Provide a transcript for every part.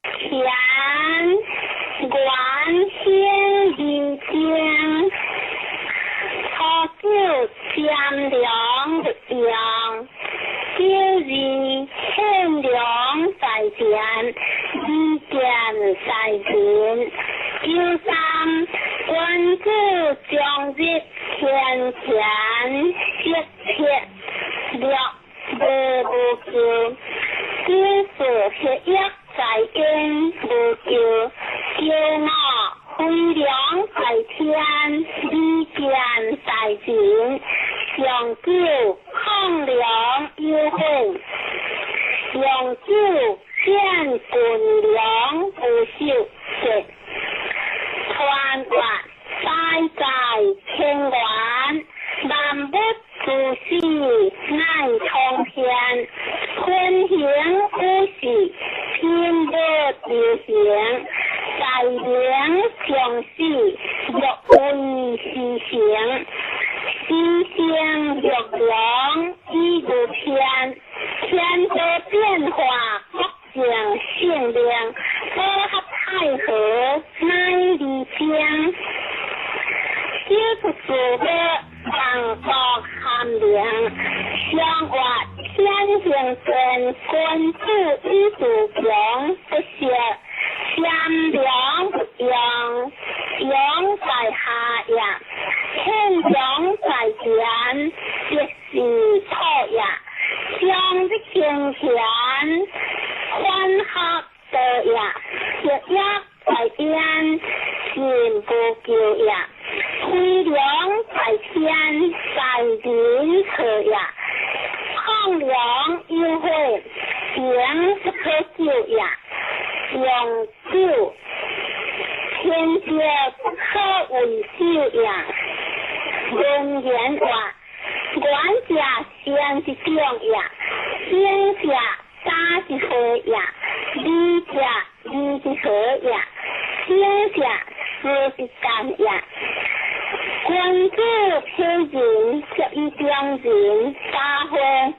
乾元興二正，初九占量不用，九二獻糧在前，二見在人，九三君子終日天乾色切六無無求，九四血液在因無求，九五飛龍在天，二見在人，上九抗糧有悔，上九見軍糧無受節，傳話大在天元，萬物諸事乃通天，天行五事，天無流行，在明上死，若為時成，時成若龍以無偏，天道變化，國定性命，和合太和乃離經，小出事物，萬國含靈，相活天行健，君子以自強不息，善良不用，用在下也，天良在前，即是土也。將日行田，歡合道也，血液在邊，心無求也。飛龍在天，在人錯也。抗糧有悔，行不可救也。用酒，天節不可為首也。文言話，願者善之長也，行者打之和也，理者理之和也，行者事之干也。君子批人，足以中人；家會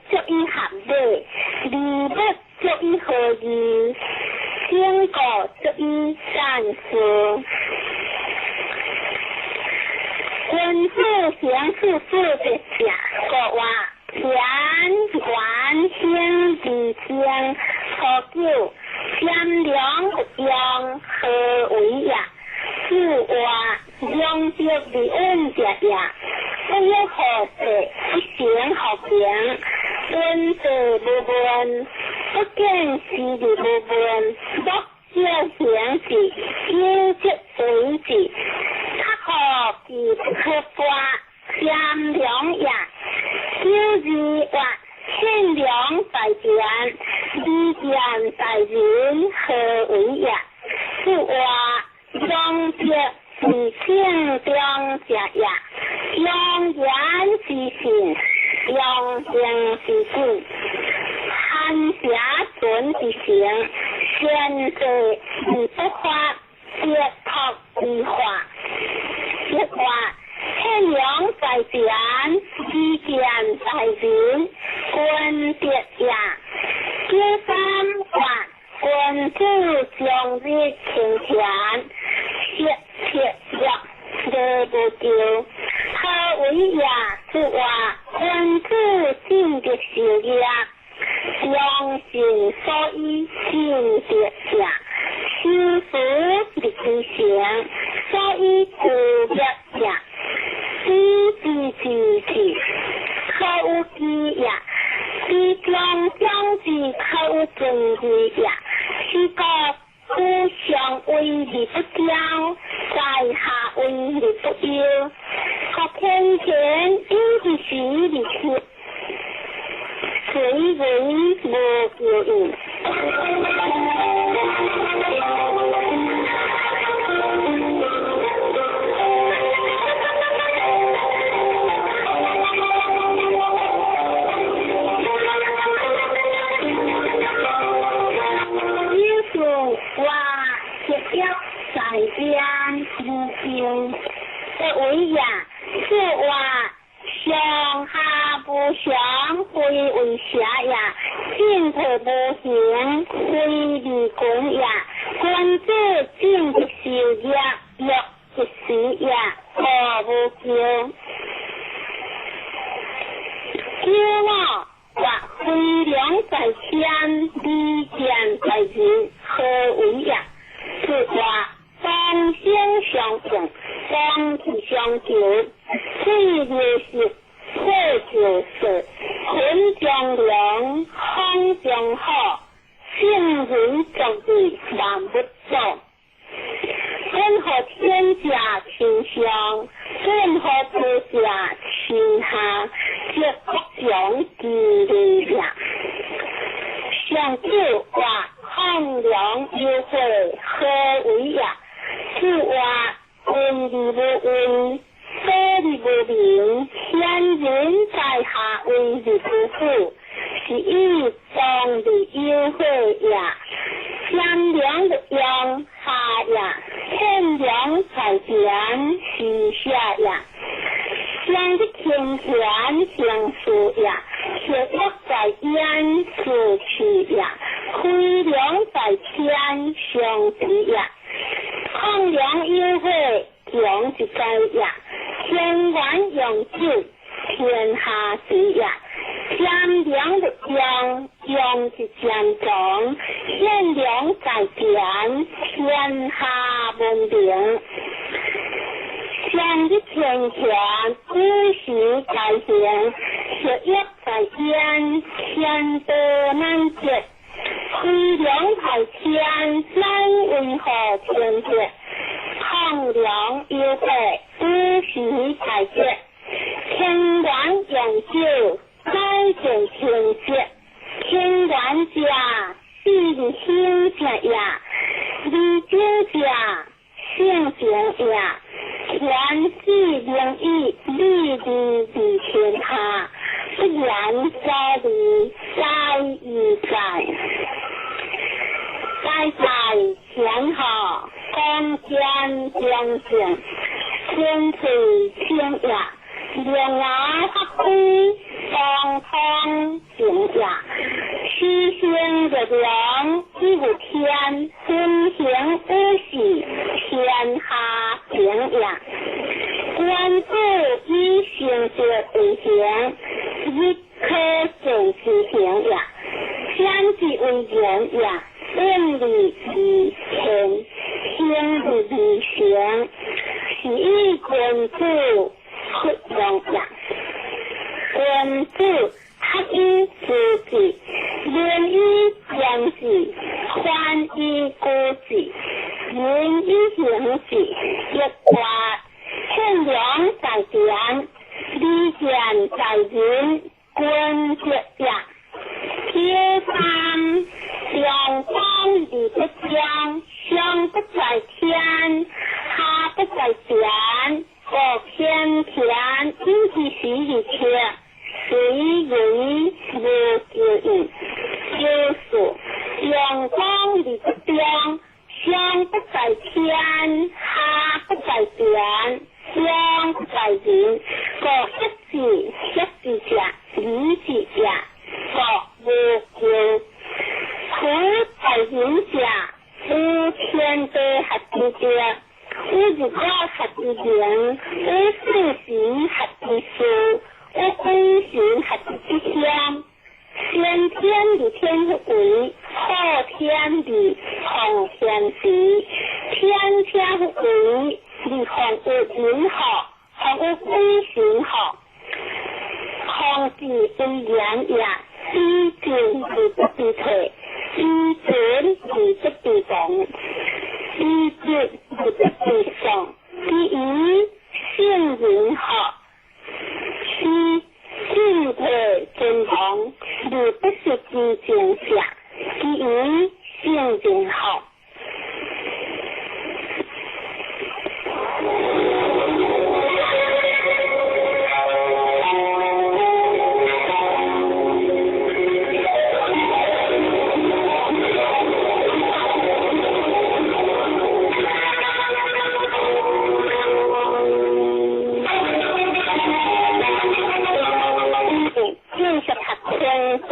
足以合禮，禮物足以和義，經過足以善事。君子行處事的者，國話乾元興二正，初九占良不用，何為也？四話兩德而穩者也，不欲何事，不成何名，君子無問，不見事而無問，莫少行事，有則為之。較可其不可發，占良也。九二月，獻糧在前，二見在人，何為也？四話兩德為正中者也，用言之信，用行之信，寒邪存之誠，善事而不發，別託而化。一話天陽在前，二見在人，君德也。九三月，君子終日勤田，色切六禮無求，何為也？是話君子進德修業，良心所以進德也。修辭立其成，所以固業也。知之知之，可有知也；知中將之，可有尊義也。是故故上為而不驕，在下為而不憂。學天乾有之時而天，隨為無求應。有數話血液在邊無求，這為也。是話上下無常，非為邪也；進退無形，非利君也。君子正直受業，欲一時也，何無咎？九五或飛龍在天，利劍在人，何為也？是話同聲相應，同氣相求，水流石，火就色，雲中龍，風中虎，聖人作義，萬物祖。本予天者親上，本予地者親下，則國強其利也。上九話亢龍有悔，何為也？是話聞而無聞，所而無明，先人在下為而不負，是以當而有悔也。天良的陽下也，天良在田是下也。上的天田行事也，血液在焉是气也，飞龙在天上之也。亢龍有悔，強一在也；天元用酒，天下之也。天良的陽，陽是漸長；天良在田，天下文明。上的天田，五時在行，血液在焉，天道難絕。飛龍在天，乃為何天劫？亢龍有悔，五時在節。天元用酒，乃見天節。天元者，是興者也；利酒者，性情也。天子明義，利利利天下，不言在利，在亦在。在在天下，光天中正，天翠清也。龙牙发挥，当通正也。虚心若龙，以有天；分行五事，天下平也。君子以成德為行，日可見其行也。先之為人也，遠離而天，行而為成，是以君子弗用也。君子合以知之，仁以言之，寬以固之，仁以行之。一卦天良在田，利劍在人，君子也。九三陽光而不將，上不在天，下不在田，國天田，因其時而切，隨人無咎矣。九四陽光而不將，上不在天，下不在田，陽不在人，國一字一字者，二字也，國無咎。苦在人者，有天地合之者，有日月合之明，有四時合之事，有鬼神合之天。先天而天不為，後天而後天時。天天不為，而防有人禍，防有鬼神禍。防之為言也，以進而不知退，以進而不知亡，以節而不知喪，以聖人學，是進退存亡，而不是之正者，以聖人學。繼續讀天卦。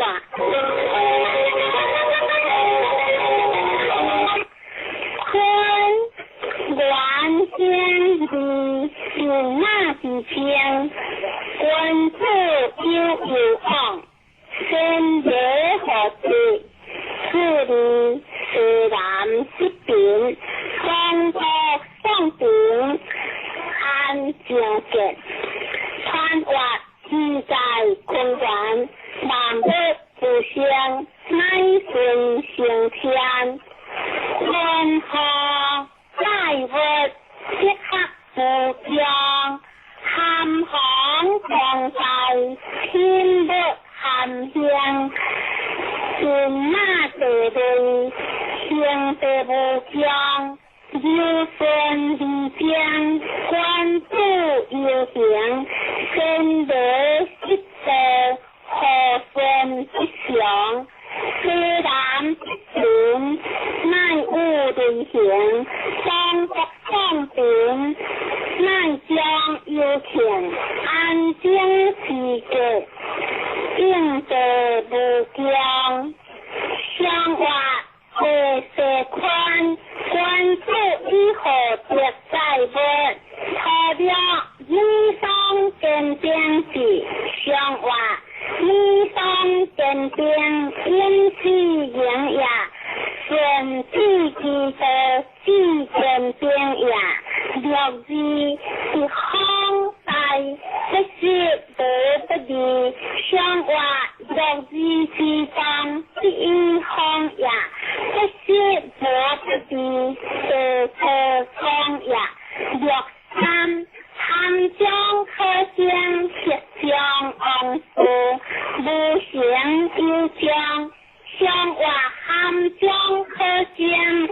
將，乃順成天。雲何載物，即刻無窮。含行當在，天物含興。神馬地類，行地無窮。柔順而靜，君子遊行。先禮失道，和順吉祥。西南之林，乃有類型。雙國雙平，乃將有慶。安靜之國，應地無窮。相活地勢寬，君子以厚德載物。土了女雙堅定志，相活女雙堅定，永世營也。順子之道，至堅定也。六字是方大，不是無不利。相活六字之中，第一方也。不是無不利，地錯方也。六三含將可生，黑將王事，無形有將。相活含將可生，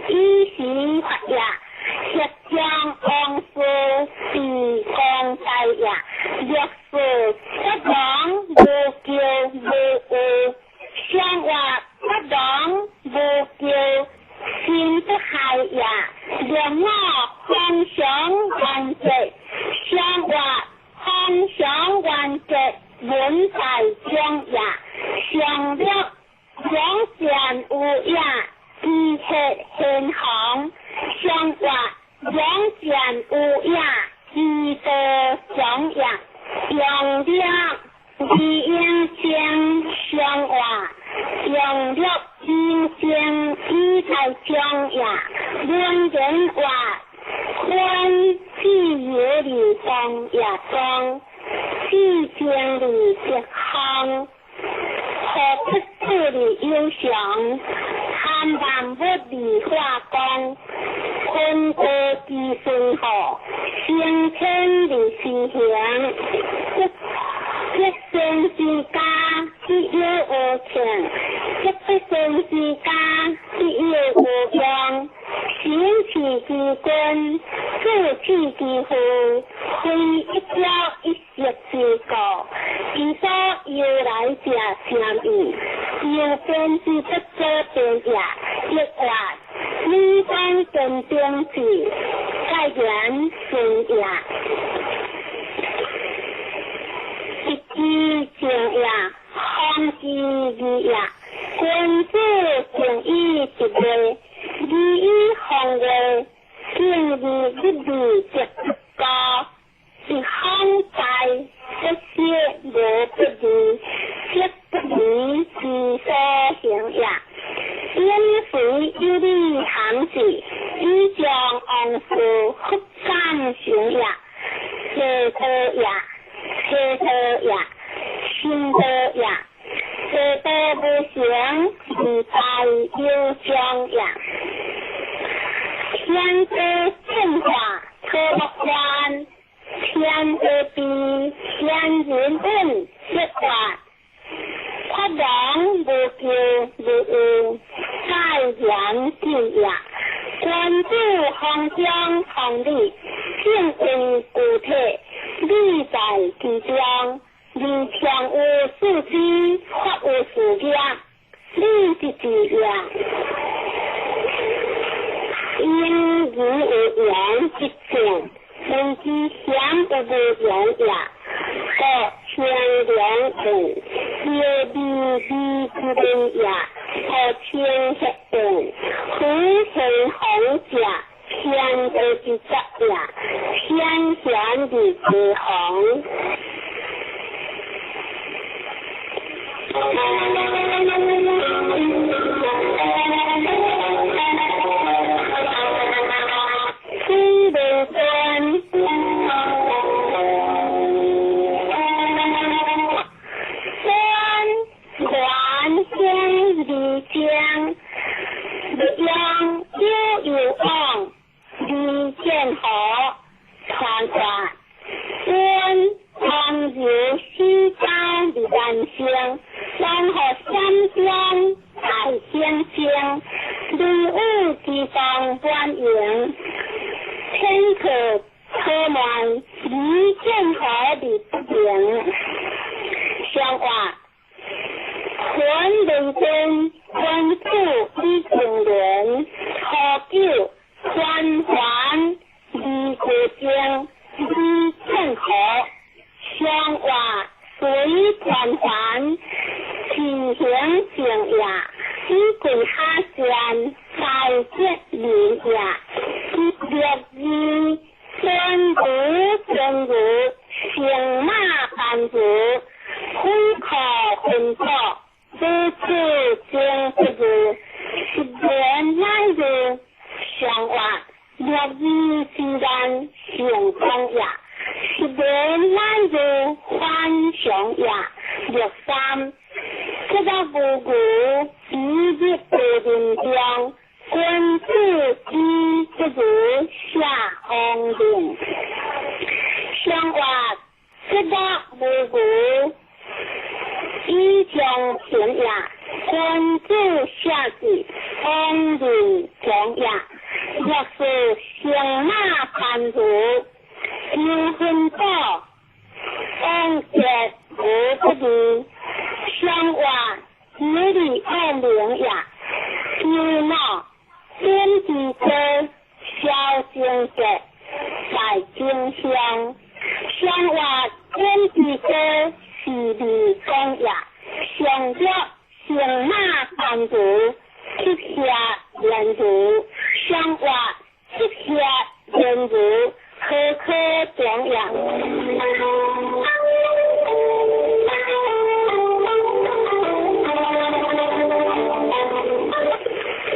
以時發也。黑將王事，是公大也。六四不亡無求無有，相活不亡無求，心不害也。六五方常完結，相活方常完結，文在中也。上六兩善有也，知黑現行。相活兩善有也，知道上也。用兩二應聲相活，用六應聲以在中也。論人話，寬自由的當也當，自正的吉行，何不子的有常，含萬物的化光，坤道之順和，升天的施行，一生之家，必有無窮；一不生之家，必有無用。神氣之君，志氣之父，非一朝一夕之故。其所由來者甚矣，由邊之不做邊也。一話女方堅定志，蓋言順也。一之正也，方之義也。君子敬以直位，禮以方位，敬而日日則高。是方在，不是無不利，色不離之所行也。因非有理行事，以將王事復感行也。邪道也，邪道也，心道也。邪道無成，自在有將也。天地變化，可不觀；天地變，天人運，一法。法王無求無有，蓋言之也。君子方將方禮，正為具體，理在其中。而常有四肢，法有四業，理是之也。應義有言之正，人之險有無言也。故清涼問，有利利之類也。故清黑問，非天紅者，天地之則也。天顯之之紅。水無端，端，原先有二正，欲用悠悠往，李建和传话，阮王游四周伫南城，王予闪中大兴声，雷雨之中满营，天可可慢，李建和伫北营，相话。陈雷军，君子李景伦，何九，关环，李国正，李建和，相话随传环，齐行正也，以贵下线，在接民也，六二，孙如正如，乘马班如，分可分组。此此正不如，十年乃如相话，六二之间成功也。十年乃如翻上也。六三，这个无无一日不人中，君子以不如下王令。相话，这个无无。以将平也，君子下之，王令强也。若是乘马攀如，有分宝，王杰无不利。相话有利恶名也。有脑点之歌，萧正节在荆乡。相话点之歌。是利公也，上着乘马班如，七下连如，相话七下连如，何可中也？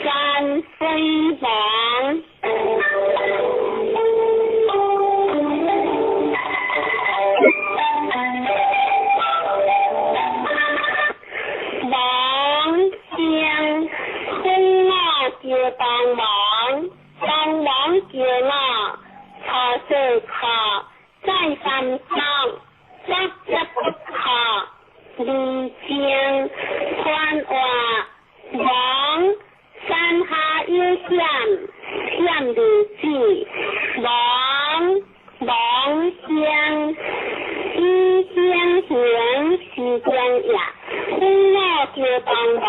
山水王。帮忙，帮忙叫我，初四课再三上，十一不课，二正宽话王山下有险，险如子，王王乡以乡行是正也，父母叫帮忙，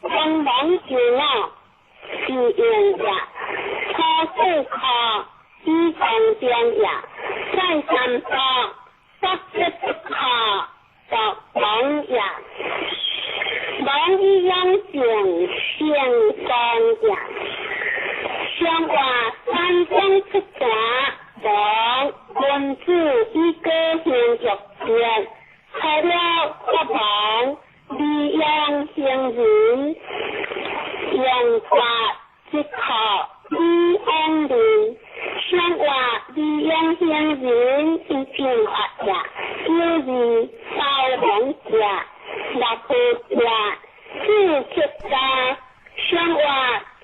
帮忙叫我。是用也，初四课以当中也，再三多，十一不课作王也，王以养正成功也。相话三江出泉，王君子以高兴欲变，出了国王，利用行人。用法即可以往人，相话利用行人以进发也，有如刀王者、六部者、四七家，相话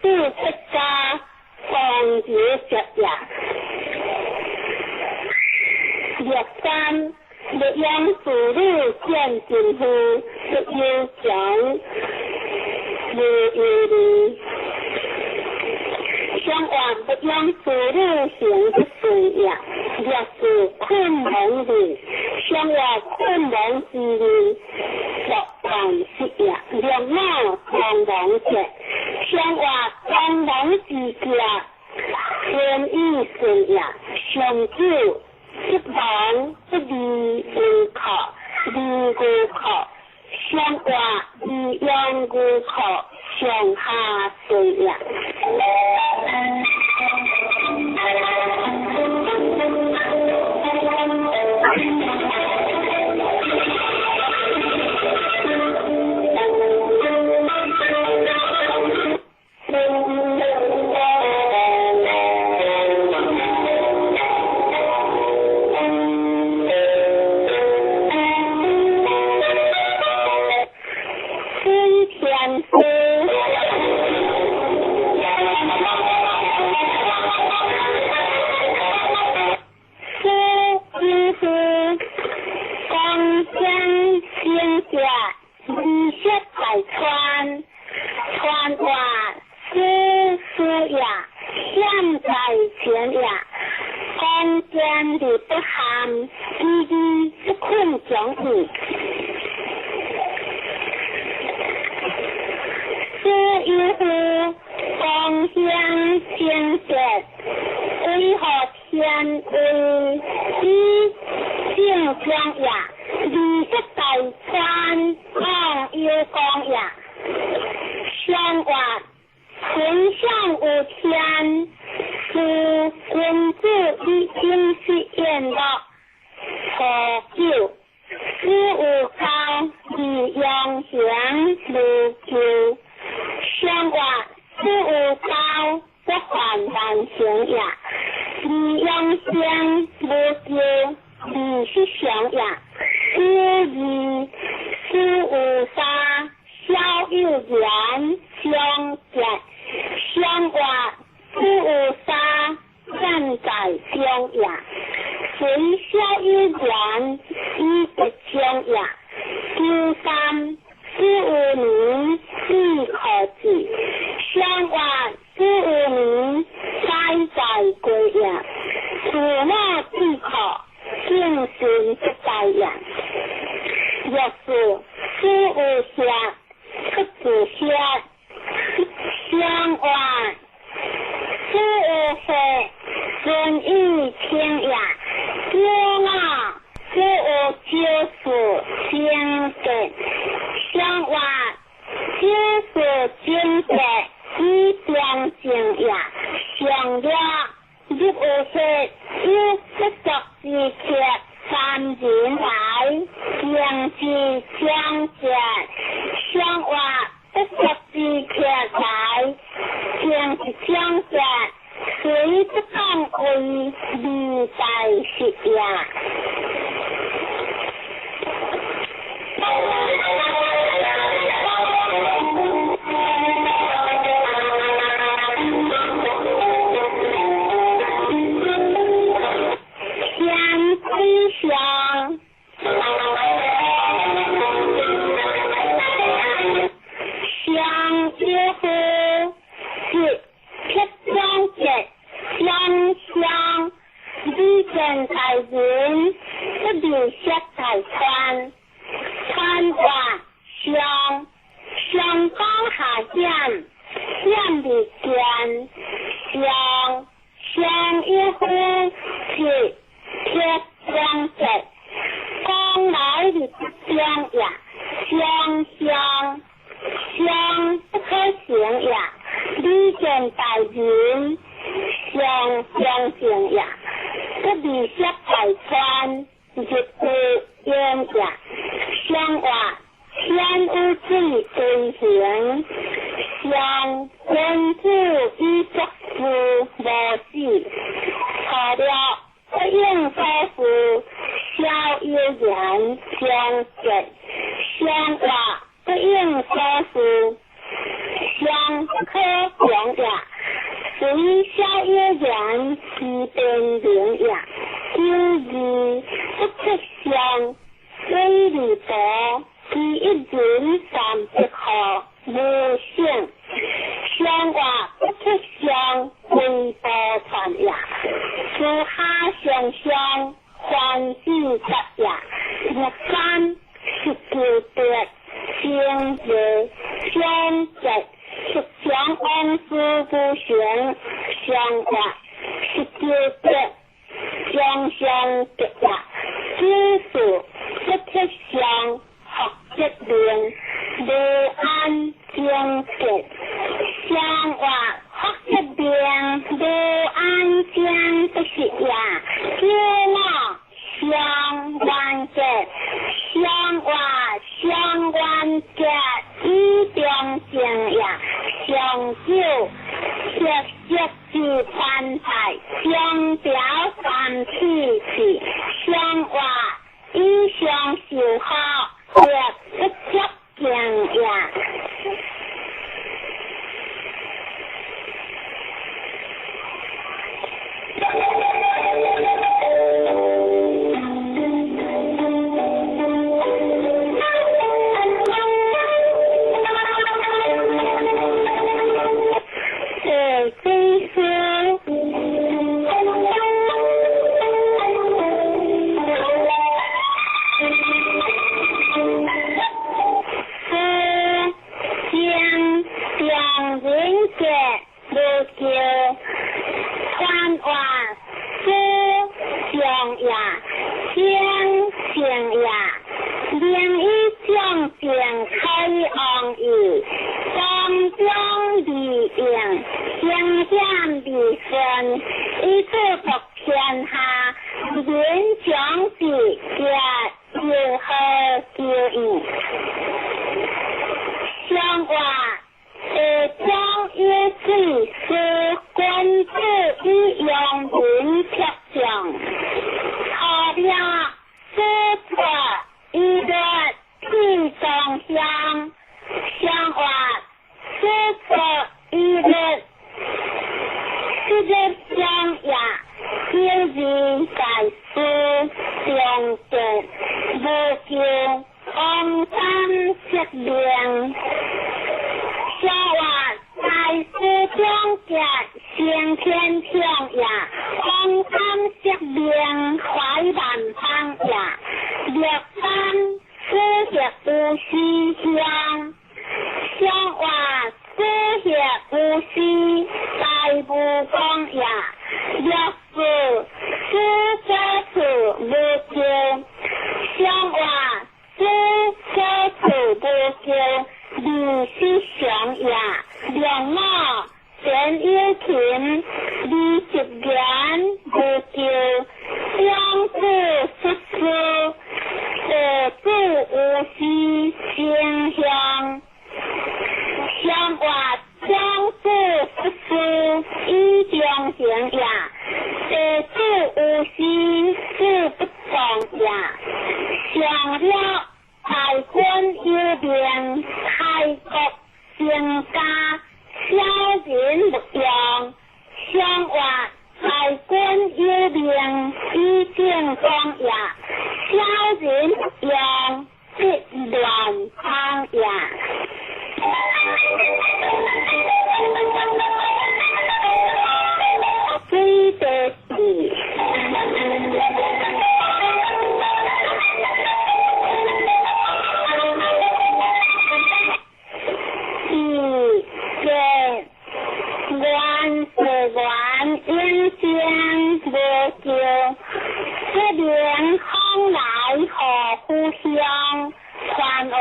四七家，王子者也。六三，利用子女见进夫，不忧穷。无忧虑，相话不用子女行不顺也，若是困蒙人，相话困蒙之人，作万事也，两脑帮忙者，相话帮忙之家，天意顺也，上主不忙不离无靠，离无靠。相话以养无靠，上下顺也。天也，險在前也，剛堅佇北漢，基義不困將矣。此有夫光顯清潔，為何天位以正將也？二十大川王有光也。相話天上有天，是君子以精實言樂。初九，子有高，以陽行無咎。相話子有高，不患難行也。以陽行無咎，二十相也。九二，子有三，小有言，相結。相話子有三，善在中也。雖小有言，以得中也。九三，子有年，子可治。相話子有年，哉在歸也。父母之可，敬順不在也。若是子有下，不自下。相話子有歲，順以清也。九五，子有九四，貞節。相話九四貞節，以中正也。上熱入有歲，有不足之客，三人來，行之將節。相話不足之客來，行之將節，雖不敢為，利在實也。天之上，相有夫，是铁相結，相相，利見大人，不利色大川。川話相，相江下險，險利堅，相相有夫，是鐵相結，江來的相也，相相相不可行也，利見大人，相相正也，不利色大川，日有焉也。相話天有水歸行，相君子以作事無死。錯了不應所事，小有言相結。相話不應所事，相不可容也。雖小有言，其變明也。九二不出相，水利部第一人三不可無性。相話不出相，為波傳也。自下上相，還子則也。六三十九德，正月相結，十相王事不行，相話十九德，相相結也。九四不出相，學則令，無安正結。相話學則令，無安正不實也。九五相關結，相話相關結，以中正也。上九色色之潘泰，相表三氣氣，相話以相受好，若不足敬也。水中而應，行險而順，以此國天下，人將之結有何求應？上話地中有水，是君子以陽明卓上，錯了此錯以律體中鄉，上話此錯以律失日相也，小人在書中結無求，王三色命。上話大師中結先天強也，王三色命懷萬邦也，六三四協無私鄉，上話四協無私大無光也，六四四者處無求，上話四者處無求。二是上也，兩五前有琴，二十言無求，兩子出師，地主無私正向，上話長子出師以中行也，地主無私事不動也，上了大君有命，開國成家，小人勿用。上話大君有命，以正光也，小人勿用，必亂邦也。水地四。二個願是願永生無求，不能往來何故鄉？傳話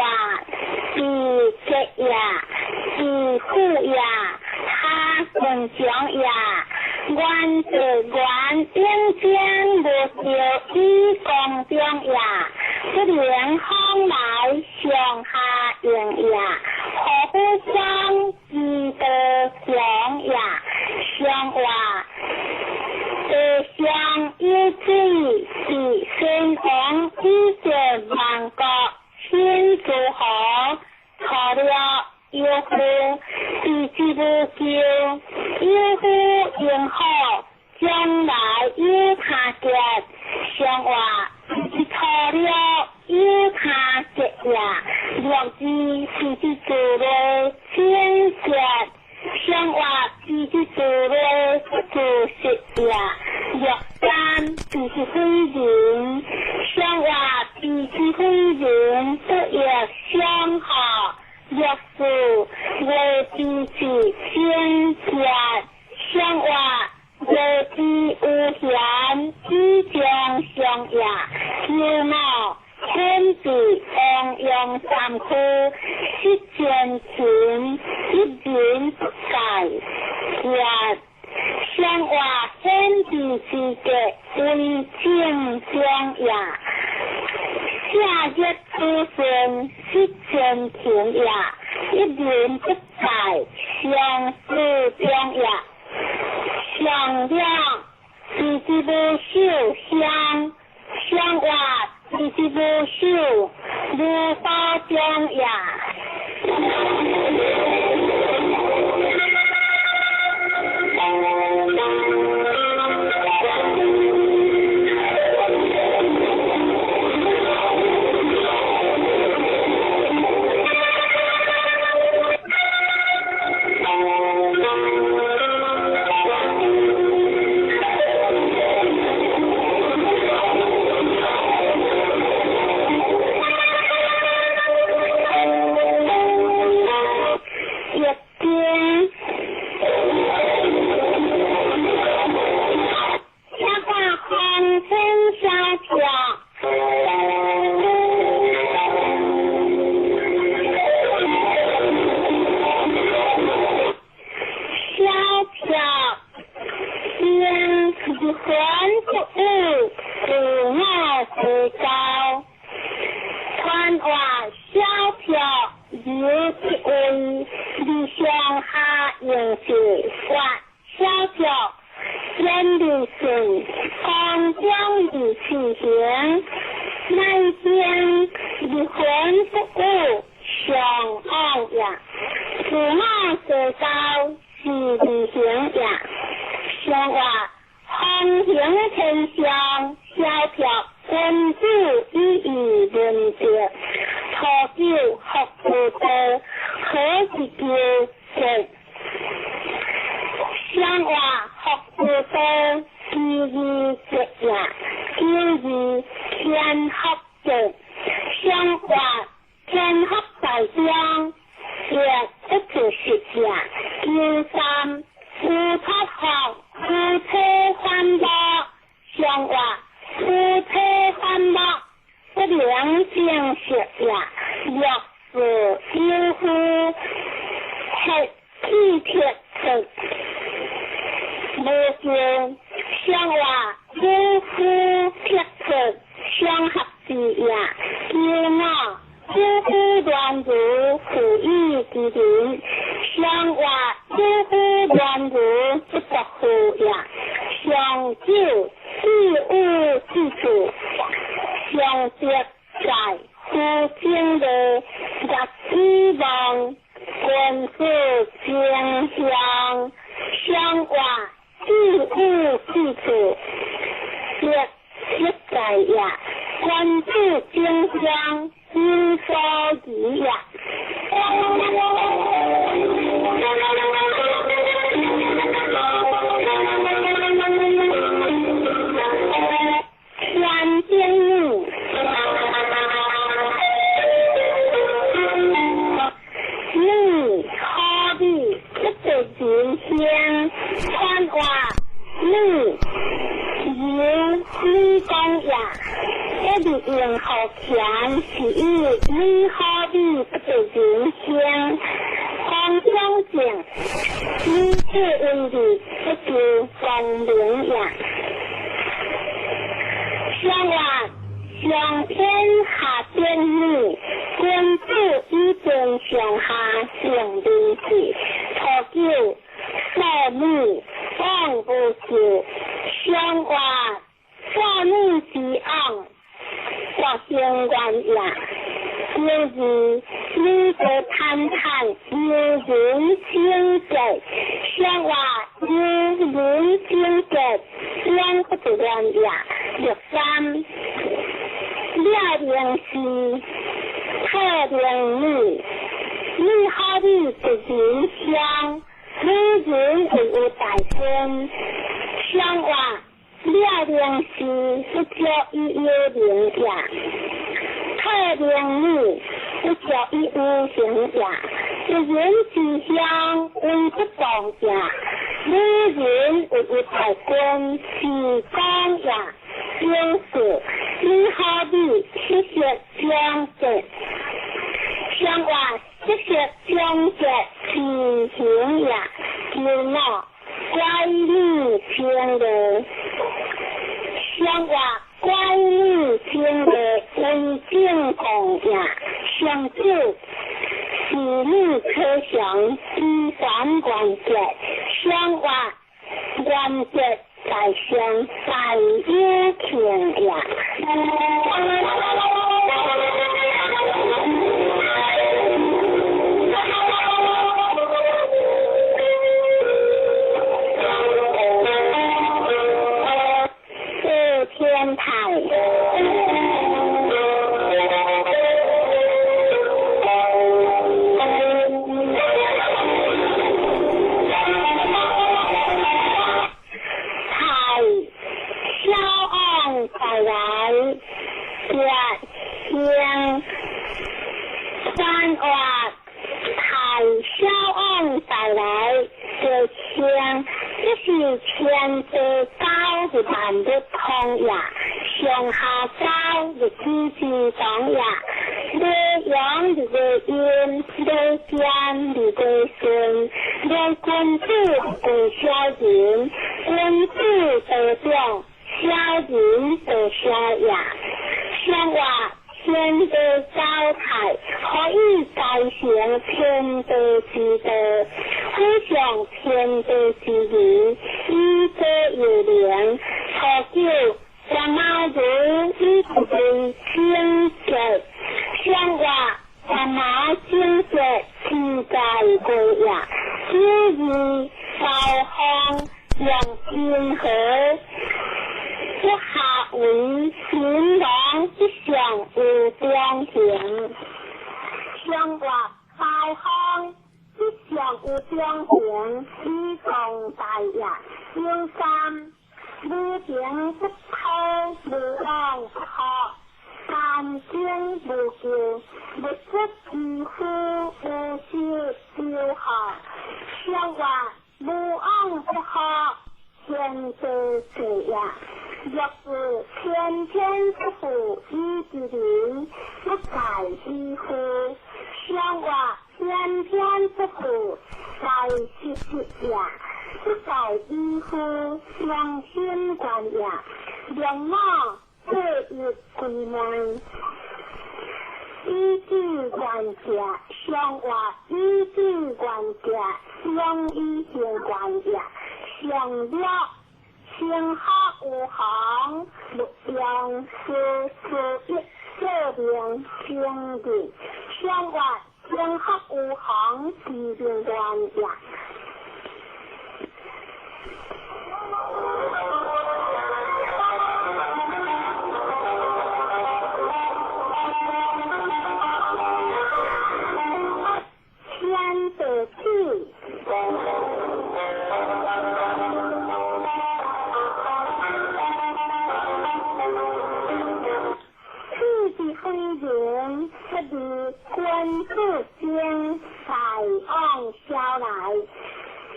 是結也，是富也，他順強也。願是願永生無求，以公中也，不能往來上下應也，何故鄉之道強也？上話地上有水，是先王以前萬國先諸侯，錯了有夫，是之無求，有夫應好，將來有他結。上話是錯了有他結也，六字是之做的先結。上話是之做的做實也，六三是之非人，上話是之非人不亦相合。六四為之是先結，上話為之無限以將相也，九五天地王陽三區，失前情一人不改也。上話天地之結為正中也，下日出生失前情也，一人不改相思中也。上兩是之無秀香，上話是之無秀如寶中也。定是发小脚，言利顺，空中而持行，乃经入魂不误上往也。自我世道是利行也。上话风行天上，萧飘君子以义论德，初九福无道，何以求节？上话福无道，其义节也，其义天福节。上话天福在中，节不自实也。九三乌托福，夫妻反目，上话夫妻反目，不良正实也。六是有夫，黑气铁出，无求上话有夫铁出，相合之也。九五有夫乱如负义之人，上话有夫乱如不得负也。上九自有之处，上德在夫正的业希望，君子正向，上话自有之处，德德在也。君子正向，有所疑也。天经女，你好比不得人香，传话你由你讲也。一直用好钱是以你好比不得人香，方中正，你这问题不求光明也。上话上天下天女，君子以天上下上明志，初九少女往无求，上话少女之昂，国兴愿也。九二女子坦坦，有人清洁，上话有人清洁，两不得愿也。六三了明是特明女，女好比一人香，女人会有大分。上话了明是不叫伊有名也。特明女不叫伊有形也。一人之乡为不当也，女人为有大官是讲也。九四你好比七色相结，上话七色相结是形也。九五乖女清的，上话乖女清的为正共也。上九是女可想依三关节，上话关节在上大有情也。四天台。来月星三话太小王带来的星，这是天地高的万物通也，上下高的枝枝当也，日阳日个阴，日间日个顺，日君子贵小人，君子得长。小人得小也，上话天地交泰，可以改成天地之道，可此上天地之义，以作有灵。初九，三毛如以为清洁，上月三毛清洁，天在归也。九二，高方用天河，不下为新郎之上有中行。上月高方之上有中行，以壮大业。九三，无情不偷，无往不好，三生无救，物质之夫无修修好。上月无往不好，天地事业。若是天天不负以之人，不在之乎。上月天天不负在时时也，不在之乎良心观也。两马各一归门，以智观者，上月以智观者，两以行观也。上了天下有行，六样四四一这边经历，上月天下有行，地平观也。天地起。天地飞人，不离君子间，大往小来。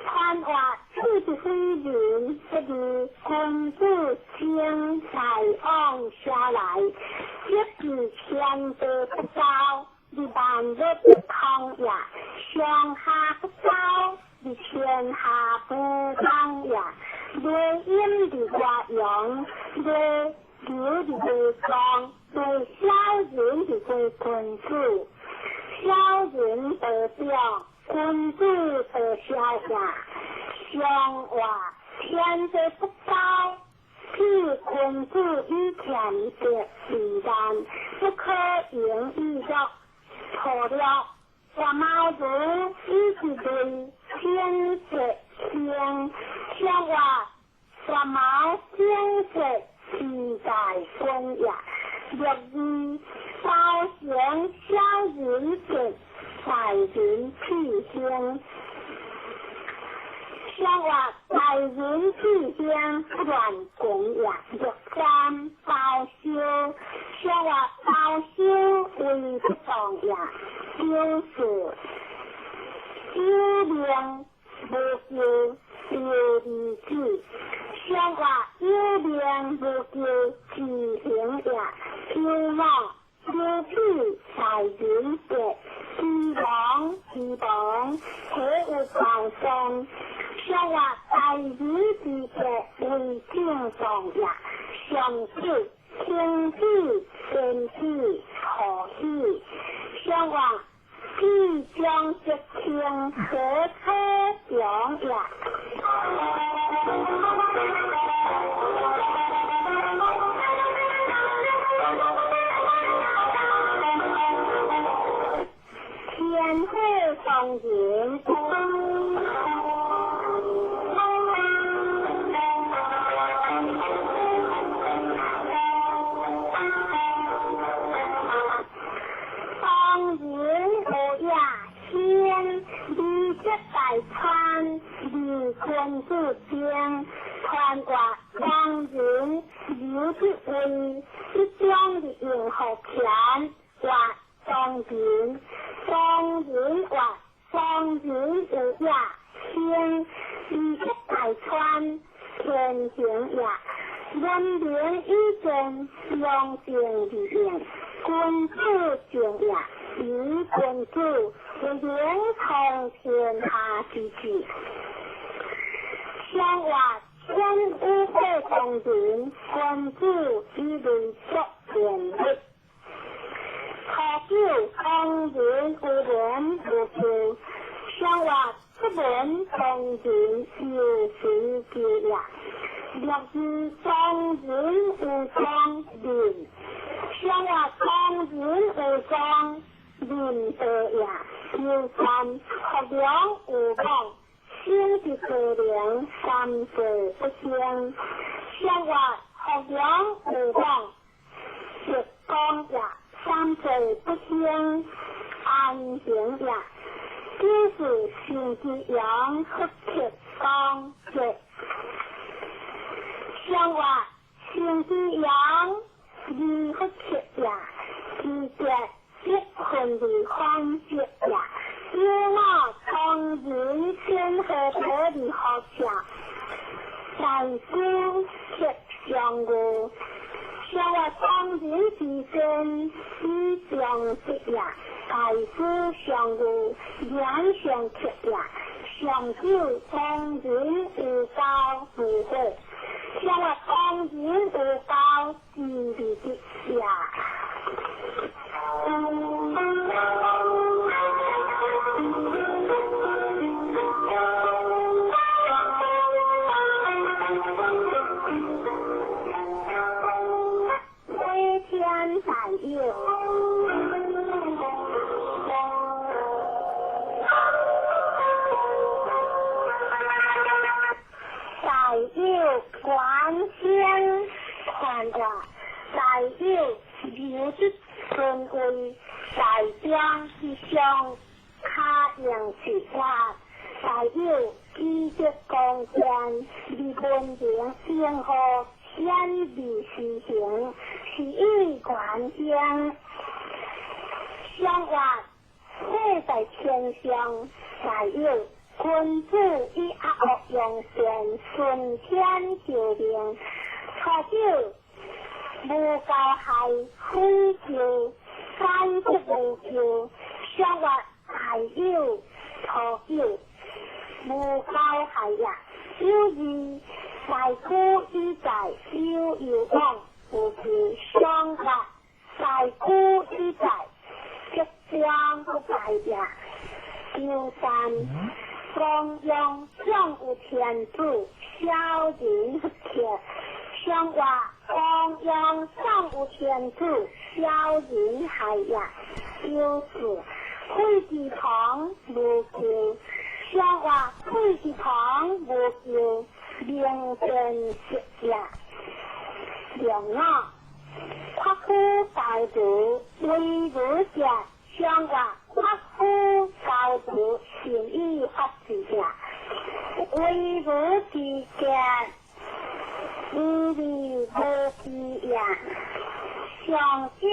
传话天地飞人，不离君子间，大往小来。一是天地不交，你万物不通也；上下不交，你天下不通也。内阴伫外阳，内流伫内脏，对小人伫对君子，小人得表，君子得小也。上话天地不交，譬君子以俭德为难，不可盈以乐。错了，我毛如以之类天地天，上话我毛天地自在君也。六二，高行小人德，大人气兴。上话大人气兴，不乱讲也。六三，包修。上话包修为不当也。九四，有命无救，有义子。上话有命无救，自行也。九五，有屁大人德，之王之王，体有高尚。上话大人之德为正当也。上九，天子天子何喜。上话必将吉庆何可强也。天火上人。当人有也先，二节大川，二君子间，传话当人有之位，一将的用福田，话当人，当人话当人有也先，二节大川，天行也。文明以前，良政而应，君子正也。以君子为领从天下之志。上话天有火当人，君子以为作天日。初九，当人有言无求。上话天出門當人有時求也，六字當人有當人，上話當人有當人道也，求三福良有望，生之可能三世不生，上話福良有望，直講也三世不生，安平也。只是生之陽，福克光节。上話生之陽，二福克也，二节积分的方节也。有我当人先和得的好下，大师克上月。上話當人之身，以上节也。大師上月，兩上克也，上九當人有交無悔，上話當人有交之利的也。飞天大有。大有观天看话，大有留得尊位，大中之上卡用是法，大有基德光见，离文明正好显微实行，是以观天。上话世在天上，大有。君子以阿恶用善，顺天就命。初九无交害，非求反则无求。上话大有初九无交害也。有二大古以在有有往无求。上话大古以在即将不败也。九三。光阳上有天主，小人不克。上话光阳上有天主，小人害也。九四废之堂无求。上话废之堂无求，明辨识也。两五夸夫高度为如者，上话夸夫高度善以法治也，为如之见，无利无弊也。上九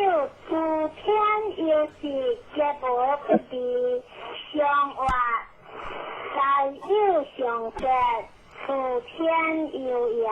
诸天有时皆无不利，上话大有上者，诸天有也。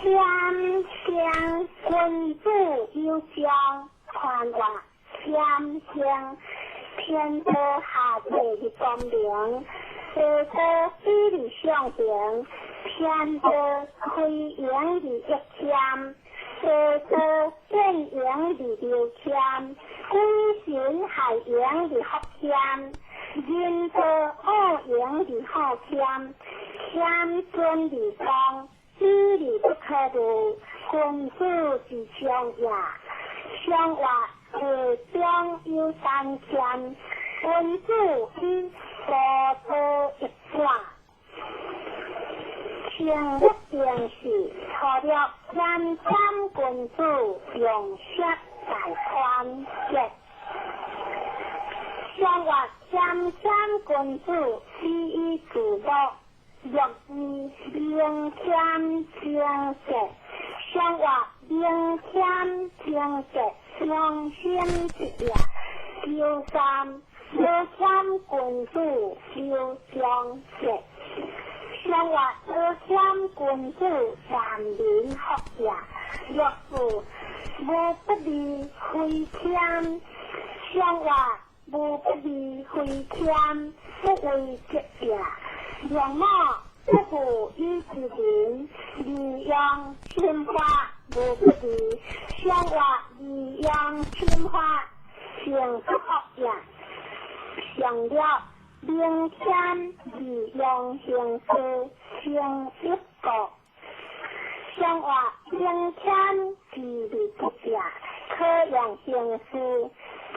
天天君子有将传话，天天天道下地的光明，地道比的上边，天道开阳的一天，地道变阳的六天，鬼神害阳的福天，人道恶阳的好天，天尊的光。比利不可得，君子之上也。上话下中有三天，君子以高道一转。前一定是除了谦谦君子用色大宽节。上话谦谦君子以以自乐。六字明天清洁，上话明天清洁，双心之也。九三无谦君子有中节，上上活有謙君子善民福也。六四無不利非謙，上活無不利非謙，不為德也。兩母不負以之人，利用侵犯無不利，上活利用侵犯成不福也。上了明謙利用行事成一國，上活明謙之利不也，可用行事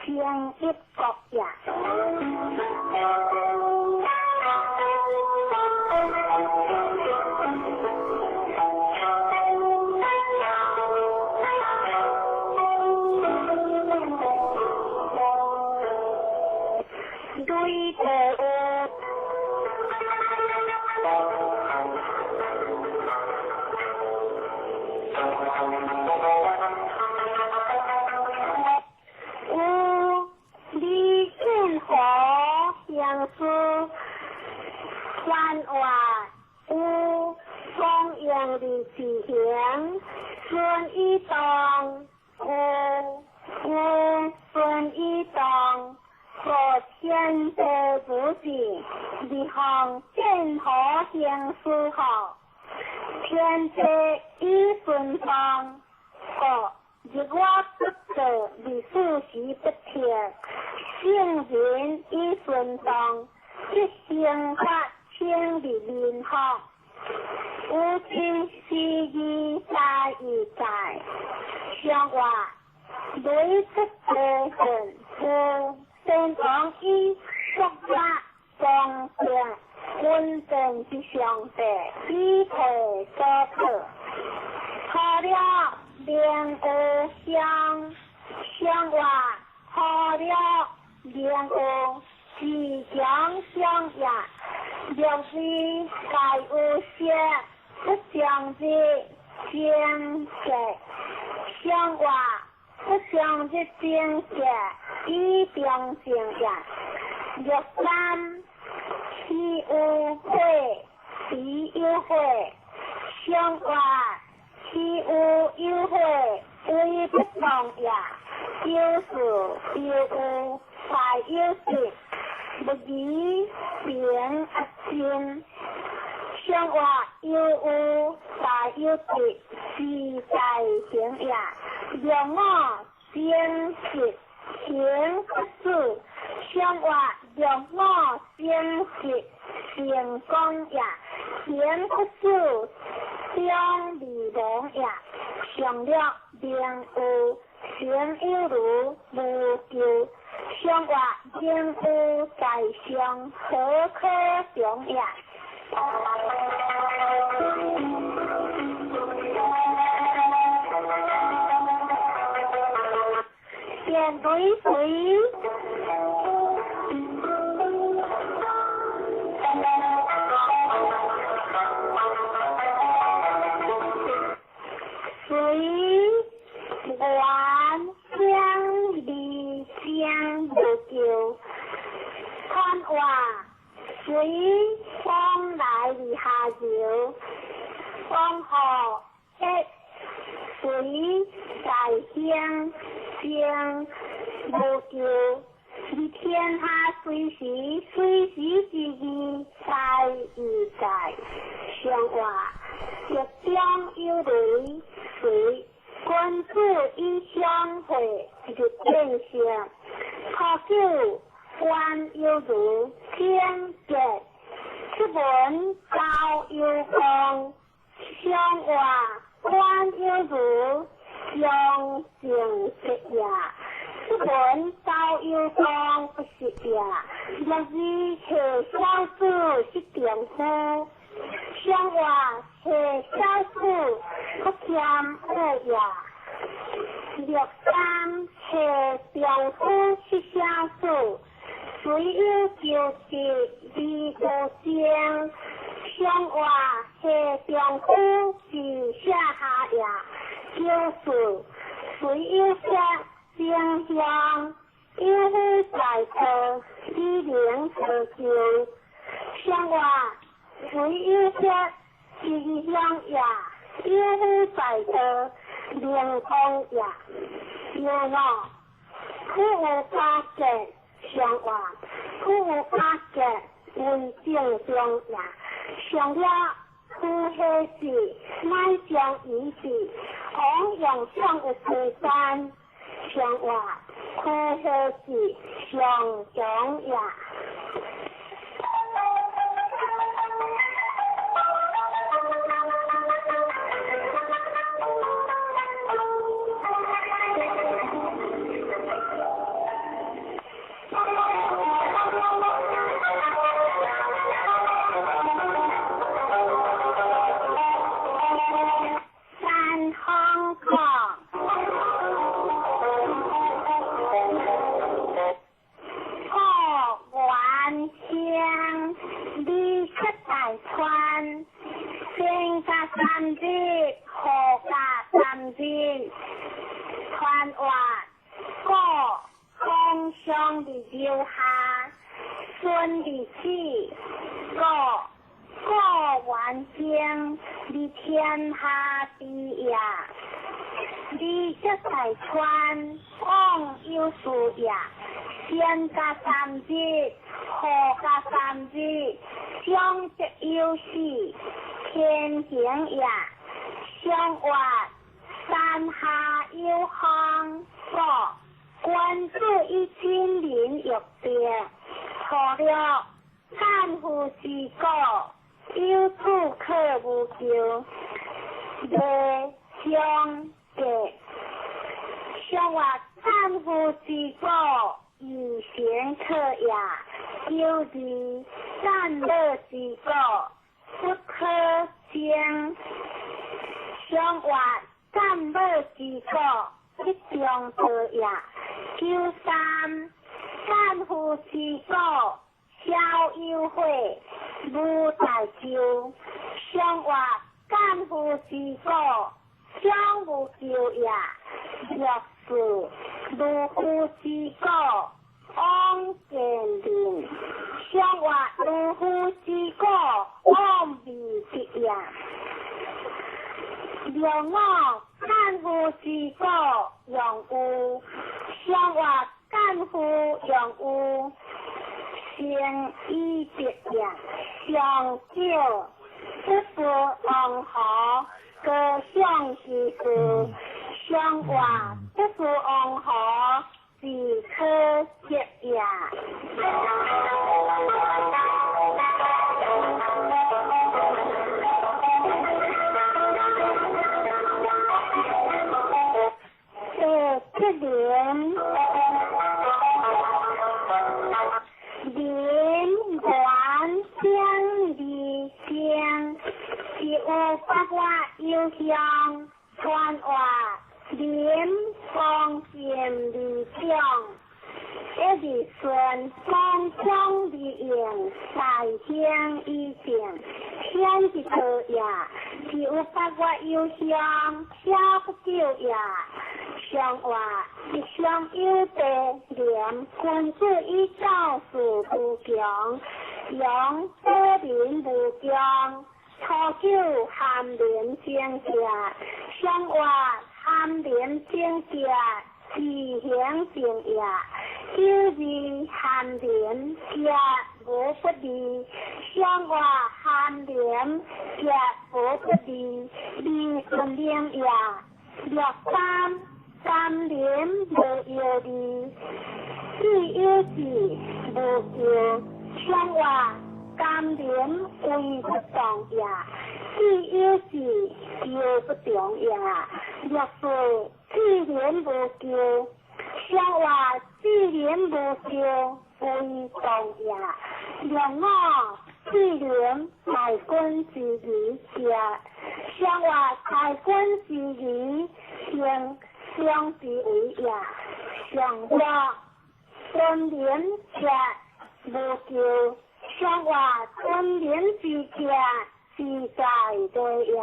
成一國也。對地有，有李建和行事，番话有光荣的自行，孙以当有有孙以当。和天地不济，立项建河行事好，天地以顺风，国日我不做，历史时不停，圣人以顺当，即生发清的民福。有情是义在义在，上话雷出地恨有。先王以国家公正稳定之上帝，以提所托，除了明有相，相话除了明有自强相也，六字大有色，不相日正格，相话不相日正格。以中正也，六三岂有火，彼有火，相话岂有有火，为不同也。有事有有，大有德，不疑平阿真。相话有有，大有德，是在行也。两我正直。行不子，相话两我正直成功也，行不子将未亡也。上了明有行有如无咎，上话明有在上何可常也。电对水，水源相离相无救，看话水风来而下流，风雨一水在乡。将无救，伫天下随时随时之义在义在，上话日中有雷水，君子以相会日变性，可久官有如天杰，出门高有光，上话官有如。将正直也，出门高有光不是也，若是下小子是丈夫，上话下小子不谦恶也。六三下丈夫是小子，虽有求得而无精，上话下丈夫是下下也。就是虽有色正向，有夫在道，以能成就。上话唯有說吉祥也，有夫在道，靈通也。有我，苦有加結相話，苦有加結為正中也。上了苦彼時，乃將以是，往用上有時間，相話苦彼時上強也。三方講，古元鄉，離出大川，先加三日，後加三日，傳話古風上的留下，孫的子，古古元鄉，離天下地也。離出大川，往有事也。先加三日，後加三日，相則有事，天行也。相話山下有風，古君子以親民欲定，初六干夫之果，有子可無求，未相結。相話干夫之果，以行可也。九二善樂之果，不可爭。相話善樂之果，一中道也。九三干夫之果，小有悔，無大咎。相話干夫之果，小無咎也。六四如夫之果，往見人。相話如夫之果，往未得也。六五干夫之果，用有。相話干夫用有，成以得也。上九不是王侯，高尚之事。相話不是王侯，自可得也。第七年，林元相二相，是有八月有香，传话林方便二长，一日顺风将二应，大兴以正，天之道也。是有八月有香，小不久也。相话一相有地廉，君子以教事无穷，用保民无穷。初九含廉正节，相话含廉正节，自行正也。九二含廉节无不利，相话含廉节无不利，利顺灵也。六三三廉无忧虑，只有志无求，相话甘廉为不动也，只有志求不动也。六四志廉无求，相话志廉无求为动也。六五志廉大君之义者，相话大君之义行相之为也。上六尊廉者无求，相话尊廉之者自在对也。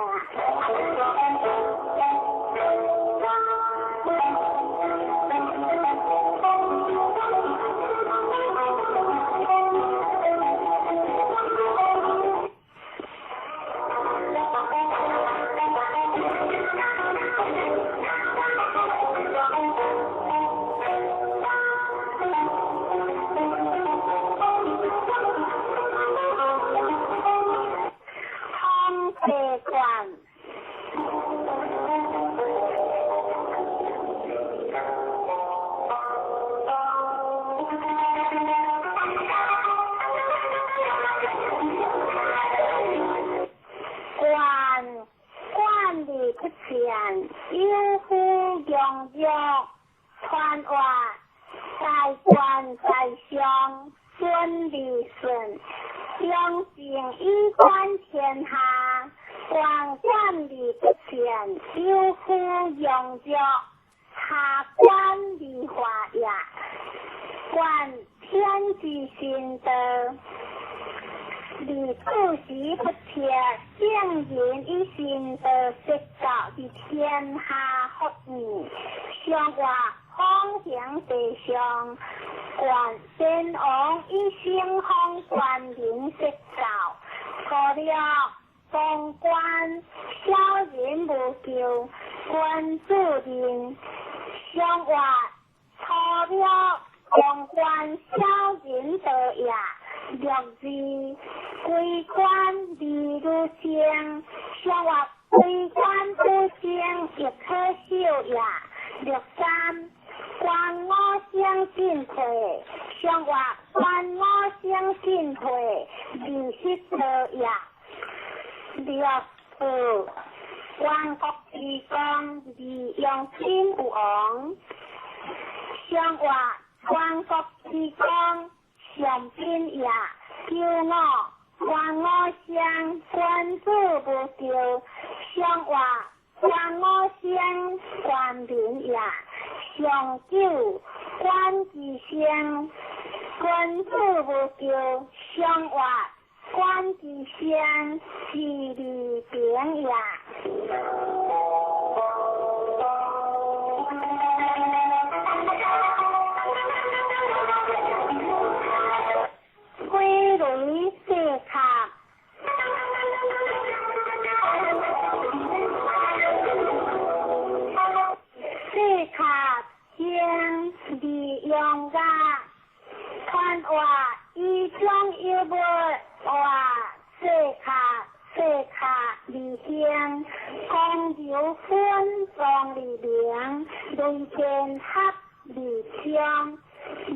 上玉传话，大官在上，顺利顺，上正以观天下，王冠而不前，有夫用着，下官而化也。观天之心道，而处时不切，圣人以心道说教之天下福义，上话方行地上，观先王以圣方观人说教，初六当官小人无咎，君子人上话初六当官小人道也。六字归官而如生，上话归官不生亦可笑也。六三观我生进退，上话观我生进退，二十道也。六四万国之光，而用心有王，上话万国之光，上品也。九五观我生，君子无咎，上话观我生，官民也。上九观之生，君子无咎，上话观之生，是利平也。飞雷四卡，四卡经利用噶，传话以中有无话四卡四卡而行，公有分壮而明，雷电合而昌。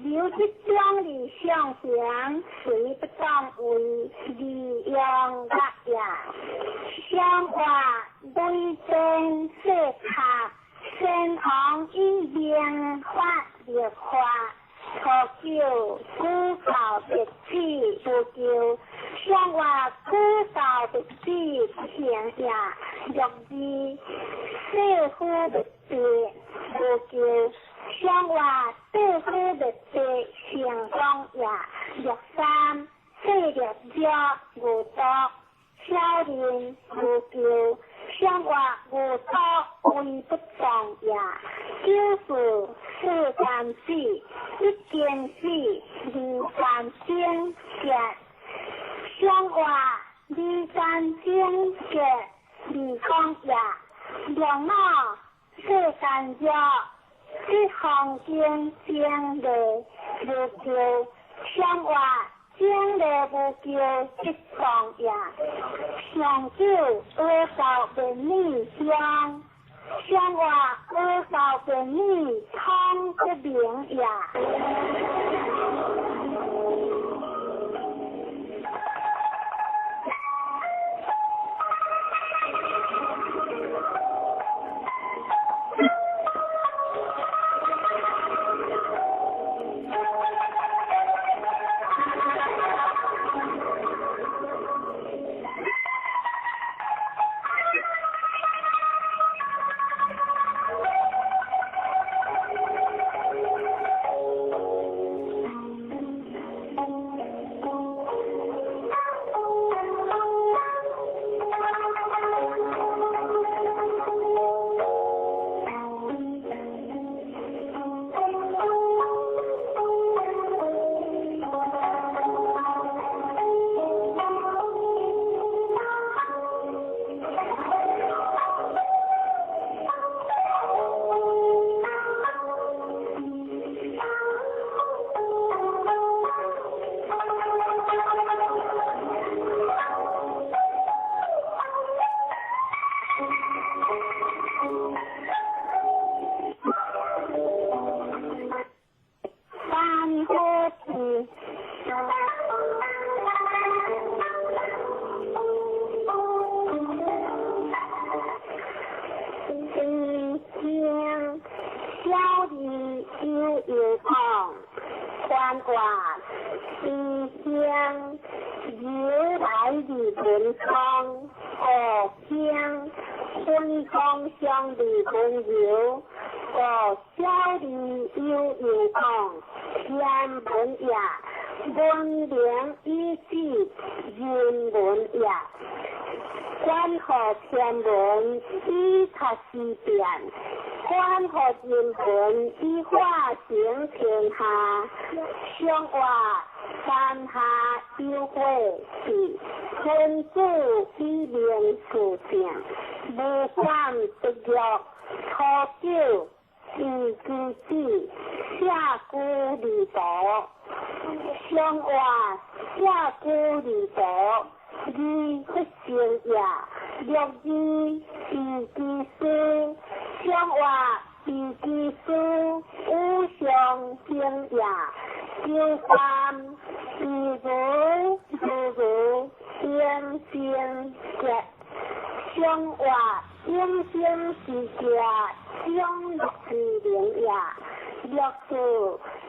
有这种而上行，随不当为利用乐也。上话雷电四卡，先王以明法立法，初九举教别子无咎，上话举教别子不行也。六二四夫别子无咎，上话四夫别子成功也。六三四六者无毒，小人无咎，上话无毒为不当也。九四四间死，一间死，二间精结，上话二间精结，二讲也。两脑四间弱，这方经经理无咎，上话经理无咎，即当也。上九阿教便女相，上话阿教便女通不明也。小字有有往，宽话慈香，由来字文昌，五香分光相字温柔，五小字有有往，天文也，文明以止人文也。关乎天文以读思变，关乎人文以化成天下。上话三下有火是君子以明事正，无反不欲，初九以其子，下居二途。上话下居二途。二不成也，六字以其事，上话以其事，五常行也。九三以如如如应生节，上话应生之家，长乐之灵也。六字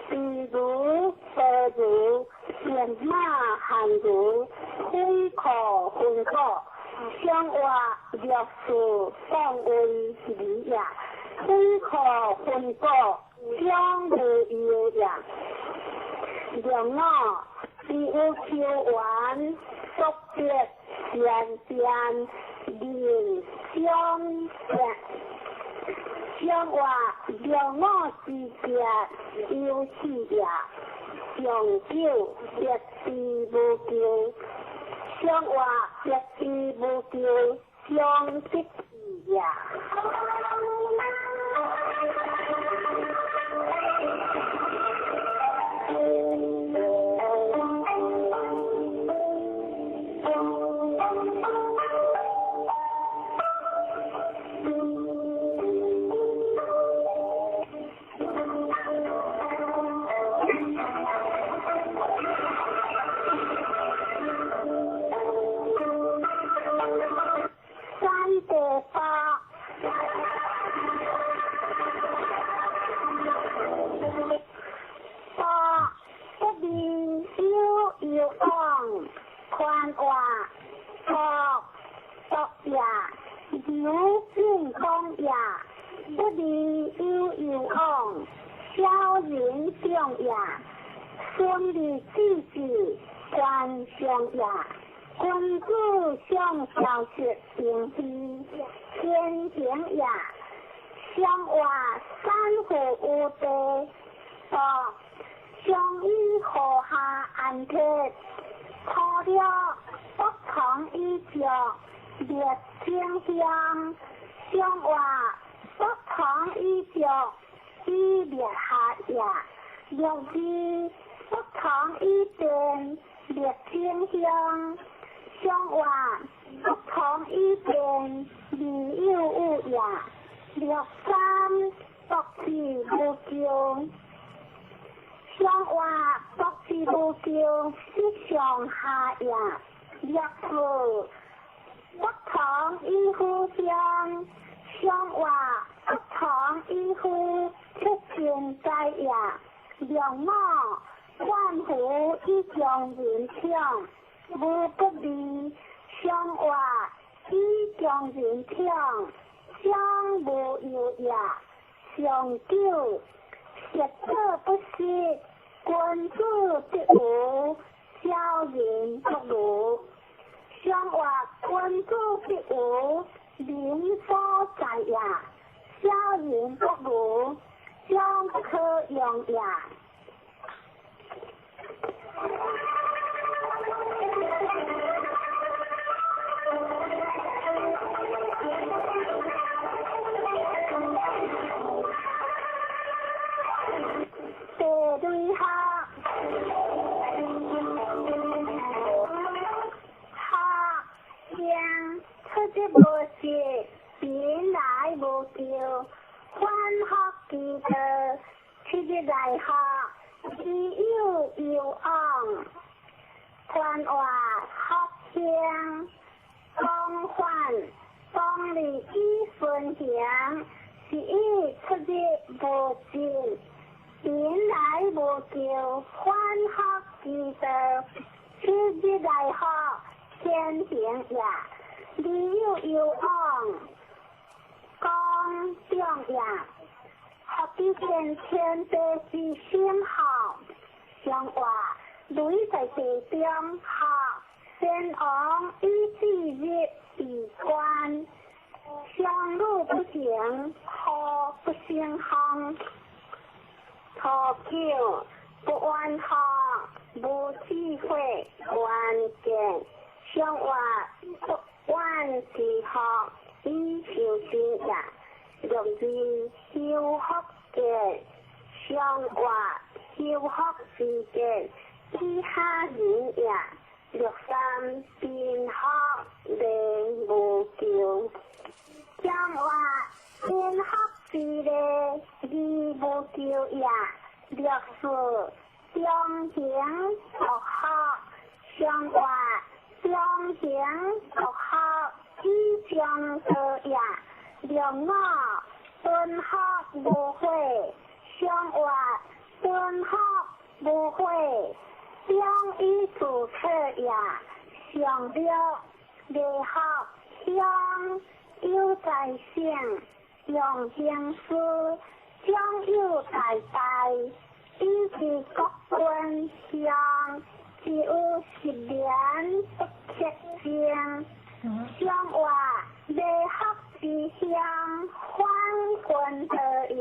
比如白如变马汉如非可分果，上话六字当为理也，非可分果，将无忧也。六五只有求缘，速别善变，人相变。上话六五之别有四也，上九别之无求，上话别之无求，上得志也。宽话国国也，有进公也，不离有有往，小人长也，孙立子子官上也，君子上小学平非天行也，上话三户无地，国上以河下安铁。初六不从以脚列清香，上话不从以脚以列下也。六字不从以变列清香，上话不从以变理有物也。六三不是无穷。上话不是无穷，是上下也。六四不同以互相，上话不同以互出现在也。六五万福以将人强，无不利。上话以将人强，将无忧也。上九学者不识。君子必无，小人不如。上话君子必无，民所在也；小人不如，将不可用也。第对下，下将出之无实，贫来无求，反复其道，七日来学，只有有往，宽话福兴，广泛当利以顺行，是以出日无無盡，貧來無求，反復之道，七日來復，天行也。理有攸往，講中也。福之見天地之心好，上話雷在地中好，先王以至日為官，相路不行，何不勝風？初九不怨福，無智慧，願見上話不怨之福，以修身也。六二修福見，上話修福之見，以下人也。六三貧福禮無求，上話貧福之禮義無求也。六四中行獨福，上話中行獨福以上道也。六五敦福無悔，上話敦福無悔，中以自徹也。上六禮福鄉有在性，用行師長有大大，以其國君鄉，只有十年不克正。上話禮福之鄉，反君道也。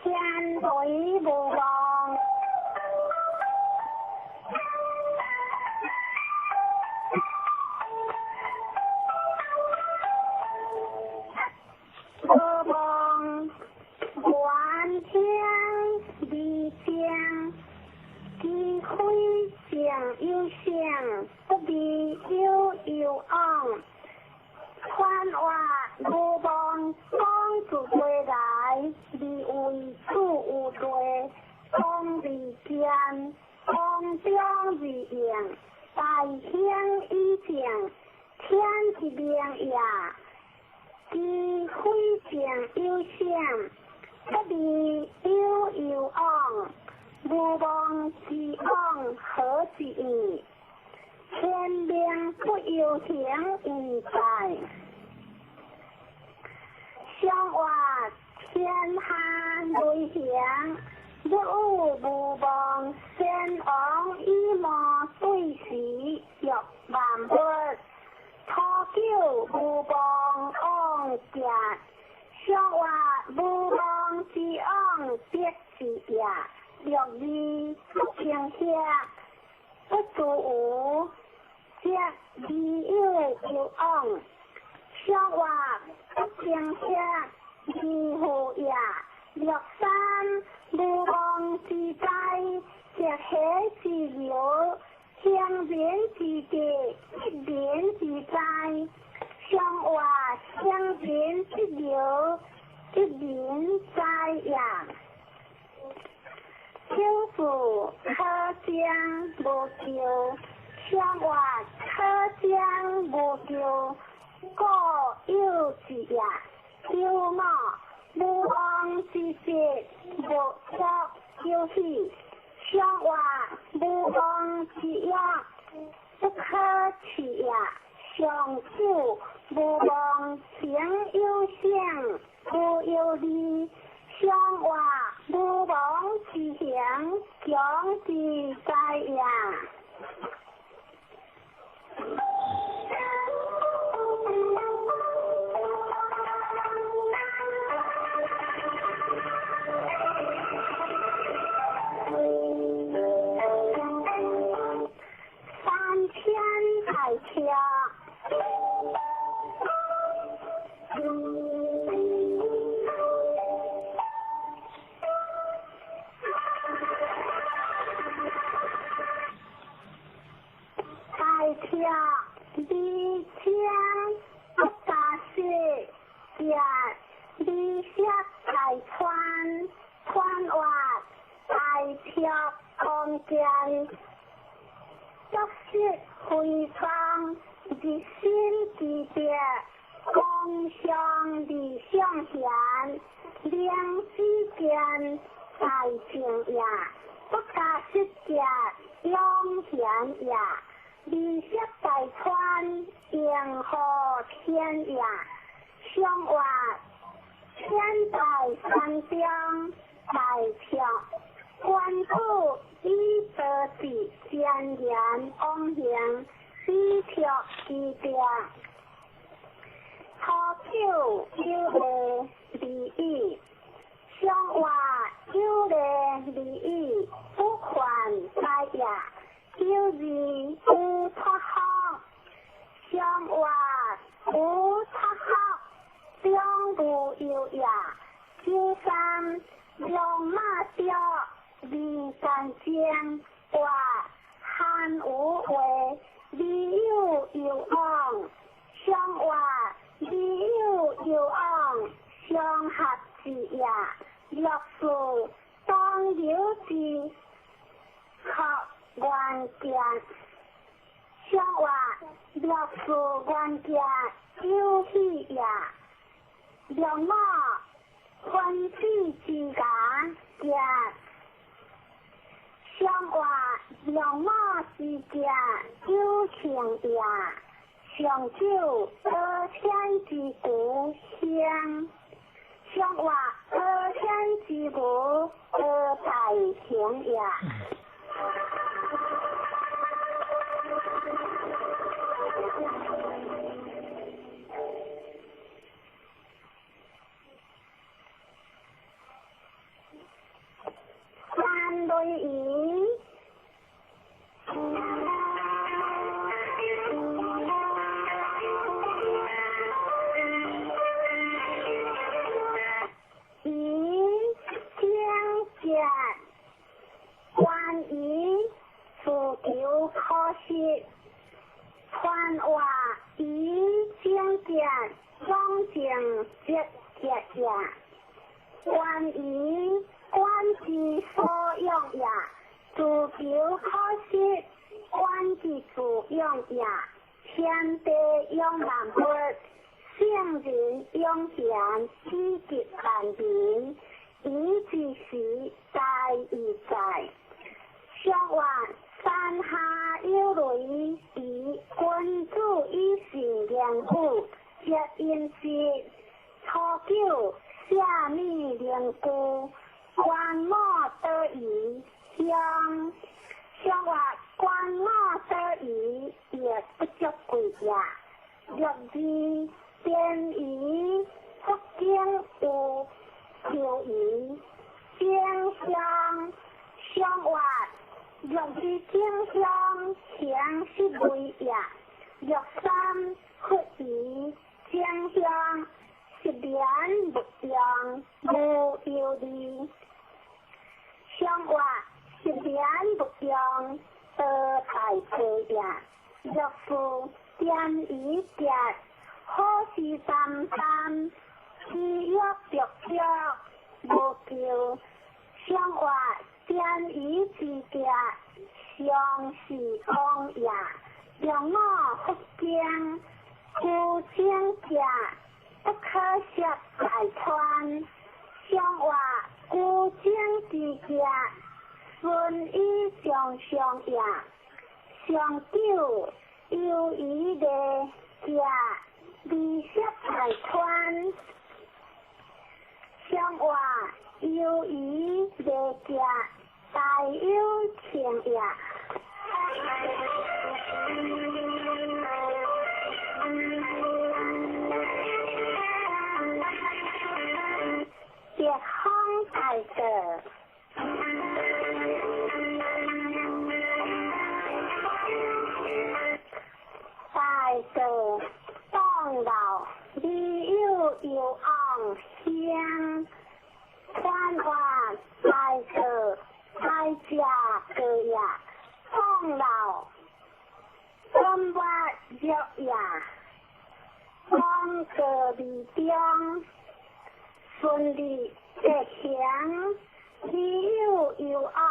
天雷無望，無望，願聽離正，機非正有性，不離有攸往。寬話無望，講自歸來，離為主有類，講離間，講中而應，大興以正，天之明也。機非正有性，不離有攸往。無望之往何之意？天命不由行為在。上話天下雷行，欲有無望，先王以無對時欲萬物。初九無望往行，上話無望之往必之也。六二不平下，不足無，則理有攸往。上話不平下，義父也。六三無望之災，則喜之流，行人之德，一人之災。上話行人之流，一人災也。九四可將無求，上話可將無求，故有之也。九五無望之節，無足有喜。上話無望之約，不可辭也。上九無望行有性，無有利。上話無望之行，強之災也。三千大車。大車離江不加雪，行離石大川，川活大車公。王健，足色非方，日新之德，光相理相贤，良知见大正也，不加失节永贤也，利息大川迎和天也，相话天大山中大票，关主以德治善言往行，以托之德。初九有礼利语，相话有礼利语，不犯灾也。九二有托福，相话有托福，中无忧也。九三龙马雕，二干净，话汉无话，利有有往，相话利有有往，相合之也。六四当有之，合元件，相话六四元件有喜也。六五分子之家件，相话六五之件有情也。上九二天之故乡，相话二天之故二大行也。三类鱼。鱼精节，关于自求可惜，传话鱼精节，总情节节也。关于官之所用也，自求可惜，官之自用也。天地养万物，圣人养贤，以及万民，以之时在以在。相话山下有雷，以君子以信言语，接音节。初九下米灵菇，官母得鱼香。相话官母得鱼也不足贵也。六二边鱼，福建有秋鱼，正香相话六二正香形是味也。六三福鱼正香是莲不用无忧虑。相话是莲不用得大贵也。六四点一节，好事三三，只约着着无求。相话点一之节，相是往也。六五福经，孤精节，不可涉大川。相话孤精之节，顺以上上也。上九由于的节，利息大川。相话由于的节，大有情也。别风大道，大道当老，你有有昂香，传话大道大家个呀，当老，分发热呀，当个里中。顺利吉祥，你有有昂，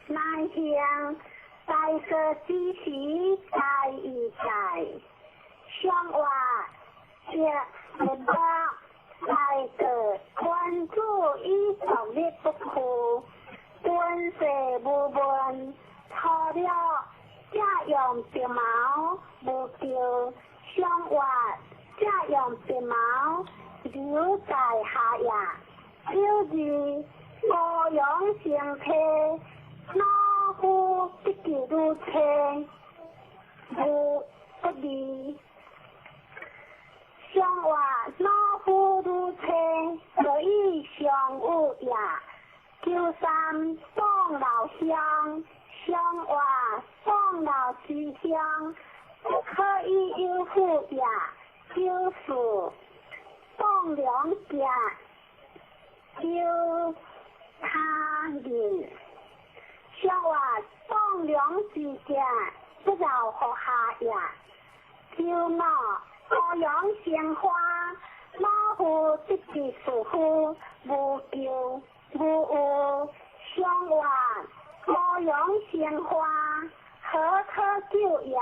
难行興，大過之時大義在。上話這節目大過君子以獨立不屈，敦世無問，初了這用白毛無救，上話這用白毛留在下也。九二高陽生體，老夫得志如車，無不利。上話老夫如車，可以相有也。93宋老鄉，上話宋老之鄉，不可以有負也。94宋良家，九他人。上話棟梁之家，不饶乎下也。95高陽生花，老夫得志士夫，無咎無有。上話高陽生花，何可救也？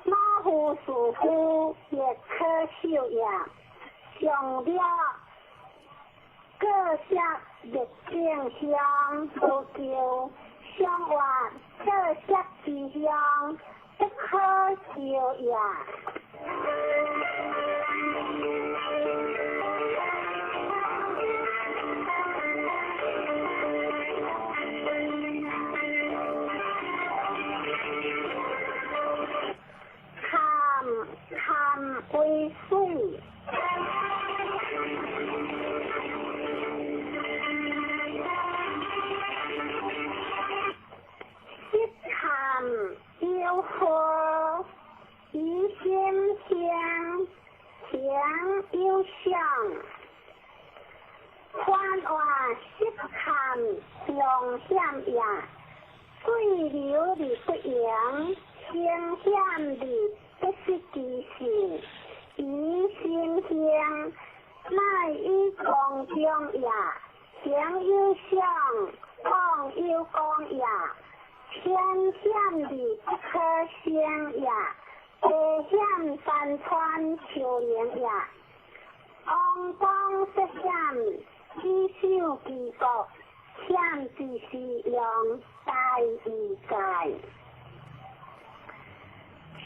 老夫士夫，亦可朽也。上了各色热正香，无咎。上话各色之香，不可救也。坎坎為水。色坎有火，以心香，香有香。宽话色坎常险也，水流而不盈，声险而不失其性。以心香，乃以光中也。形有相，光有光也。天险而不可胜也，地险山川丘陵也。王公涉险，以守其国，险之时用，大义在。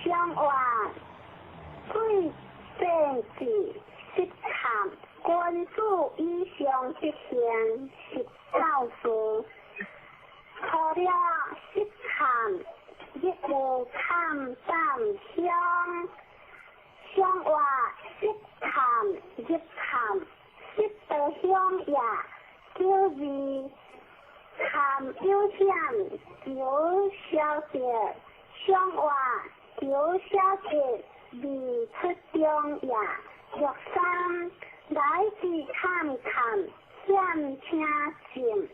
上话水变质失坎，君子以上德行，是教士。除了失坎，亦有坎胆香。上话失坎入坎，失得香也。92坎有险，有小得。上话有小得，未出中也。63来自坎坎，险请进。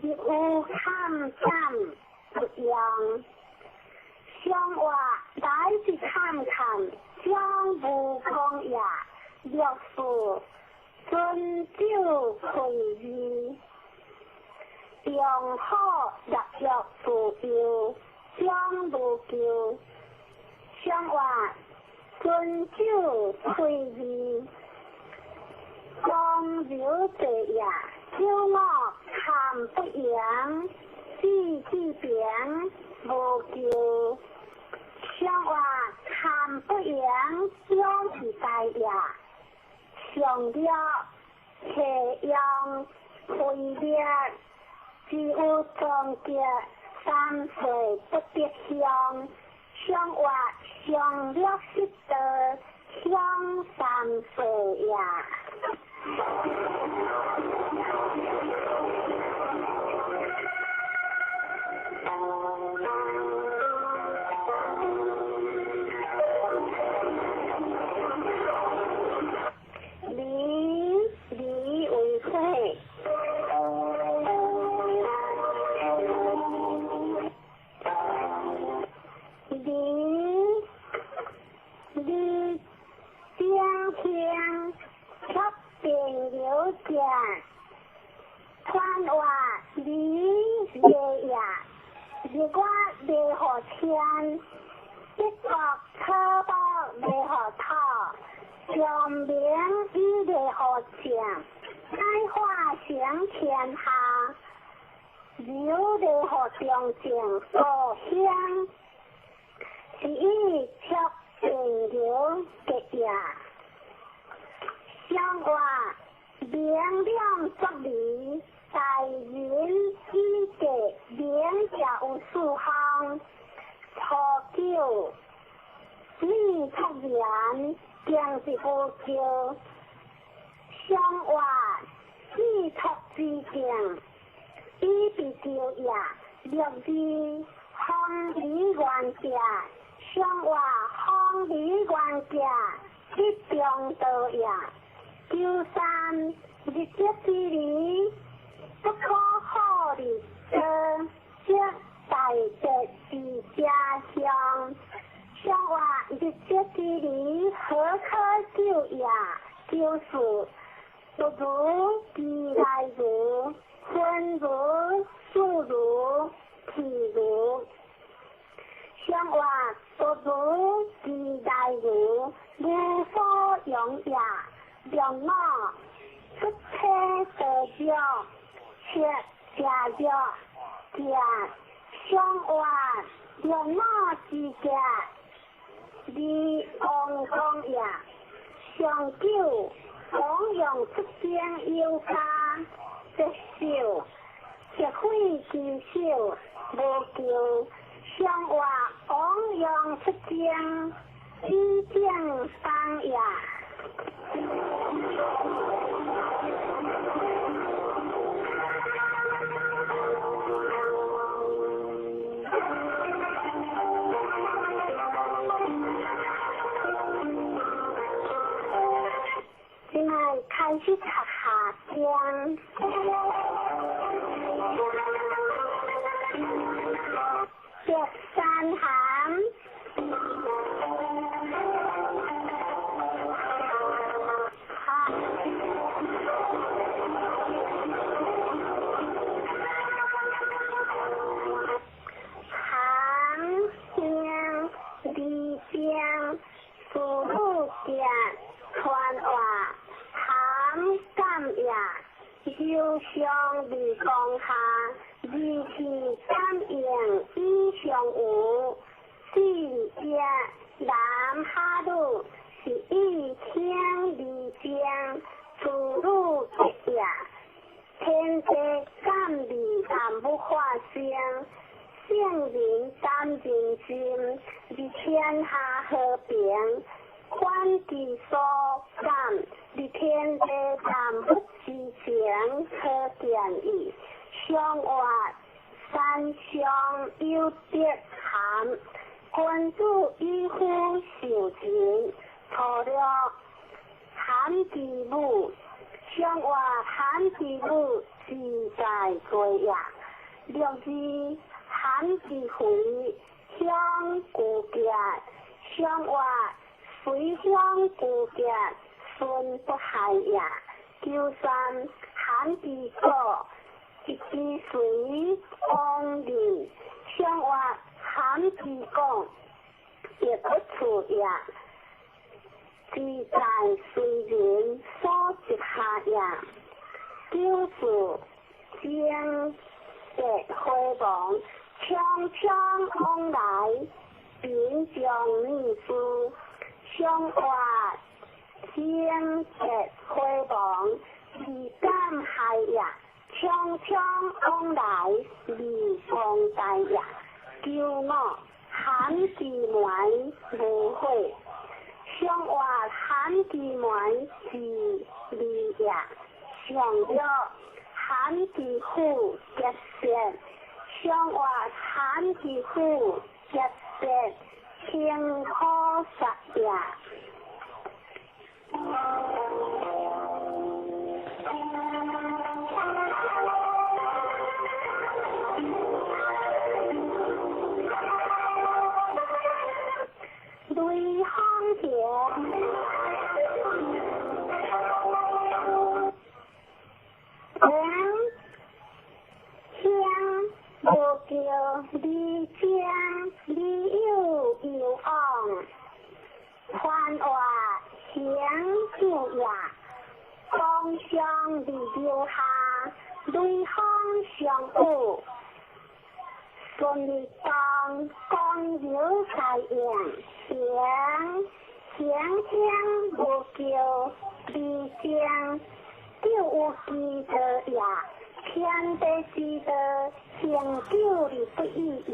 入有坎胆不用。上话来自坎坎，将无空也。64尊酒开义，用好入约自由，将无咎。上话尊酒开义，光流者也。95坎不扬，志之平，无咎。上话坎不扬，勇是大也。上了斜阳开裂，只有终结三岁不得乡。上话上了失道，乡三岁也。离离为火。离离正香，却变流者，予天，一國草木袂予土，長明伊袂予正，乃化成天下，流袂予中正故鄉，是以促進流結也。上話明亮作理，大仁以德明者有四項。初九，你出言，定是無叫。上話你出之境，以被叫也。六字方理原者，上話方理原者，一中道也。九三日德之理，不可好日多，則大德之家鄉。上話日德之理，何可救也？九四不如其來如，分如事如譬如。上話不如其來如，無所用也。六五出體得著，七食藥食。上話六五之家，離王公也。上九王用出兵有加，得手，積悔之手無求。上話王用出征，以正方也。這擺開始讀下章。白山涵。行乡离乡，事母行传话，含感也。忧伤未讲下，二气感应以上有。四也男哈鲁是以听离将，事母结也。天地感味万物化生，圣人担人心，而天下和平。反其所感，而天地万物之情可见矣。上话三相有德含，君子以夫受人，初六含之母。上话含之母自在过也。六字含之肥，乡古结。上话随乡古结，孙不害也。九三含之果，一之随往人。上话含之讲，亦不处也。自在随人所执下也。九四精德回亡，匆匆往来，贫将女士。上话精德回亡，未敢害也。匆匆往来，未光大也。九五含之门无悔。上话含之门是利也。上六含之虎结舌。上话含之虎结舌，清可杀也。雷锋桥，王乡无叫李江。上伫流下，雷锋上有，顺利当光流在用，行行行无叫，离正就有之道也，天地之道，恒久而不易也。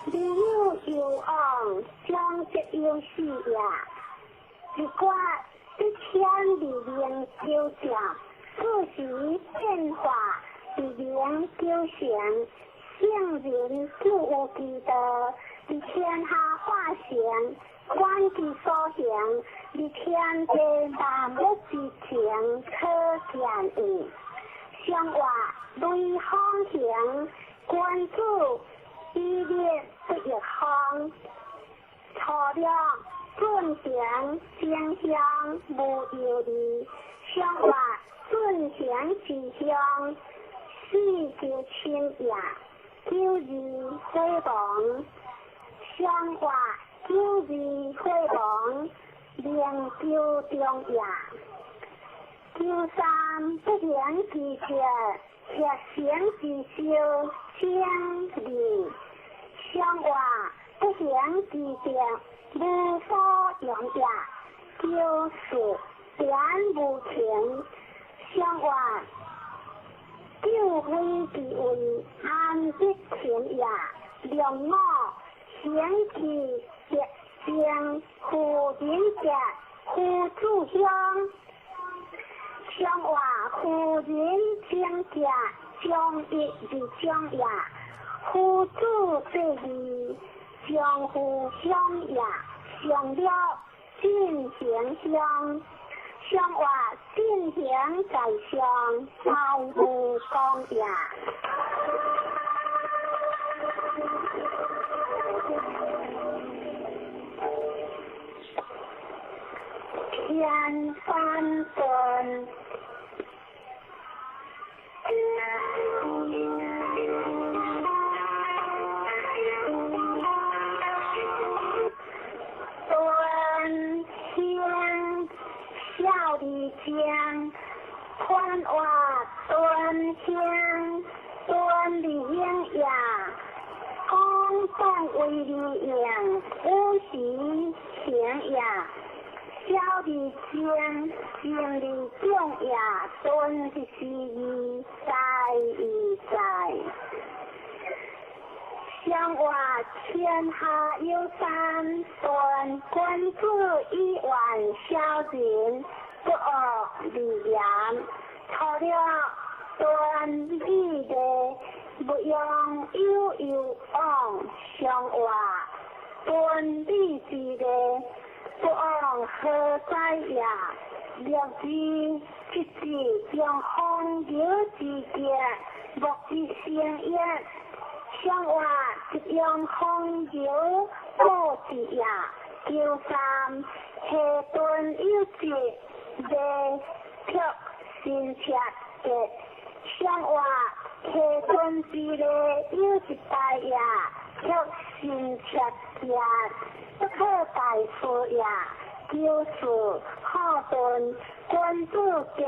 未有攸往，终则有始也。一决一天而明究竟，四时变化而明究成。圣人就有之道，伫天下化成，观其所行，伫天地万物之情可见矣。上话雷锋行，君子以立不亦方。初六进行正向无忧虑，上话进行之向，四就亲也。九二火亡，上话九二火亡，明求中也。九三不行之德，协行之修，正义。上话不行之德，无所用也。九四点无情，上话救非之位，安得情也。两五行其德正，夫人者，夫子乡。上话夫人正者，将一而将也。夫子这义，将夫相也。上了进行相，上话进行在上，大无功也。天翻顿。端香小里江，宽瓦端香，端里英呀，公共为里用，五时行呀。小里江，正里中呀，端的是义在义在。上话天下有三端，君子以远小人，不恶而言。除了端礼的，不用有有往。上话端礼之的，不往何在也？六字七字将风流之节，莫之成也。上话一用风流布置也。九三下顿有节，未却新切的。上话下顿之内有一代也，却新切也，不可大事也。九四好顿君子节，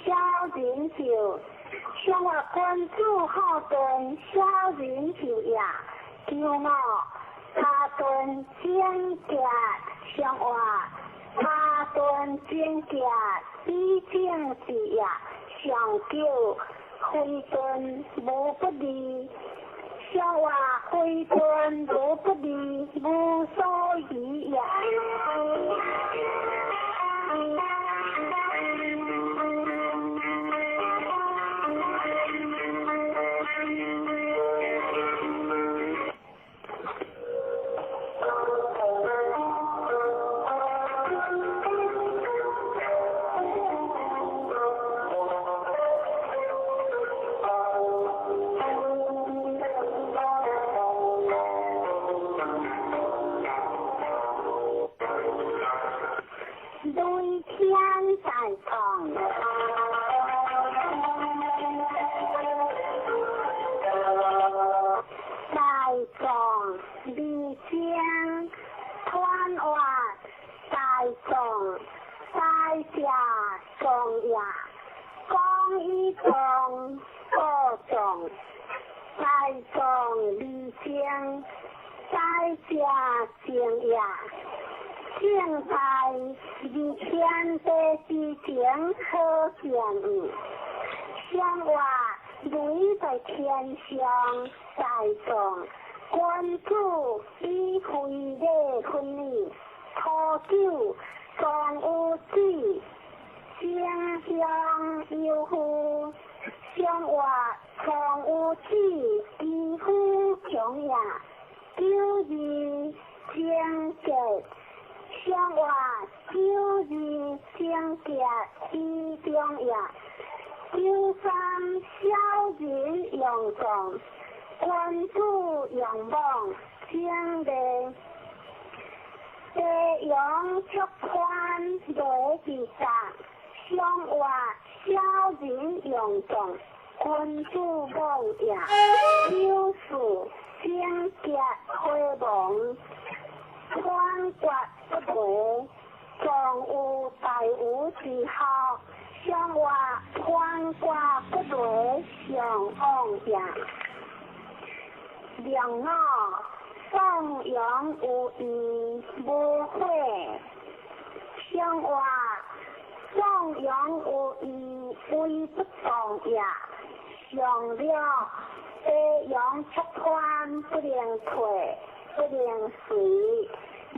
小人就。上话君子好顿，小人就也。九五他顿正节，上话他顿正节，比正之也。上九非顿无不利，上话非顿无不利，无所疑也。大众，大家中也。講以藏報藏，在藏離正，在者正也。正在離天地之前可見。相話雷在天上在藏，君子以非禮訓你，初九藏有子，正向有父。相話藏有子，其夫強也。九二正結，相話九二正結以中也。九三小人用藏，君子用妄正禮。地陽出寬雷之甲，相話小人用藏，君子妄也。九四正結火亡，寬決不雷，藏有大無之學。相話寬掛不雷，上往也。兩五頌揚有義無悔，相話頌揚有義為不動也。上了地陽出寬不能退，不能隨，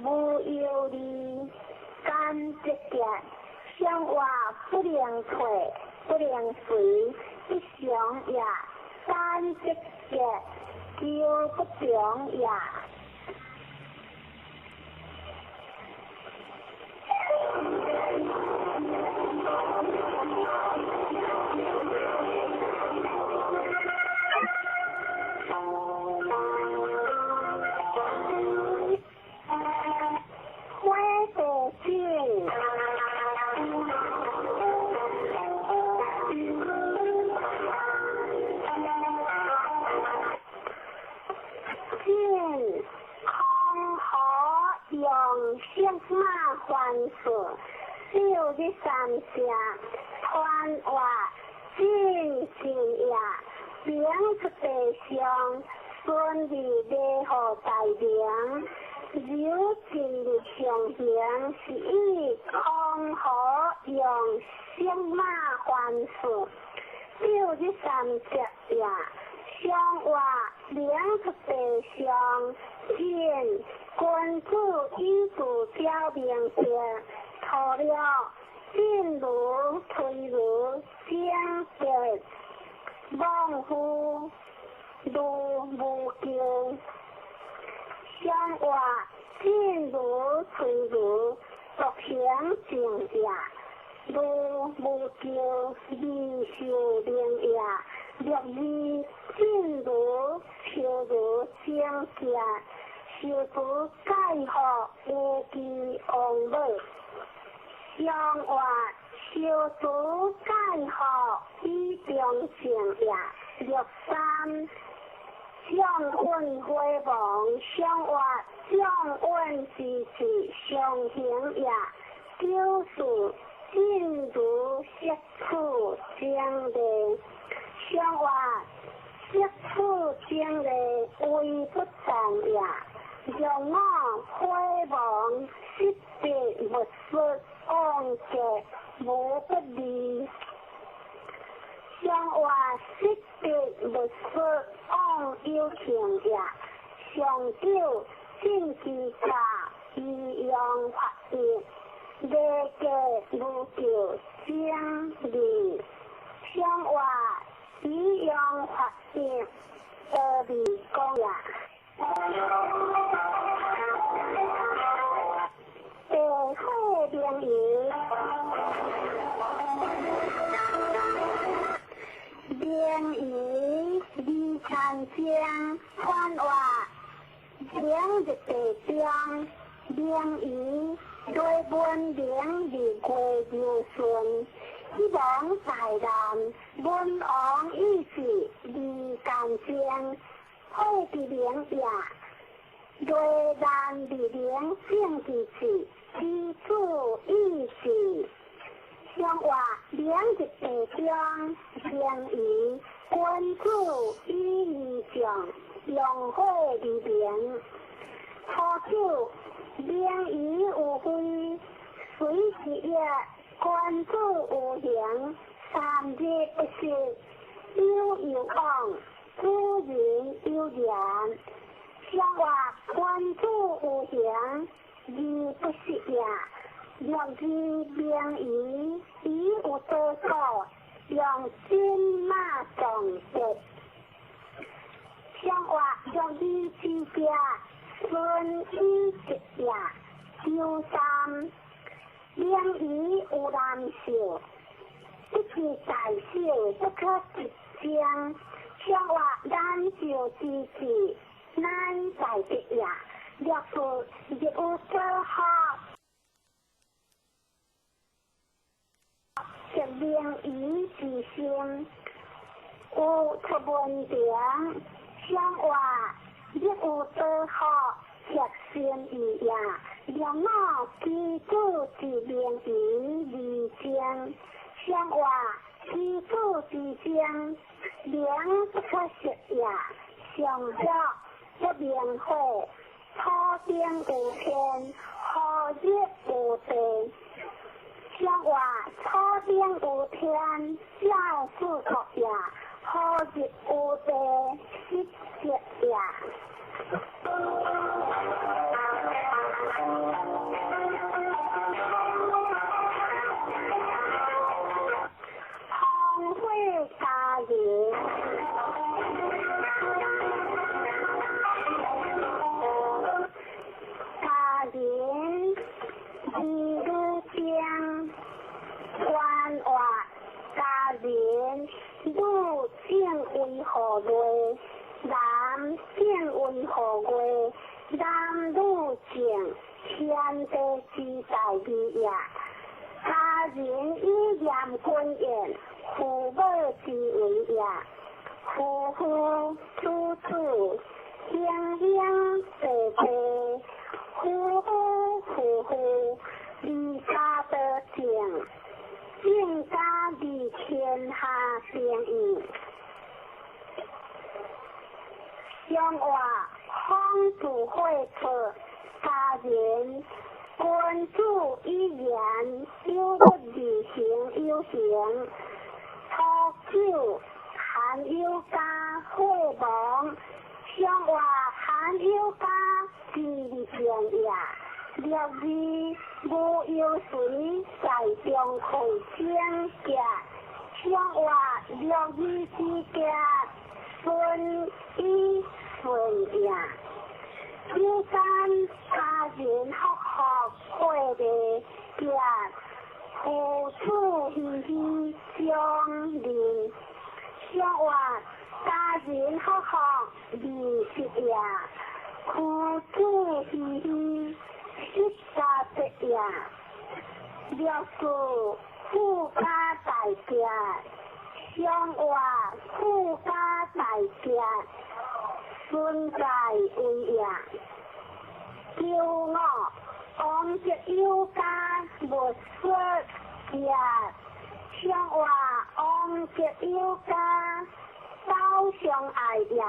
無憂慮，甘節結。相話不能退，不能隨，不祥也。三節結，求不中也。火地井。井空河用色馬還數，六日三聲，傳話進進也，明出地上，順利禮予大明，柔進入上行，是以空河用色馬還數，六日三節也。相話明出地上，進君子以自表明白，除了進如推如正結，妄夫如無咎。相話進如推如獨行正也，如無咎未受明也。六二進如超如正結，受主解學有其王母。相話受主解學以中正也。六三將運火亡，相話將運之志上行也。九四進如色處正禮，相話色處正禮為不動也。兩五火亡，失別勿失，往結無不利。相話失別勿失，往有情也。上九進其家，以陽發育，禮結無咎正義。相話以陽發育，得利公也。地火明夷，明夷二参将，传话明日地中，明夷对文明日月流顺，希望大难，文王意志二干将，火之明也。雷难日明正之志，其子意志，上話明入地中，明儀君子以義重，用火而明。初九，明儀有非，水是液，君子有形，三日不食，有有往，主人有言。上話君子有形，而不失也。若知明儀，以有多果，用金馬撞得。上話若知之者，順以直也。周三，明儀有難受，不知大小，不可得將。上話難受之至，乃大德也。若是日有所學，則明儀之心，有出問題。上話日有所學，則心意也。若我基礎之明儀而精，上話基礎之精，明不可失也。上弱不明火，土頂有天，何日有地？上話土頂有天，照四國也；何日有地，失德也。烽火家人，家人二女精，官话家人女正为何月？男正为何月？男女正，天地之大义也。家人以严君言，父母之为也。夫妇子子，兄兄弟弟，夫夫妇妇，离家得正，正家离天下定义。上话孔子会错，家人君子以言，有不而行有形。初九，含有家火亡，上话含有家之正也。六二无忧随在中会整洁，上话六二之洁，顺以顺也。九三家人福福会的洁，父子喜喜相认。上话家人福福二十也，父子喜喜失家德也。六四富家大家，上话富家大家，存在为也。九五王德有家无说也，上话王德有家走相爱也。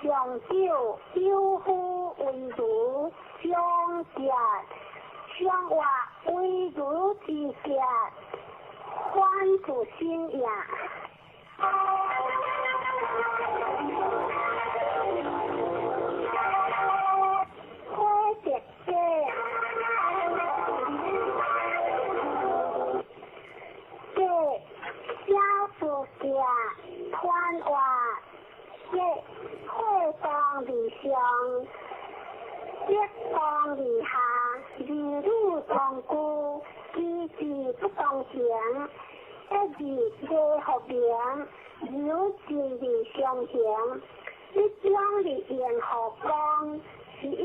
上九有夫为如相结，上话为如之结，反自身也。火德家，家小事家，团话家火当而上，德当而下，儿女同居，机智不同行，一字礼福明，有志而相行，一将而言何光，是以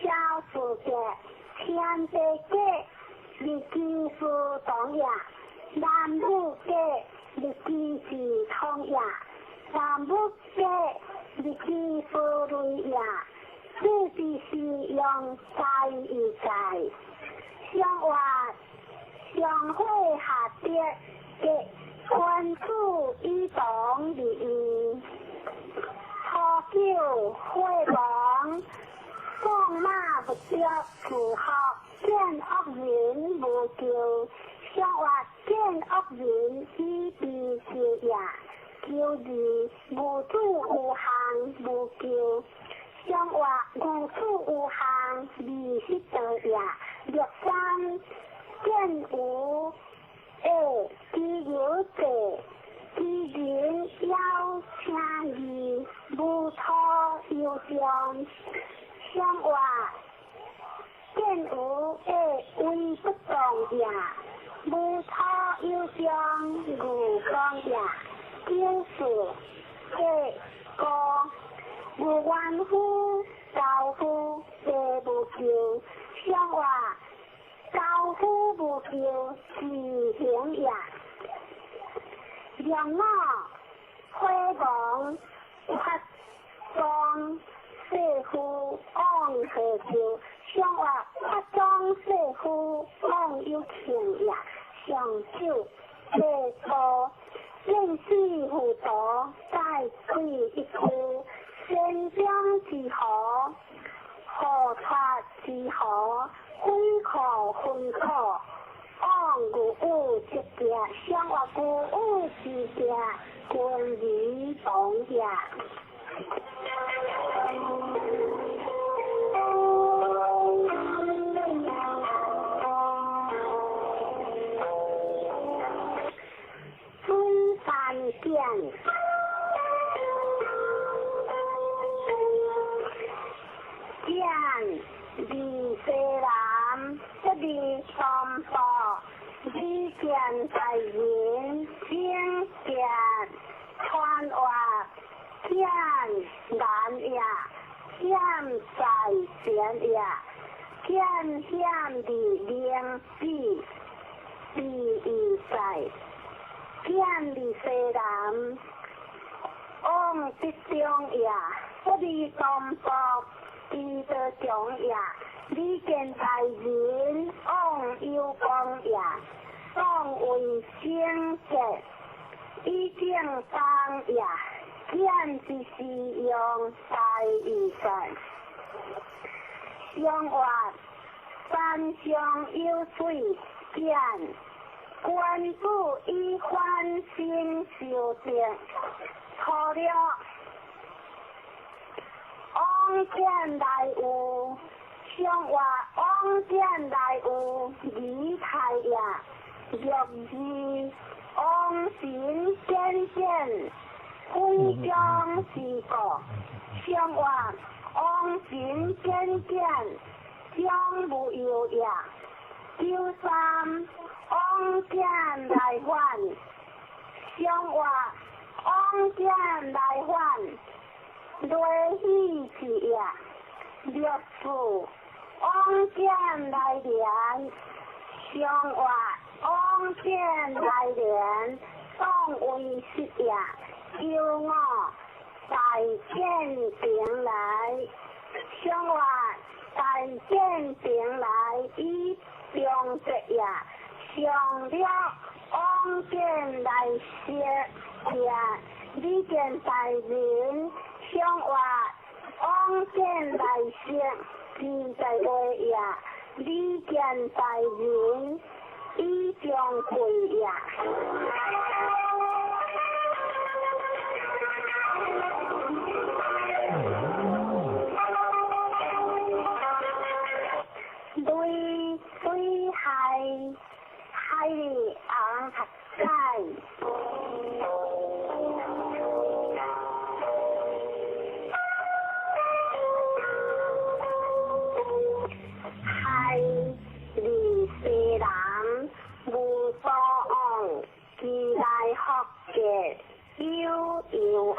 小事家，天地家，日机事同也；男女家，日机事同也；男女家，日机事类也。这就是用在而在。上话上火下跌，结君子以同入院。初九火亡，放马不着自学，见恶人无咎。上话见恶人以悲受也。九二无主有项无咎。上话无主有项二十多也。六三见无下其有济，其人枵请义，无土有将。上话见无下威不动也，无土有将无光也。九四八五无冤夫，高夫地无咎。上话高夫无咎，自行也。两五火亡，发庄世夫往何咎？上话发庄世夫往有庆也。上九八五见死糊涂，在鬼一区，先将之河，河川之河，分苦分苦，往有有之行，上话有有之行，君儿同也。准三见，见二世男，不离三宝，李见在人，经见传话，见难也，险在前也，见险的灵子，比伊在。见二世男，往得中也，不离东北，彼得强也。李见大人，往有光也，往为圣洁，以正当也。见之是用大义在。上话山上有水，见。君子以反省修正，初六往见来有，上话往见来有离开也。六二往神见见，分将之过。上话往神见见，将无忧也。九三往见来还，上话往见来还，雷喜去也。六四往见来连，上话往见来连，当为实也。九五大见平来，上话大见平来以中节也。上了往见来学也，李见大人，上话往见来学，自在话也。李见大人，以将贵也。对对海海昂在。海二世人无所往，其来福结有有往，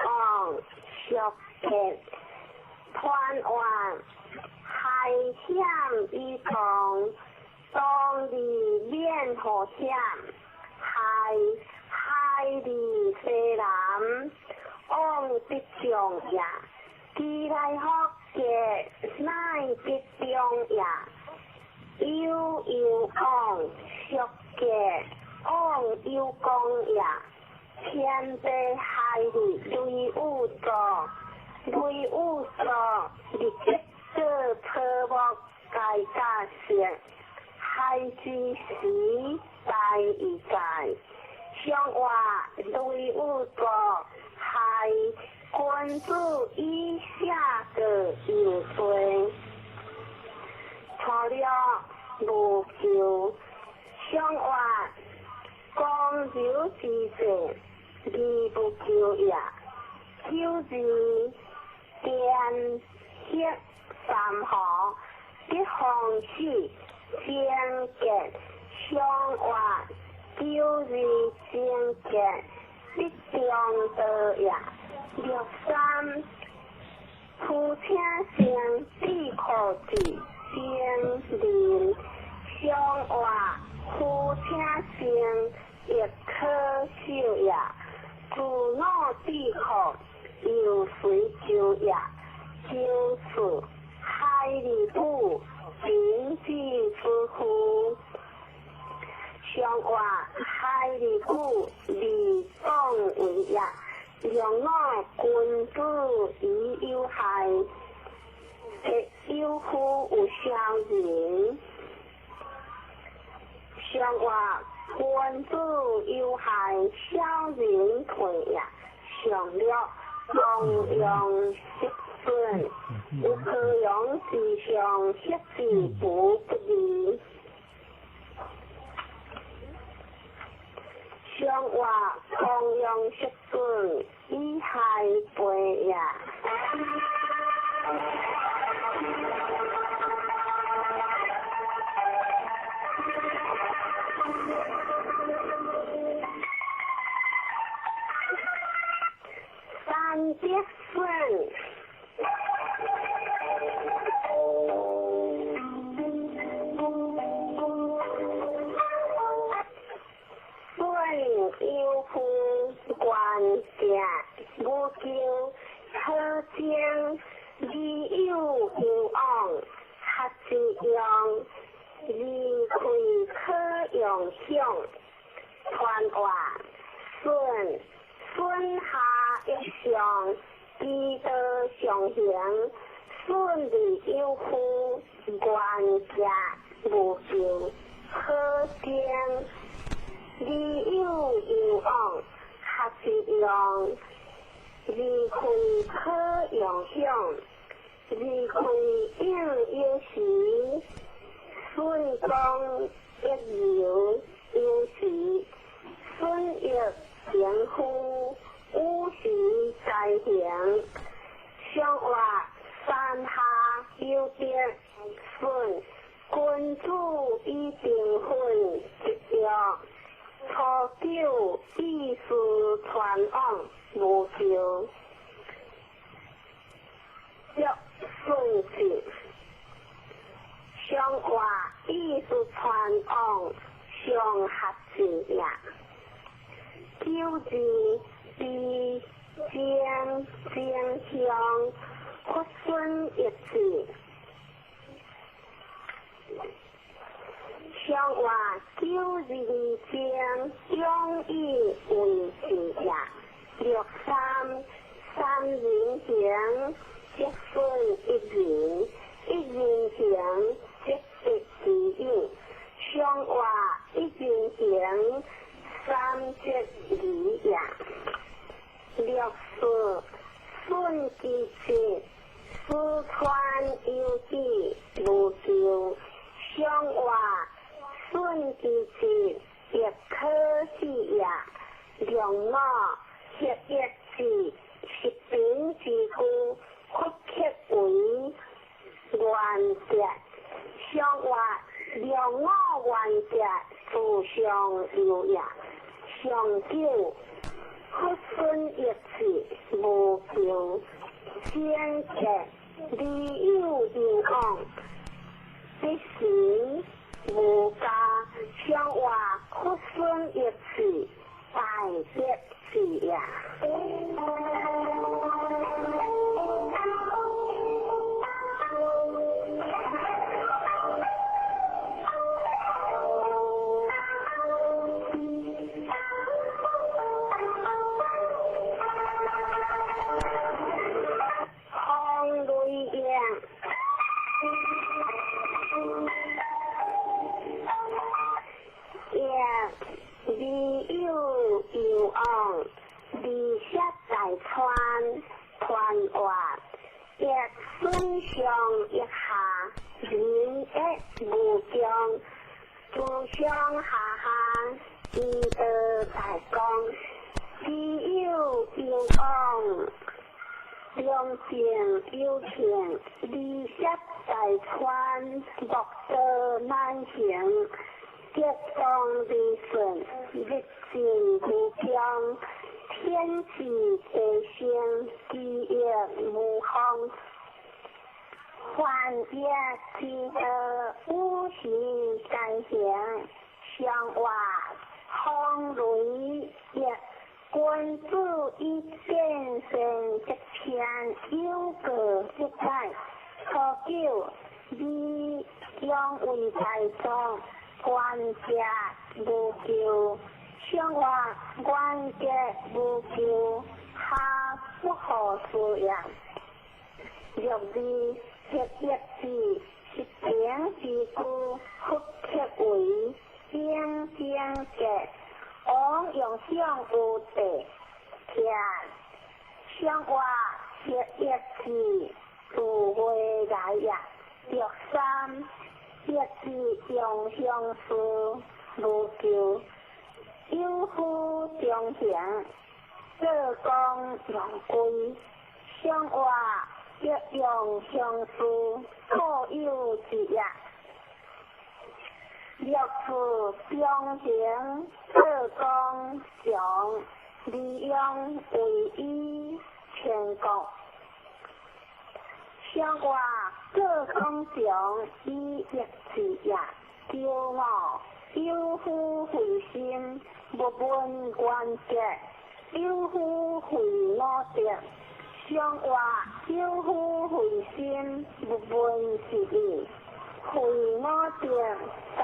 俗结团圆。海险以同，当日免祸险。海海二世人往得中也，其来福结乃得中也。有有往，俗结杰往有功也，天地海日雷雨作，雷雨作日吉做草木皆甲色，海之时大一界，上话雷雨作海君子以下个有罪，初六无求，上话公柔之势，而不求也。九字电血三河，得方式贞洁，上话九字贞洁，得中道也。六三夫请生智库子精灵，上话夫请生亦可受也。自脑智库又随就也。九四海里母平之之夫，上话海里母利讲为也。两我君子以有害，有夫有小人。上话君子有害，小人退也。上略弘扬德顺，有可养之上，失之不不义。上话弘扬德顺，以害背也。三节顺。顺有夫关者，无求可将，理有有往，合之用，离开可用享。传话顺顺下一上，基道上行，顺利有夫关者，无求可将。理有有往，合之用，离开可用享，离开应有时，顺光一流有时，顺益行夫，五时在行，上话山下有德顺，君子以定分一约。初九意思传往无求，约顺子。上话意思传往上合子也。九字比正正向佛孙一字。上话九字正中以为是也。六三三人行，则损一人；一人行，则得其友。上话一人行，三则二也。六四顺其志，四川有志无求。上话顺其志，亦可喜也。两我合一字，十平之故，复刻为原则。上话两我原则，自上有也。上九复孙一字，无求。先觉理有有往，必行无加。上话复孙一字，大德字也。應。也未有遊往，離舍大川團活，亦水上一下，人亦無窮，諸上下下，依道大光，未有遊往，良善有情，離舍大川，莫道難行。吉光利順，日進無窮，天地地生，其益無方。凡業之道，五行皆行，相活風雷業，君子以變善則天，有過則改。初九，你養為大眾。關節無咎，相活關節無咎，下不可思也。六二黑一字，是平之故，复刻為兵丁節，王用相有地，天相活黑一字，自未來也。六三。一字用相思無咎，有夫中行，做工用歸，相活一用相思，各有之也。六四中行，做工常，利用為以全國。相活各工常以一字也，九五有夫慧心，勿問願結；有夫慧五德，相活有夫慧心，勿問是義。慧五德大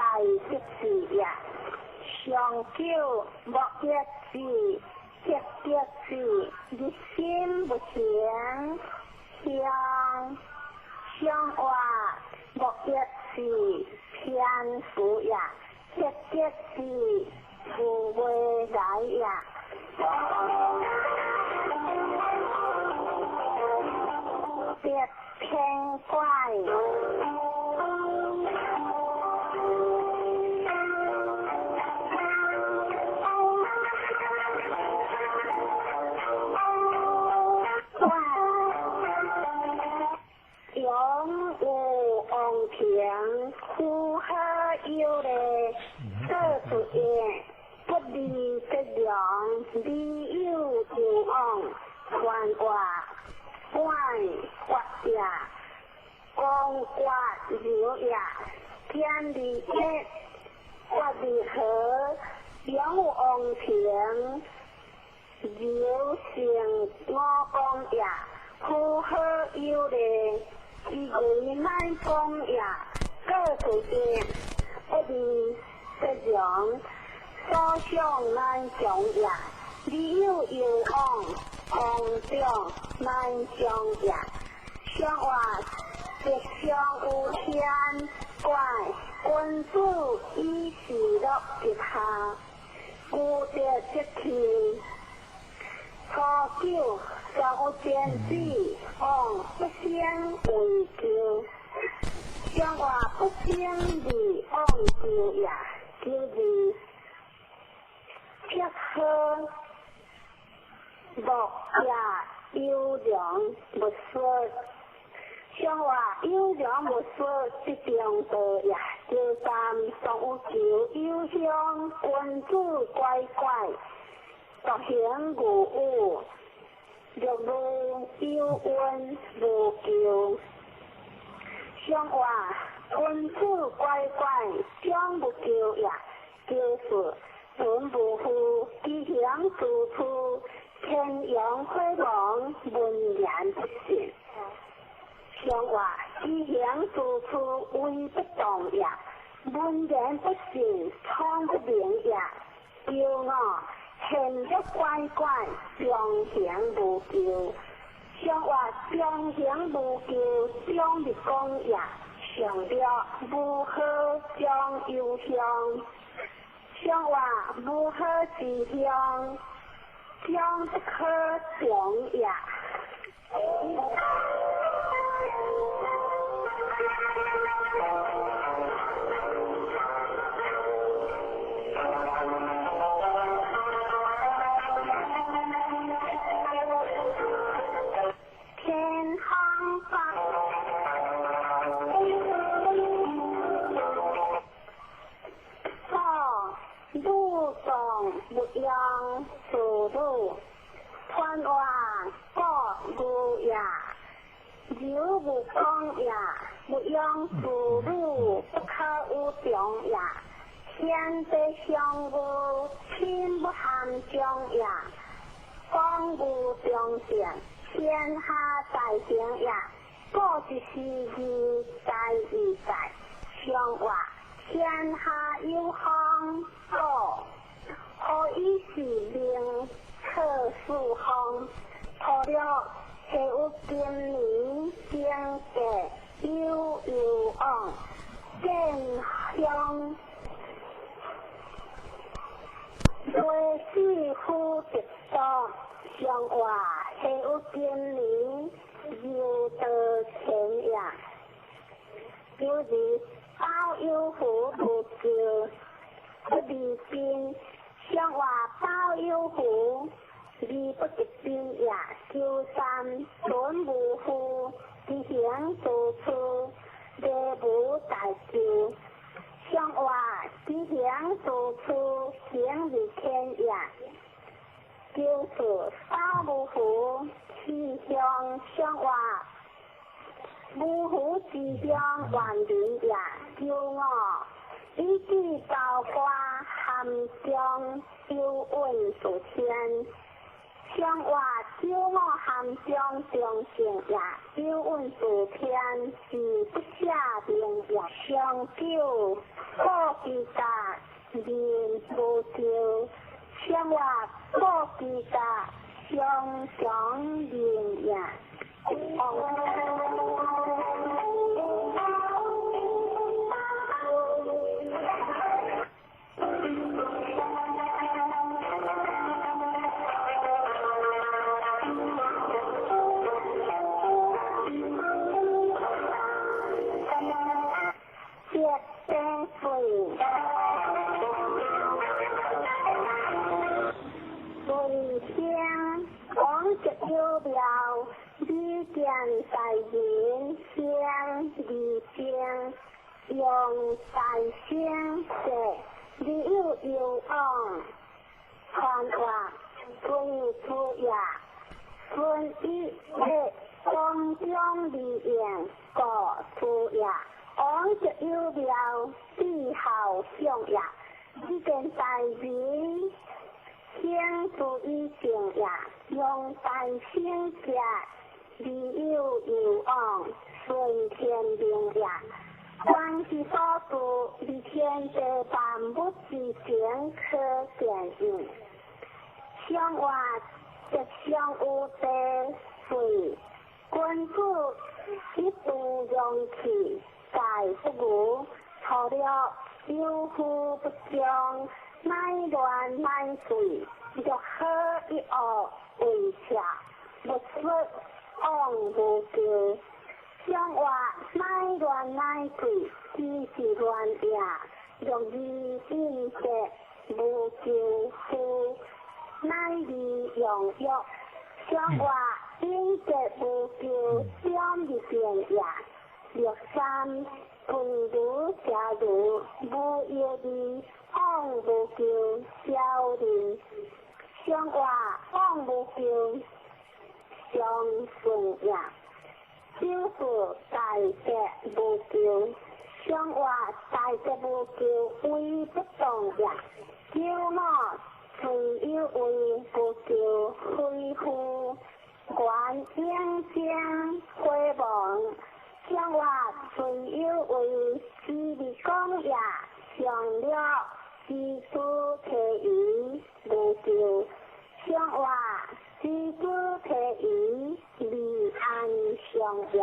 德字也。上九莫一字，一德字，日心不行。相相活莫一是偏福也，一德字无未来也。别偏怪。有咧，做主业不离则良，离有就往，官卦官卦也，公卦流也，天地一，卦地和，两王平，流成五公也，符合有咧，以为乃公也，各主业。不离则良，所想难强也；理有攸往，王长难强也。相活吉祥有天怪，君子以事乐吉下，孤德则气。初九，上有天子，王不先为咎。相活不兴利往求也，求字撇好木也优良勿说。相活优良勿说，即中道也。九三上有求有乡，君子乖乖，独行无有，六路有恩无求。相活君子乖乖，将无求也。九四存无负，吉祥处处，天阳火亡，文言不信。相活吉祥处处，威不动也。文言不信，聪不明也。九五现欲乖乖，常行无求。上活中行無求，中日講也。上略無好中有向，上活無好之鄉，中不可中也。天空放。汝藏勿用自汝，传话国无也，柔无讲也，勿用自汝，不可有长也。天地相无，天不含中也。讲无中性，天下大成也。故一时而在而在，上话天下有风，故何以是名测四方？除了下有今年经济有有往，见乡雷四夫得道，上话下有今年又得钱也。就是包有福无求，不离宾，上话包有福，而不得宾也。求三存无负，执行做处，礼无大求。上话执行做处，行如天也。就是包无福，气象上话。无福之乡万人也，求我以至包括含中有运数天，上话九五含中中性也，有运数天是不下明也。上九古之达人无求，上话古之达上上人也。有庙，李见大人先二经，用大声说，你有有往，传话孙出也，孙一的光中利用国出也，王就有庙，帝后相也，李见大人。先注意正也，用大声者，利有有往，顺天命也。关系所住，离天地万物之情可见应。上话则上有地水，君子一度容器，在不无，除了有福不将。乃乱乃水，若好一恶为邪，勿说往无求。上话乃乱乃水，只是乱也。若义应节无求福，乃利用欲。上话应节无求，两日变也。六三分如假如无药味。往无求，小人上话往无求，上顺也。就是大德无求，上话大德无求，为不动也。九我虽有为无求，非夫观应将回望。上话虽有为，只是讲也，上了。知书提疑无求，上话知子提伊离安上也。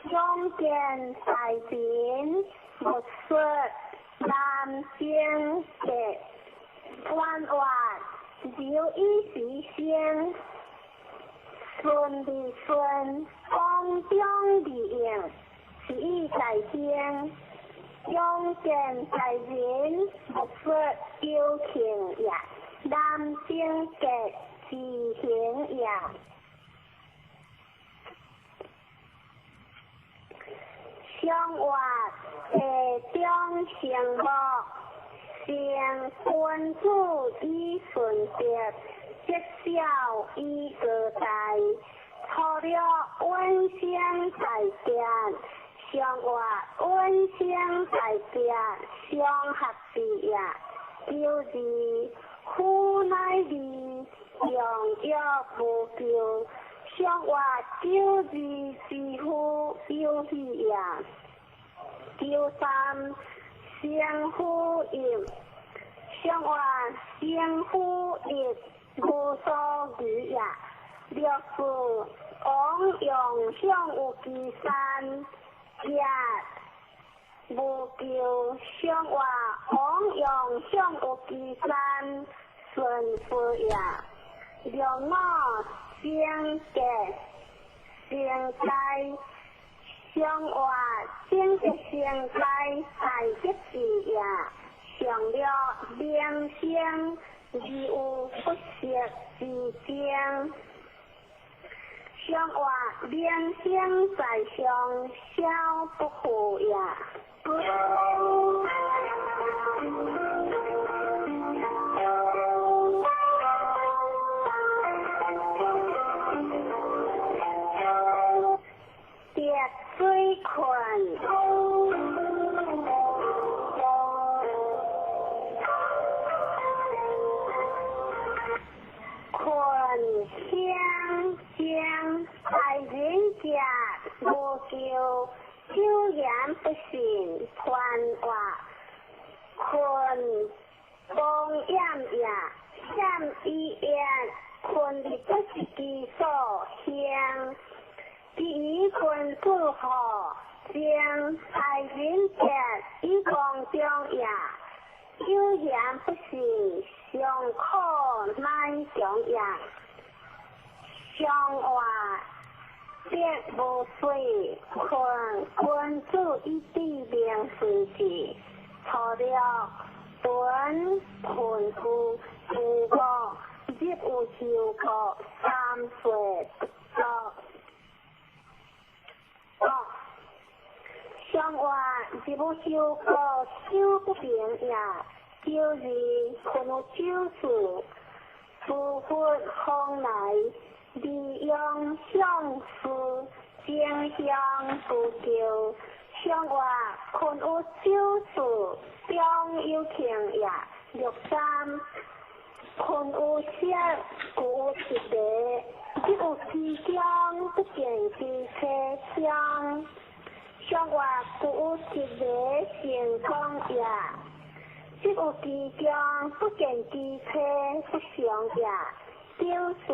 永见大人，勿说南京的弯弯留意时生，顺利顺，光中利用，是以在先。永见大人，勿说有情也，南京的自行也。相活地中成木，成君子以顺德，积小以高大，粗略稳生在殿，相活稳生在殿，相合之也。九二夫乃二，用药无救。相活九二之夫有喜也。九三相呼应，相活相呼应，无所疑也。六四王用相有其三，也无救。相活王用相有其三，顺夫也。六五正格成在，相活正格成在大吉字也。上了名声，而有不息之争。相活名声在上，小不负也。水困，困相将大人家无救，久言不信，传话困公厌也，险以言困的不是其所向。第一君子好，将大人者以光中也，有言不信，尚可难强也。相话别无水，困君子以地明随之，错了本困夫无国，日有修国，三岁不足。相活日无修国，修不平也。九二困有九事，诸佛方来，利用相思，争相不救。相活困有九事，中有情也。六三困有色，故有一个，日有其中，不见其车厢。相活故有一个成功也，日有其中，不见其车不祥也。九四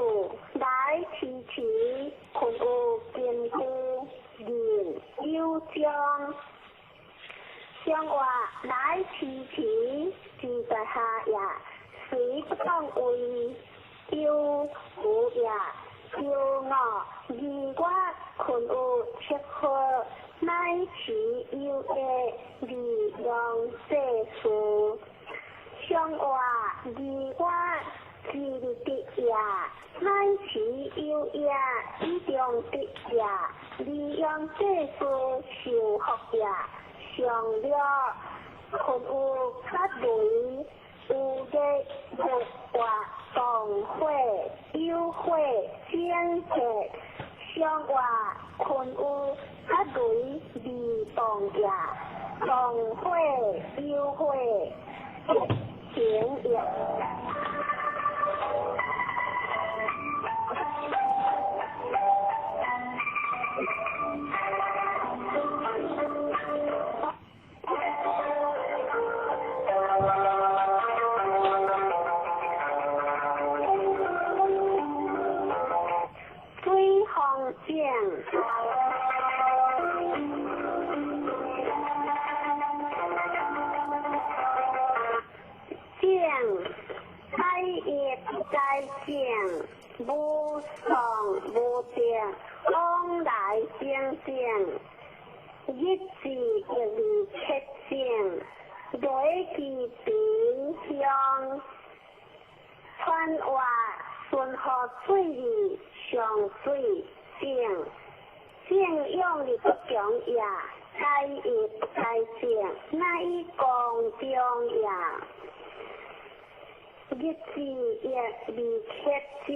来迟迟，困有金箍人有将。相活来迟迟，自在下也，虽不当为有无也。九五二月困有七号，乃持有的利用世事。相活二月之日得也，乃持有也以中得也，利用世事受福也。上了困有法雷，有月木活动火有火整节上活坤有啊雷二动也动火有火停也。水风井。井，改业改正，无丧无定，往来正正，日子一日七正，雷其平乡，川活顺河水里上水正，正用的不强也，改业不改正，乃以公中也。日子一二七正，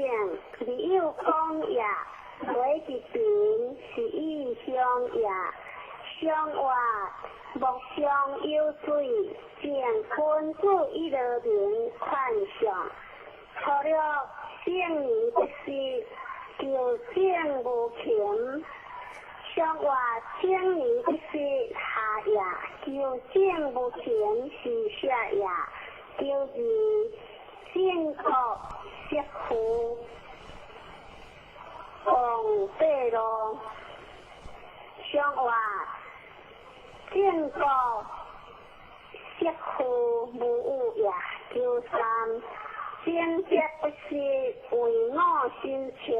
二有讲也，雷其平是以乡也，乡话木上有水，正君子一乐明款上，除了正年不失，求正无勤。上话正年不失下也，求正无勤是下也，求二正国媳妇王八路，上话正国媳妇无有也，求三正节不失为我心切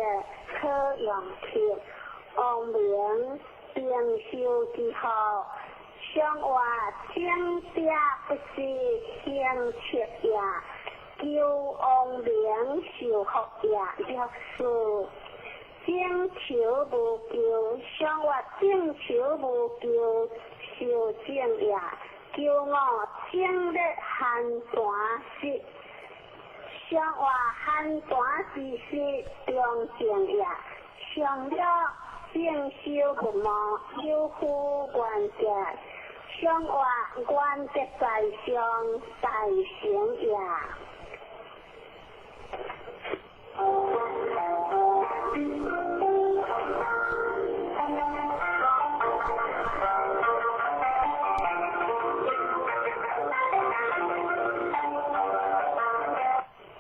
可用贴，王明平寿之后，上话正节不失行切也。求王明受福也，六四正求无求，上话正求无求受正也。求我正日寒寒时，上话寒寒之时中正也。上了正修不毛有夫原则，上话原则在上大成也。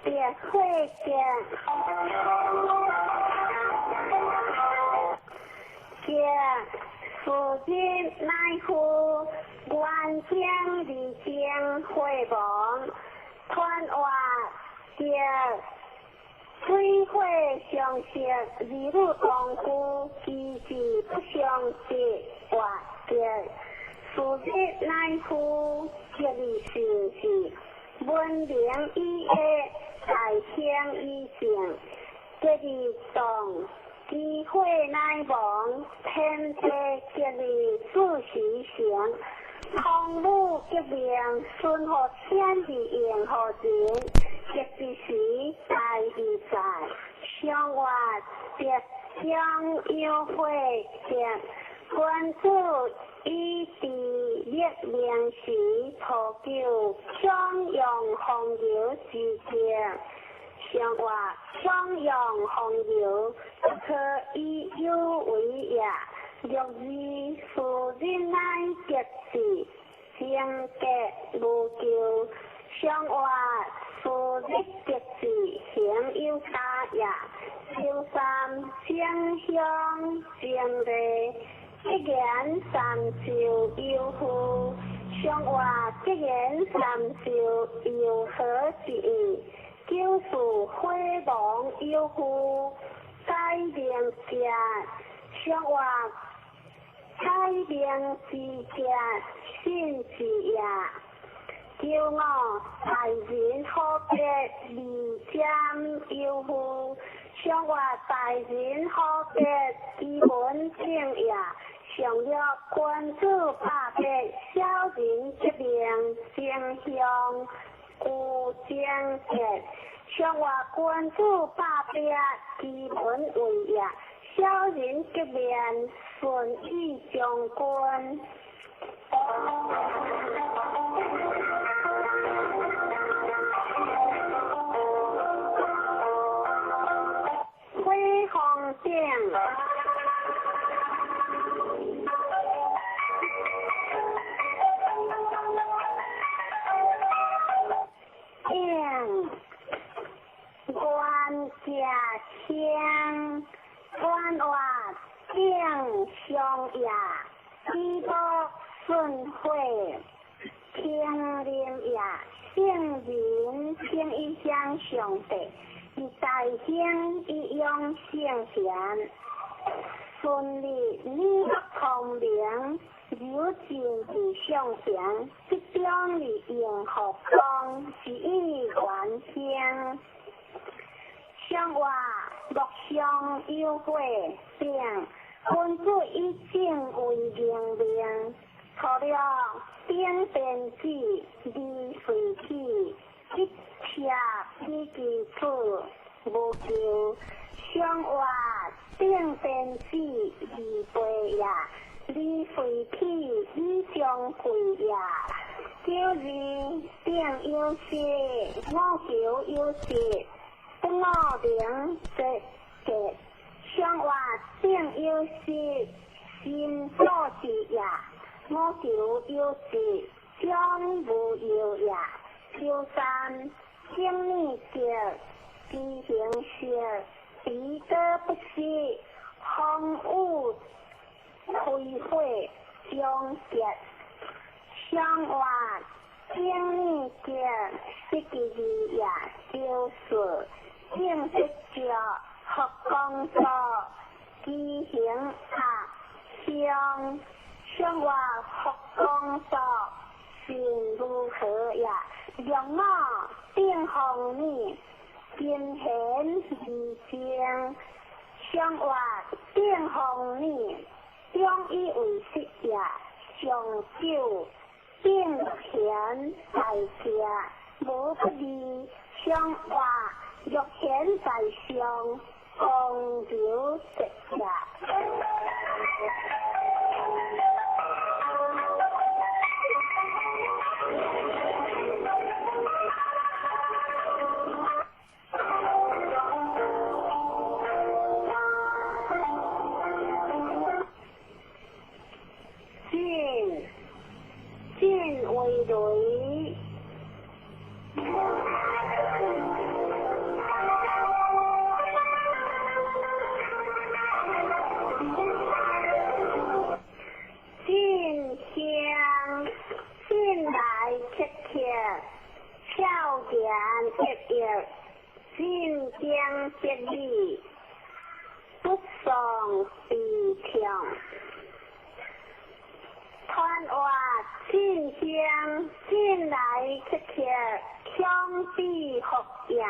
别会见，见如今乃夫原将二将会亡，传话见。水火相克，二女同居，其志不相及，活结。是日乃夫，吉利是是，文明以下，大兴以正，吉利动，机会乃亡，天地吉利自时成。空母革命，顺乎天地应乎人，吉之时大义在，上活德将有会德，君子以治立命时，图求强扬风流之德。上活强扬风流，不可以有为也。六二是日乃吉时，正格无咎。上活是日吉时，行有加也。周三正香正礼，一言三寿有福。上活一言三寿有何之意？九四火亡有福，改名节。上活改名之节，信之也。求我大人好别二占有福，上活大人好别基本正也。上了君子百别，小人革命，正向君具精结。上活君子百病，其门为业。小人吉面，顺意将军。火风顶。顶，冤家乡，官话顶上夜，起步顺火，听林夜，圣人请一向上帝，以大兴以养圣贤，顺利你聪明，如进伫上贤，集中伫应福光，是以元兴。上话木上有火顶，君子以正为明命。初六顶电子，二随起，一车比基础无求。上话顶电子，二杯也，二随起，以上贵也。九二顶有时，五求有时。不五零节节，上话顶有时，心所之也；五求有时，将无忧也。九三顶念节，知行学，彼得不失，风雨开火终结。上话顶念节，失其二也，九四。正得着福光所，知行合相，上话福光所，心如何也？两五定风女，金贤二正，上话定风女，中以为实也。上九定贤在家，无不利。上话。欲显在上，光流直下。进，进为雷。进香，进来切切，俏言熠熠，进经节理，不丧悲痛。传话进香，进来切切，强比福也，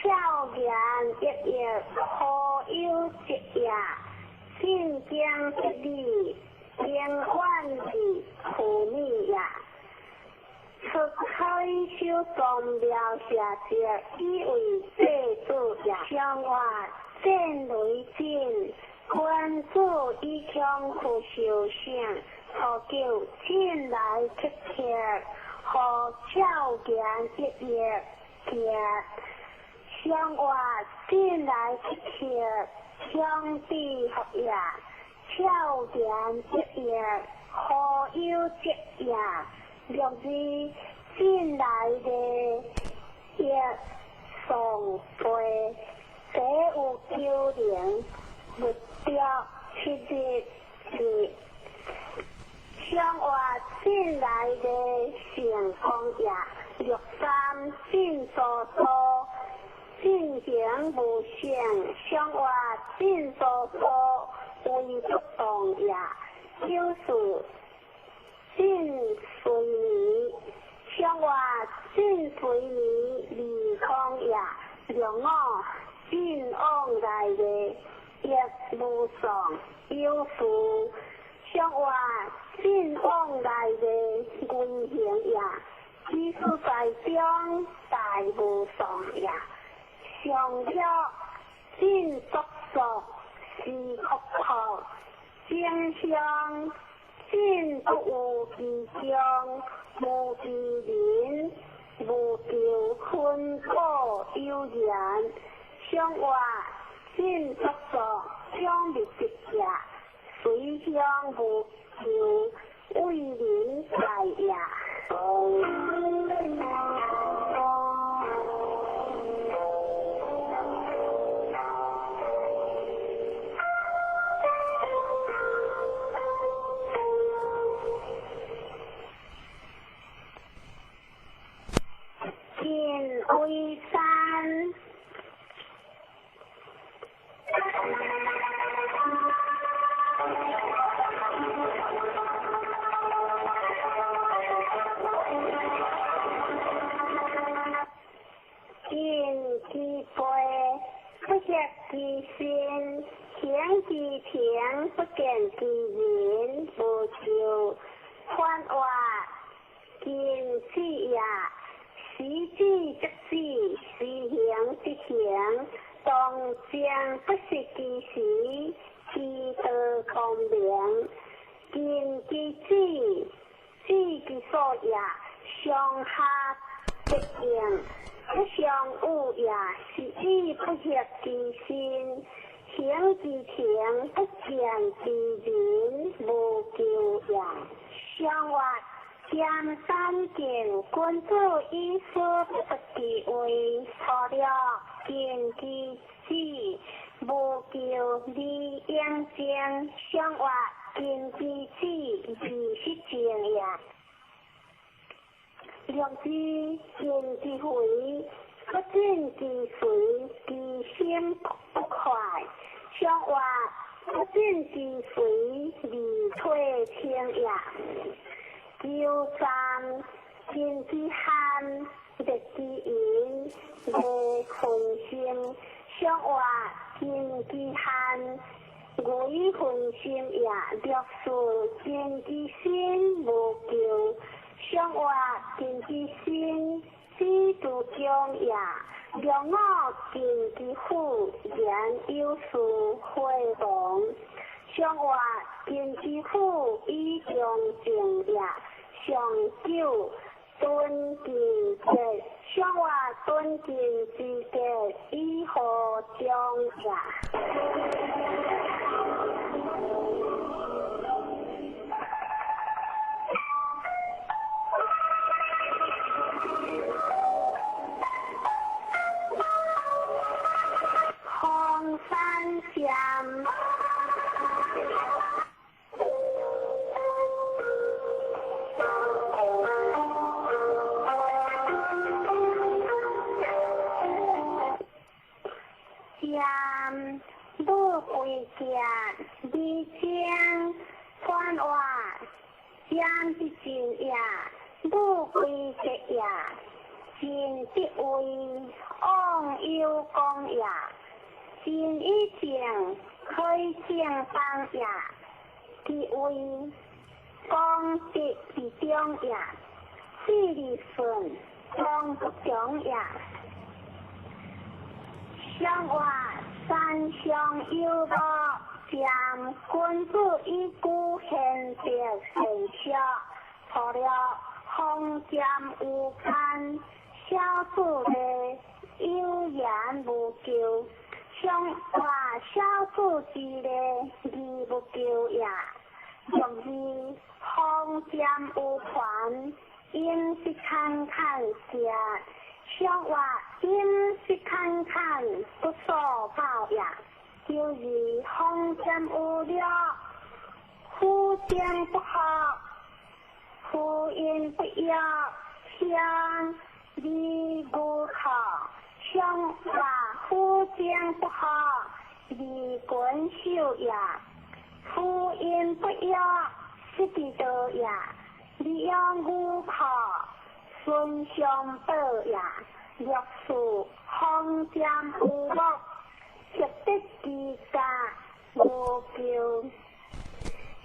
俏言熠熠，何有节也？进经节理。永远是苦命呀！出开修宗庙下节，以为祭祖也。上话战雷震，君子以强去修行，初九进来切切，何俏言熠熠行。上话进来切切，强比福也。俏言熠熠，何有节也？六二进来的一送杯，这有九零，六六七日是。上话进来的成功也，六三进苏苏，进行无限，上话进苏苏。为不动也，九四进随眠，上话进随眠离空也，六五进往来的亦无丧有事，上话进往来的危行也，知事在中，大無喪也。上略進足作，是福福，正向進不有其中，無其人，無求分果有緣。上活進足作，長日直者，隨向無求，為人在也。晋为山。尽其背，不协其身；行其情，不見其人。無求反話，盡此也。時止則止，時行則行。當正不失其時，其道光明。盡其智，知其所也。上下則應，不相惡也。是以不協其身，行其情，不見其人，無求也。上活兼三見，君子以思不得其位，錯了盡其智，無求而應正。上活盡其智，而失正也。良知盡其肥，不盡其肥，其心不快。上活不盡其肥，而退清也。求站盡其憾，滅其淫，未分心。上活盡其憾，為分心也。略事盡其身，無求。上活盡其身，知足中也。良我盡其富，言有事會亡。上活盡其富，以中正也。上九敦盡節，上活敦盡之節，以何中也。紅山劍。劍母貴劍，二清反話，劍之盡也，母貴節也，盡得位，忘憂公也。盡以正，開正邦也。其位，公德之中也。四利順，公不中也。上活三相有無，劍君子以古贤德贤孝，錯了封劍有間，小子的有言無求。上活小子之禮，義無求也。六二封劍有權，應是坎坎食。上活應是坎坎，不所抱也。九二封劍有略，夫正不合，夫阴不要，相离无可。上活夫正不合，离君守也。夫阴不要，失其道也。利用无可，孙相保也。六四封剑有目，协得其家無求。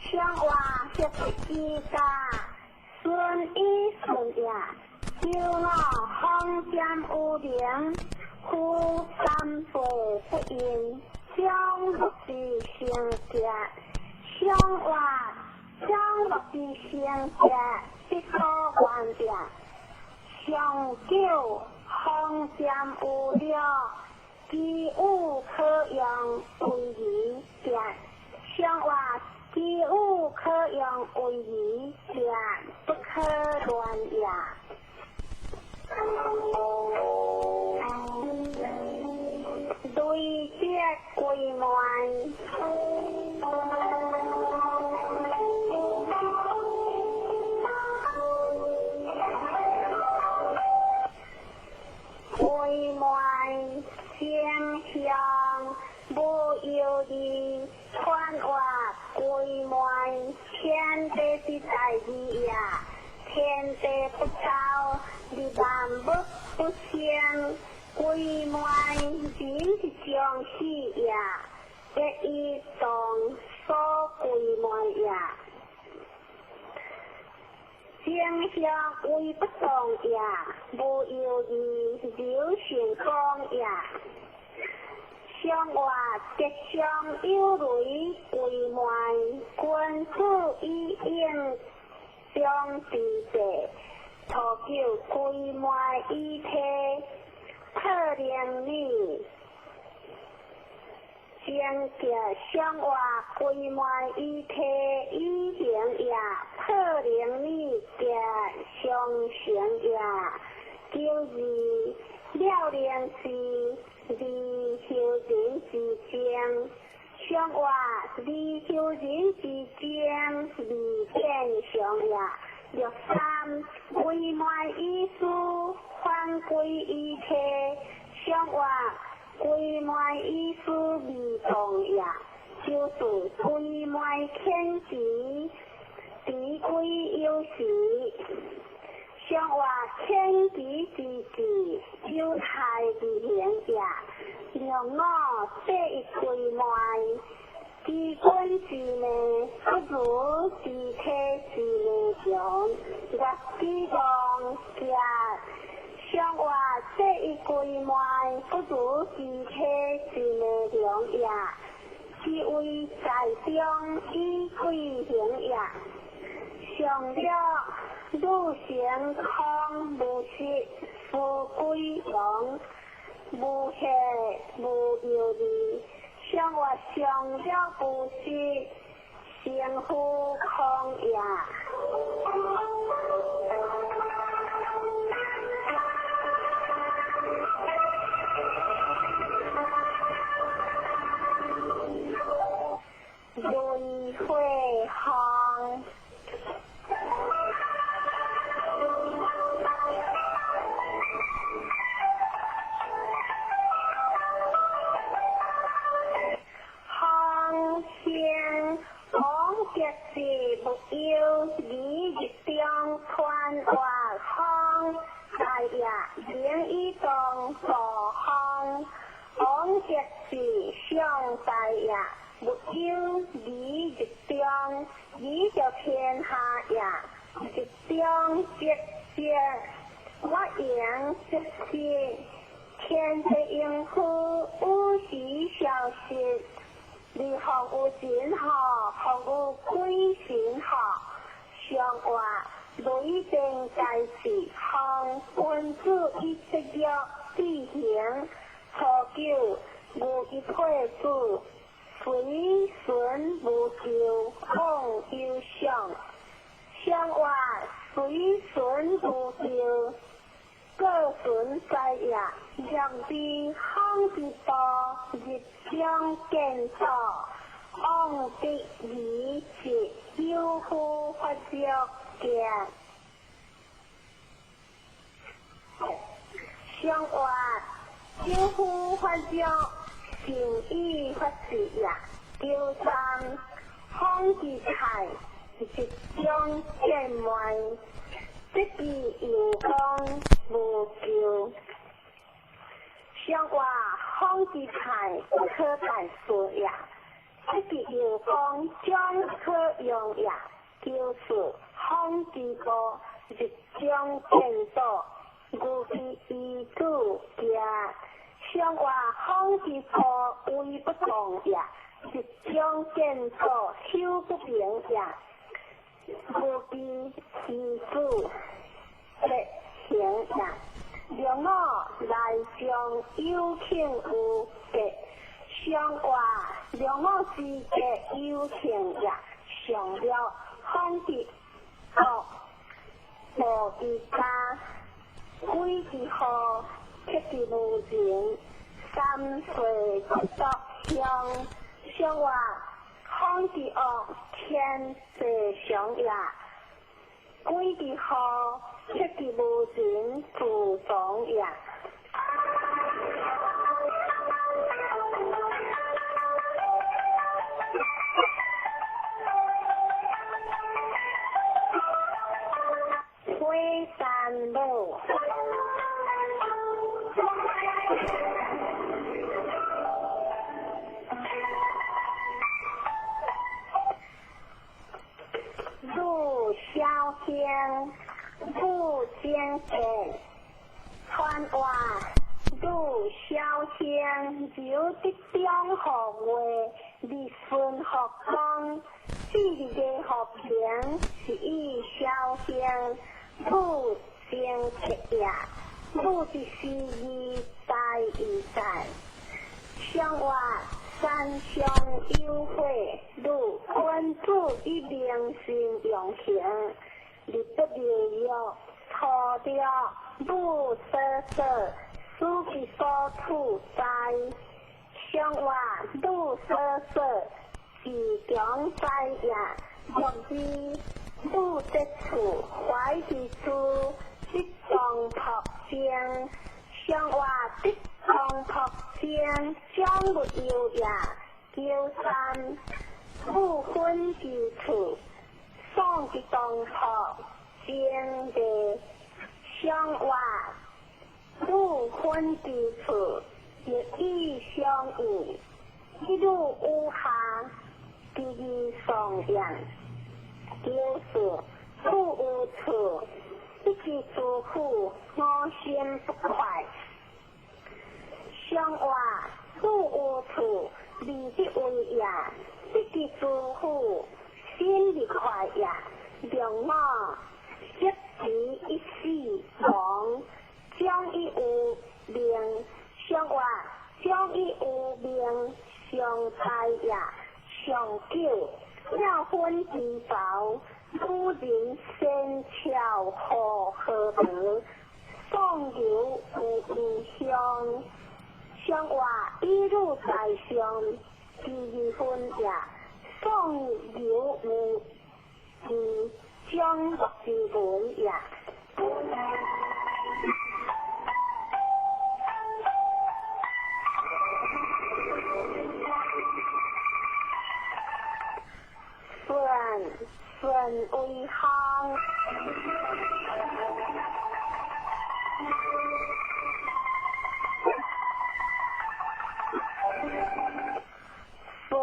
上活協得其家，順以順也。九五方占有灵，夫三辈不应，将欲之成者，相活将欲之成者，不可愿者。上九方占有了，其有可用为义者，相活其有可用为义者，不可乱也。累积归满，归满先向无忧虑，传话归满天地之大义也，天地不造，利万物不生。归满人之将死也，一以当所归满也。正向为不动也，无忧虑流成功也。相活吉祥有雷归满，君子以应将之地，初九归满以体。破灵女，正吉相活归满以体以行也，破灵女吉相成也。九二了灵是离修人之精，相活离修人之精，离变相也。六三归满以思，反归以体，相活归满以思未动也。九四归满天时，敌归有时，相活天时之志，有太之行也。六五八一归满。知君之命，不如知体之命强。月之望吉，相活这一归满，不如知体之命强也。是为在中以贵行也。上了汝成空无实，夫归王无血无忧虑。相活上了不是成夫空也。雷火风。是无忧，离日中传活风，大也灵以动助风，王吉是上大也，无忧离日中，离着天下也，日中吉吉，我言吉吉，天地应付有时消失。你服有神吼，服有鬼神吼，上话雷电在是风，君子以节约志行。初九无一配子，随顺无咎，往有上。上话随顺无咎，各顺在也。两边风之道，日中见道，往得而是有夫发作见。相活有夫发作，善意发誓也。九三风之泰，日中见满，得其有功无咎。相活风之泰，不可代说也。得其有功，将可用也。九四风之波，日中見道，牛之依主行。上話風之土威不動也，日中見道修不明也。牛之依主直行也。梁我來將有慶有吉，上話梁我之吉有慶也。上了風之惡，無之家，鬼之禍，乞之無情，三歲不作鄉。上話風之惡，天地上也。鬼之禍，乞之無情，自從也。火山母，汝小兄，汝精见，传话汝小兄，留得中和月，日顺福光，至日和平，是以小兄。汝精吉也，汝之时义大义在。上话山上有火，汝君子以明心用行，日不日月，初六汝所说，思其所处在。上话汝所说，自强在也，若之。汝得处怀之处，得当朴正。上话得当朴正，将不忧也。九三，汝分之处，爽之当朴正的。上话汝分之处，日以相应，一汝有下，第二双阳。九四，汝有处，一之诸苦，我心不快。上话汝有处，利之为也，一之诸苦，心不快也。两我一时一死亡，将以有命。上话将以有命，上在也。上九。了分之薄，古人先巧何何德，宋刘有异乡。上话一路在上，第二分也。宋刘有异将之文也。顺顺为行，顺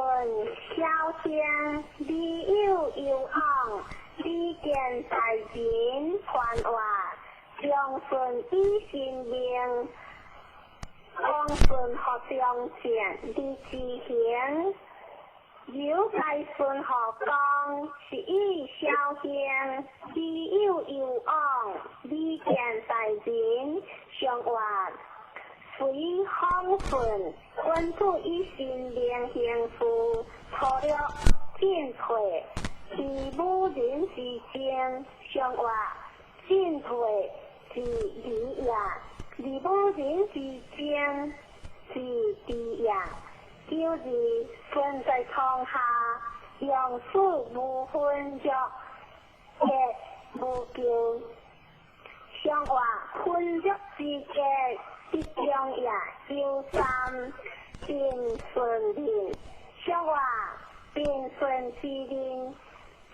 小兄，你有有昂，你见在人传话，将顺以性命，王顺学长见你之行。有在顺学讲，是以小兄，你有有昂，你见在人上话，随风顺，君子以心灵行事，粗略进退，是武人之争。上话进退是礼也，而武人之争是智也。就是身在床下，用事无分着，也无求。上话分着之间，得中也。九三平顺人，上话平顺之人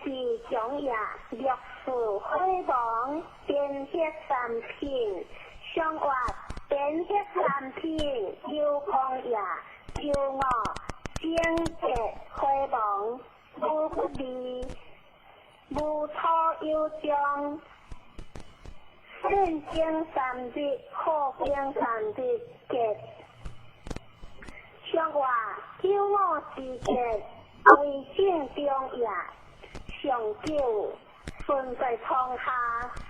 是强也。六四火亡，变血三品，上话变血三品有光也。九五正节火亡，无不利，无初有将，信經三日，好經三日結。俗話九五時節為正中也。上九順在床下，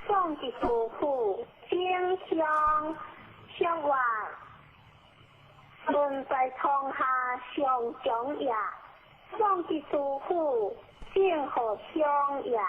送之師傅，正向俗話順在床下上長也，送之師傅，正好相也。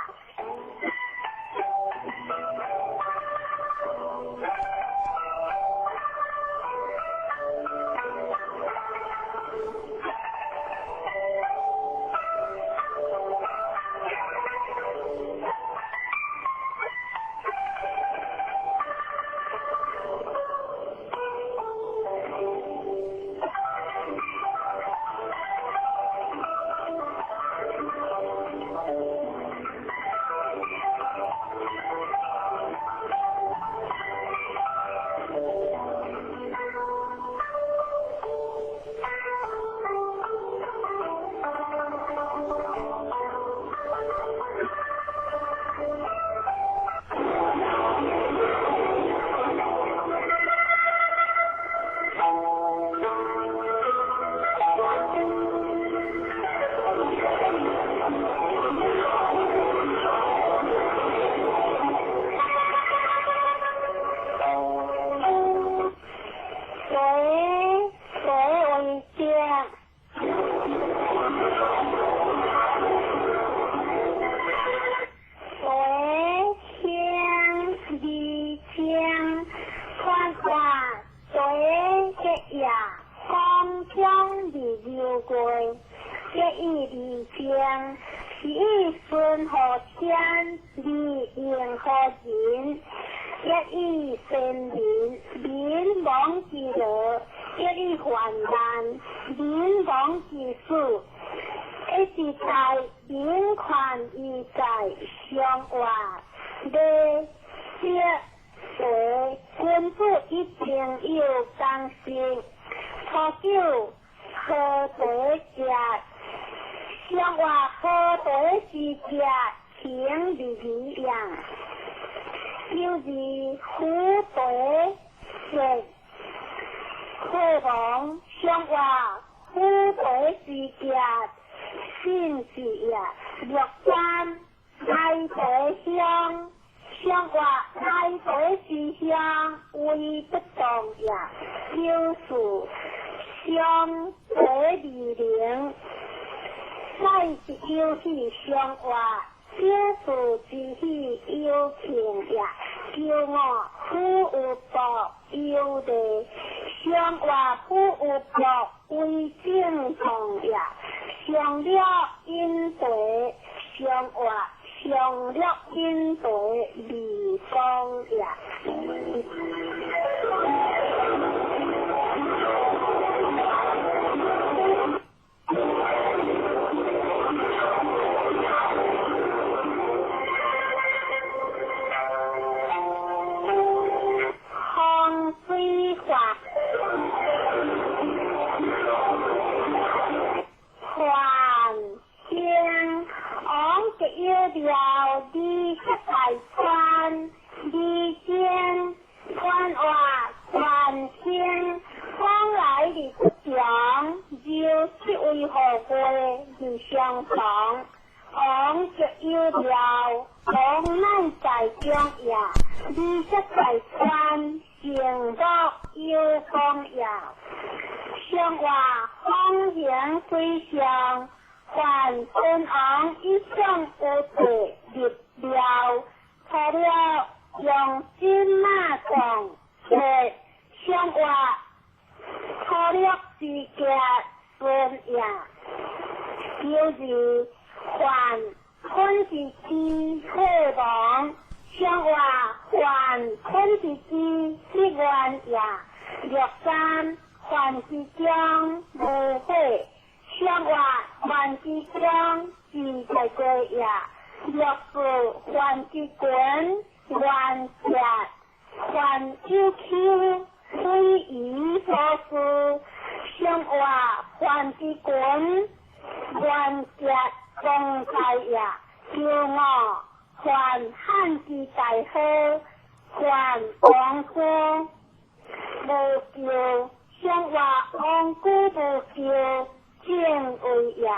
還王姑無咎，上話王姑無咎，正位也。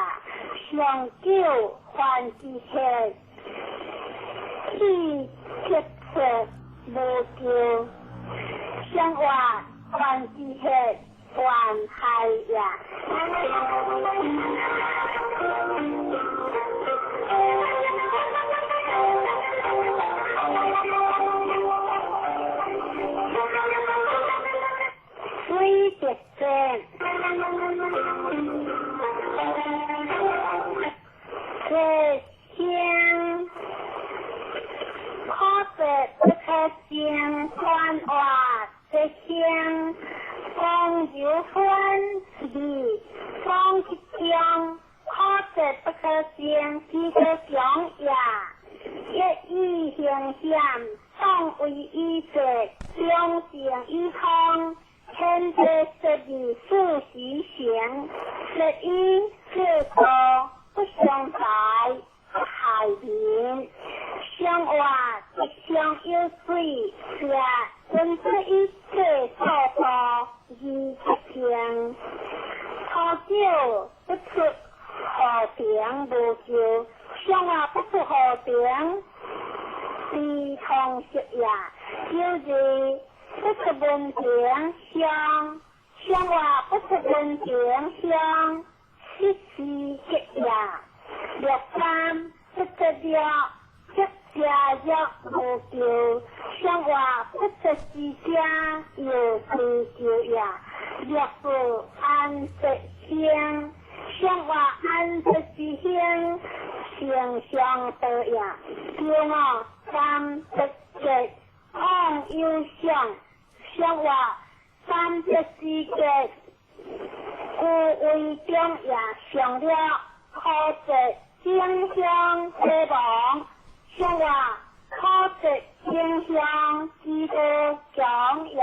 上九還之客，去七色無咎，上話還之客還害也。水滴水，水声可得不可声，传话这声，风有欢二风一中，可得不可声，其可强也。一意行险，当为一者，中正以康。天地十二四时行，十一四道不相财，不害民。相活一相有水，是君子以济错道而不行。初九不出河平无咎，相活不出河平，非通食也。九日不出门庭乡，乡话不出门庭乡，失时吉也。六三不出了，即家若无咎，乡话不出之家又归咎也。六四安吉乡，乡话安吉之乡，成相道也。九五三不吉。往有相，相话三节之节，故为中也。上了可得正向希望，相话可得正向之道强也。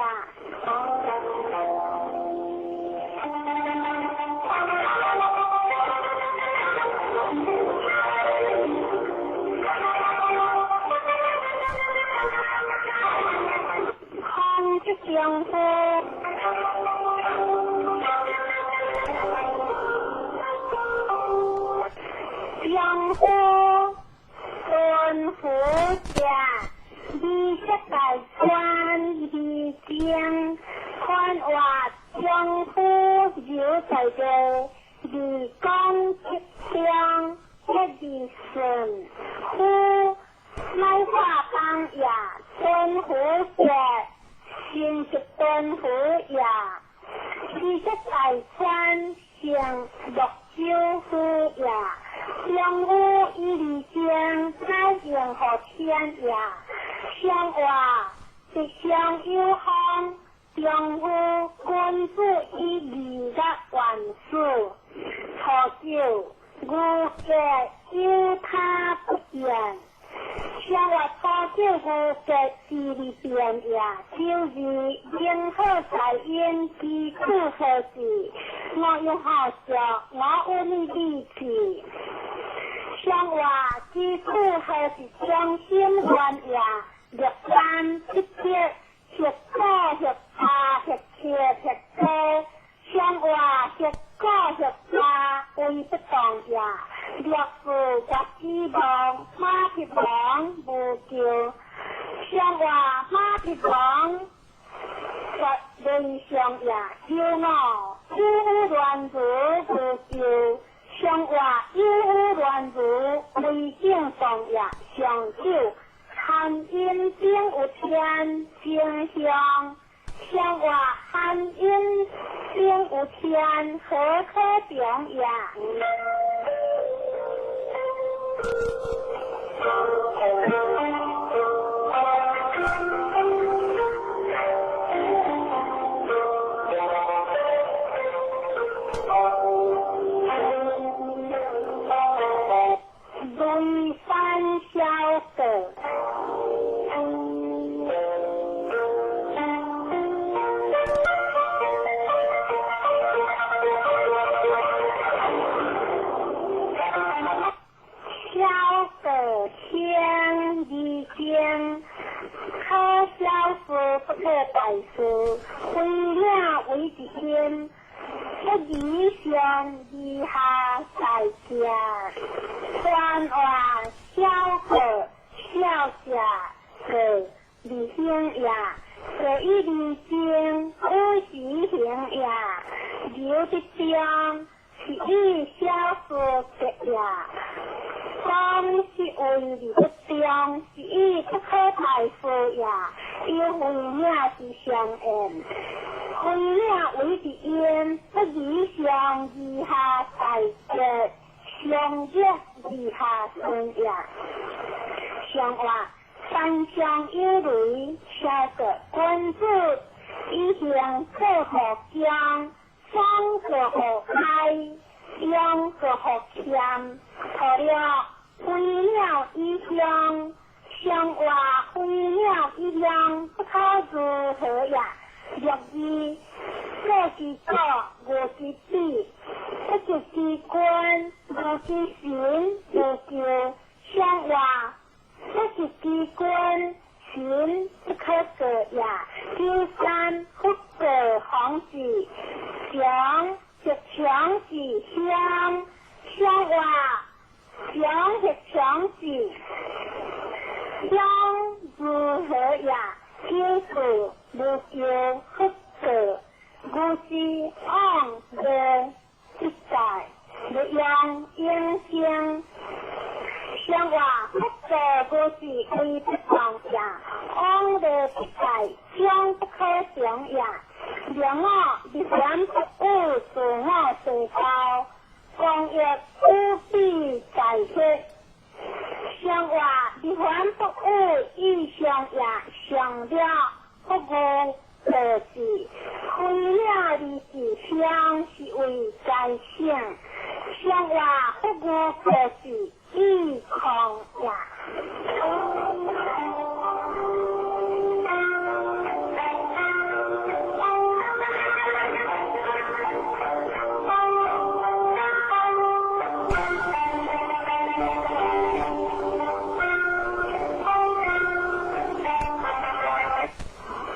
相呼，相呼，尊福者，二十大官二正，宽话相呼有在地，二讲吉祥，一二顺，呼乃化邦也，尊福者。真是敦福也，二十大川成六州府也，相夫以二正，乃应和天也。相话是相有方，丈夫君子以二月万事，初九牛格有他不见。相话初九牛格之二变也，九日灵好在因基础何事？我用好笑，我有你力气。相话基础何是中心原也？六三七七，十九十八十七十八，相话19、18为不动也。六四绝指望马匹王无咎，相话马匹王绝人上也。九五有乱如无咎，相话有乱如为正动也。上九含阴顶有天正向，相话含阴顶有天何可强也？雷山小阁。小阁天二經，可小事不可大事，飛鳥為一心，不以上以下大家，傳話小過小者過二行也，過以二經有時行也，留得中是以小事得也。講是為二不中，是以不可大事也。有飛鳥之相應，飛鳥為一焉，不以上以下大節，上節以下順也。上話山上有雷，小過君子以行過乎將，雙過乎開，陽過乎謙，錯了。飛鳥以鄉，相話飛鳥以鄉，不可如何也？六字，過之過，無之比，不及之君，無之神，無求。相話不及之君，神不可過也。九三不過方子，強則強之鄉，相話。強則強之，鄉如何也？九四無求不過，無之往無一在，不用應聲。相話不過無是為不當也，往無一在，將不可成也。兩我日凡不有自我世交，光欲無比在血。相話日凡不有意相也，上了不無可是，飛鳥二字相是為在省。相話不無可是，意空也。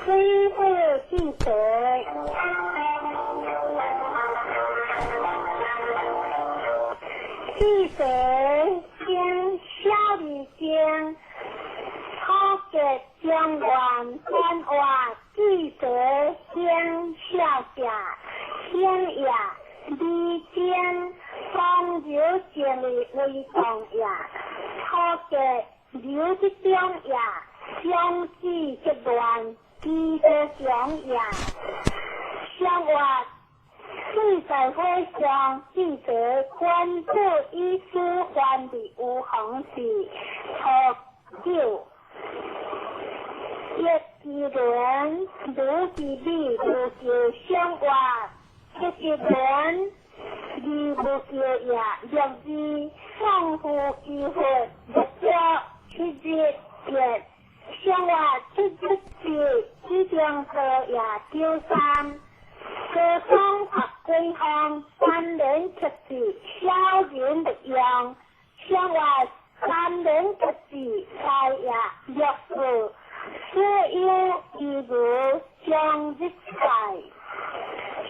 水火之水，四水经小二经，土结中原官话，四水兴小者，兴也，二经风流正义为动也，土结流之中也，相子则乱。基多强也，相话四在火上，记者关注以书还的有行是初九，一之轮，如之美，如就相话，一之轮，二无叫也，六字相互之佛，六者七日月。相话七日节，七中课也九三，高中学归方，三年七字，小人不用。相话三年七字，财也六四，所有一如将日在。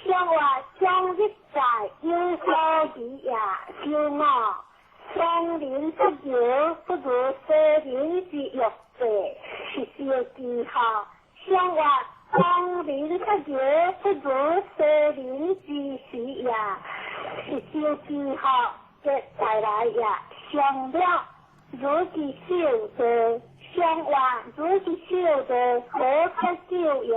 相话将日在，有所疑也九五，双人不由不如西人之欲。是小记号，相话当人不由不如西人之时也，是小记号的带来也。上了如其手的，相话如其手的何可救也？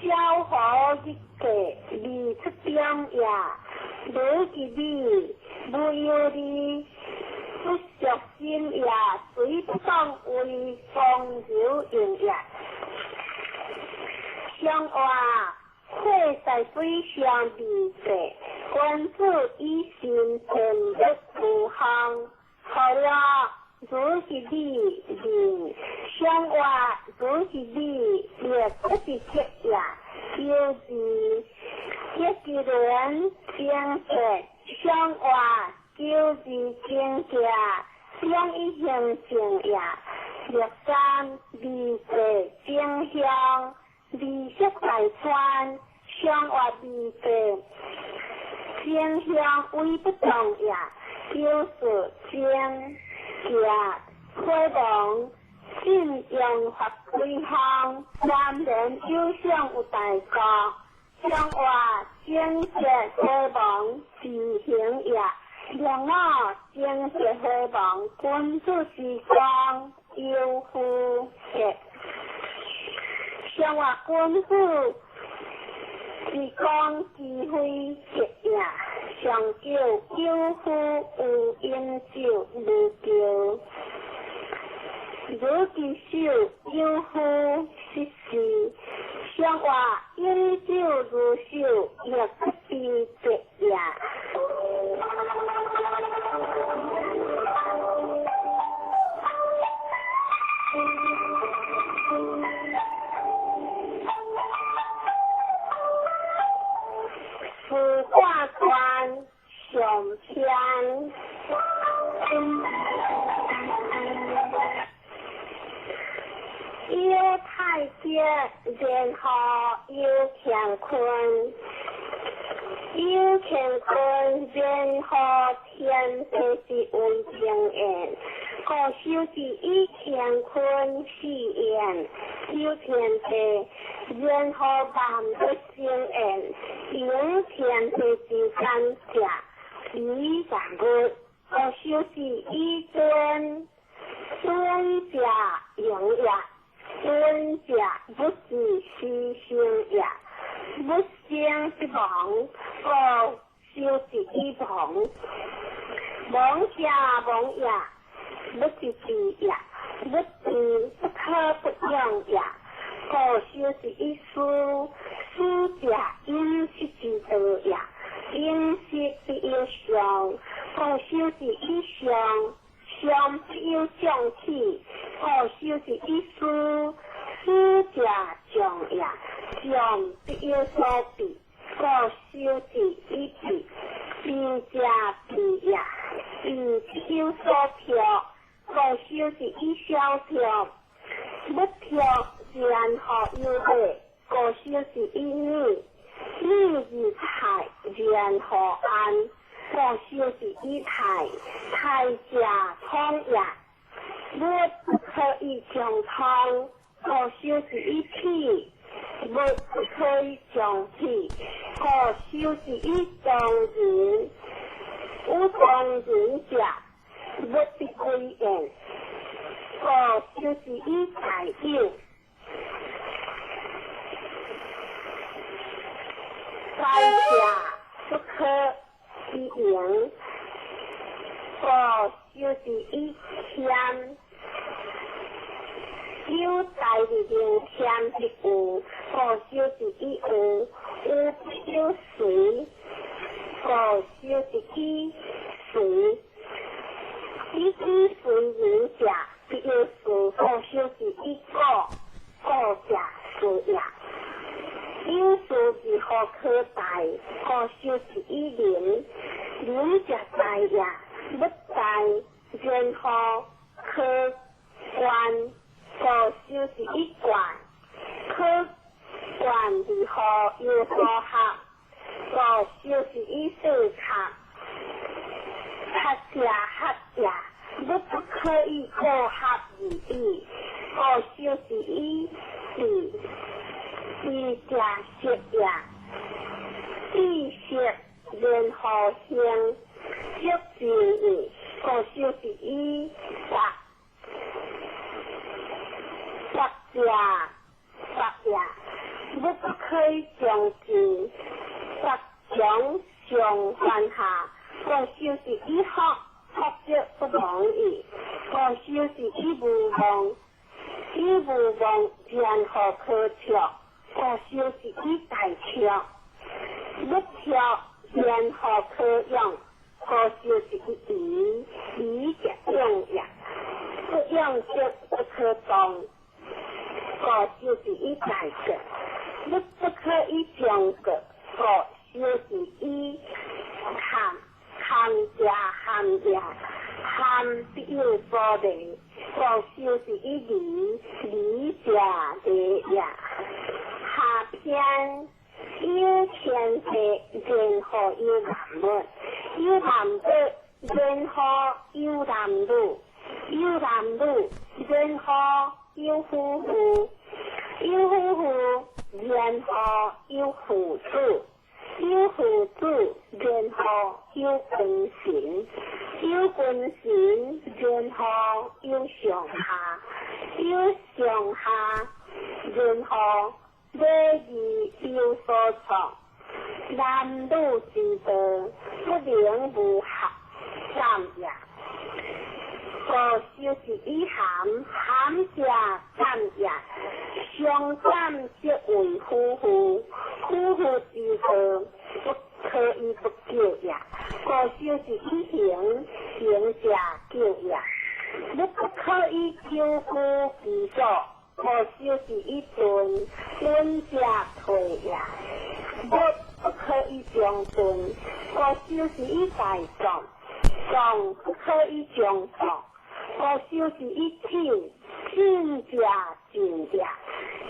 小河日过，未出中也。无其理，无有利，不着心也。随不当为风流用也。上话，火在水上未过，君子以心天不无项。好了，如是理，仁。上话，如是理，也不是铁也。有字，一个人精确，上话，九字精确，两一行正也。六三，二过正向，二色大川，上话二过正向为不动也。九四正正火亡。信用法规项，三年有赏有大国，上话正节火亡自行也。两五正节火亡，君子之光有夫节。上话君子之光之非节也。上九有夫有饮酒无酒。如其手有夫失事，上话饮酒如手，亦不知节也。司卦传上篇。有太极，然后有乾坤；有乾坤，然后天地是为正言。故修是以乾坤四言，有天地，然后万物生言，有天地之感谢，以万物。故修是以尊尊者荣也。尊者不是牺牲也，不生之亡，故修是以亡。亡者亡也，不是知也，不知不可不用也。故修是以思，思者饮食之道也，饮食必有上，故修是以上。上必有将起，故修是以思，思者将也，将必有所避，故修是以避，避者避也，避必有所跳，故修是以小跳，不跳然后有礼，故修是以礼，礼而泰，然后安。故修是以泰，泰者通也，物不可以将通，故修是以体，物不可以将体，故修是以当人，有当人者，物必归焉，故修是以大有，大者不可以盈，故修是以谦，有大而能谦必有，故修是以有，有必有随，故修是以随，以以随人者，必有事，故修是以果，果者事也。有事如何可大？故修是以仁，仁者大也，不大，然后可观，故修是以观，可观如何有所合，故修是以四合，合者合也，不可以过合而已，故修是以比。比者色也，比色然后行，色之意，故修是以法，法者法也，欲不可以將盡，十強上還下，故修是以福，福則不忘矣。故修是以無妄，以無妄然後可笑，故修是以大笑，欲笑然後可用，故修是以疑，疑者用也，不用則不可動。故修是以大國，欲不可以將國，故修是以堪，堪者含也，含必有所利，故修是以利，利者利也。下篇有天地，然後有萬物，有萬物，然後有男女，有男女，然後有夫婦，有夫婦，然後有父子，有父子，然後有君臣，有君臣，然後有上下，有上下，然後禮義有所創。男女之道，不能無合，感也。故修是以含，含者感也。相感則為夫婦，夫婦之道，不可以不久也。故修是以行，行者久也。欲不可以久居其所，故修是以頓，頓者退也。欲不可以將頓，故修是以大壯，壯不可以將壯，故修是以進，進者進也，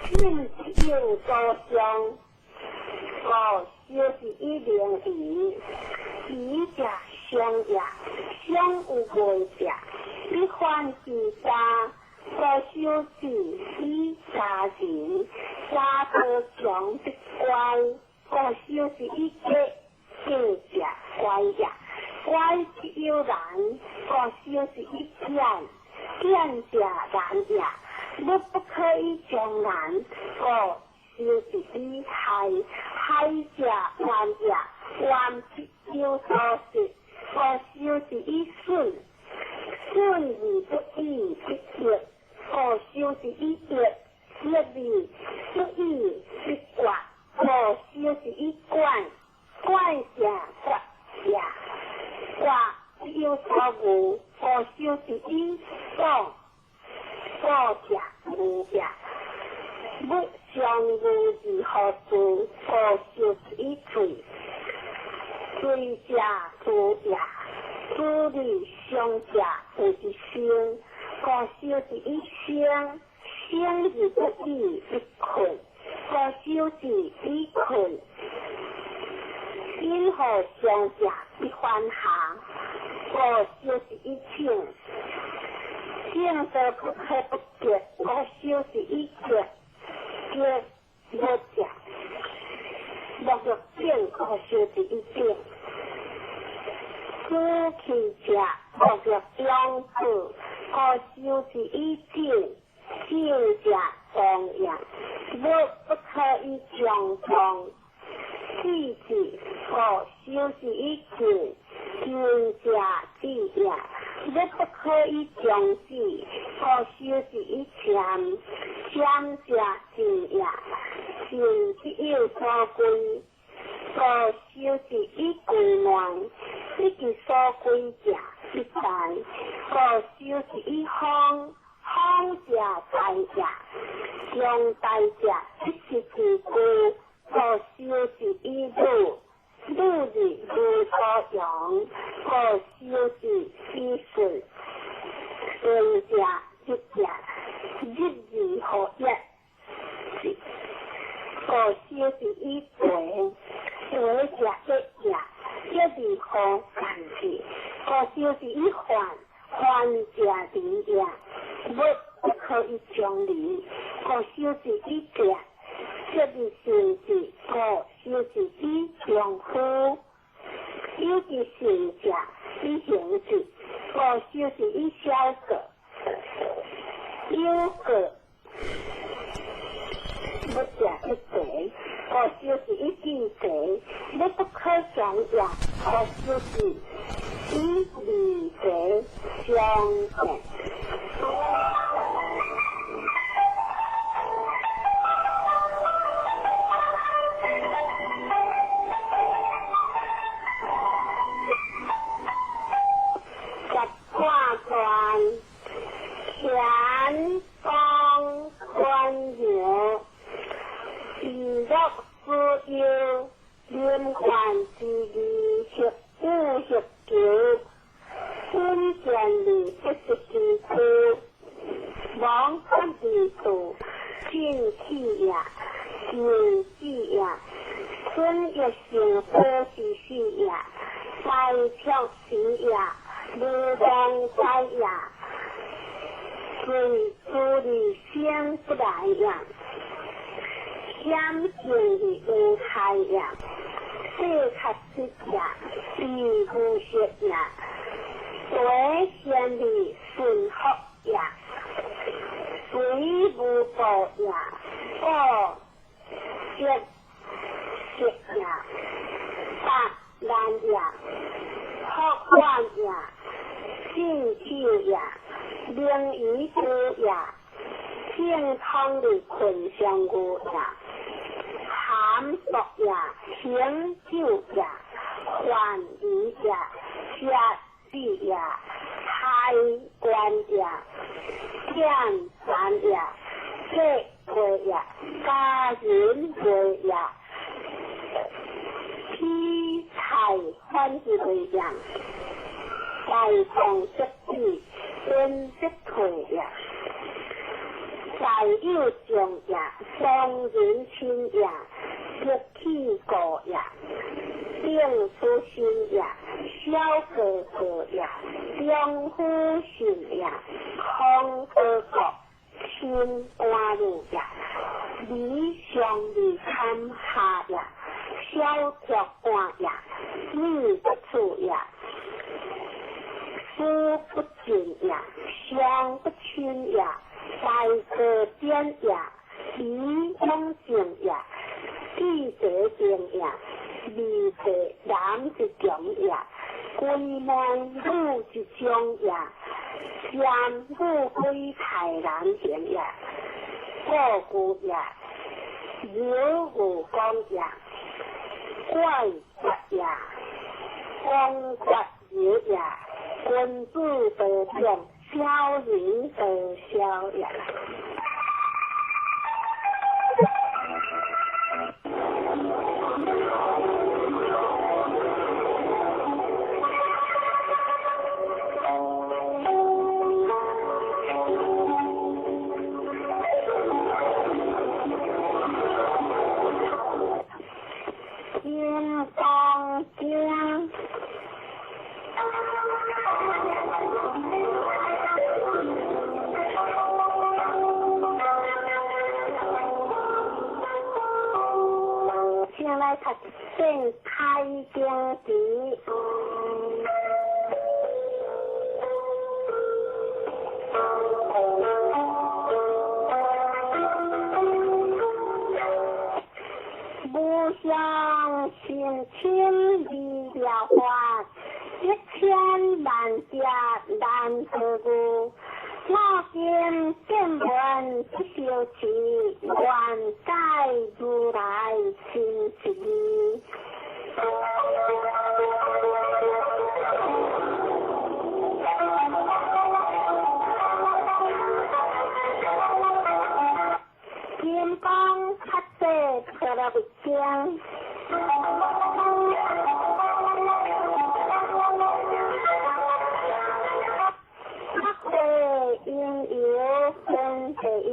進必有所傷。故修是以明夷，夷者傷也，傷有未者，必反其家。故修是以家仁，家道強必乖。故修是以格，格者乖也，乖必有難。故修是以儉，儉者難也，欲不可以將難。故修是以害，害者怨也，怨必有所失。故修是以損，損而不已必益。故修是以益，益而不已必割。故修是以管，管者割也，割必有所惡。故修是以廣，廣者無也，欲相惡而何事？故修是以罪，罪者誅也，誅而相者謂之生。故修是以生，生而不已必困。故修是以困，因何相者必反下。故修是以正，正道不可不潔。故修是以潔，潔無者，莫若正。故修是以正，主氣者莫若養子。故修是以正，正者當也，欲不可以將當。四字，故修是以敬，敬者智也，欲不可以將智。故修是以謙，謙者靜也，靜必有所歸。故修是以歸亂，得其所歸者必大。故修是以方，方者大也，將大者必失其故。故修是以魯，魯而無所用。故修是以順，順者日也，日而何一？故修是以為，為者一也，一而何干之？故修是以患，患者離也，欲不可以將離。故修是以節，節而成之。故修是以丈夫，有其行者以行之。故修是以小過，有過不者一地。就是一句茶，你不可强也，或就是以二茶相见。十挂传，乾光观阳，娱乐自由，人权之义，协有协求，本权利不是基础，王法制度，进气也，进气也，春月成果是死也，白条死也。无当在也，随主理先不来也，险境的无害也，世确实也，比无色也，对先的顺福也，随无报也，报色色也，八难也，福万也。进气也，灵鱼珠也，健康的困香菇也，含毒也，行酒也，幻鱼也，下子也，海关也，天山也，这会也，家人会也，披菜反之会也。大众即止，边即退也；大有将也，双人亲也，热气过也，定出心也，小哥哥也，中夫信也，空哥国亲官路也，理想的堪下也，小条官也，女不处也。夫不尽也，相不亲也，大可变也，理勇正也，地者正也，二者男之强也，君门女之忠也，三女归太难行也，过故也，有无公也，怪绝也，公绝也也。君子得将，小人得小也。金刚经。先来读正开经词。无上甚深微妙法，一千万劫难得遇。我今见闻得受持，愿解如来真实义。金刚萨埵陀罗尼经。因由分第一，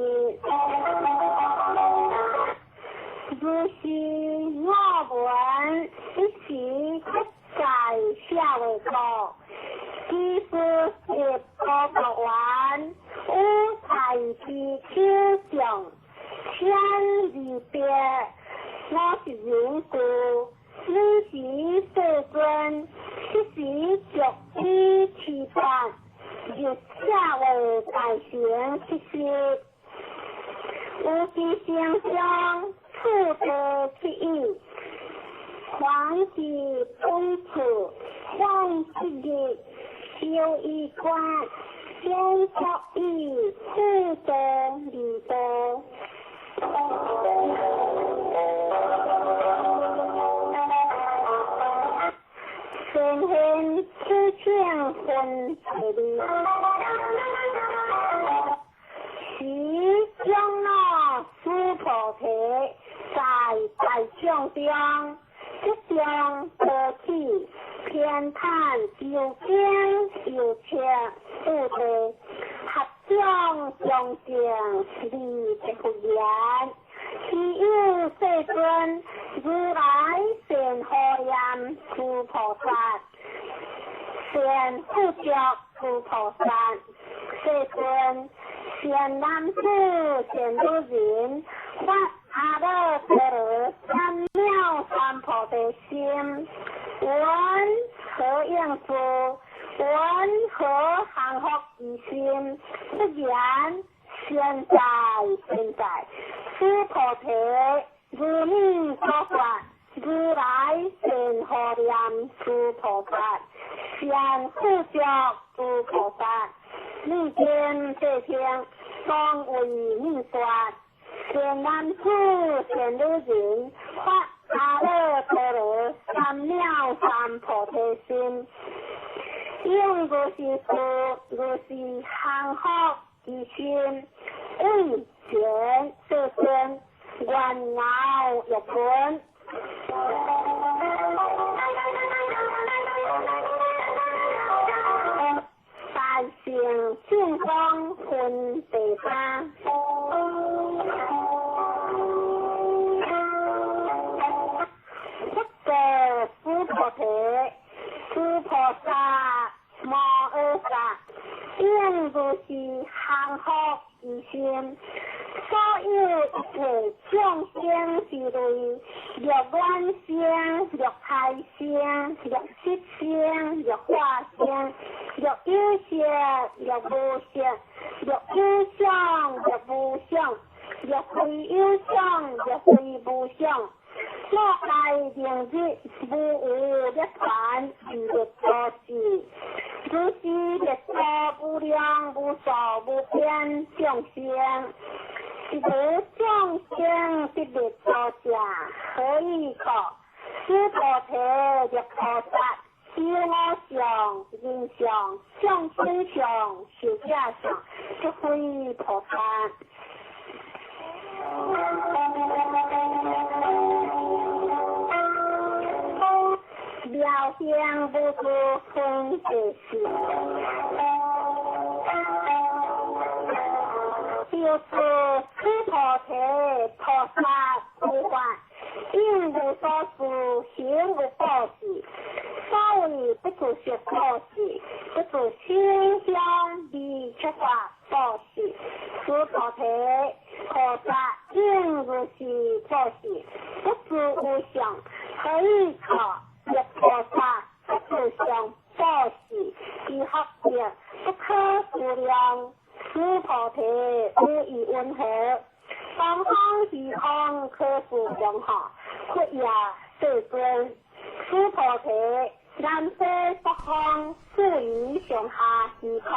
如是我闻，一时不在舍卫国，居士入国国王，有大比丘众千二百，50人故，尔时世尊，七时足以七八。入舍卫大城乞食，有其城中次第起意，凡是本处，梵七日，修一观，先作意，次第二地。善现此请分第二，时长老须菩提在大众中，即将多起偏袒究竟有情次第，合掌恭敬礼佛言：希有世尊，如来善护念诸菩萨，善护觉诸菩萨。世尊，善男子，善女人，发阿耨多罗三藐三菩提心，云何应知？云何降伏其心？佛言：善哉善哉，须菩提，如你所说，如来善护念诸菩萨，善护觉诸菩萨。你今谛听，当为你说。善男子，善女人，发阿耨多罗三藐三菩提心，应如是说，如是降伏其心，为前世尊，愿饶欲闻。大乘正宗分第三。佛告须菩提：诸菩萨摩诃萨，应如是降伏其心。所有一切众生之类，若卵生，若胎生，若湿生，若化生，若有色，若无色，若有相，若无相，若非有相，若非无相。若爱明日无有涅槃，是灭度时。如是灭度无量无数无边众生，是无众生得灭度者，何以故？须菩提，若菩萨有我相、人相、众生相、寿者相，即非菩萨。妙行无住分第四，就是须菩提，菩萨无法，应无所住，行无布施。所谓不住色布施，不住声香味触法布施。须菩提，菩萨应如是布施，不住无相，何以故？若菩萨不住相布施，其福德不可思量。须菩提，吾意云何？东方虚空可思量哈，佛也世尊。须菩提，南西北方四夷上下虚空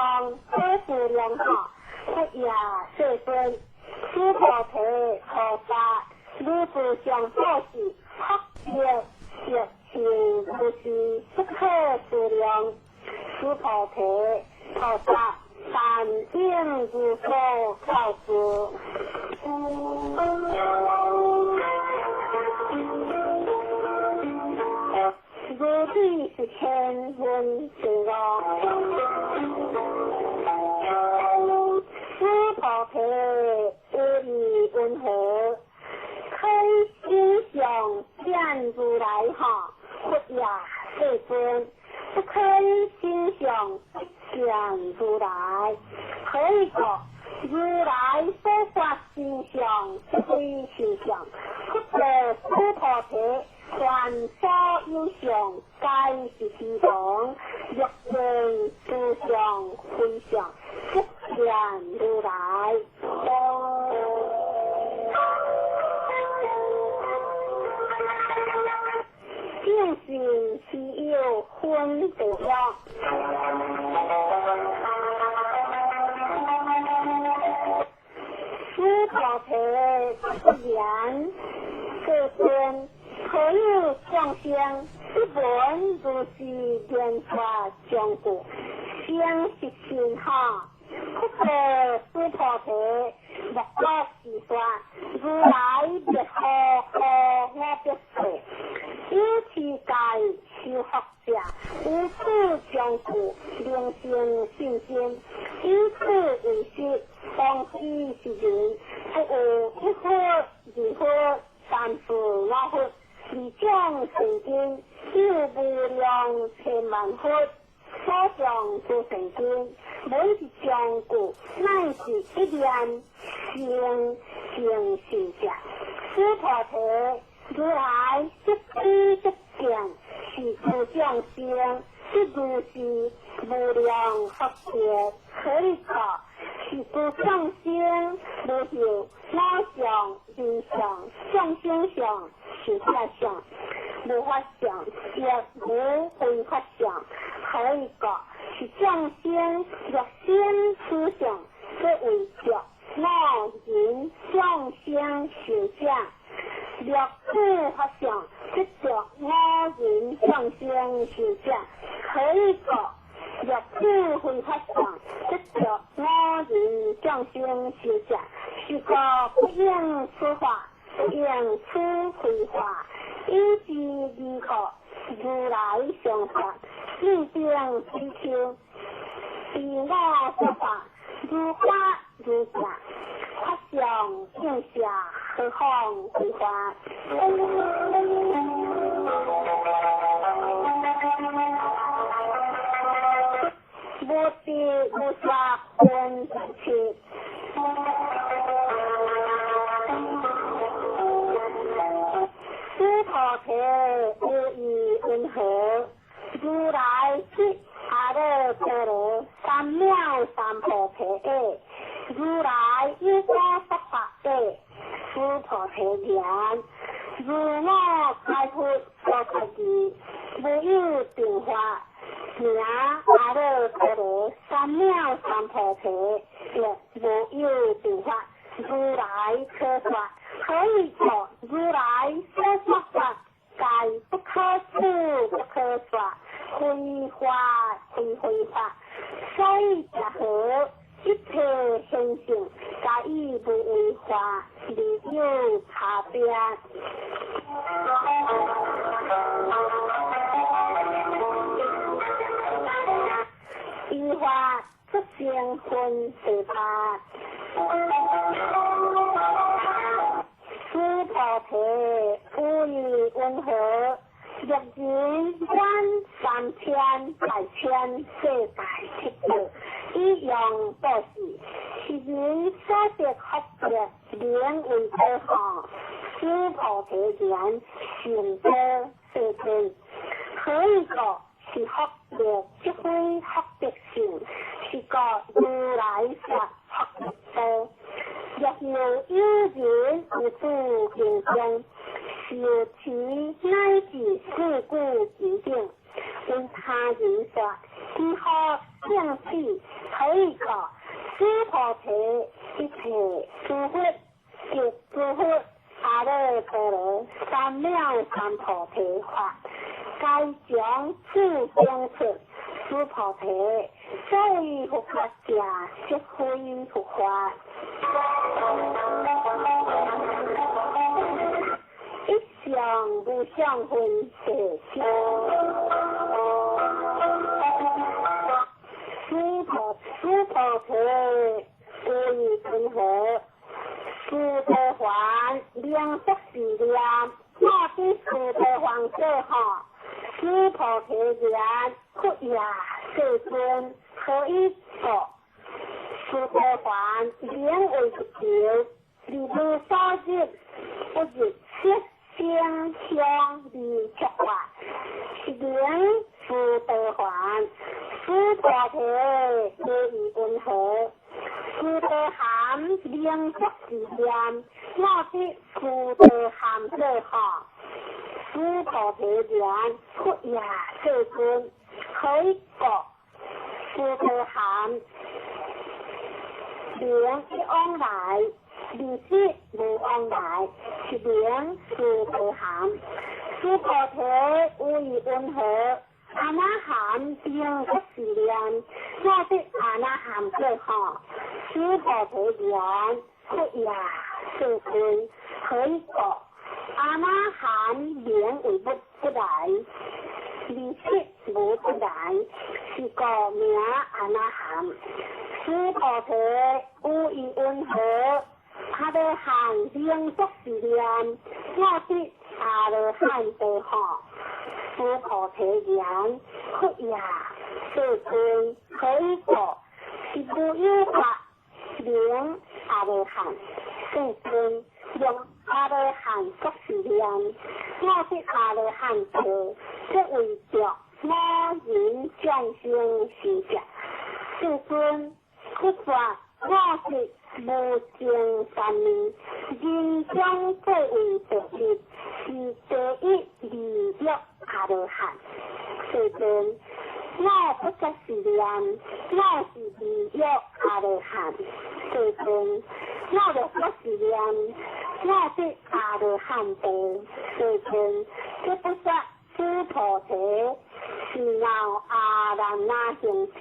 可思量哈，佛也世尊。须菩提，菩萨如住相布施，福德德行如是不可思量。须菩提，菩萨但应如所教示。如彼是千分之五。须菩提，吾意云何？可以心想见如来哈，佛也世尊。不可以心想不见如来，何以故？如来所发心相，不非心相。佛告须菩提：凡所有相，皆是虚妄。若见诸相非相，即见如来。分地獄。須菩提不言，世尊，何有眾生一聞如是言說上句，生是信哈？佛說須菩提，莫閣是說，如來滅後何我必說？有持戒修福者，於此上句能生信心，以此為師，當知是人，不有一佛、二佛、三四五佛，二種聖經，有無量千萬佛，所講諸聖經，每一上句乃是一念生成信者。須菩提，如來即知即見，是諸眾生，即如是無量福德，何以故？是諸眾生無有我相、人相、眾生相、壽者相、無法相，亦無非法相。何以故？是眾生若生此相，即為著我人眾生壽者；若此法相，即著我人眾生壽者。何以故？若此非法相，即著我人眾生壽者。是故不應此法，不應此非法，以是義故，如來常說，汝等比丘，依我說法，如法如正，法相應下，何況非法？無知無說分七。須菩提，有意云何？如來悉阿耨多羅三藐三菩提耶？如來有所說法耶？須菩提言：如我開佛所說義，無有定法，名阿耨多羅三藐三菩提，亦無有定法。如來可說，何以故？如來所說法，皆不可思不可說，非法非非法。所以者何？一切現象，皆以無為法而有差別。依法出生分第八。須菩提，有意云何？若人觀三千大千世界七寶，以用布施，是人所得福德，名為多哈？須菩提言：善哉，世尊。何以故？是福德，即非福德性，是故如來說福德多。若有有人於此經中，受持乃至四句偈等，為他人說，其福勝此。何以故？須菩提，一切諸佛及諸佛阿耨多羅三藐三菩提法，皆從此中出。須菩提，所謂佛法者，即非佛法。一相無相分第七。須菩提，有意云何？須陀洹名作是念，我知須陀洹者吼。須菩提言：佛也，世尊，何以故？須陀洹名為一球，而無所入，不入色聲香味觸法，是名須陀洹。須菩提，有意云何？須陀含名作是念，我知須陀含者吼。須菩提言：佛也，世尊，何以故？须陀含名一往來，二識無往來，是名須陀含。須菩提，有疑云何？阿那含名作是念，我得阿那含过吼。须菩提言：佛也，世尊，何以故？阿那含名为不不来，二识无不来，是故名阿那含。须菩提，有疑云何？阿罗汉名作是念，我得阿罗汉道吼。须菩提言：佛也，世尊，何以故？是无有法名阿罗汉。世尊，若阿罗汉作是念，我得阿罗汉道，这为著五蕴众生是者。世尊，佛说我是无尽三昧，人中最为第一，是第一利乐阿罗汉。世尊，我不作是念，我是利乐阿罗汉。世尊，我若作是念，我得阿罗汉道。世尊，这不说须菩提是闹阿难那行者，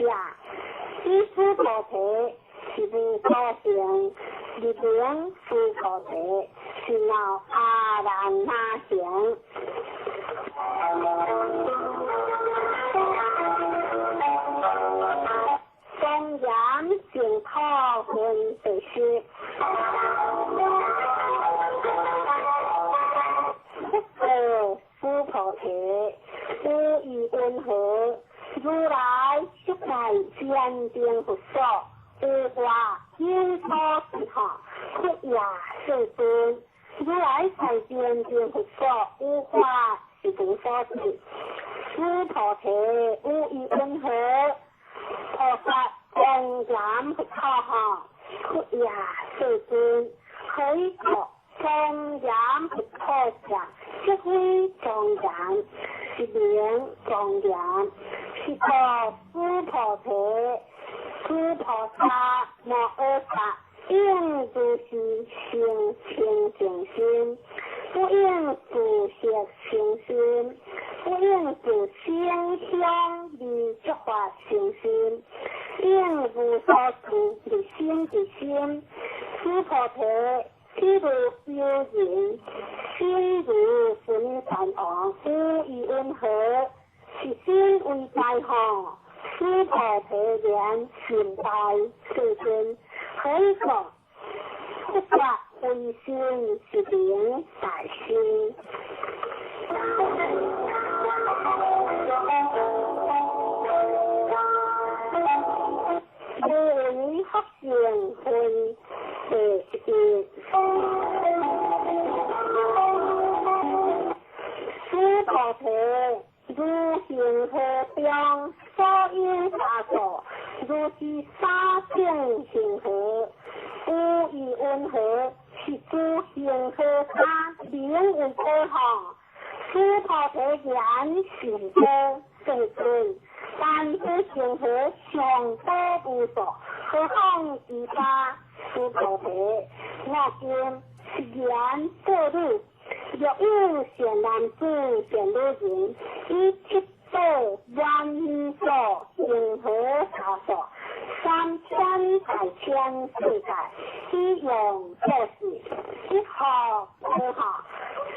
彼须菩提是无所行，入名须菩提是闹阿难那行。庄严净土分第十。佛告须菩提：有疑云何？如来悉在坚定佛所，有法有所是吼。佛也，世尊，如来在坚定佛所，有法是无所住。须菩提，有疑云何？菩萨庄严佛土吼。佛也，世尊，何以故？庄严佛土者，即非庄严，是名庄严。是故须菩提，诸菩萨摩诃萨应如是生清净心，不应住色生心，不应住声香味触法生心，应无所住而生其心。须菩提，譬如有人心如分散王，有疑云何？是心为大吼。须菩提言：心大。世尊，何以故？佛说唯心是名大心。无为福善分第一。须菩提，如恒河中所有沙数，如是沙种恒河，有疑云何？是诸恒河沙名为宝吼。须菩提言：是宝。世尊，但此恒河上宝无数，何况其他？须菩提，我今是言过汝。若有善男子、善女人，以七宝万数恒河沙数，三千大千世界，以用做事，一何何哈？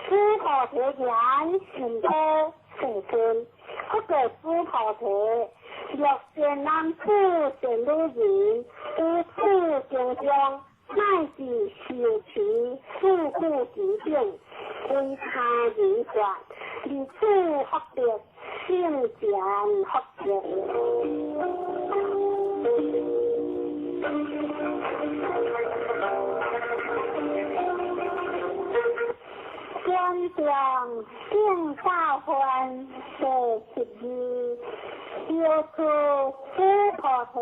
须菩提言：是宝。世尊，佛告须菩提：若善男子、善女人，于此经中，乃至受持四句其顶，为他人说，如此福德，圣贤福德。观众正教分第12，药师须菩提，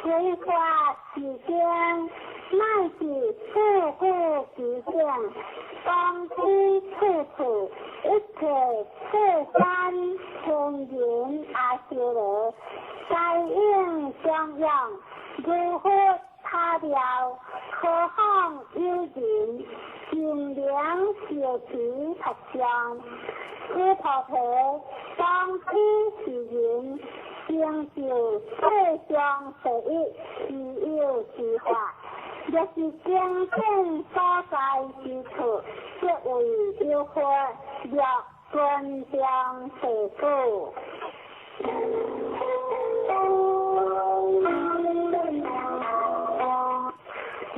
随法世间，乃至四句其境，當知處處一切世間天人阿修羅，皆應供養如佛塔廟，何況有人精靈修持佛像，須菩提，當知是人成就世上第一希有之法。若是經典所在之處，即為有佛，若尊重世主。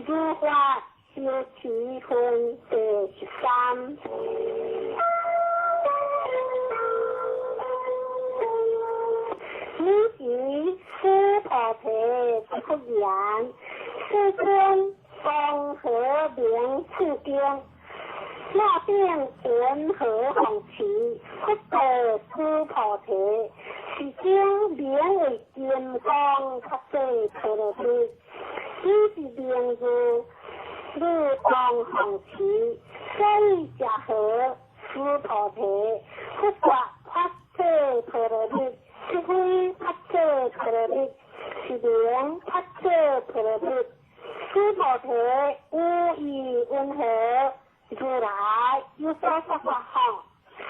如法修持分第13。彼時須菩提出言：世尊，光何名此經？我等云何奉持？佛告須菩提：是經名為金剛薩埵陀羅尼，彼是名字，汝當奉持。所以者何？須菩提，佛說薩埵陀羅尼，是非薩埵陀羅尼，是名薩埵陀羅尼。須菩提，汝意云何？如來有所說法吼，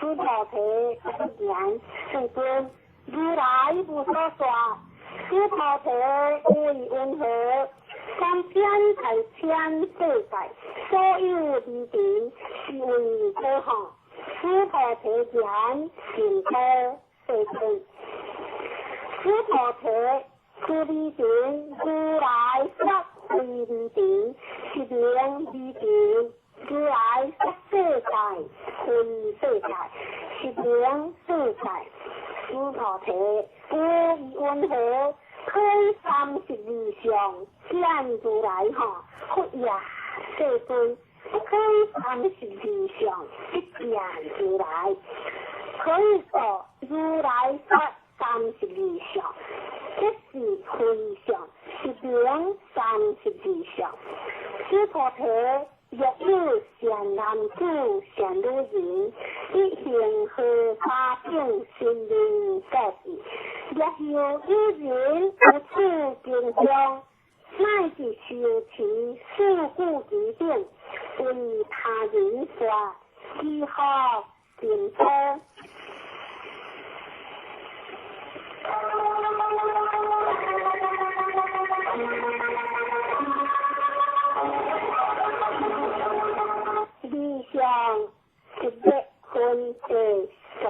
須菩提不言，世尊，如來無所說。須菩提，汝意云何？三千大千世界，所有離塵是為何吼？須菩提言，善哉，世尊。須菩提，此離塵如來說非離塵，是名離塵。如來說世界，非世界，是名世界。須菩提，汝意云何？推32相見如來吼，佛也，世尊，不可32相不見如來。可以說如來說32相，這是非相，是名32相。須菩提，若有善男子、善女人，欲行荷花等神明故事，若有有人有此經中，乃至修持四句偈等，為他人說，如何淨土？理想一百分第14。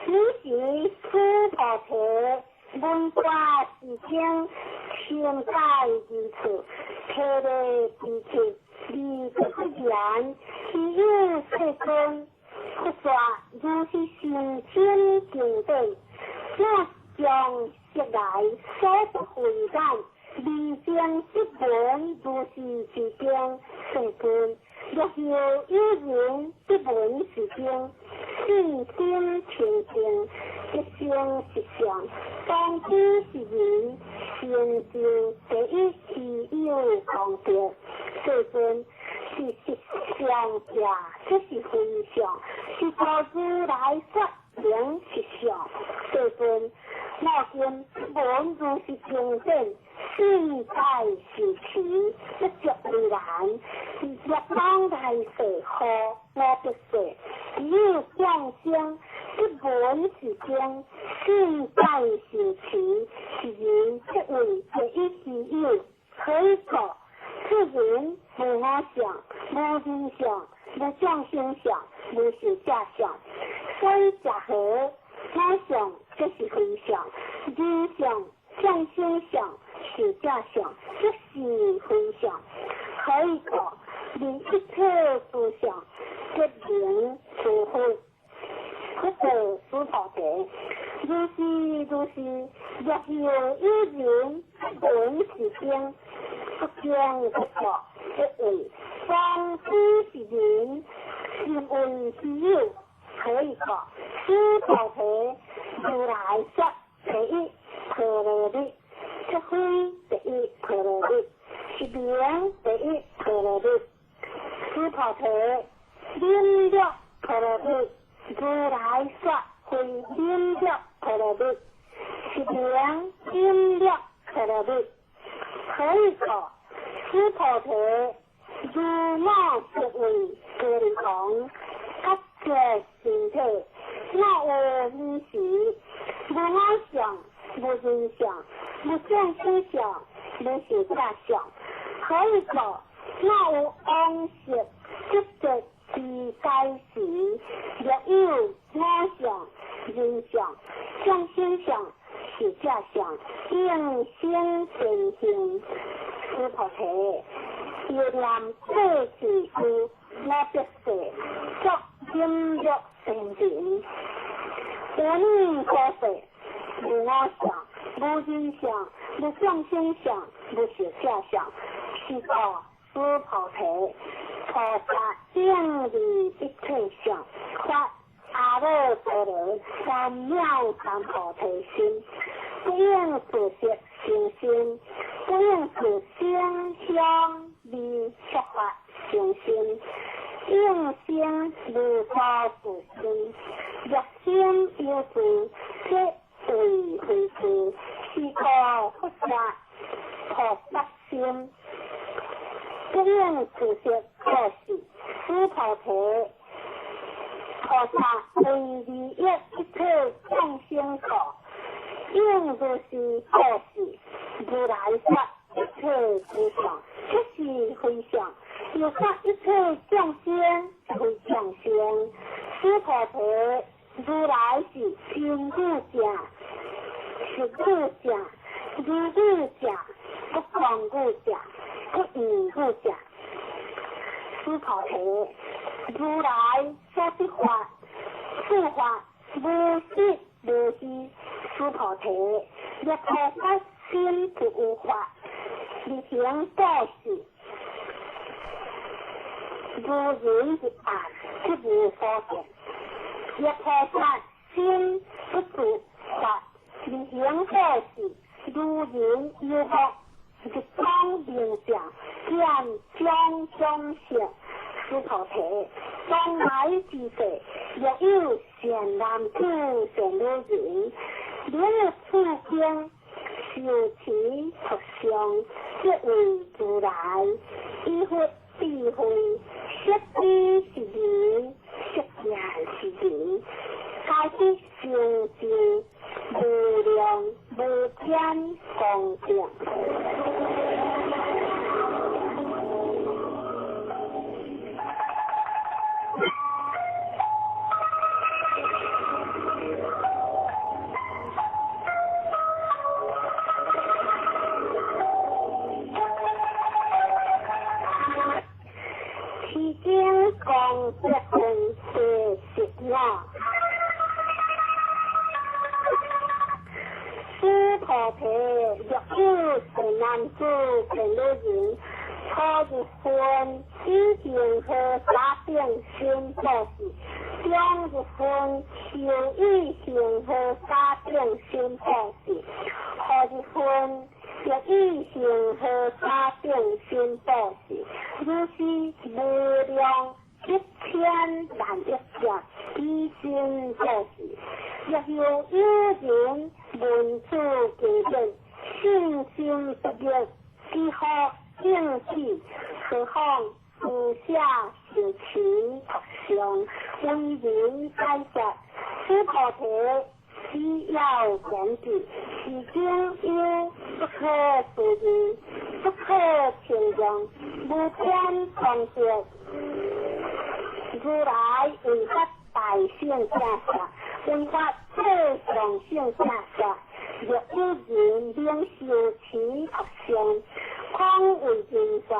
彼時須菩提聞法是經，深解而處，體會之處，而不言，希有世尊，佛說如是甚深經典，我將悉來所不慧眼。離經不聞如是之經，世尊，若有有人不聞是經，信心清淨，即生實相，當知是人成就第一希有功德。世尊，是實相者，這是非相，是故如來說名實相。世尊，我今聞如是經典，信解受持，不足為難。若當來世何我不說，有眾生不聞是經，信解受持，是人即為第一希有。可以說，此人無我相，無人相，無眾生相，無壽者相。所以者何？我相這是非相，人相、眾生相、壽者相，這是非相。可以說，離一切諸相，即名諸佛。佛告須菩提：如是如是，若有有人不聞是經，不經不說，即為當知是人，心為希有。可以說，須菩提，如來說第一菩婆羅蜜，則非第一婆羅蜜，是名第一婆羅蜜。須菩提，忍辱婆羅蜜，如來說非忍辱婆羅蜜，是名忍辱婆羅蜜。何以故？須菩提，如我色位歌利王，觉知身體，我有耳時，無我相，無人相，無眾生相，無壽者相。何以故？我有往昔得得之解時，若有我相、人相、眾生相、壽者相，應生善行。須菩提，憶念過去世，我必世作忍辱仙人。有耳所世，無我相，無人相，無眾生相，無壽者相。是故，須菩提，菩薩應離一切相，發阿耨多羅三藐三菩提心，不應自色生心，不應自聲香味觸法生心，應生無所住心。若心有住，則為非住。是故佛說菩薩心，不應自色布施。須菩提，菩薩為利益一切眾生故，應如是布施。如來說一切諸相，即是非相；又說一切眾生非眾生。須菩提，如來是真語者、實語者、如語者、不誑語者、不異語者。須菩提，如來所得法，此法無實無虛。須菩提，若菩薩心不有法，而行布施，如人入暗，即無所見。若菩薩心不住法，而行布施，如人有目，日光明照，見種種色。須菩提，當來之世，若有善男子、善女人，能處經修持佛像，即為如來，以佛智慧，悉知是人，悉見是人，皆得成就無量無邊功德。其中功德分第十五。須菩提，若有善男子、善女人，初入婚，以恆河沙等心布施；中入分，修以恆河沙等心布施；後入分，欲以恆河沙等心布施。如是無量一千萬億劫，以心布施。若有有人聞此經典，信心不滅，幾乎應至何況施捨受持佛像，為人解說。須菩提，只要言之，是經有不可思議、不可稱量、無邊功德。如來為發大乘正說，為發最上乘正說。若有人能修持佛像，況為人說，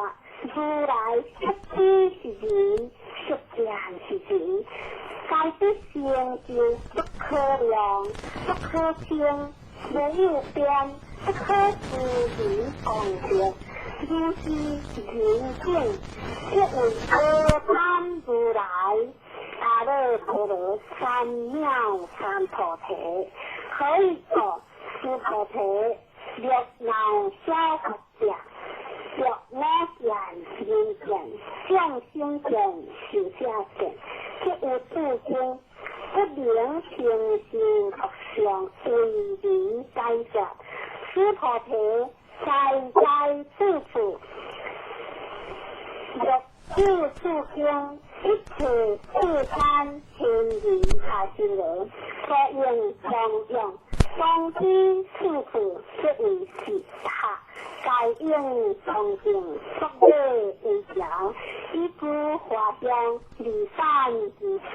如來悉知是人，悉見是人，皆得成就不可量、不可稱、無有邊、不可思議功德。如是人境，即為阿難如來阿耨多羅三藐三菩提。何以故？須菩提，欲鬧小佛者，欲我見、人見、眾生見、壽者見，即有諸經不能清淨託相為理解決。須菩提，在在處處，欲有諸經，一切世間天人下心羅，所應供養，當知處處即為是下，皆應恭敬，作禮為條，以諸華香離散之處。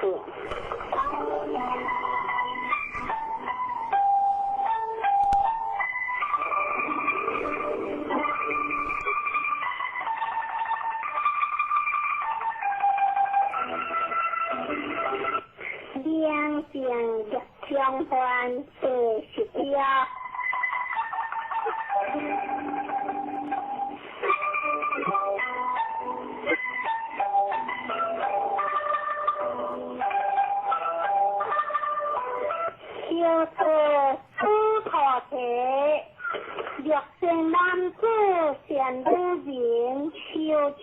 明淨業相還第十條。小說須菩提，若善男子善女人，修持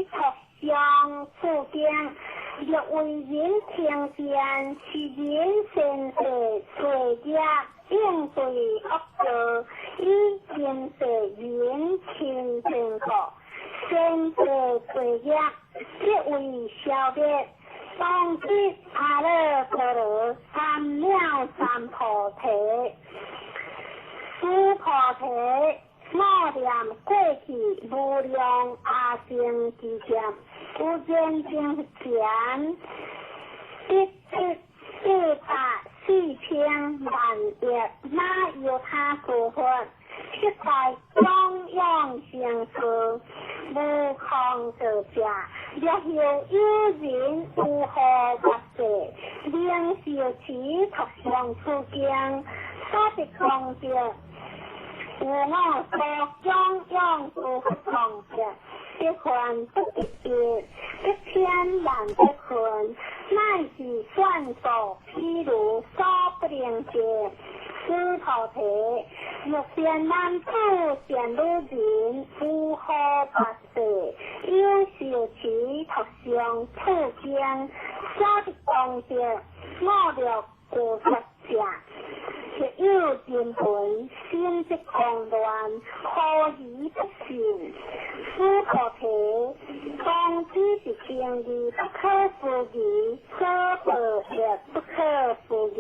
託相此經，若為人聽見，是人善世罪業，應對惡道，以今世人親近故，善世罪業即為消滅。當知阿耨多羅三藐三菩提。須菩提，我念過去無量阿僧祇劫，有緣生前，得得四百四千萬億那由他諸佛，悉在供養成事，無空道者。若後有人有何欲世，能受持託相此經，所得功德，有我所供養諸佛功德，得還不得一，得千萬百分，乃是算數譬如所不能及。須菩提，若善男子善女人，有何欲世，有受持託相此經，所得功德，五樂具足者，若有人云，心則狂亂，何以不信？須菩提，當知是經義不可思議，所報業不可思議。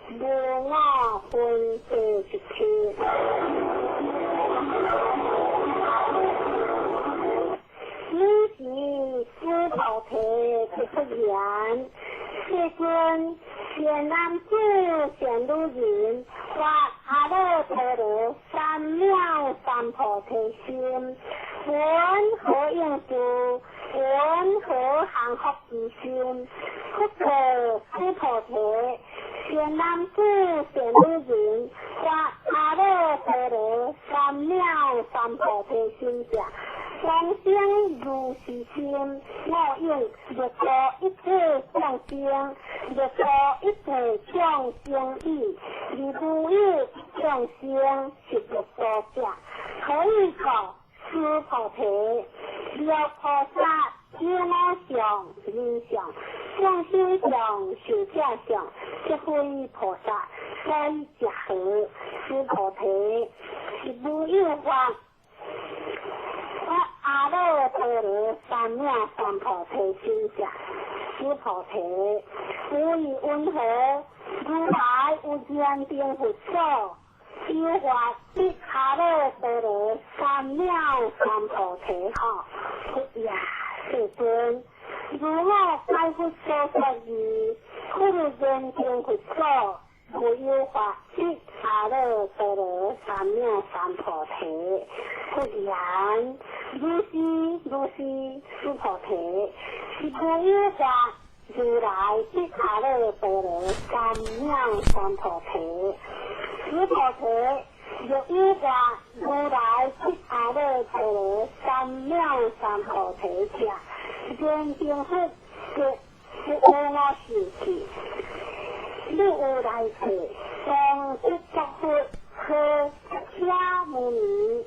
無我分第十七。汝時須菩提答復言：世尊，善男子善女人，發阿耨多羅三藐三菩提心，雲何應具？雲何降伏其心？復課須菩提，善男子善女人，發阿耨多羅三藐三菩提心者，往生如是心，我應欲度一切眾生，欲度一切眾生已，而無有眾生是欲度者。何以故？須菩提，若菩薩有我相、人相、眾生相、壽者相，即非菩薩，所以者何？須菩提，是無有法。發阿耨多羅三藐三菩提心者，須菩提，無以云何？如來有燃燈佛所，有法得阿耨多羅三藐三菩提吼，佛也世尊，如我解佛所說義，佛有燃燈佛所，無有法得阿耨多羅三藐三菩提。佛言：如是如是，須菩提，是無有法如來得阿耨多羅三藐三菩提。須菩提，若有法如來得阿耨多羅三藐三菩提者，燃燈佛則不有我受記。汝有來世當得作佛，號釋迦牟尼，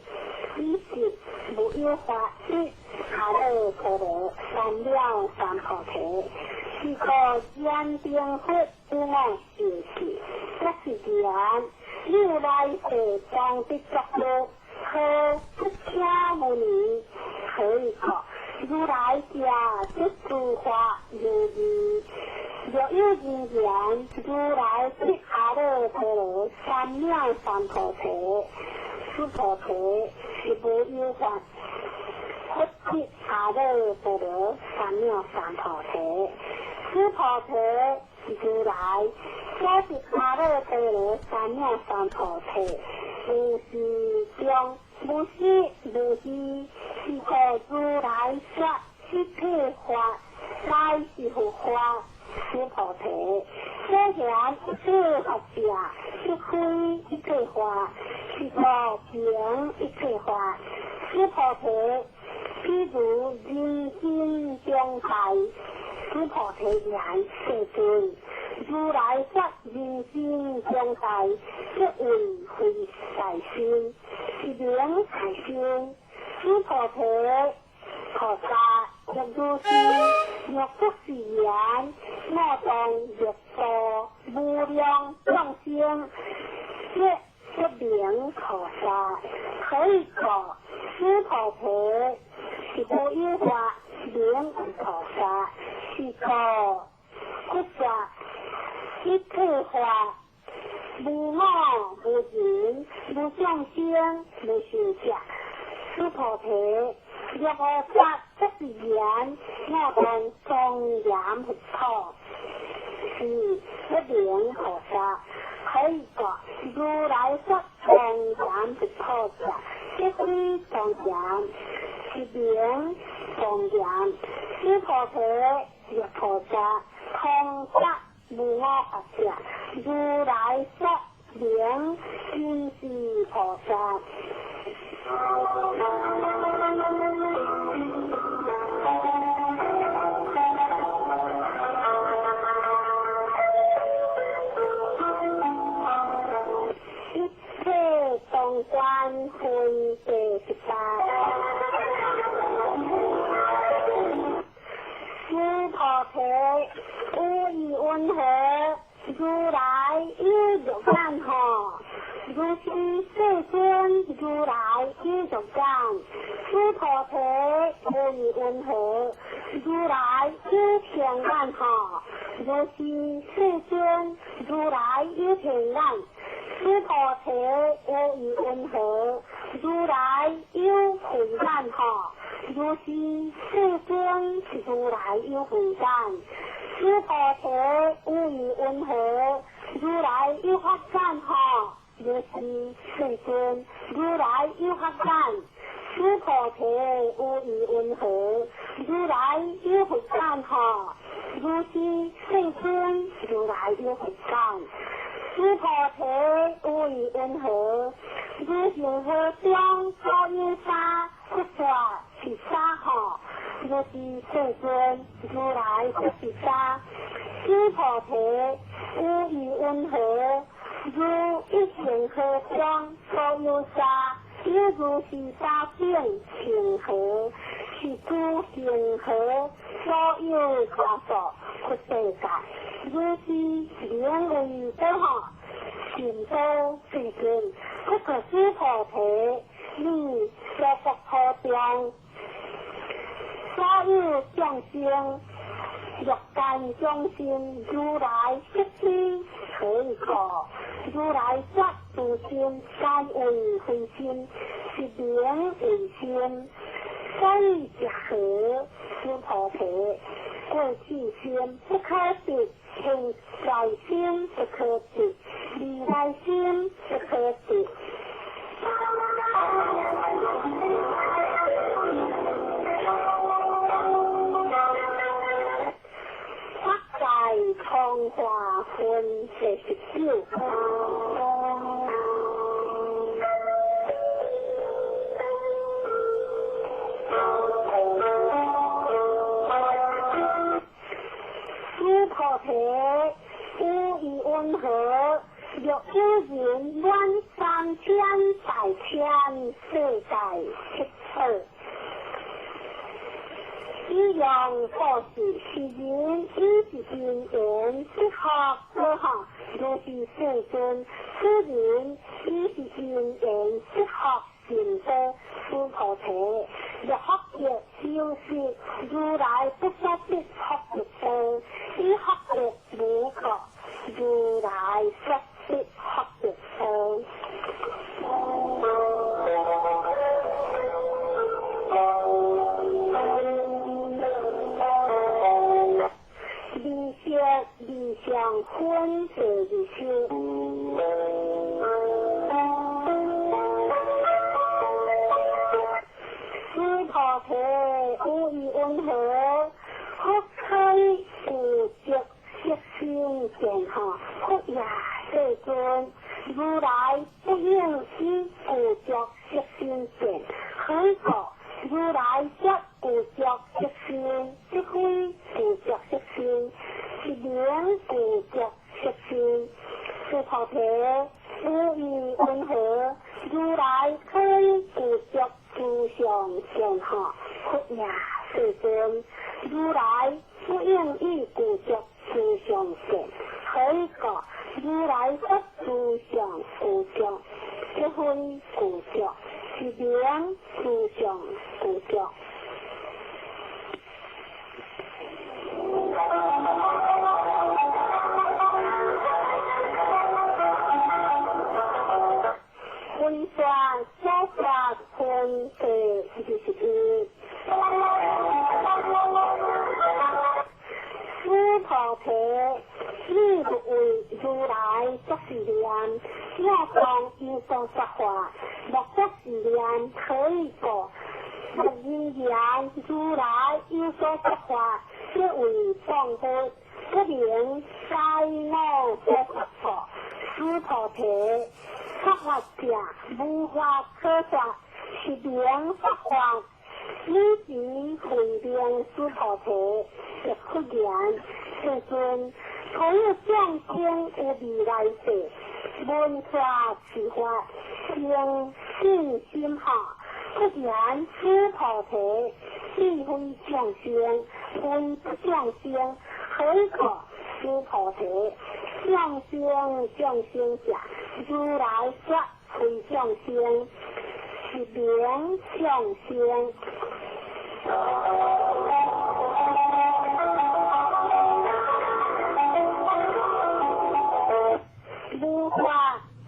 彼時無有法得阿耨多羅三藐三菩提。是故燃燈佛有我受記，則是言，汝來世當得作佛，號釋迦牟尼。何以故？如來者，說諸法如義。若有人言，如來得阿耨多羅三藐三菩提，須菩提，是無有法佛得阿耨多羅三藐三菩提。須菩提，如來所得阿耨多羅三藐三菩提，無是中，無實無虛，是故如來說一切法，乃是佛法。須菩提，所言一切法者，即非一切法，是故名一切法。須菩提，譬如人心中大。須菩提言：世尊，如來說人心中大，即為非大心，是名大心。須菩提，菩薩若如是，若不是言，我當欲度無量眾生，即不名菩薩。何以故？須菩提，是無有法名為菩薩。是故佛說一切法，無我無人無眾生無壽者。須菩提，若菩薩不是言，我當莊嚴佛土，是不名菩薩。何以故？如來說莊嚴佛土者，即非莊嚴，是名莊嚴。須菩提，若菩薩通達無我法者，如來說名真是菩薩。一切中觀分第18。須菩提，有疑雲何？如來有肉眼吼？如是世尊，如來有肉眼。須菩提，有疑雲何？如來有天眼吼？如是世尊，如來有天眼。須菩提，有疑雲何？如來有慧眼吼？如是世尊，如來有慧眼。須菩提，有疑雲何？如來有法眼吼？如是世尊，如來有法眼。須菩提，有疑雲何？如來有佛眼吼？如是世尊，如來有佛眼。須菩提，有疑雲何？如恒河中所有沙，佛說是沙吼？如是世尊，如來說是沙。須菩提，有疑雲何？如一恒河中所有沙，有如是沙境恒河，是諸恒河所有沙數佛世界。如是名為等吼，善道世尊。不過須菩提，你所國土中所有眾生，欲界眾生如來悉知何以故？如來說諸心皆為非心，是名為心。所以者何？須菩提，過去心不可得，現在心不可得，未來心不可得。法界充華分第19。須菩提，有疑云何？若有人滿三千大千世界七寶，以用布施，是人以是因緣得福果哈，如是世尊，此人以是因緣得福成道。須菩提，若福德有時，如來不說得福德多，以福德無過，如來說得福德多。二色二相分第二。須菩提，有疑云何？福開具足色身見哈，佛也世尊，如來不應以具足色身見，何以故？如來說具足色身，即非具足色身，是名具足色身。須菩提，有疑云何？如來可以具足諸相見哈，佛也世尊，如來不應以具足諸相見，何以故？如來說諸相具足，即非具足，是名諸相具足。分段所說分第21。須菩提，你欲為如來作是念，若當有所說法，莫作是念，何以故？若因言如來有所說法，即為謗佛，不能該我所說故。須菩提，說法者無法可說，是名說法。汝時慧明須菩提，亦復言：世尊，所有眾生有未來世，聞法持法，生信心哈。復言須菩提，彼非眾生，非不眾生，何以故？須菩提，眾生眾生者，如來說非眾生，是名眾生。無法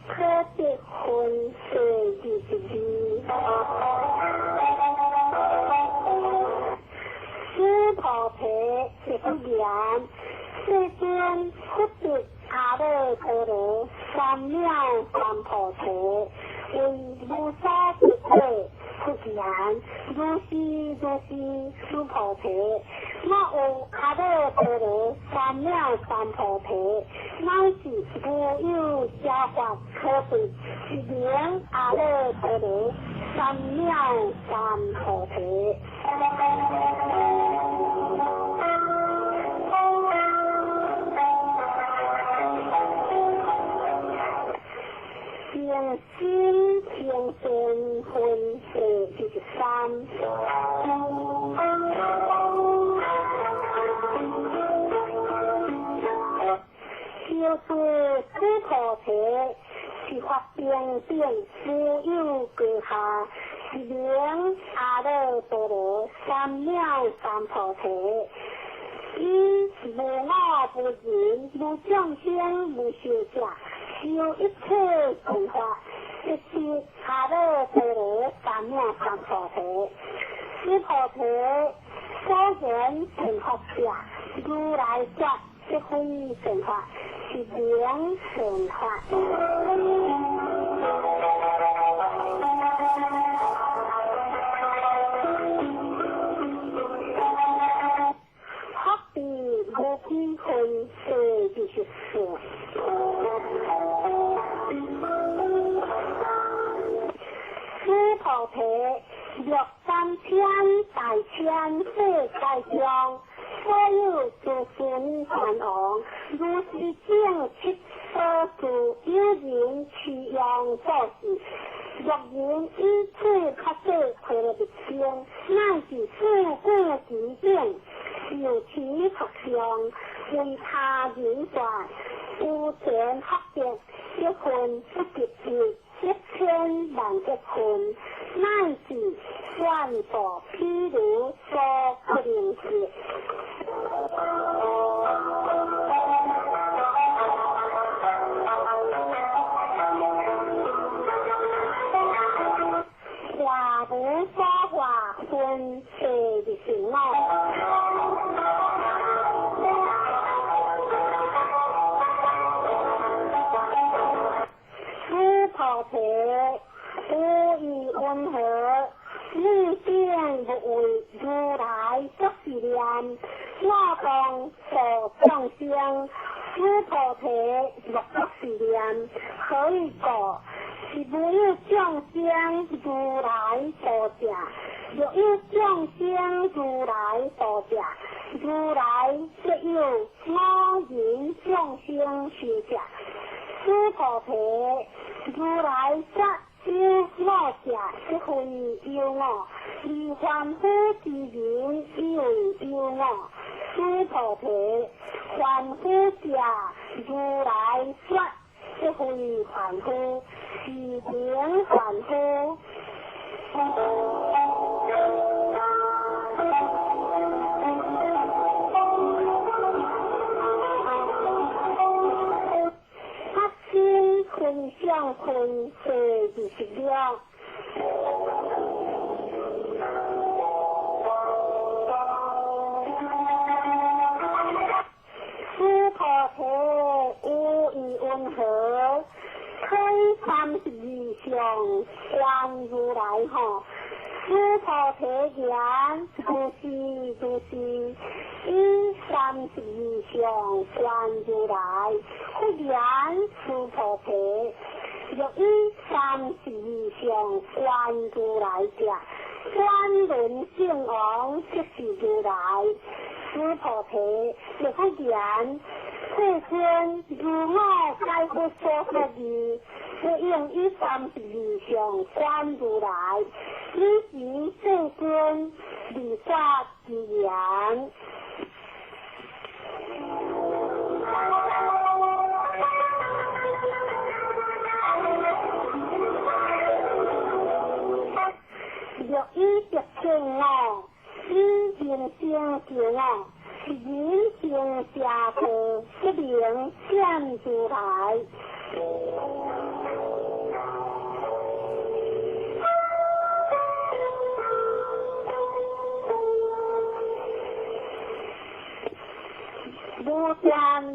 可得分第22。須菩提，亦復言：世尊，佛得阿耨多羅三藐三菩提，為無所得者。復言：如是如是，須菩提，若有阿耨多羅三藐三菩提，乃是無有邪法可得，是名阿耨多羅三藐三菩提。平心平善分第23。小說須菩提，是法平等無有高下，是名阿耨多羅三藐三菩提。以無我無人無眾生無壽者，修一切善法，即得阿耨多羅三藐三菩提。此菩提所言成佛者，如來說即非善法，是名善法。福地無幾分，第24。此菩提欲三千大千世界中，所有諸孫梵王，如是正七所住，有人持用做事，若人以此法者毗羅蜜經，乃至四句偈等，受持讀誦，為他人說，有前福德，一分不及一，一千萬億分，乃至全部譬如所不能說。化無所化，分第25。此菩提無異云何？汝等勿為如來作是念：我當度眾生。此菩提莫作是念，何以故？是無有眾生如來度者。若有眾生如來度者，如來則有我人眾生壽者。此菩提如來說有我者，即非有我；而凡夫之人以為有我。此菩提凡夫者，如來說即非凡夫，是名凡夫。法身分相分第26。此菩提有意云何？推32相觀如來吼。此菩提言：如是如是，以32相觀如來。佛言：此菩提，若以32相觀如來者，轉輪聖王即是如來。此菩提，若佛言：世尊，如我解佛所說義，不應以32相觀如來。彼時世尊離說之言。若以得見我，以人生求我，是人生邪道，不能見如來。無斷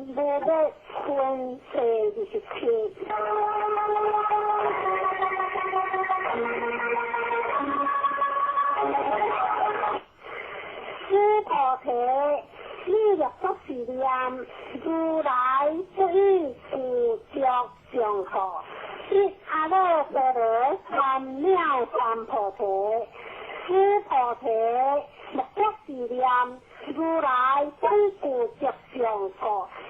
無滅分第27。此菩提，你若作是念：如來不以具足相故，得阿耨多羅三藐三菩提。此菩提，莫作是念：如來不具足相故，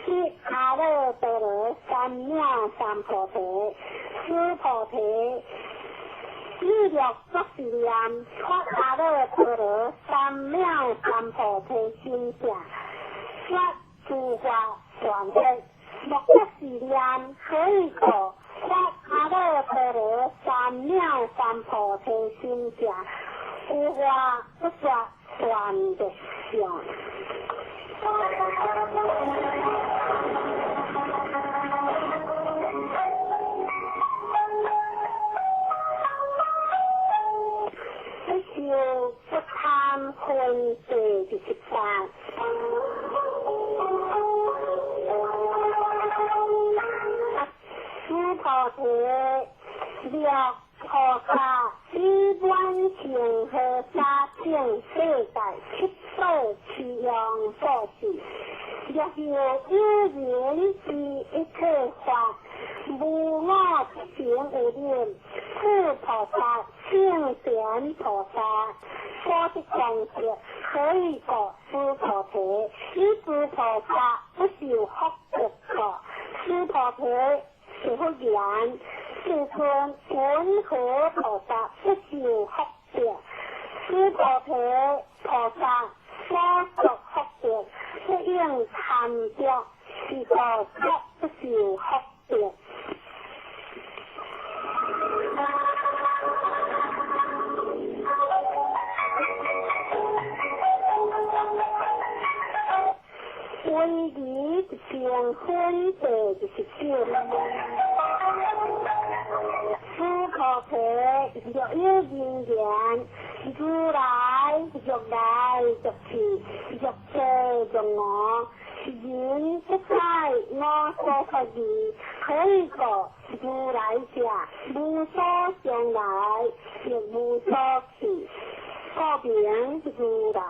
得阿耨多羅三藐三菩提。此菩提，你若作是念：發阿耨多羅三藐三菩提心者，說諸法斷滅。莫作是念：何以故？發阿耨多羅三藐三菩提心者，有法不說斷滅相。不受不貪分第28。須菩提，若菩薩以滿恒河沙等世界七寶持用布施，若有有人知一切法，無我不成有忍，此菩薩聖賢菩薩所得功德，何以故？須菩提，以諸菩薩不受福德故。須菩提是佛言：世尊，云何菩薩不受福德？須菩提，菩薩所作福德，不應貪著，是故則不受福德。威儀成分第29。須菩提，若有人言：如來若來若去，若這若我，人不在我所說義，何以故？如來者，無所將來，亦無所去，故名如來。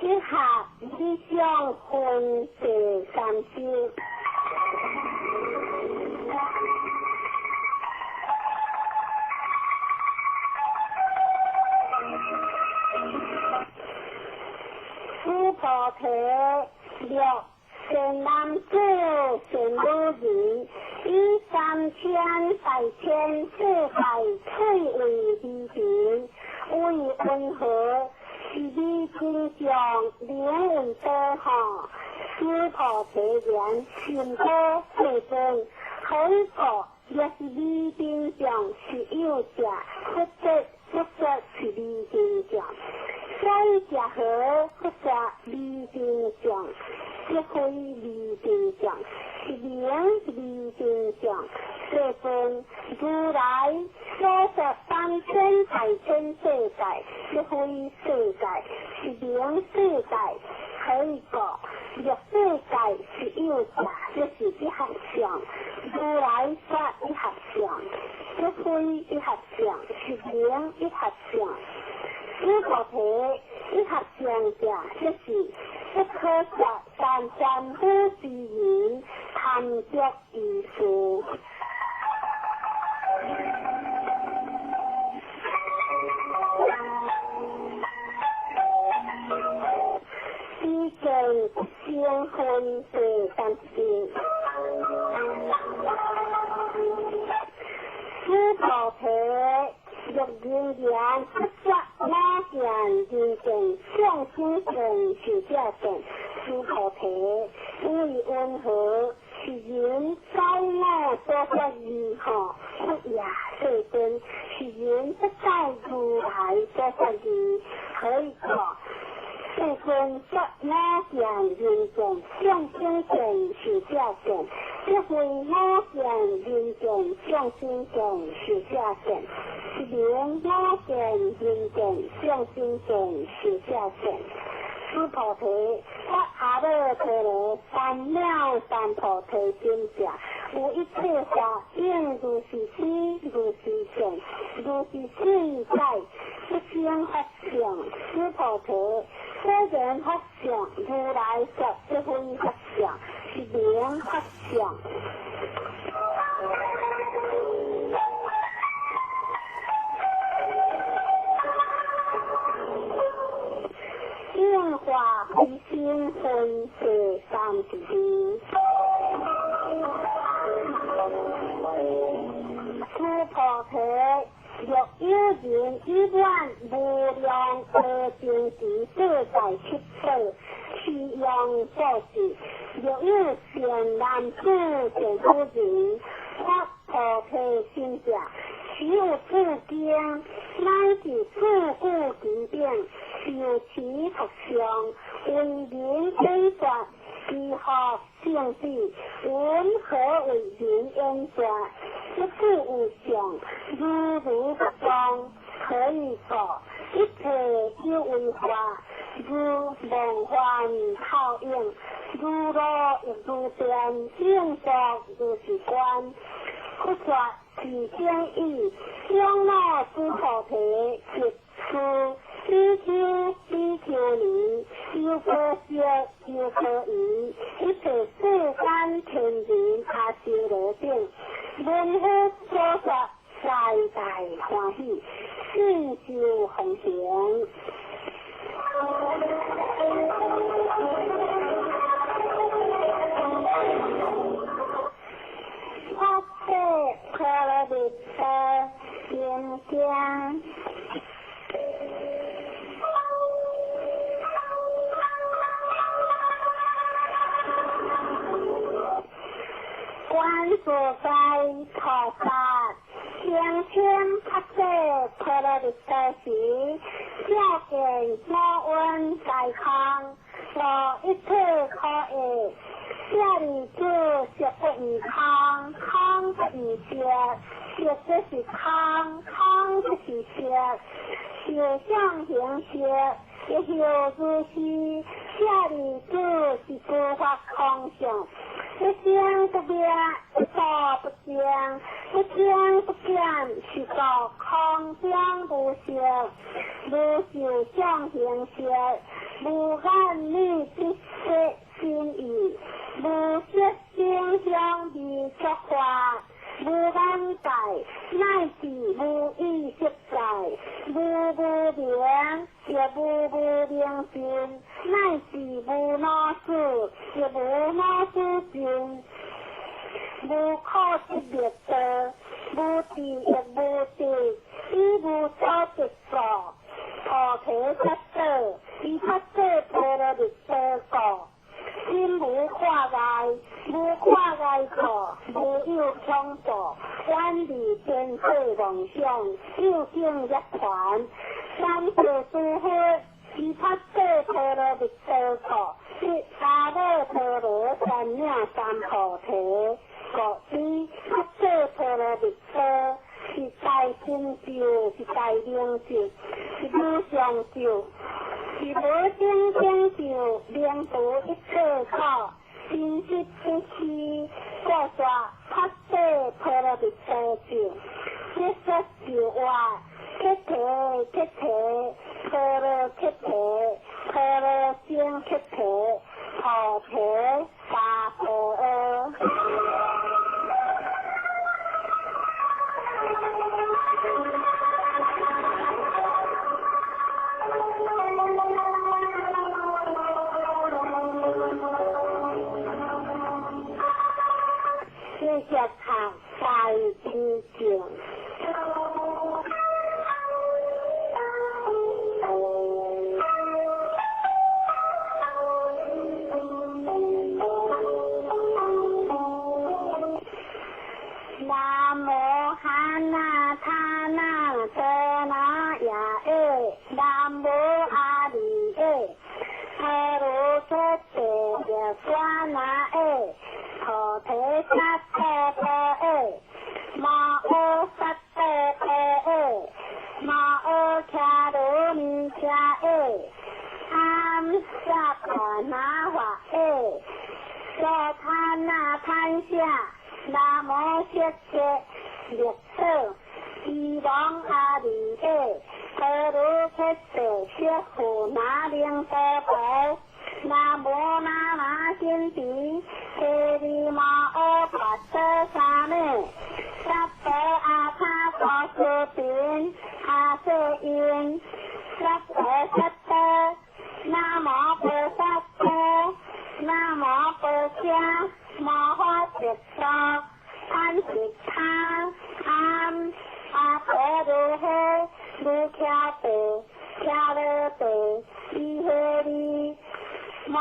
以下理想分第30。須菩提，若善男子、善女人，以三千大千世界翠為離塵，為雲何？是彼真相，名為寶吼。須菩提言：甚好，世尊。何以故？若是彼真相是有者，佛說佛說是彼真相。所以者何？佛說彼真相，即非彼真相，是名彼真相。世尊，如來所說三千大千世界，即非世界，是名世界。何以故？若世界是有者，即是一合相。如來說一合相，即非一合相，是名一合相。須菩提，一合相者，即是不可說三凡夫之人貪著於事。彼見成分第34。須菩提，若人言不說我見人見眾生見寿者見，須菩提，為云何？是人在我所說義吼，佛也世尊，是人不在如來所說義，何以故？世尊說我見人見眾生見壽者見，即非我見人見眾生見壽者見，是名我見人見眾生見壽者見。須菩提，說阿耨多羅三藐三菩提心者，有一切法應如是思，如是見，如是自在，不生法相。須菩提，所言法相，如來說即非法相，是名法相。應化非心分第32。須菩提，若有人以滿無量阿僧祇世界七寶，持持用布施，若有善男子善妇人，发菩提心者，持有此经，乃至四句偈等，受持读诵，为人解说，其福胜彼，云何为人演说？一句有相，如如不动，何以故？一切有为法，如梦幻泡影，如露亦如电，应作如是观。佛说是经已，长老须菩提，及诸比丘、比丘尼、优婆塞、优婆夷，一切世间天人阿修罗等，闻佛所说，皆大欢喜，信受奉行。发誓婆罗蜜多心经。观自在菩萨声称发誓婆罗蜜多时，照见五蕴皆空，无一切可爱。舍利子，色不异空，空不异色，色即是空，空即是色，受想行识，亦复如是。舍利子，是诸法空相，一生不灭，一住不增，不增不减，是故空中无色，无受想行识，无眼耳鼻舌身意，无色声香味触法，无眼界，乃至無意識界，無無明，亦無無明盡，乃至無老死，亦無老死盡，無可得滅道，無智亦無得，以無所得故，菩提薩埵，以發誓波羅蜜多故。心無掛礙，無掛礙故，無有恐怖，遠離天世妄想，究竟涅槃。三世諸佛，以發誓波羅蜜多故，得阿耨多羅三藐三菩提。故此發誓波羅蜜多是大成就，是大明咒，是無上咒。是無頂成就，免除一切苦，真實不虛。故說發誓波羅蜜多咒，一說就話，菩提菩提，波羅菩提，波羅僧菩提，菩提薩婆訶。繼續讀大悲咒。南無漢那他那哆那呀耶，南無阿彌耶，阿羅揭諦耶娑那耶，菩提薩埵婆耶，摩訶薩埵婆耶，摩訶迦羅尼迦耶，阿薩婆那華耶，娑他那潘夏，南無釋迦力所，伊王阿彌耶，阿罗揭諦釋佛那灵多婆，南無那那仙提，提利摩诃跋陀沙美，萨婆阿他摩斯频，阿瑟因，萨婆萨多，南無菩薩多，南無婆伽摩诃薩多，潘吉他阿阿婆如诃，如伽地，伽罗地，伊诃利，摩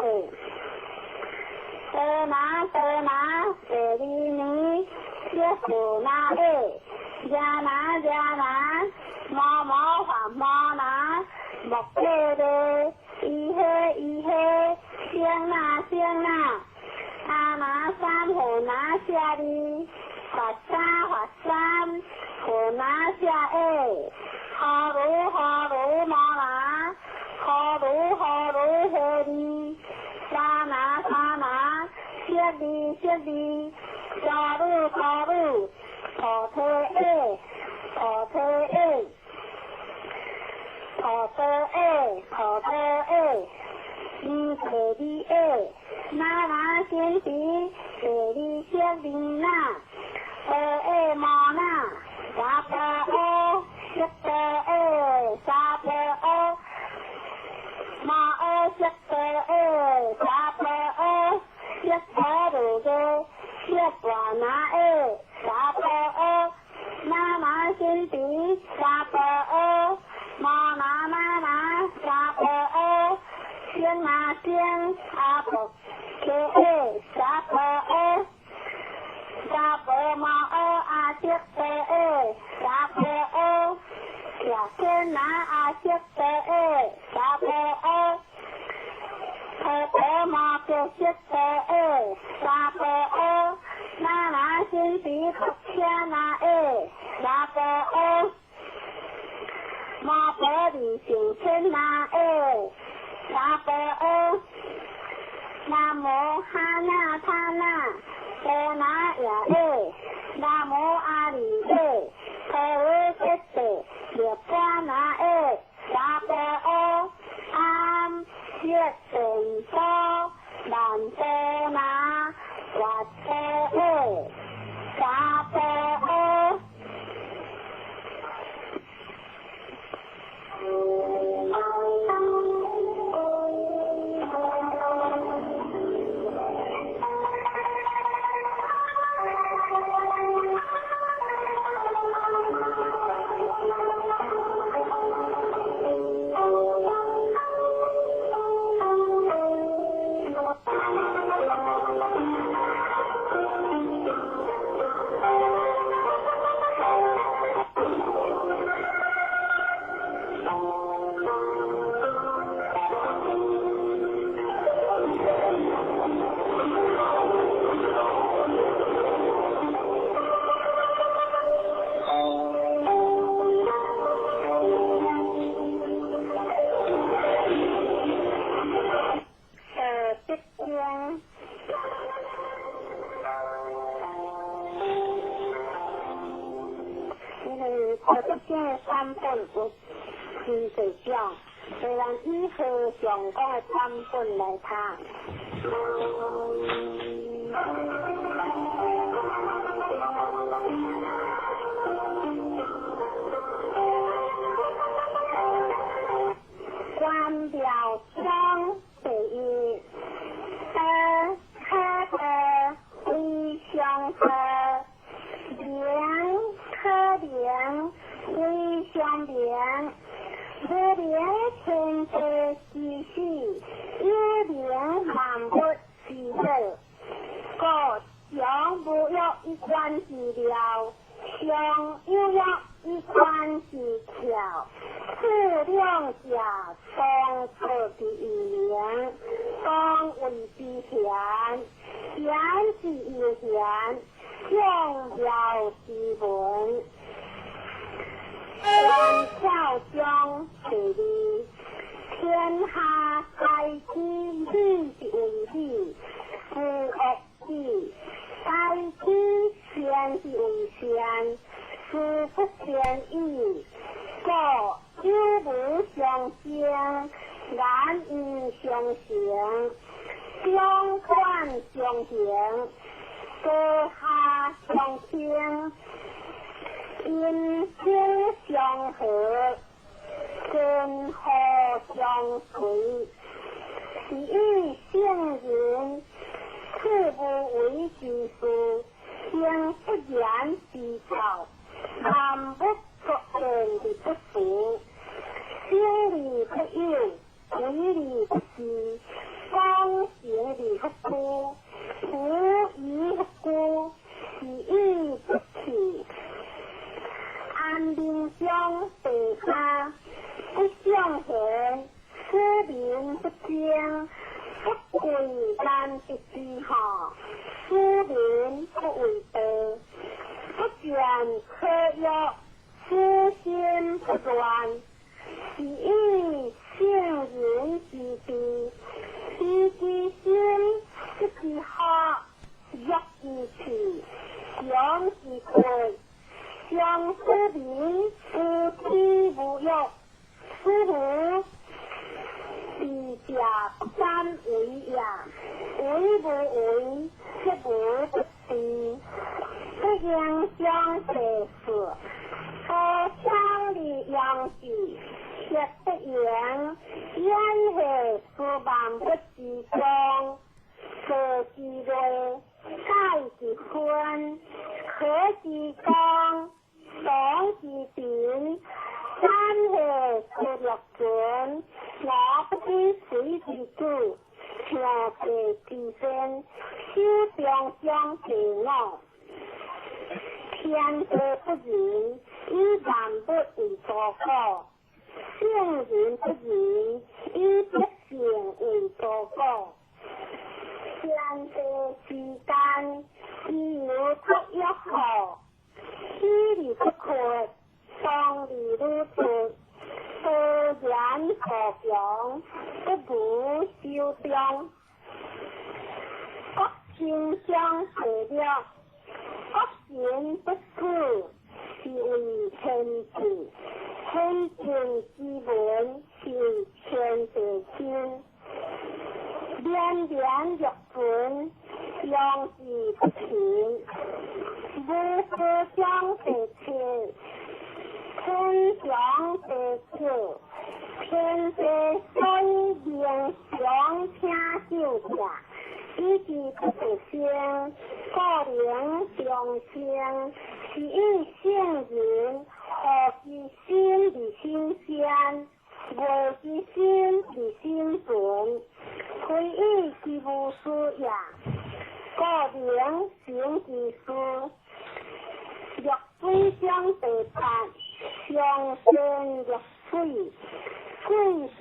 歲。多拿多拿，第二年，小數那個，呀拿呀拿，毛毛還毛拿，木個的，伊嘿伊嘿，先拿先拿，阿拿三和拿下哩，發三發三，和拿下個，哈魯哈魯毛拿，哈魯哈魯嘿哩，沙拿沙拿，小哩小哩，沙魯沙魯，土梯個，土梯個，土多個，土多個，二第二個，哪哪先時，第二小二哪，二個毛哪，三八個，七八個，三八個，毛二七八個，三八個，七八六個，七八哪個，三八個，哪哪先時，三八個，毛哪哪哪，三八個，先哪先阿婆個三八個，三八毛二阿七八個，三八個，小天哪阿七八個，三八個，二八毛個七八個，三八個，哪哪先時福車哪個，三八個，毛八二上天哪個，三八個，南無哈那他那，多那耶个，南無阿彌個，陀羅吉地，涅槃那個，三八個，安色善多，難多那，佛多個，三八個。這版本有真濟種，所以咱以和尚講的版本來讀。關廟章第一，多可多非常多，明可明非常明，無明天地之始，有明萬物之祖。故常無欲一觀之妙，常有欲一觀之巧。此兩者當作之明，當謂之玄，玄之又玄，眾妙之門。關曉章第二，天下皆知理之為理，是惡之；皆知善之為善，是不善已。故有無相生，難以相成，相關相形，高下相傾，音聲相和，根河相隨，是以聖人處無為之事，行不言之道，萬物作變而不死，生而不有，為而不恃，光天中第三，不尚贤，使民不争，不贵难得之好，使民不畏道，不见可欲，使心不乱，是以圣人之治，知之心，得之学，弱之气，强之国，常使民无知无欲，使无知者不敢为也。为无为，则无不治。不应将世事，何强而扬之？却不言，焉会思万物之宗？道之类，改之分，可之光，长之贫，三会之六存，我不知谁之主，听地之先，守中将第五。天地不仁，以万物为刍狗；圣人不仁，以百姓为刍狗。天地之间，其有不约乎？起而不惑，动而愈出，多言何强，不无修中。国亲相第六，国神不死，是为天志；天正之文，是为天地亲。绵绵玉存，养之不贫。无私将第七，天长地久，天地所以明常听秀者，以之不得生，故名长生。是以圣人何其心而心善，为之心而心存，非以其无私也，故名行其事。绿水中第八，上善若水，水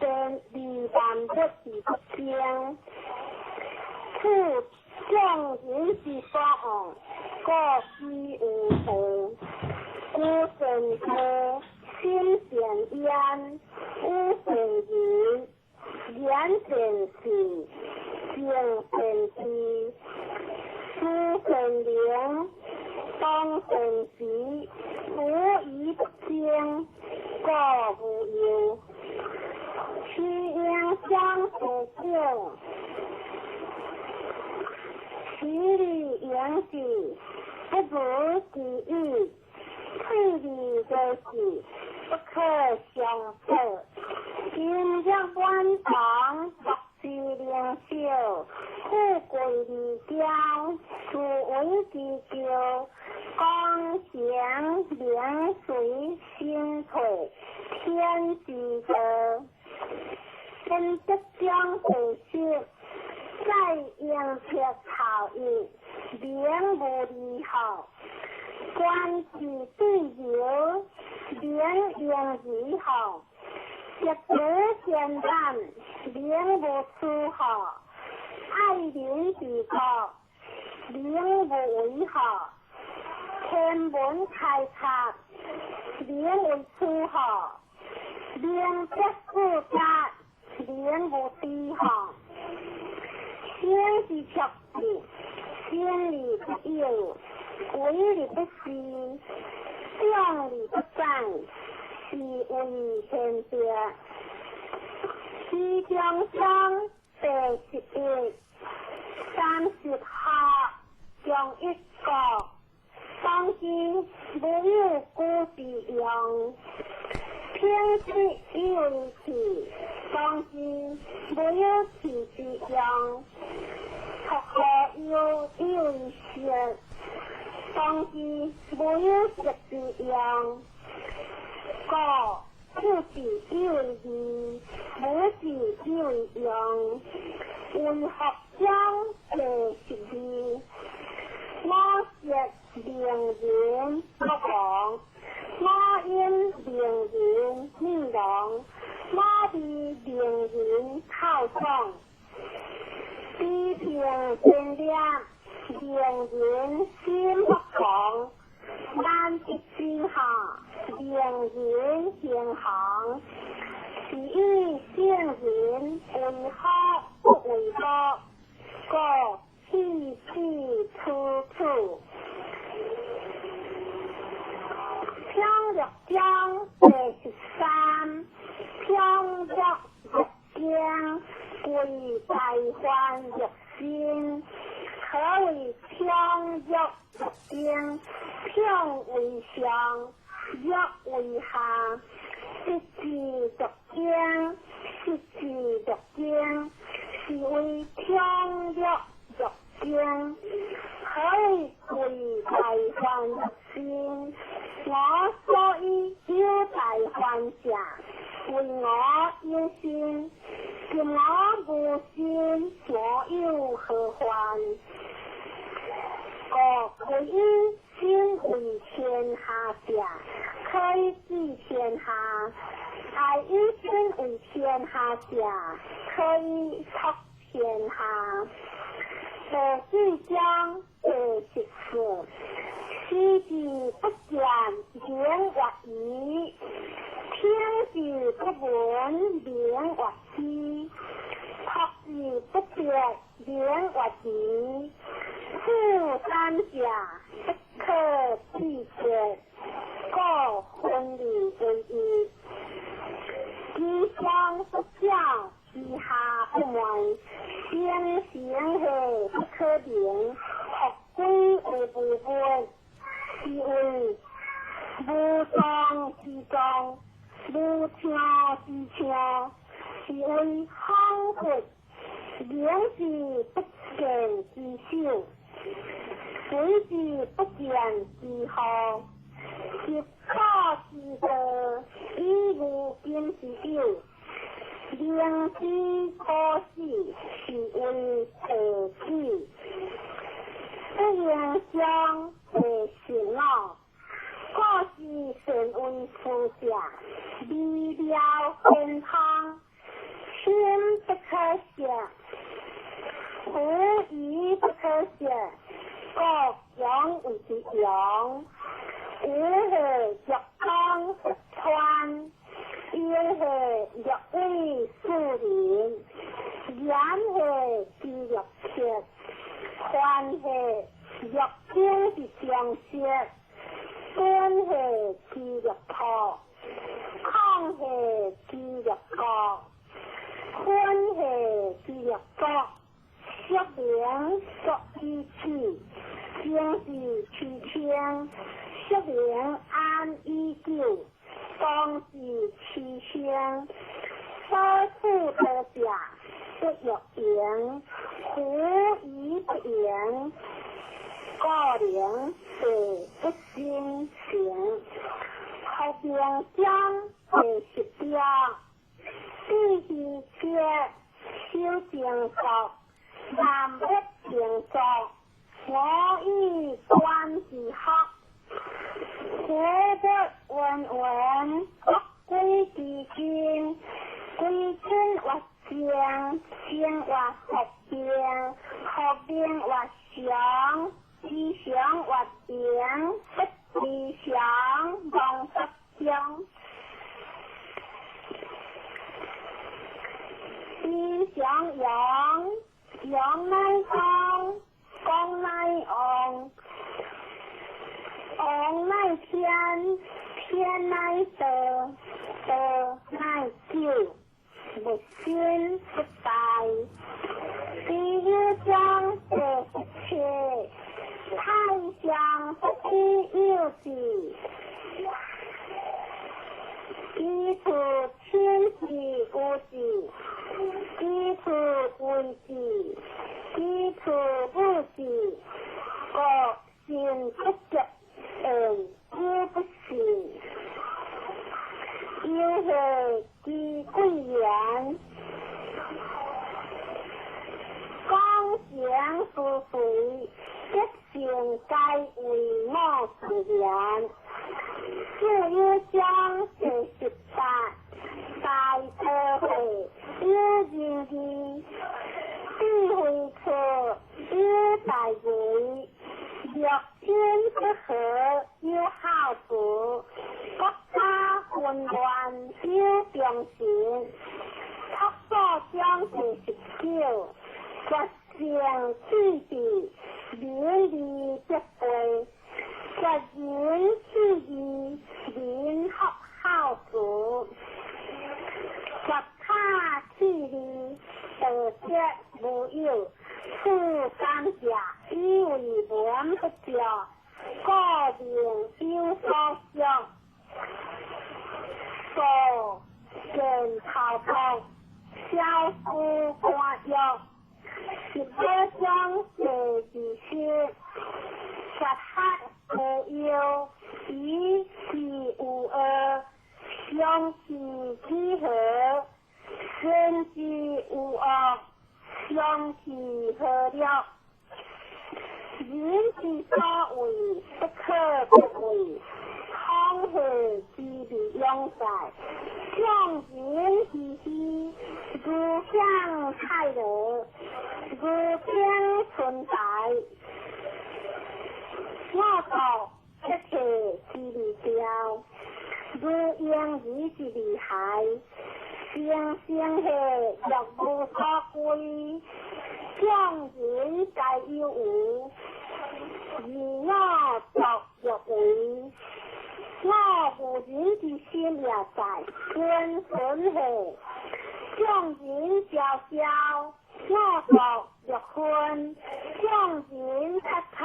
善利万物而不争。处众人之所恶，故几无祸。居善地，心善焉，语善仁，言善信，行善知，思善能，当善时，无疑不争，故无忧。其应将第九，其利盈之，不如其已；退而为事，不可相报。今日满堂，乐之灵秀，富贵而骄，自为之骄，功成名随身退，天之道。分德将第十，在应撇头一，名无离好。官之对流，名应离好。一德贤难，名无出好。爱民之国，名无为好。天文开拓，名为出好。名德富家，名无低好。生之卓志，生而不有，为而不恃，长而不宰，是谓贤德。其中章第11，30学，中一国，当之无有古之用。品质以为气，当之无有气之用。托何忧以为色，当之无有色之用。故父子以为义，母子以为用。为学将第12，我舌名人不亡，我因名講。批評真念，令人心不狂；難得之下，令人行行。是以聖人為學不為樂，故棄之處處。平樂章第13，平樂欲經，為大患欲心。何謂平樂欲經？平為上，樂為下。得之欲經，失之欲經，是謂平樂欲經。何謂為大患欲心？我所以有大患者，為我有心。今我無心，我有何患？故唯以身為天下者，可以治天下；愛以身為天下者，可以託天下。第四章第14，視之不見，名曰夷；聽之不聞，名曰希；託之不別，名曰愚。此三者，不可比肩，故分而為一。其上不矯，其下不昧，聲聲號不可名，復歸為無物，是謂無狀之狀，無聽之聽，是謂恍惚。明之不見之首，隨之不見之後，習古之道，以無今之有，明之可死，是謂道子。不言相，第15，故是善為師者，微妙天通，心不可舍，狐疑不可舍，故強為之勇。有何欲當不穿，有何欲為庶人，言何之欲切，凡何欲經之相識，端何之欲破，亢何之欲國，坤何之欲國，釋名作以始，正是其清，釋名安以久，當是其生。所處得者，不欲盈，狐疑不盈，故能地不精行。学明章第10章，必须切修正作，南北平作，我以观之学，学不温文，不归之根，归根曰正，正曰复定，复定曰常，之常曰平，不知常，忘不中。知常阳，阳乃公，公乃王，王乃天，天乃道，道乃久，无心不败。第一章第17，太上不知有之，其处亲之有之，其处为之，其处不之，故心不觉，言有不信。有何之贵言？讲情思随，德性皆为我自然。四有章第18，大智慧有仁义，忠實。朴素章第19，決勝氣質，名利得背；決仁氣義，民福孝慈；決卡氣利，道德無有。此三者，以為文不足，故名有所屬。素見頭禿，小思肝藥。十八章第20，絕學無憂，以事無惡，相其幾何？善之無惡，相其何了？人之所為，不可不畏。空氣之味永在，眾人之虛，如享泰樂，如冰存在。我國一切之味調，如嬰兒之厲害，生生下若無所歸，眾人皆有無，而我獨欲為。我無人之心也在，君存下，眾人昭昭，我獨欲昏；眾人察察，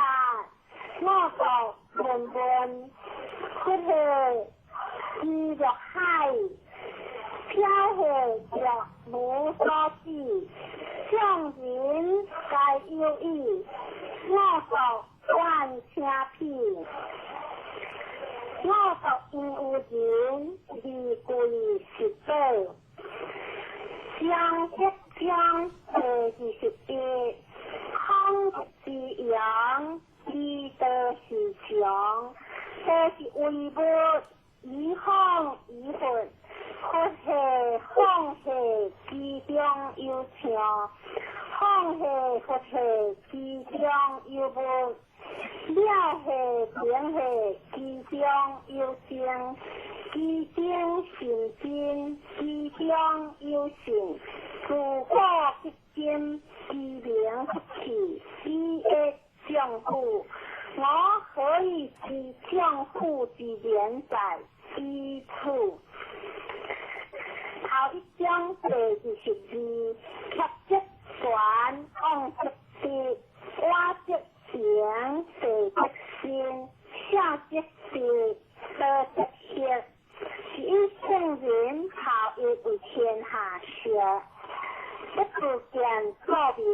我獨悶悶。佛下之若海，飄下若無所止，眾人皆有意，我獨願聽彼。我獨因有人而貴十寶。章一章第21，孔之陽，其道是常，道是為物，以風以佛，佛下放下其中有唱，放下佛下其中有物，了下平下其中有情，其中甚真，其中有性，自古至今，其名不去，以益丈夫。我何以知丈夫之言哉？以此。頭一章第22，曲則旋，往則直，我則行，地則生，下則治，道則協，是以聖人後裔為天下學。不自見故明，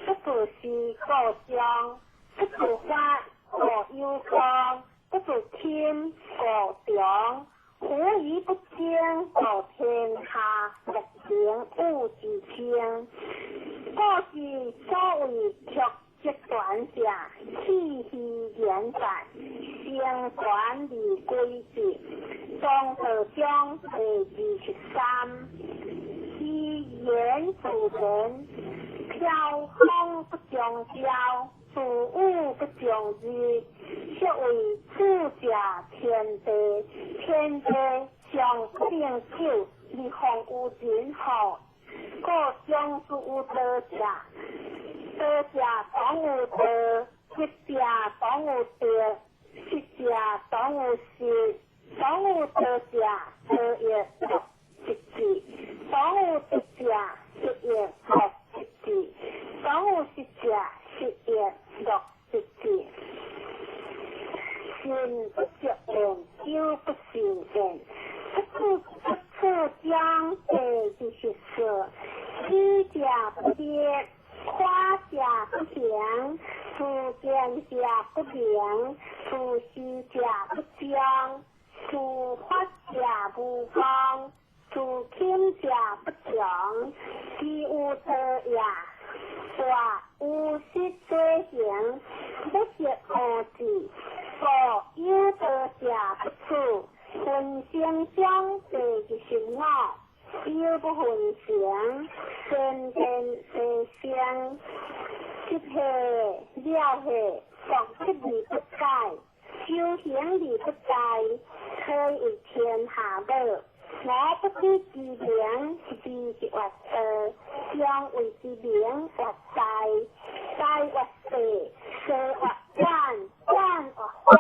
不自思故彰，不自發故有光，不自謙故長。夫以不爭，故天下莫能與之爭。故是所謂曲則全者，氣虛言在，成全而歸之。莊道章第23，其言自然，飄風不終朝，自雨不終日，是謂主者天地，天地尚不能久，而況有人乎？故常之有道者，道者當有道，德者當有德，失者當有失，當有道者，道亦莫失之；當有德者，德亦莫失之；當有失者，失亦莫失之。信不足焉，羞不慎焉。不處章第24，喜者不烈，誇者不行，自見者不明，自私者不彰，自發者無功，自謙者不強。其有道也，大有失所行，不識何志，故有道者不處。分成章第25，有不分成，先天地生，執下了下，獨得而不改，修行而不殆，可以為天下母。我不知其名，字即曰道，常為之名曰大，大曰細，細曰遠，遠曰遠。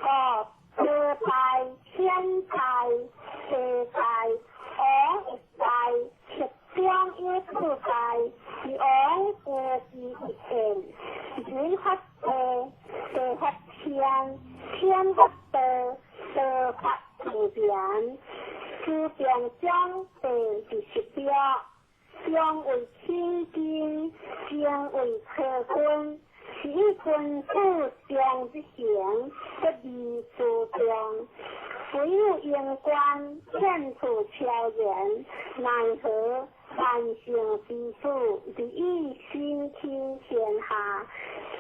故道大、天大、地大，王亦大，十中有四大，是王無其一言。人發地，地發天，天發道，道發自然。自變將第26，常為清淨，靜為可君，是以君子常日行，不離諸眾。唯有應觀，天處超然，奈何萬聖之主，日以身輕天下，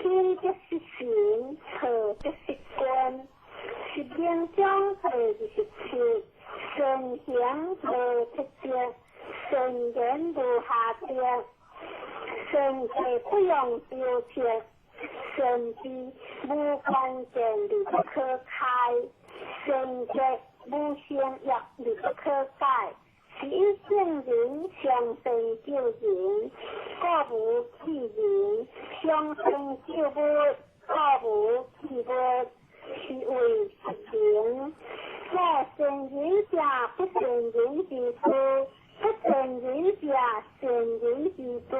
輕則失神，錯則失君。十名章第27，善行無特色，善言無瑕疵，善事不用雕刻，善知無關鍵而不可開，善德無善業而不可改。是以聖人上善救人，故無棄人；上善救物，故無棄物，是謂十能。若善人者，不善人之師；不善人者，善人之師；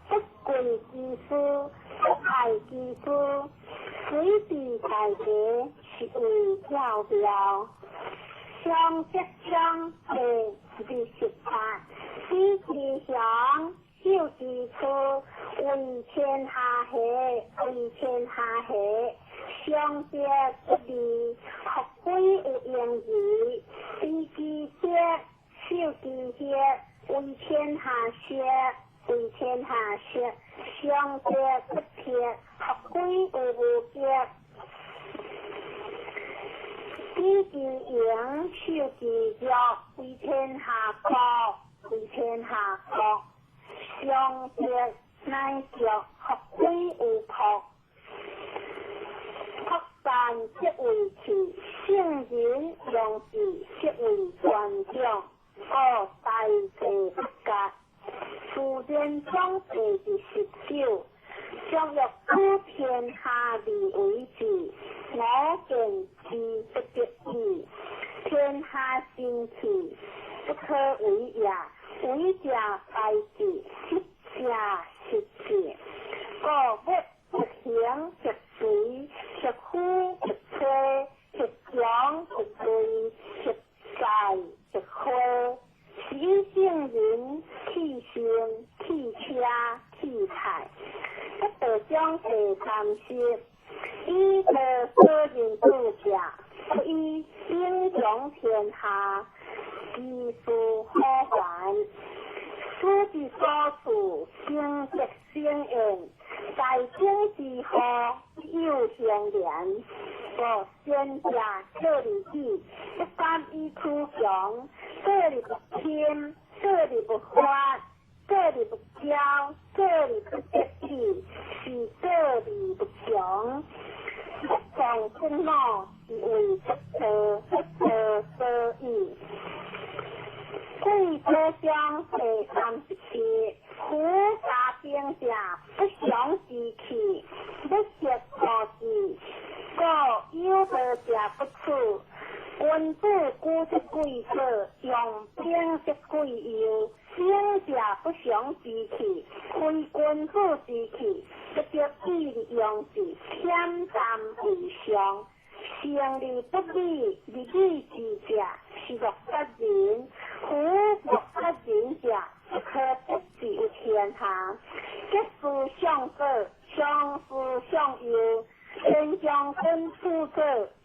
不貴之師，不愛之師。隨地大家，是謂窕妙。上節章第28，知其雄，守其處，為天下下，為天下下。上德不離，復歸有盈餘。知其德，守其業，為天下學，為天下學。上德不鐵，復歸有無極。知其榮，守其弱，為天下國，為天下國。上德乃弱，復歸有朴。朴善則為器，聖人用之則為權長。故大地不割。自然章第29，將欲取天下而為之，我見之不得已。天下神器，不可為也。為者敗之，失者失之。故物欲行則隨，欲呼則吹，欲強則銳，欲在則灰。是以聖人棄身、棄車、棄財。不得將第30，以道所人主者，不以兵強天下，其事可還。此之所處，生則生焉，大經之後，有相連。故先者做利己，不敢以圖強；做利不輕，做利不發，做利不驕，做利不得意，是做利不強。不從不惱，是為不錯，不錯所以。貴州章第37，夫家兵者，不祥之器，不食無之，故有道者不處。君子居則貴左，用兵則貴右。兵者不祥之器，非君子之器，不得已用之，恬淡為上。成而不立，立以之者，是若不仁。夫若不仁者，不可得之於天下。得失相左，相思相右。前將軍處左，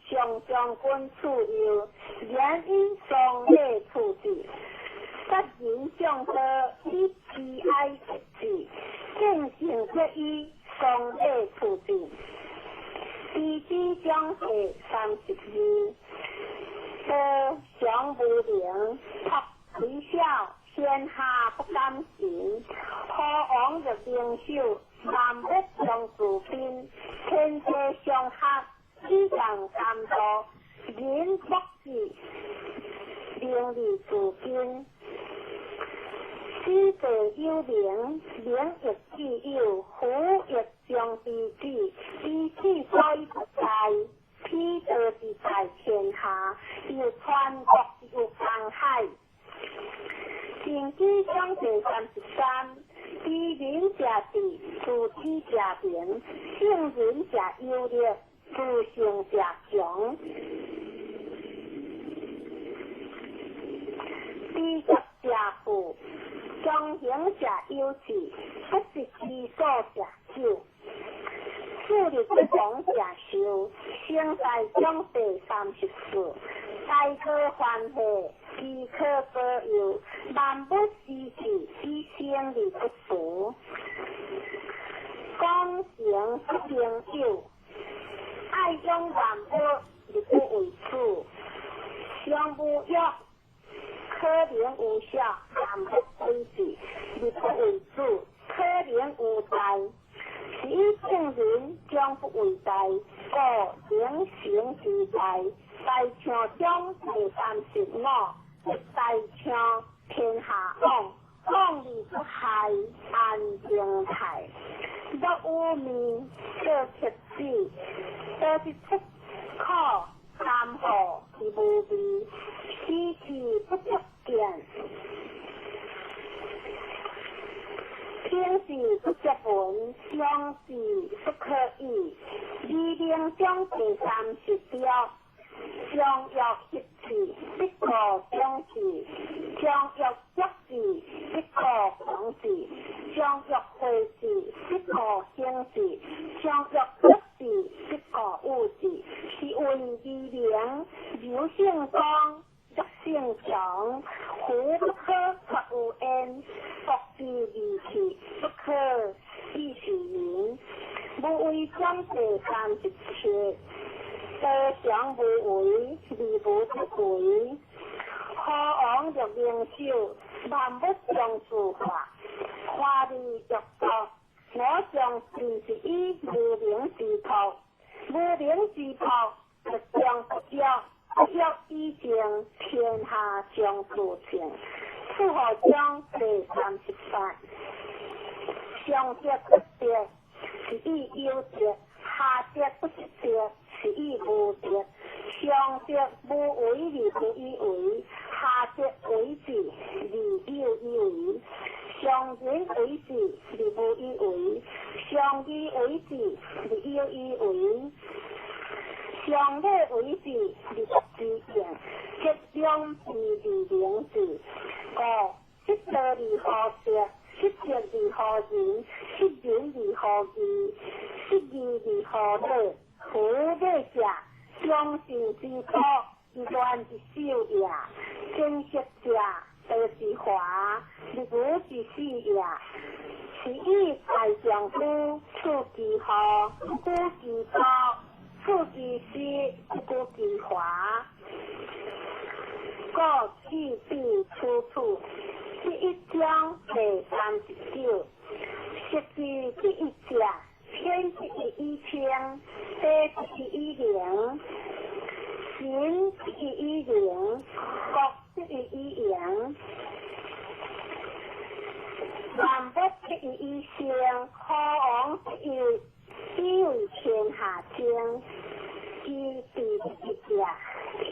上將軍處右，言以雙禮處之。殺人將刀，以悲哀克之。見性則以雙禮處之。地支章第32，道常無能，朴虽小，天下不敢行。何王若灵首，万物将自宾。天地相合，以共甘露。人莫之，成而自根。死地有名，名亦既有，福亦将彼子，彼子所以不在，彼道之在天下，又传国之有江海。经济章第33，知人者智，自知者明，胜人者有力，自胜者强。知足者富，忠行者有志，不失其所者久。富力不强者寿，生在章第34，大可欢喜，饥可保佑，万物之志，以生而不俗。讲成不能有，爱养万物而不为主。上无欲，可能有小，万物为志，而不为主，可能有大。是以圣人将不为大，故能成之大。大象章第35，大象天下往，往而不害，安静态。若有面做贴子，倒是出苦甘苦之无味，死之不足见。天是不足闻，相是不可议。二明章第36，将欲协志，必固将志；将欲足志，必固强志；将欲会志，必固兴志；将欲得志，必固有志。是为二明，柔胜刚，弱胜强。夫不可却有焉，国之利器，不可以其民。无为章第37，道常无为，而无不为。何王若明守，万物将自化，华丽若国。我将尽是以无名之托，无名之托，欲将不约，不约以静，天下将自清。楚河章第38，上德不德，是以有德；下德不德，是以无德。上德无为而不以为，下德为之而有以为。上仁为之而无以为，上义为之而有以为。上礼为之而不知应，吉两之而明之。故失道而何德，失德而何仁，失仁而何义，失义而何礼？夫礼者，忠信之徒，乱之首也；贞洁者，道之华，而无之始也。是以大丈夫处其祸，不顾其高；处其失，不顾其华。故去彼处处。第一章第39，失之第一者，天之以清，地之以灵，神之以灵，国之以盈。万物之以生，何王之以以为天下精。其第一者，天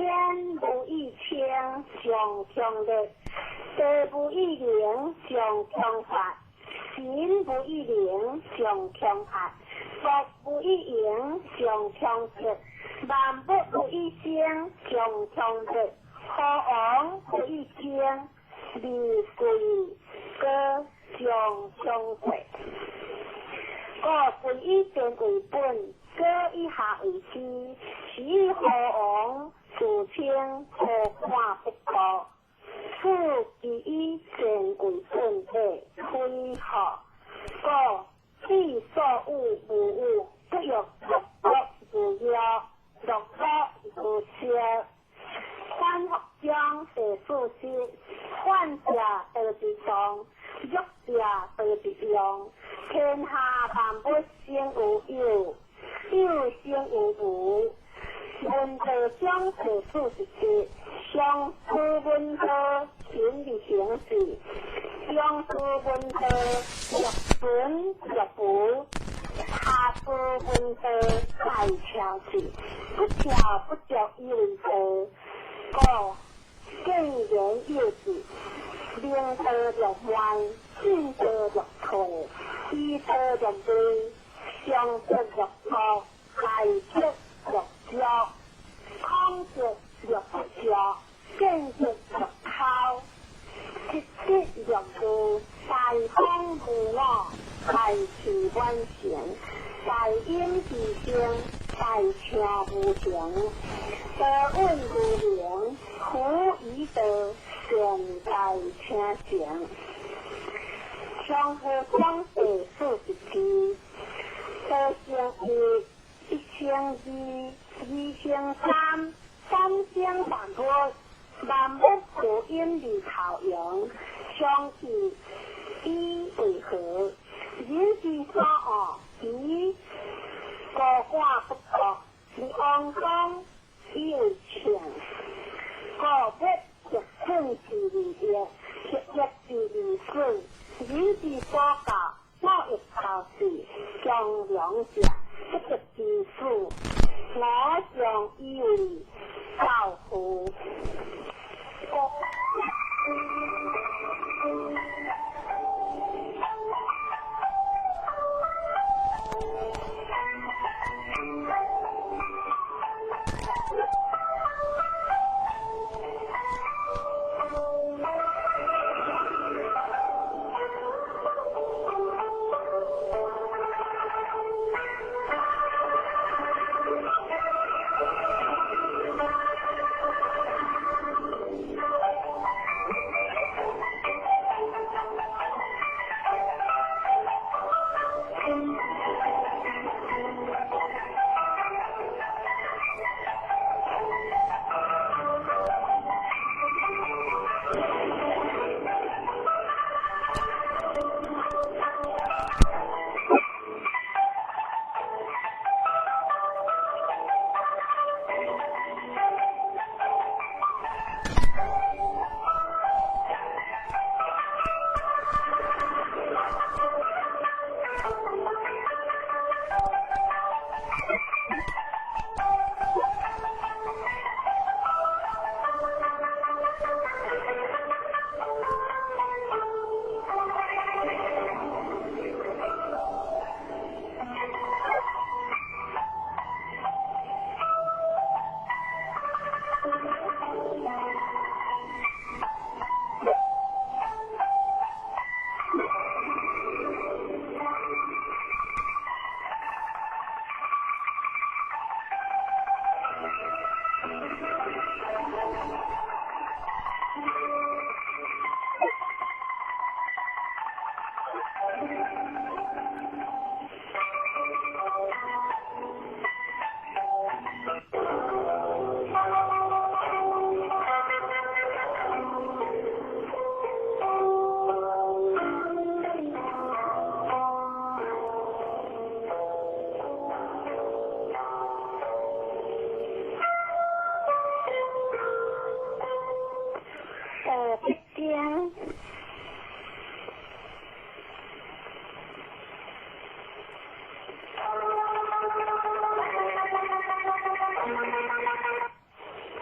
无以清，上强烈；地无以灵，上强发；神无以灵，上强压；国无以盈，上强德；万物无以生，上强烈；何王无以精，而贵高上强贵。故贵以贱为本，高以下为师。是以何王自称何看不顾？此其以贱为本的非何？故彼所有无有，不欲乐乐如乐，乐乐如笑。反复章第40，反者道之动，弱者道之用。天下万物生有有，有生有无。文道章第47，上书文故见言有智，明道若慢，进道若退，知道若微，上德若恶，大德若弱，空德若不弱，见德若偷，积德若无，大方无我，大器晚成，大隐之声，大唱无形，道隐无名，浮于道，善在听成。长河讲第44，道成一，一成二，二成三，三成万物，万物无因而头用，相去以为和。人之所恶，其高寡不各，而王公以为称。故不逆顺之为逆，逆逆之为顺。人之所教，莫欲头事，忠良者不得之死。我将以为教父。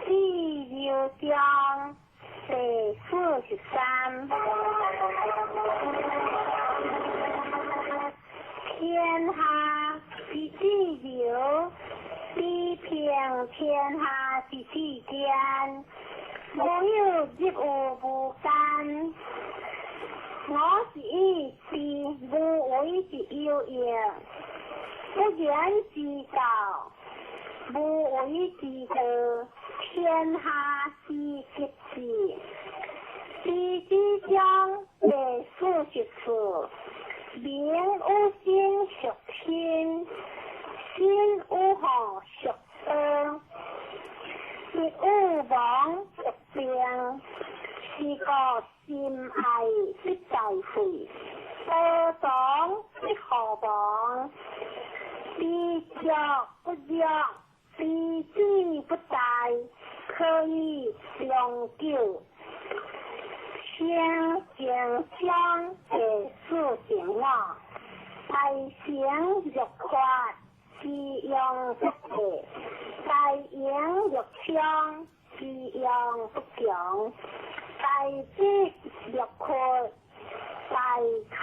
第六章第43。天下之至柔，比平天下之至坚。无有入于无间。我是以知无为之有益，不言之道，无为之道，天下之极致。第四章第44，明有心属心，心有好属道，亦有亡属病，是故心爱必在会，道长必何亡。彼弱不弱，彼智不殆，可以长久。先经章第45，大成若法，其用不废；大盈若昌，其用不窮，大智若闊，大卡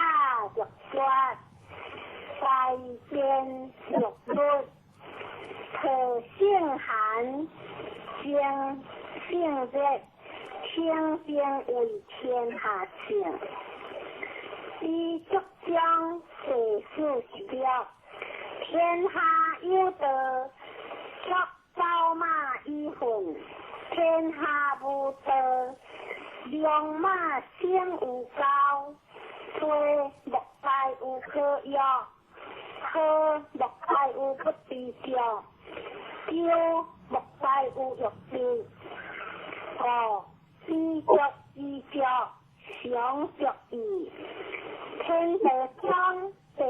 若絕，大戰若律，特性寒，精性熱，清淨為天下聖。知足章第46，天下有道，足走馬以奮；天下無道，良馬生有狗。罪莫大有可約，禍莫大有不知足，憂莫大有欲知。五知足知足，常足矣。天道章第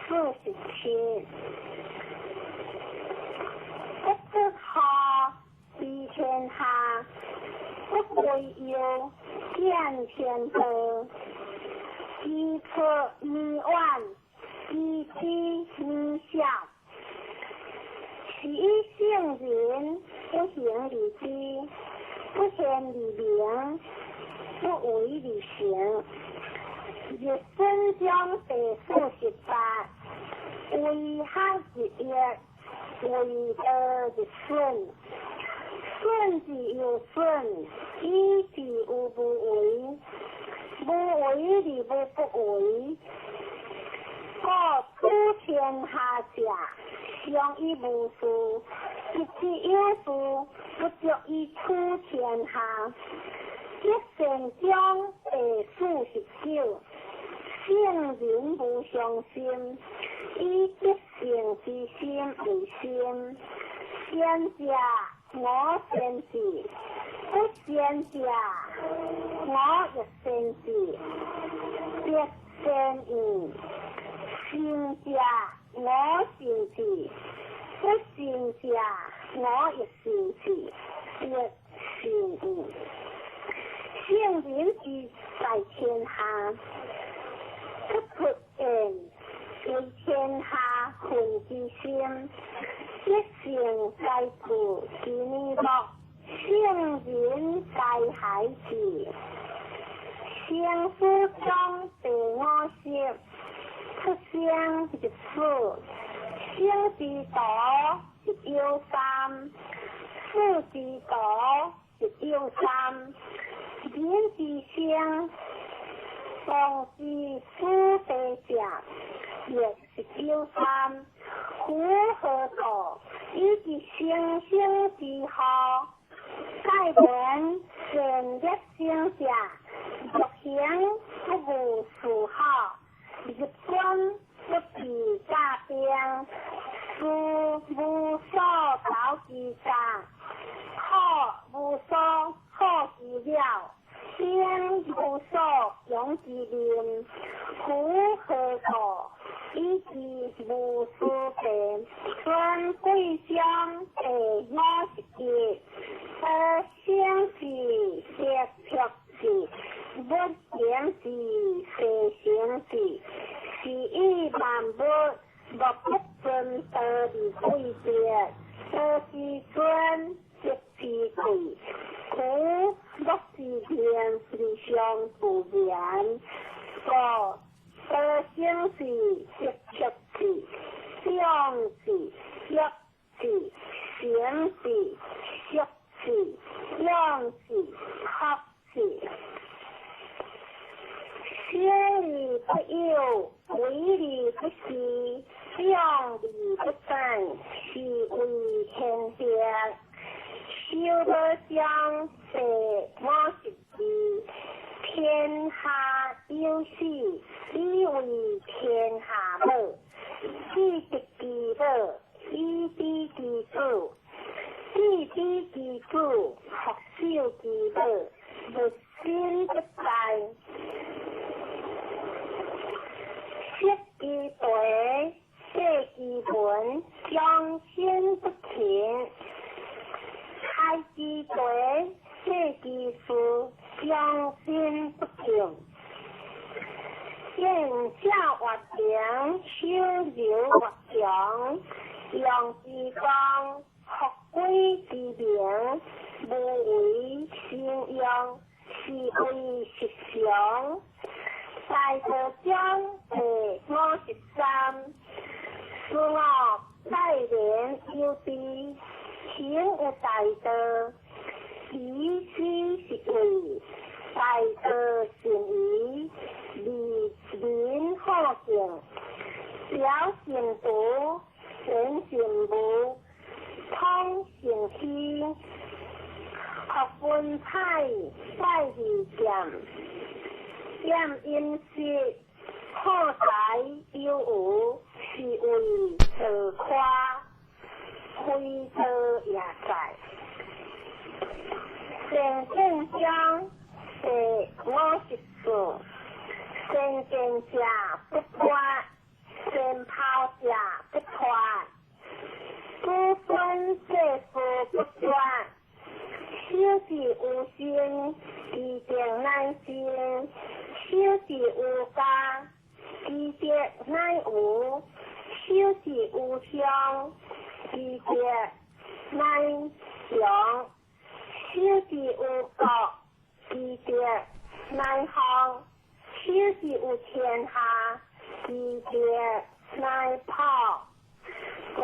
47，不出戶，知天下；不為憂，見天道。知出彌遠，知止彌少。是以聖人不行而知，不言而明，不為而成。日損章第48，為學日益，為道日損。損之又損，以至於無為。無為而無不為。故處天下者，常以無事；得之有事，不足以處天下。德善章第49，聖人無上心，以德性之心為心。善者我善之，不善者我亦善之。德善焉，善者我善之，不善者我亦善之。德善焉。聖人之在天下，不出言，為天下恨之心。德性在處之彌目，聖人在海之。生死章第50，出生入死，生之道一有三，死之道一有三。人之生，當知死地者，亦是有三。夫何故？以及生生之禍，蓋言善惡生者，欲行不務事好，日君不避詐兵，事無所投之詐，苦無所好之了，兵無所用之民。夫何故？以至無事變。尊貴章第51，得生時得卻時，不行時得成時，是以萬物莫不尊道而貴別，道之尊，德之貴。故莫之命而相不言。故得生時得卻時，長時弱時，成時息時，養時合時。生而不有，為而不恃，長而不散，是謂玄德。修道章第52，天下有死，以為天下母。子得其母，以知其子；子知其子，復守其母。物身不在。識其題，寫其文，將心不勤；開其題，寫其事，將心不靜。見者活平，守柔活強，用之光，復歸之明，無為章是為實常。大道章第53，自我待人有智，行有大道，以此是為大道善疑，利民好敬，表善德，顯善無，通善虛，學文采，拜二劍，厭飲食，好財有餘，是為道誇，非道也在。善見章第54，先見者不決，先拋者不脫，子孫世事不絕，守之有心，其德乃生；守之有加，其德乃無；守之有鄉，其德乃強；守之有國，其德乃方；守之有天下，其德乃普。五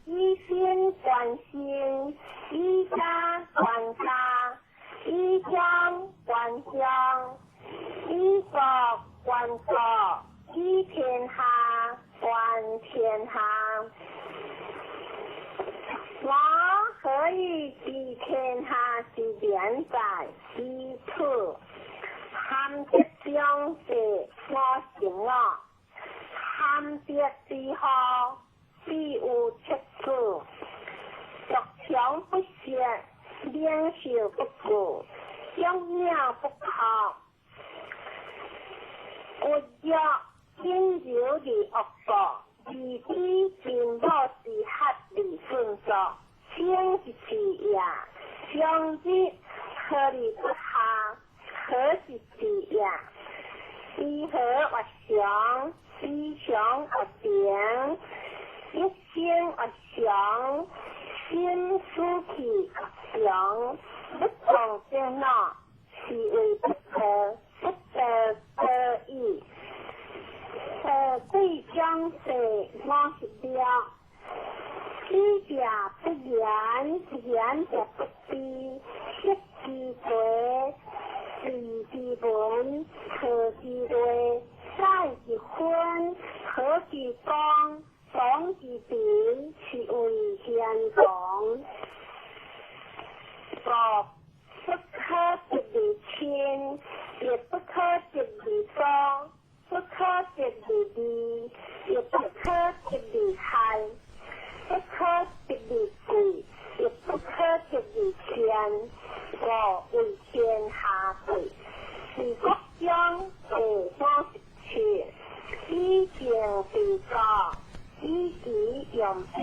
以身觀身，以家觀家，以鄉觀鄉，以國觀國，以天下觀天下。我何以知天下之變哉？以此含德章第55，含德之後，必有七子，獨強不泄，領袖不顧，將鳥不靠，骨弱陰柔而惡國，而知貧母之合而順作，生之治也。長日何而不下？何是治也？知和曰常，知常曰平，一生曰常，心思氣曰常，不從正腦，是謂不得，不得得矣。貴章第56，知者不言，言者不知，色之罪，利之文，和之類，載之分，和之光，當之平，是謂賢王。五不可得而親，亦不可得而疏，不可得而利，亦不可得而害，不可得而貴，亦不可得而賤。故為天下貴。治國章第57，以政治國，以己用兵，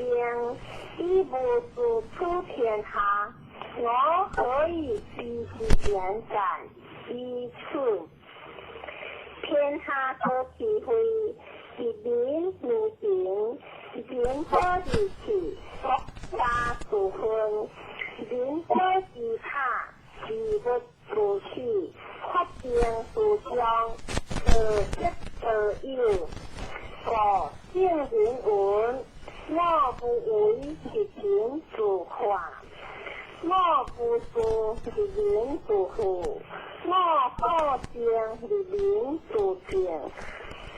以無事取天下。我何以知之變哉？以此天下得智慧，一民如平，人不而治，國家自分；人不之塔，事物自起，發定自強，道德得有。故聖人云：我無為而人自化，我無事而人自富，我好靜而人自靜，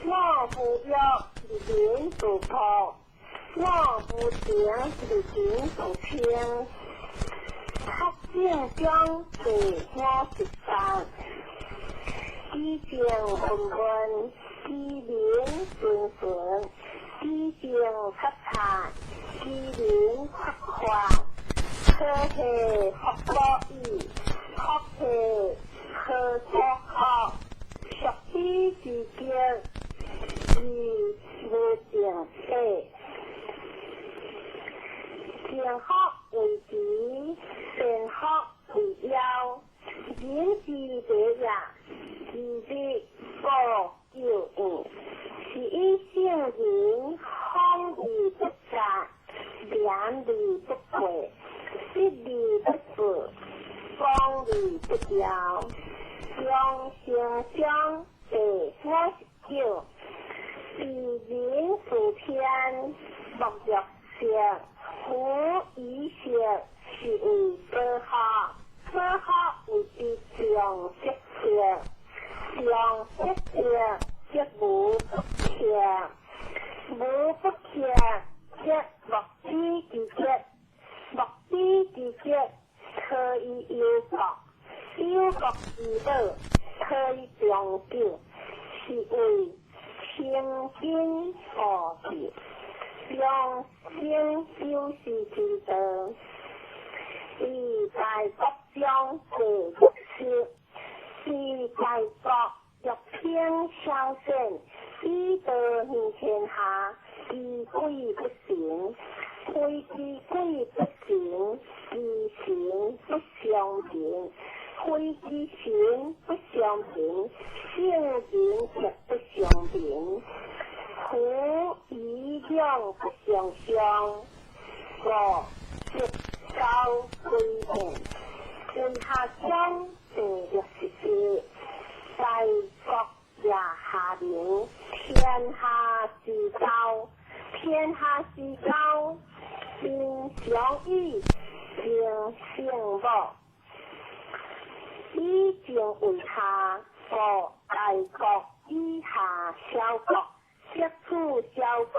我無欲而人自樸，我無情而人自清。德政章第53，知政問問，知民順順，知政察察，知民發發。何係福所倚，福係何所靠？屬彼之極，而無定體。正福為慈，善福為夭。人之禮也，其日故久遠。是以聖人風而不雜，廉而不過，失而不失，故離不掉。量生章第59，鄙人事天，莫欲色，夫以色是為寶學，寶學謂之常寂色，常寂色則無不克，無不克則莫知其極，莫知其極可以憂國，憂國之寶可以長久，是謂清淨無智，眾生有時之道。於大國中第六十，於大國欲聽小善，以道行天下，其鬼不神，非其鬼不神，其神不相憑，非其神不相憑，聖人亦不相憑。夫以兩不相傷，故直交歸變。為下章第61，大國也下民，天下之交，天下之交，民相與，情聖母。以情為下，故大國以下小國，則處小國；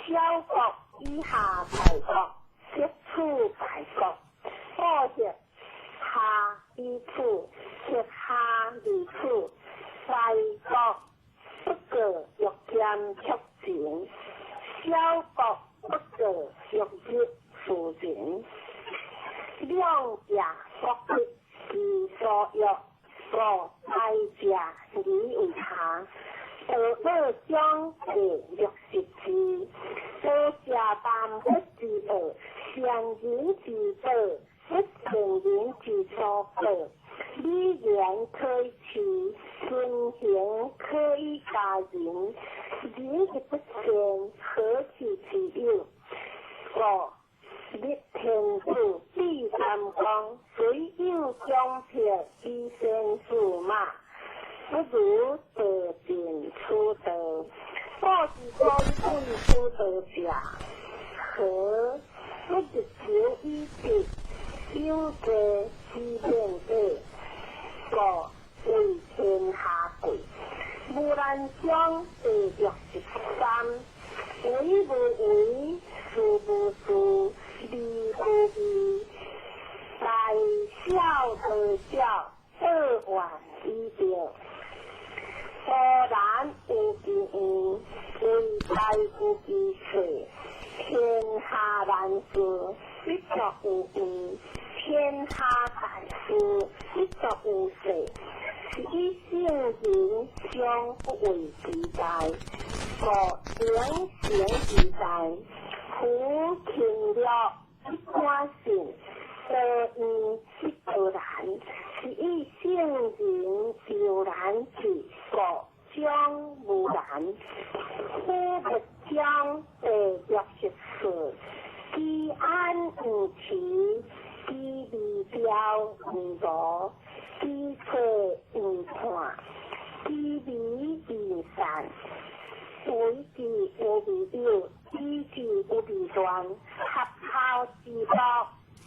小國以下大國，則處大國。故協下以處，協下而處。大國不過欲兼卻情，小國不過欲入庶人。兩者國不其所欲，故大者而為下。道樂章第64，多謝萬物之寶，善人之寶，不善人之所寶。語言可以辭，言行可以加人。人之不善，何其之有？故立天子，立三公，雖有強迫以先駟馬，不如道盡此道。古之所以貴此道者，何？不日求以德，有過之免者，故為天下貴。無難章第63，為無為，事無事，義無義，大小道小，道願以得。何難有其願，為大有其歲。天下難事，必作有願；天下大事，必作有誓。是以聖人常不為其大，故能成其大。夫勤樂不敢信，多怨必多難。是以聖人猶難至，故將無難。夫物章第64，居安毋遲，居未兆毋誤，居錯毋叛，居微毋散。為之有未有，以之有未亂。合孝之國，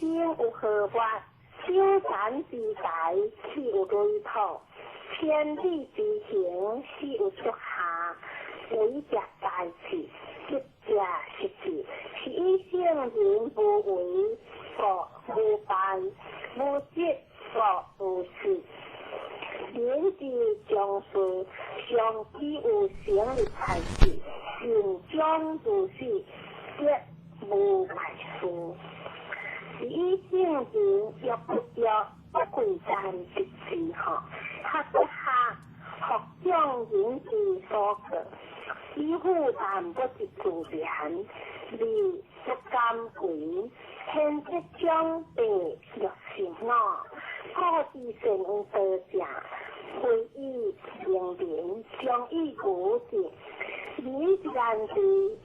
生有何物？小山之財，豈有累土？千里之行，始有足下。為者大智，得者失智。是以聖人無為，故無敗；無積，故無失。人之將死，常以有成的才智，善終如始，則無敗事。是以聖人欲不欲，不貴賤之事吼，學不學，學眾人之所過，以夫萬物之自然，而不敢為。憲則章第65，古之善有道者，非以明民，將以愚之。民之難治，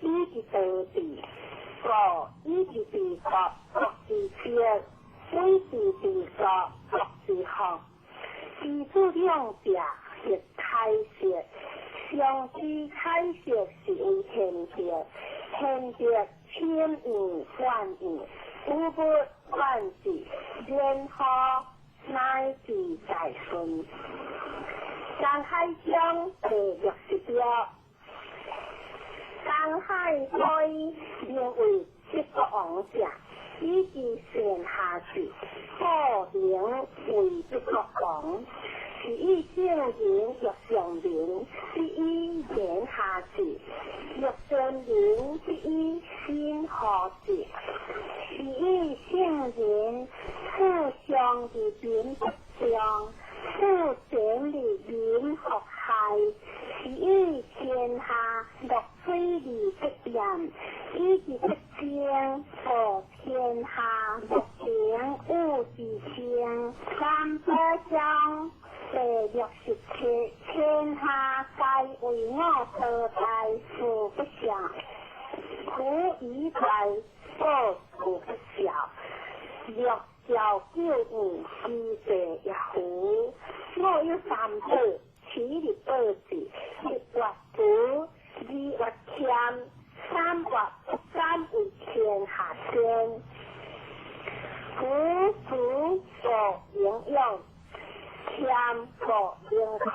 以之道治。故以之治國，國之福。鬼之治國，國之福。知足兩者，亦開釋。常知開釋是為賢德，賢德千應萬應，無不萬事，然後乃至大順。江海章第60條，江海歸名為北國王者，以其善下事，故名為北國王。是以聖人欲上人，必以言下事；欲善人，必以心何事。是以聖人處上而民不上，處前而民復害。是以天下樂水而不淹，以其不爭，故天下莫能與之爭。三寶章第67，天下皆為我所大，事不肖；苦以大，故事不肖。六兆九五，其地也夫。我有三寶，七日八字，一月慈，二月謙，三月不敢為天下先。夫慈故能勇，謙故能孔，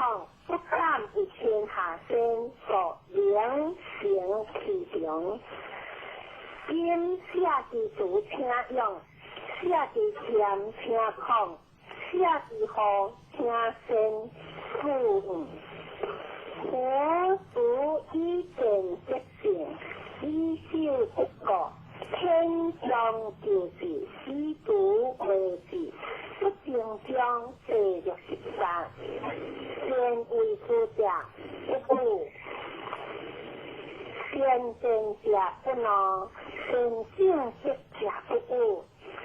不敢為天下先，故能成其長。今寫之慈請勇，寫之謙請孔，寫之和請先，富裕。夫慈以善得勝，以守不過，天將就治，以慈為治。不正章第68，善為士者不武，善戰者不懦，善正直者不悀，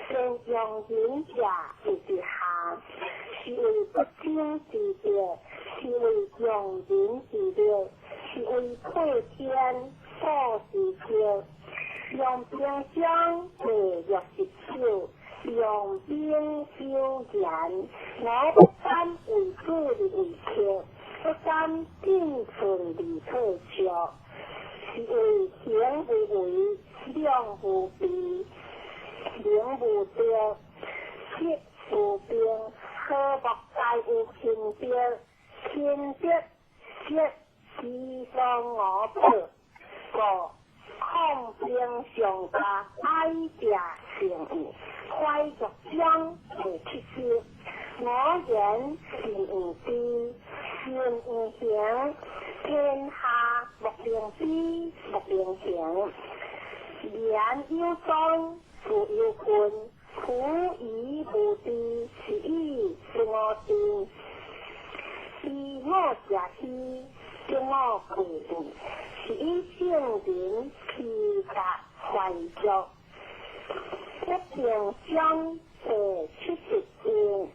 善用人者為之下。是謂不爭之德，是謂用人之力，是謂配天保之德。用兵章第69，用兵有言，我不敢為主而為客，不敢進寸而退卻，是謂行無為，量無比，能無德，德無兵，和睦皆有親德，親德則其喪我寶，故抗兵上加愛者成義，懷玉章第70，我言信毋知，信毋行，天下莫能知，莫能行。言有宗，事有根，夫疑無知，是以不我知。知我者希，得我貴矣。是以聖人披甲懷玉。不正章第71，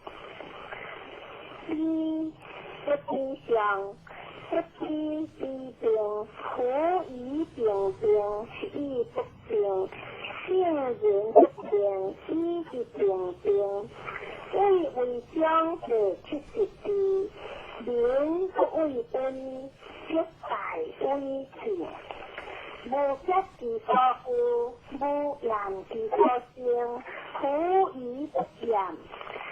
彼不知上，不知之病，夫疑病病，是以不病。聖人不病，以其病病。畏威章第72，民不畏威，則大威至。無德之所惡，無言之所生。夫疑不言，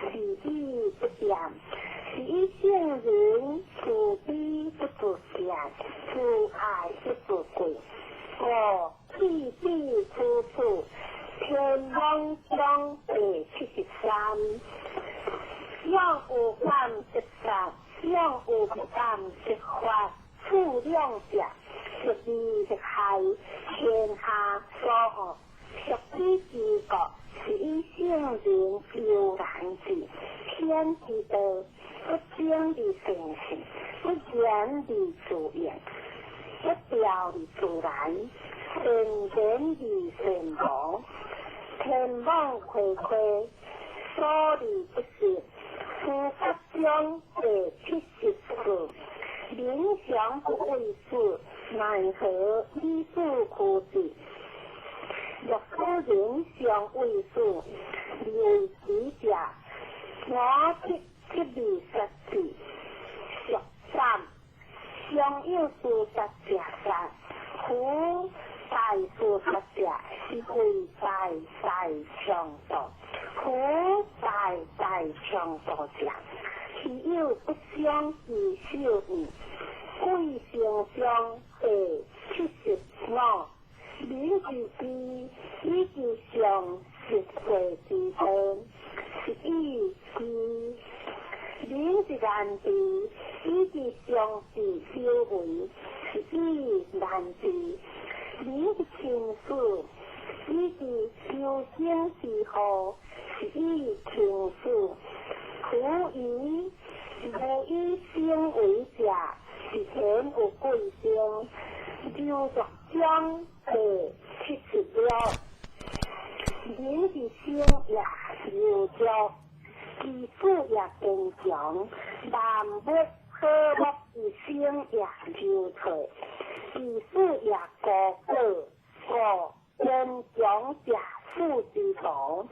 是以不言。是以聖人慈悲不自善，慈愛不自貴。故去彼處處，天網章第73。勇有感則殺，勇有不感則發。處兩者，則利則害，天下所惡。屬彼之國，是以聖人悠然治。天之道，不爭而成事，不言而自應，不調而自然，善言而善無。天網恢恢，疏而不失。司法章第74，民常不畏死，奈何以死懼之？若使人常畏死，而為智者，我得七二殺智，俗三，常有自殺者殺，夫大自殺者是為大大強盜，夫大大強盜者，是有不相之受義，貴成章第75，明之知以及上實際之道，是以知明之難知，以及上智有為，是以難知明之清楚，以及修行之後，是以清楚。夫以無以生為者，是顯有貴生。劉作章第76，人之生也柔弱，其死也堅強。萬物好木之生也柔脆，其死也高高。故堅強者死之徒，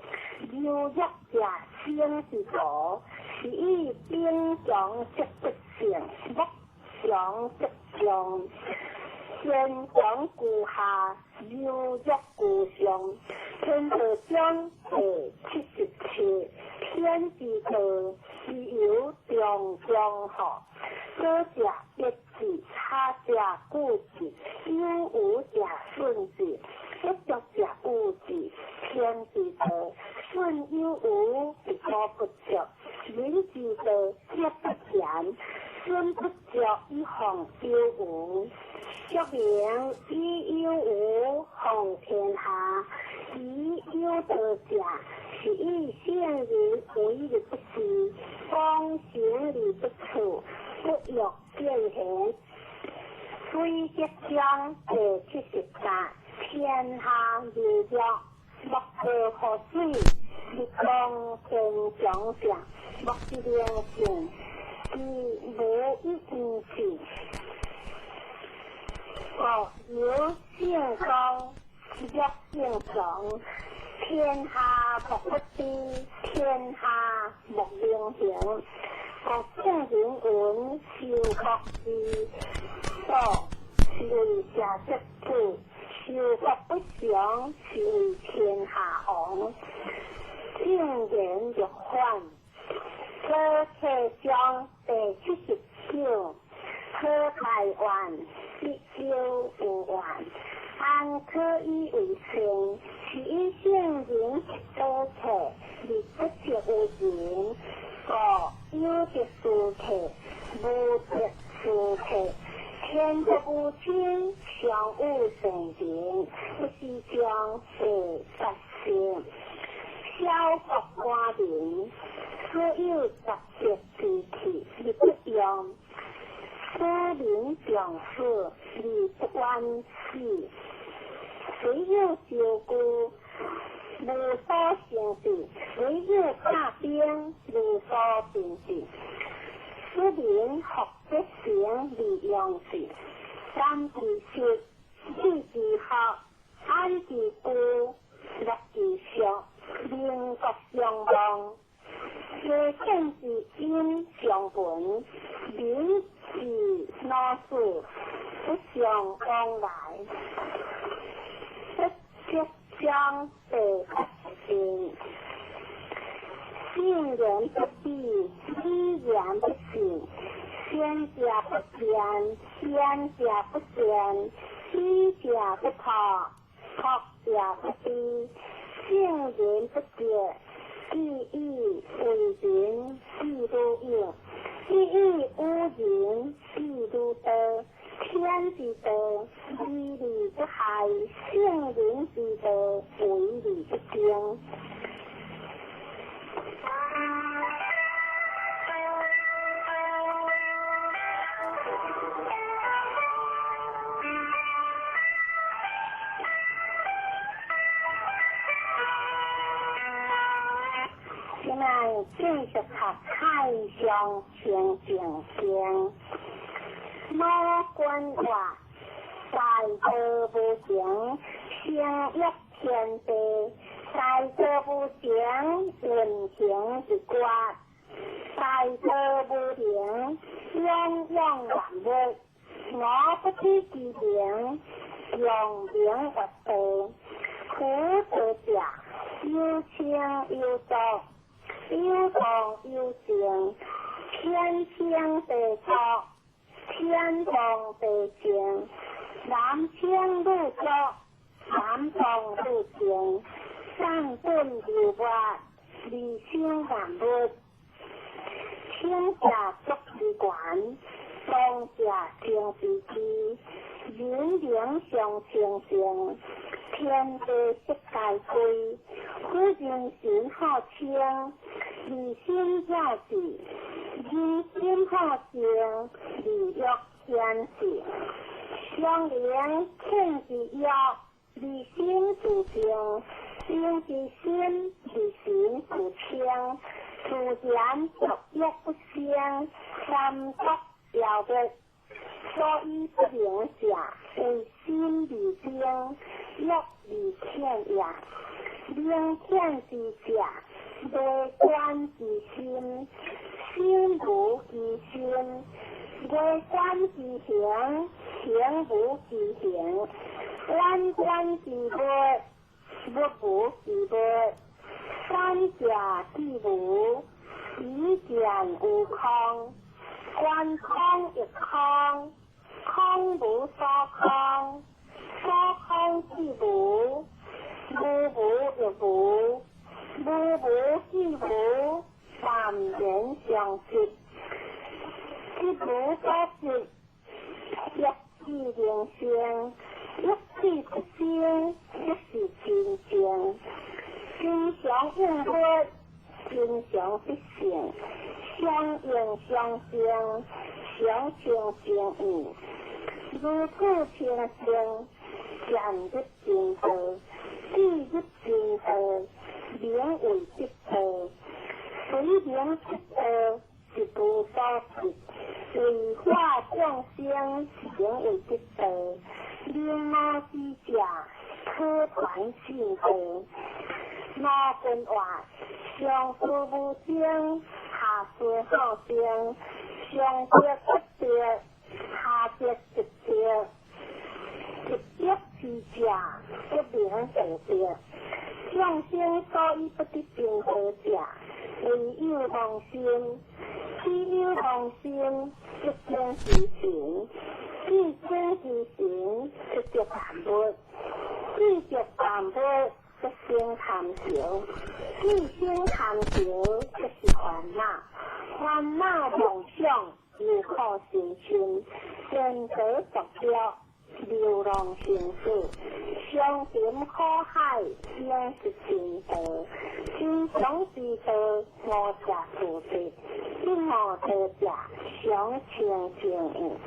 柔弱者生之徒，是以兵強則不勝，木強則強。堅強居下，柔弱居上。天道章第77，天之道，其由中中吼。左者一字，差者固字，有無者順字，不足者有字。天之道，順有無，是所不足；人之道，則不然。順不足以防有無。說明以有無防天下，以有道者，是以聖人為而不治，講行而不處，不欲見賢。水德章第73，天下柔弱，莫過乎水；日光堅強者，莫之靈性，其無以應事。國有聖光，弱聖強，天下莫不知，天下莫能行。國聖人云：修國之道，是為社稷主；修國不常，是為天下王。正言若反，左契章第79，好大願，必有有願。安可以為善？是以聖人多策，而不得有人。故有得殊客，無得殊客。天不無親，常有善人，不是將第84。小國寡民，所有雜色之氣而不用；使民重死而不冤死。雖有招具，無所成事；雖有甲兵，無所兵事。使民福德成而用事。感之實，志之學，安之居，樂之俗，民國相望。家政之音相聞，民之老死不相往來。不德章第84，聖人不蔽，語言不信，先者不辯，言者不辯，知者不破，託者不低，聖人不覺，既以為人，譬如有；既以無人，譬如道。天之道，為而不害；聖人之道，為而不爭。現在繼續讀《太上清淨經》。老君話：大道無形，成一天地，大道無形，運行一決；大道無形，養養萬物。我不知其名，用名曰地。苦道者，有清有濁，有動有靜，天清地濁，天動地靜，男清女濁，男動女靜，上頓流抹，二生萬物。清者足之源，動者清之基，人靈相清淨，天地色皆歸。夫人心好清，二心了智；人心好靜，二欲顯性。相靈天之欲，二心自靜；心之心，二心自清。自然欲欲不生，三毒了滅。所以不明者，為心而精，欲而淺也。明淺之者，微觀之心，心無其心；微觀之形，形無其形；遠觀之物，物無其物。三者既無，以見有空。觀空亦空，空無所空，所空即無，無無亦無，無無即無，萬緣相續，即無所執，欲智能生，欲智不生，即是真正。真常應物，真常必性，相應相生，相稱相應。如此清淨，漸入真道，智入真道，名為得道。隨名得道，是無所執。為化眾生，名為得道。明悟之者，可傳信道。五根話，上事無爭，下事好爭，上得不得，下得即得，一得之者，不名得得。眾生所以不得正道者，唯有妄心。只有妄心，即精之神；即精之神，即得萬物；即得萬物，即生貪著；即生貪著，即是煩惱。煩惱妄想，又可生嗔，天道作業，流浪生死，相沉苦海，應是真道。真常之道，五者自得；不悟道者，相稱相應。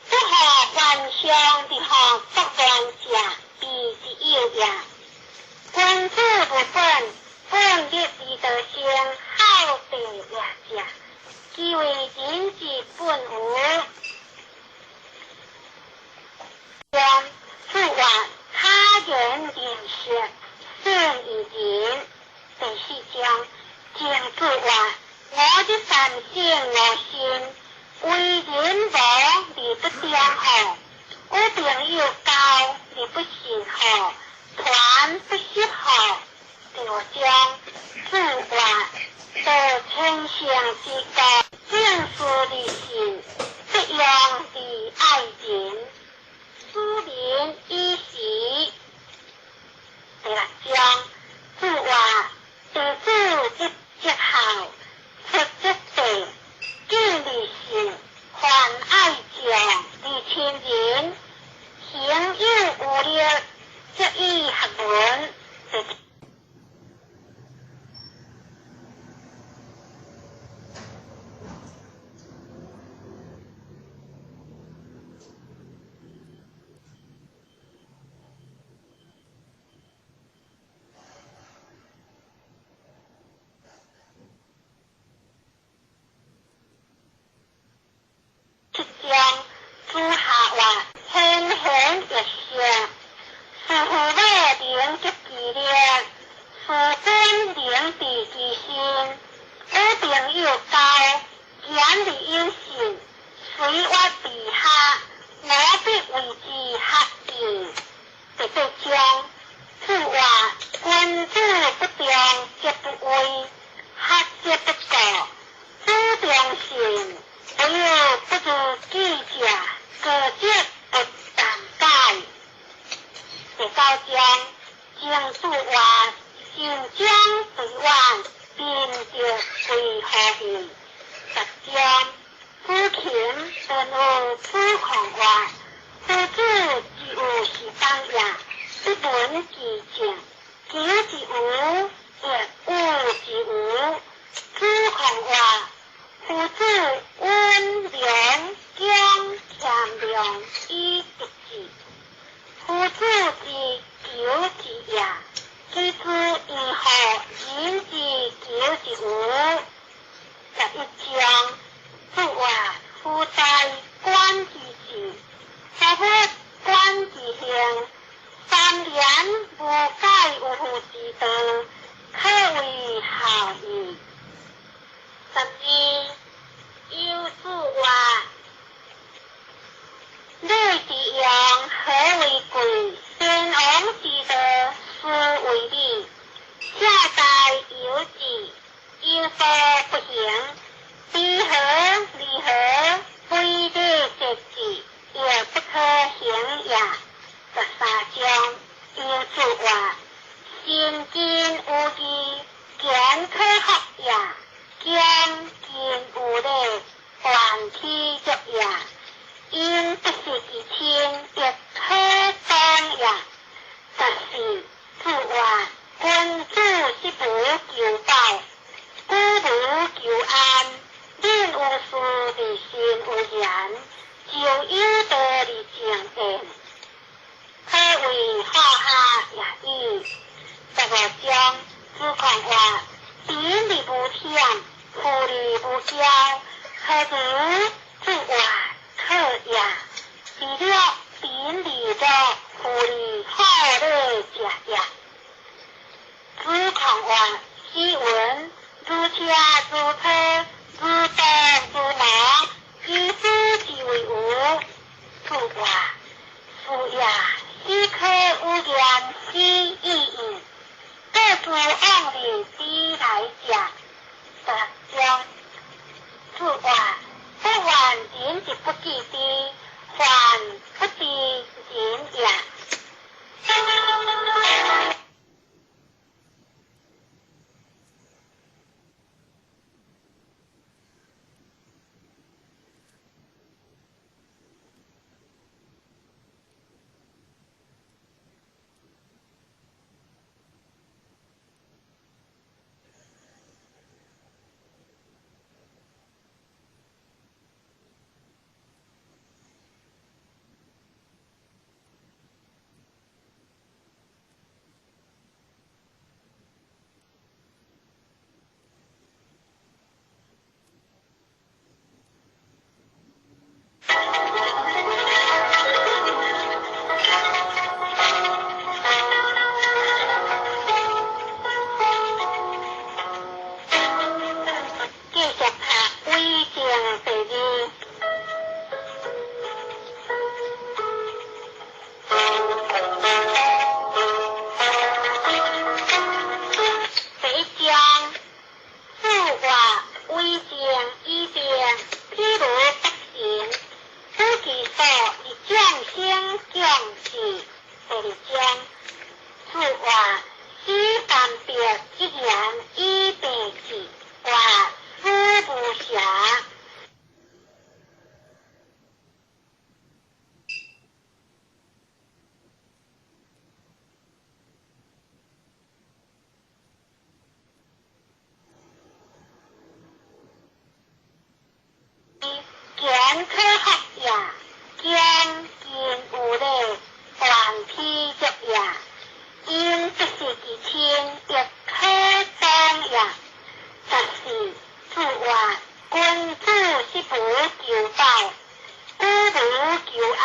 不可幻想的行不断者，彼之有也。君子無本，本立而得生，孝弟也者，其為人之本無。將此話他人認識，勝於人。第四章，鄭子話：我的三省吾身，為人無而不忠好，有朋友交而不信好，團不習好。第五章，子話：得千乘之國，正事而信，不用而愛人，使民以時。第六章，子話：弟子入則孝，出則弟，敬而信，泛愛眾而親仁，行有餘力，則以學文。第七章，子夏話：先賢欲聖，師父母能得其力，師尊能治其身。有朋友交，言而有信，隨我陛下，我必為之學義。第八章，子話：君子不重則不威，學則不過。子重信，唯有不如己者，過則不憚改。第九章，鄭子話：善將對遠，貧則貴乎義。十章，子禽頓有子貢話：夫子之有是邦也，不聞其政，求之無，亦惡之無。子貢話：夫子溫良恭儉讓以得志。夫子之求之也，其知以何人之求之無？11章，子話：夫在觀其志，夫不觀其行，三年無改有父之道，可謂孝矣。12，有子話：禮之用，和為貴；先王之道，斯為禮。下代有志，有所不行，比和離合，非禮節制，亦不可行也。13章，有子話：身近有義，堅可服也；恭敬有禮，萬體足也。因不失其親，亦可當也。14，子話：君子十無求飽，久無求安。忍有事而心有言，就有道而靜言，可謂好下也已。15章，子貢話：貧而無諂，富而無驕，何如？子話：可也。是樂貧而樂，富而好禮者也。子貢話：斯文如車如車，如刀如矛，以斯之為無。子話：是也，斯可有言斯已矣。各自往日之來者。16章，子話：不話：死三別一言以蔽之，話死無暇。堅可學也，恭敬有禮，斷披足也。應不失其親，亦可當也。14，子曰：君子十無求飽，五無求安。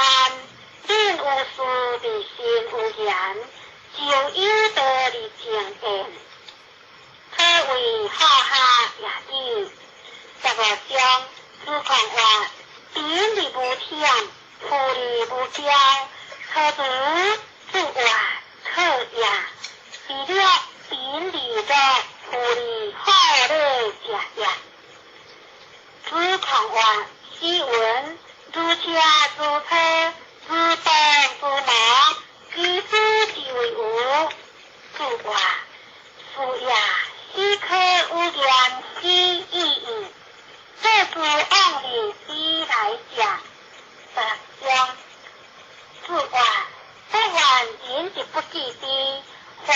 人有事而心有言，就有道而靜焉。可謂好下也已。15章，子貢曰：貧而無諂，富而無驕，何如？子曰：可也。是樂貧而樂，富而好禮者也。子貢曰：斯文，如車如車，如動如磨，其斯之謂無？子曰：是也。斯可與言之已矣。這之往日以來者。16章，子曰：不患人之不己知，患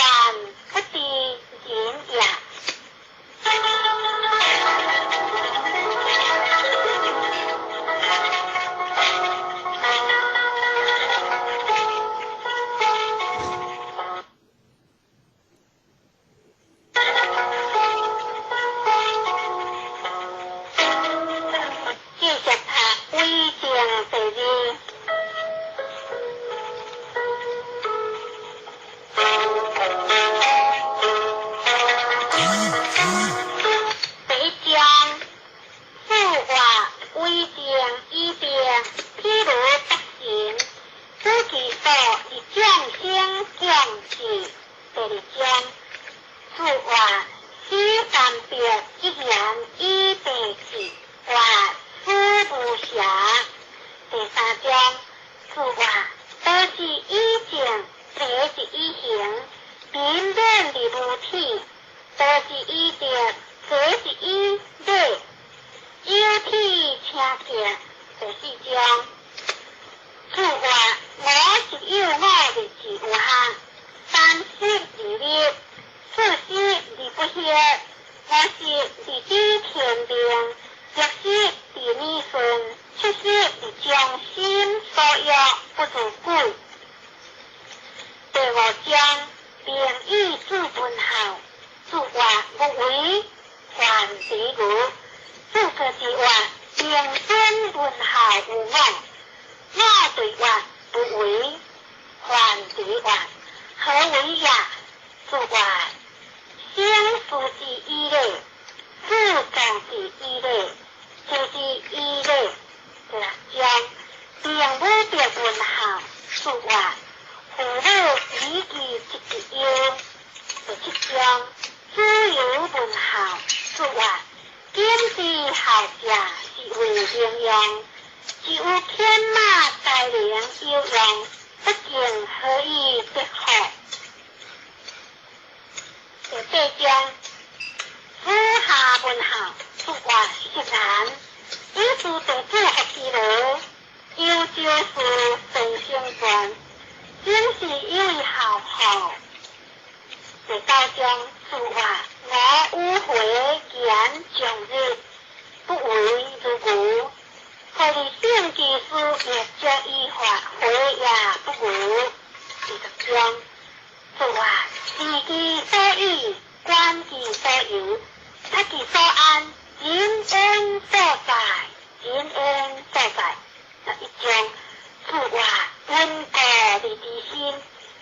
不知人也。繼續讀偽證第二。第一章，子曰：為政以德，譬如八神，取其數而眾生共治。第二章，子曰：死三別一言以蔽之，曰死無暇。第三章，子曰：道之以政，禮之以刑，民免而無恥；道之以德，齊之以禮，有體請敬。第四章，子曰：吾十有五而志於學，三十而立，四十而不惑，五十而知天命，六十而耳順，七十而將心所欲，不如己。第五章，明以子問孝。子曰：無為，患其無。子可之曰：明尊問孝有我。我對曰：不為，患其曰：何為也？子曰：生事之以禮，子從之以禮，知之以禮。第六章，明武別問孝。子曰：父母以其疾之憂。第七章，子游問孝。子曰：今之孝者，是謂榮用。只有犬馬才能有用，不敬何以得福？第八章，子夏問孝。子曰：昔然。以是弟子學之勞，有朝事成成全，正是以為孝乎？第九章，子曰：我與回言長日，不為如牛。何以聖其事，欲將以法，回也不牛。第十章，子曰：知其所以，觀其所由，察其所安，人焉所在？人焉所在？11章，子曰：溫故而知新，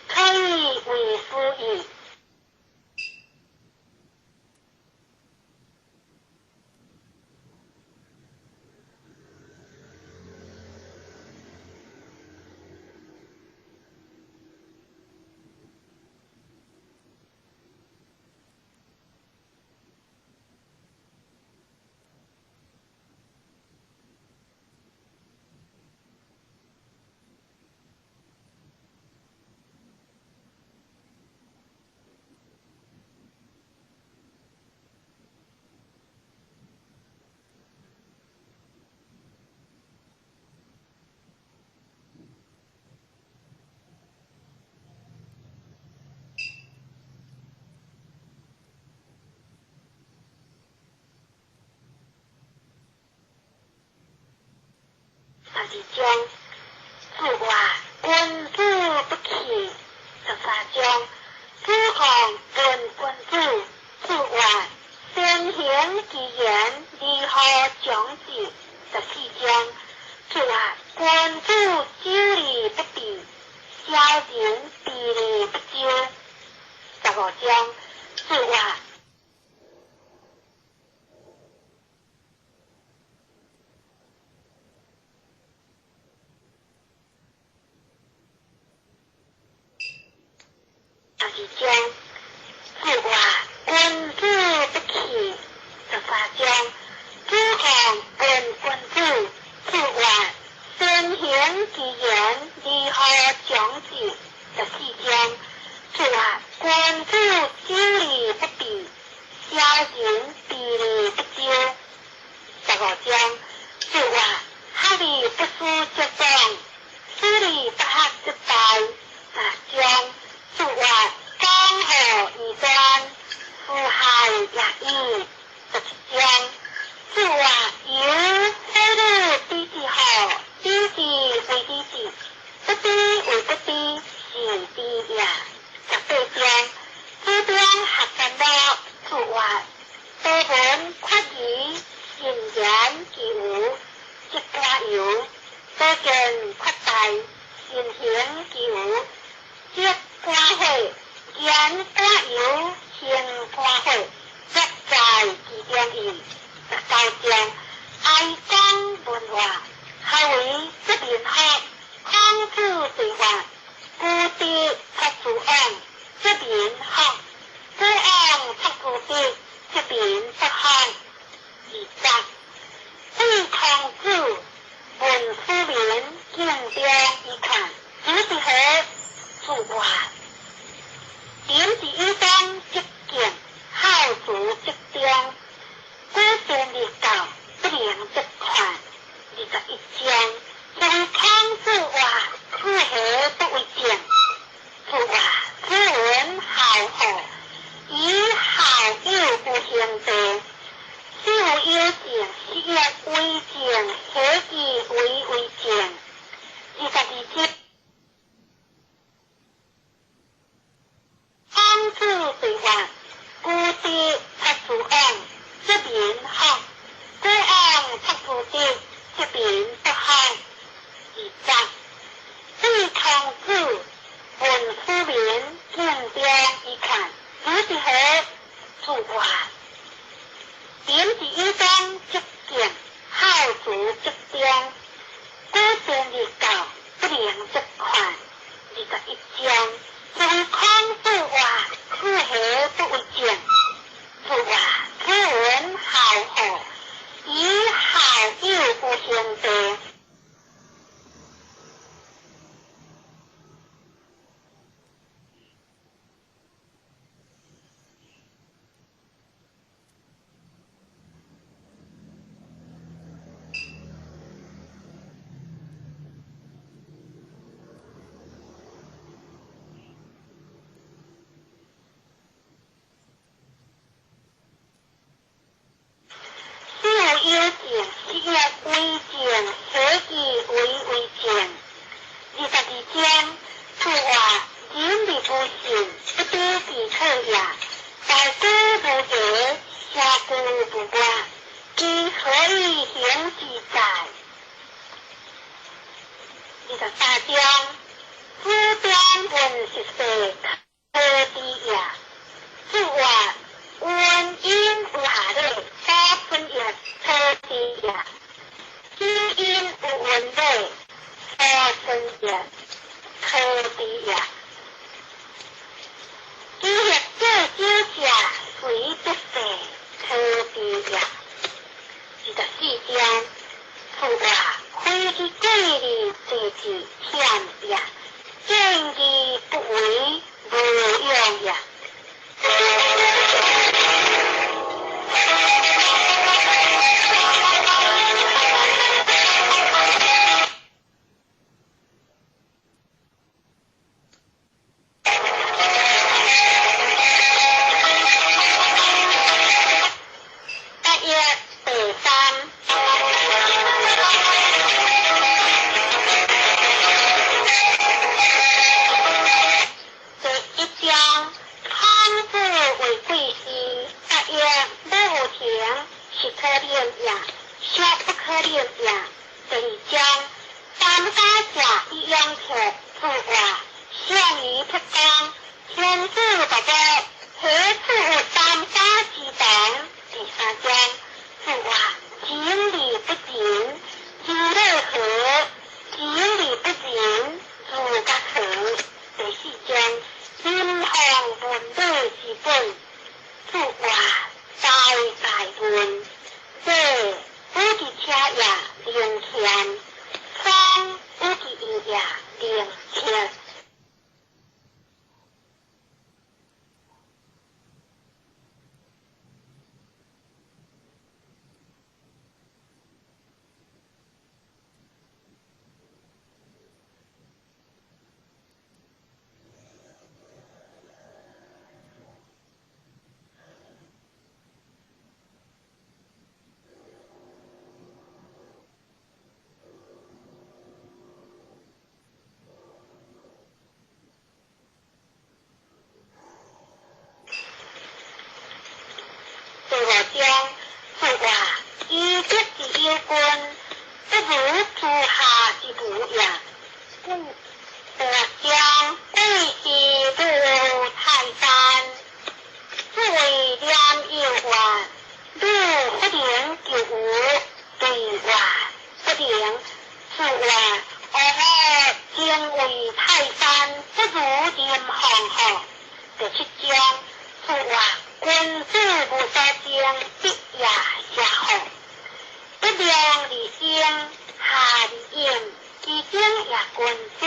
可以為師矣。12章，子曰：君子不器。13章，子贡问君子。子曰：先行其言，而后长之。14章，子曰：君子久而不变，小人避而不纠。15章，子曰。12章，子曰：君子不器。13章，子贡问君子。子曰：先行其言，而后长之。14章，子曰：君子久而不变，小人避而不纠。15章，子曰：学而不思则罔，思而不学则殆。10章，子曰：江河以端，四害也已。17章，子曰：犹何如知之好，知之为知之，不知为不知，是知也。18章，子张学三乐。子曰：多闻夸义，信言其无，则寡尤；多见夸大，信行其无，则寡悔。言寡尤，行寡悔，乐在其中矣。19章，哀公问话，何为则民福？孔子对话：古德出诸王，则民福；诸王出古德，则民不福。20，对孔子问夫民，敬重以看，子之何？子曰：仁之以忠则敬，孝慈则忠。古善而教，不能则劝。21章，所谓孔子话，此何不为政？子曰：子闻孝好，以孝友无兄弟。子有友政，是曰为政，何其为为政？22章，孔子对话：古德出诸王，则民福；诸王出古德，则民不福。20，对孔子问夫民，敬重以看，子之何？子曰：仁之以忠则敬，孝慈则忠。古善而教，不能则劝。21章，所谓孔子话，此何不为政？子曰：子闻孝好，以孝友无兄弟。子有友政，是曰为政，何其为为政？22章，子曰：仁而不信，不知其可也；大居无言，小居无外，其何以行之哉？23章，子张问食世，可知也。子曰：闻音有下礼，所分也，可知也；知音有闻礼，所分也，可知也。其欲作酒者，随不废，可知也。24章，子曰：非其过而济之，忝也；见义不为，是可怜也，惜不可怜也。第二章，三家者以养客，此话项羽出讲，天子大国，何处有三家之同？第三章，此话井理不尽，诸乐何？井理不尽，诸葛何？第四章，人行文理之本，此话大概论，这有其车也灵谦，风有其意也灵彻。第五章，此话以德之有君，不如诸下之无也。第六章，贵是如泰山，此为廉有话，汝不能求有，对话不能。此话哦，敬畏泰山，不如任黄河。第七章，此话君子无所争，必也邪好。不量而生，下而应，其中也君子。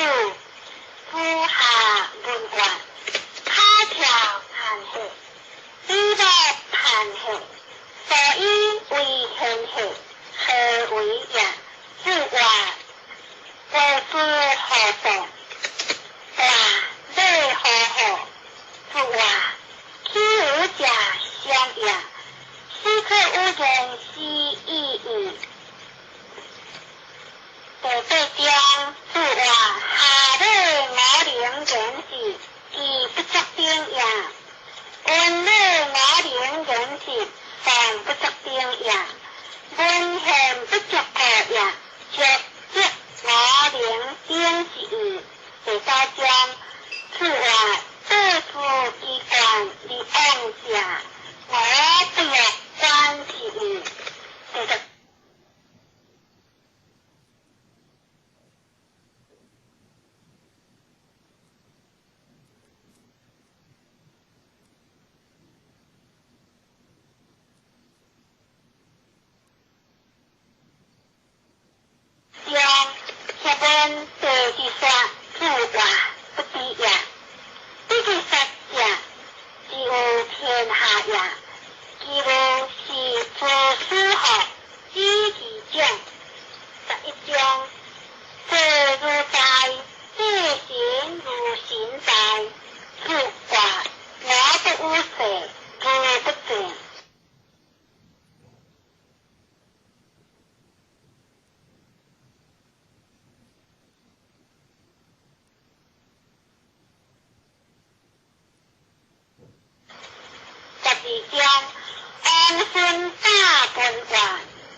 夫下文话，卡跳叹气，比乐叹气，所以为天下，何为也？此话国之何所？大礼何何？此话岂有者相也？斯可有言之意矣。第八章，此话下礼五能言事，其不足顶也；文礼五能言事，尚不足顶也；文献不足顾也，足则五能顶之义。第九章，此话对付机关而往者，我不欲观之矣。第十章，下文第二说，此话不知也。不知说者，只有天下也。其无是诸师学，知其长。11章，坐如在，这神如神在。此话我不有势，如不正。12章，王孙大本话，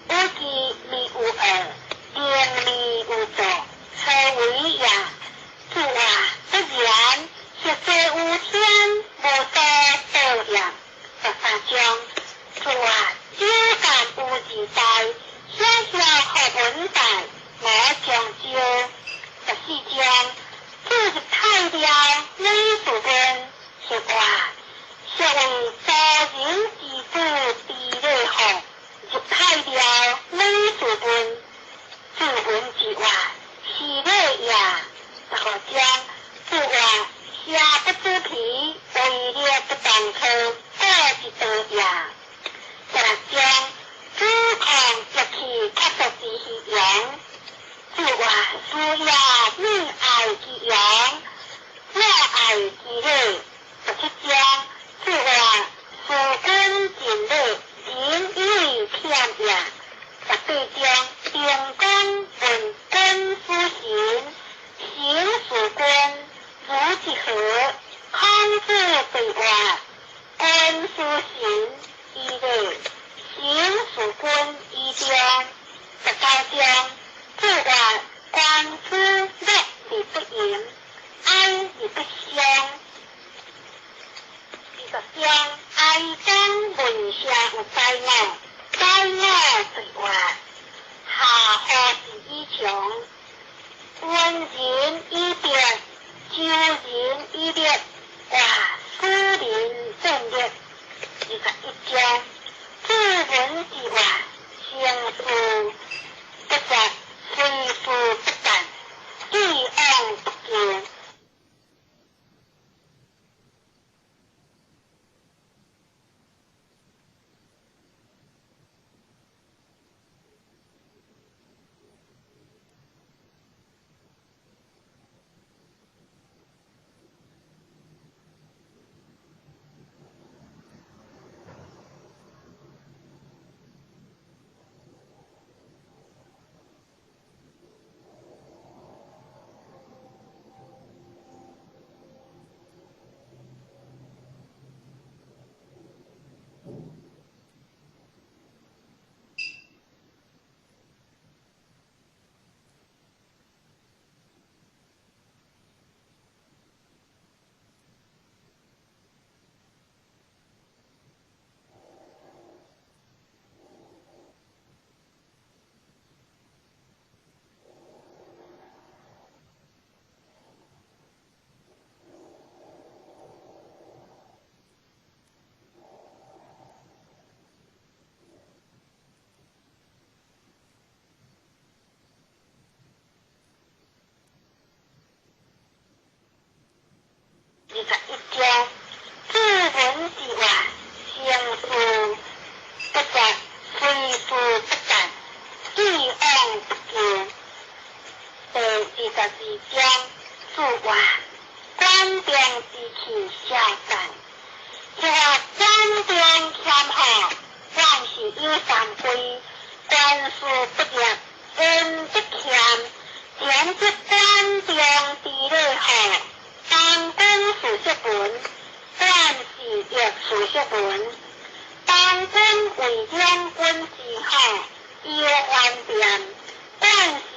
有其面有恶，定面有助，何为也？此话不然，实际有天无所道也。13章，此话只干有自在，小小学文在，我将招。14章，此入太庙，礼事君，是话是为周人之子之礼号，入太庙，礼事君，子文之话是礼也。15章，此话下不知皮，为了不当科，过之道也。16章，子抗绝气，确实之虚荣。此话思也，命爱之阳，我爱之礼。17章，此话事君尽礼，人以为忝也。18章，定公问君夫行，行事君，如之何？孔子对话，君夫行，以礼，行仁事君以忠。19章，注曰：官之乐而不淫，哀而不伤。20章，哀公问声有宰我，宰我对曰：下何事以穷？温仁以德，修仁以德，外使人正业。21章，注文之曰：成事不绝，随事不断，既往不咎。21章，注文之曰：成事不绝，随事不断，既往不咎。第22章，注曰：管仲之气消散，曰管仲谦和，凡事有三规：官事不入，恩不谦，前则管仲之礼好。当君事叔文，管氏亦事叔文。当君为两军之好，有还店；管氏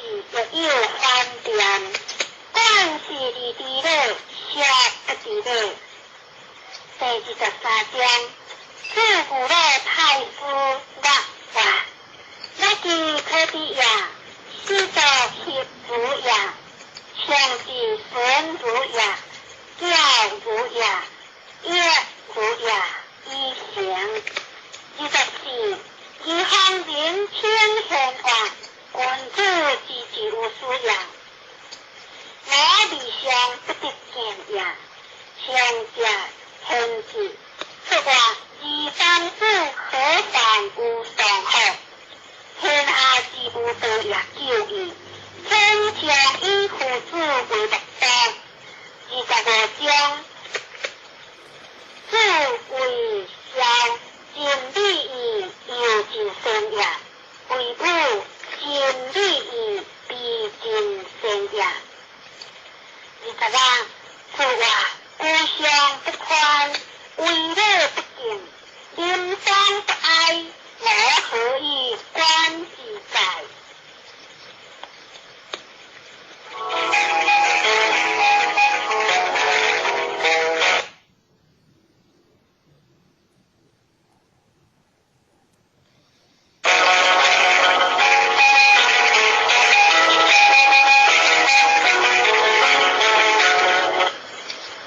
亦有还店。管氏而知礼，却不知礼。第23章，注古老太师乐曰：乐之可知也，始作协如也，强之孙如也。教如也，乐如也，以行。24，其方人称贤话，君子之之有师也。我未尝不得见也，上者贤智。此外，二三子何妨有上好？天下之无道也久矣。天将以夫子为目的。25章，子为孝，尽礼义，犹尽善也；为母，尽礼义，必尽善也。26，注曰：居上不宽，为礼不敬，临丧不哀，我何以观之哉？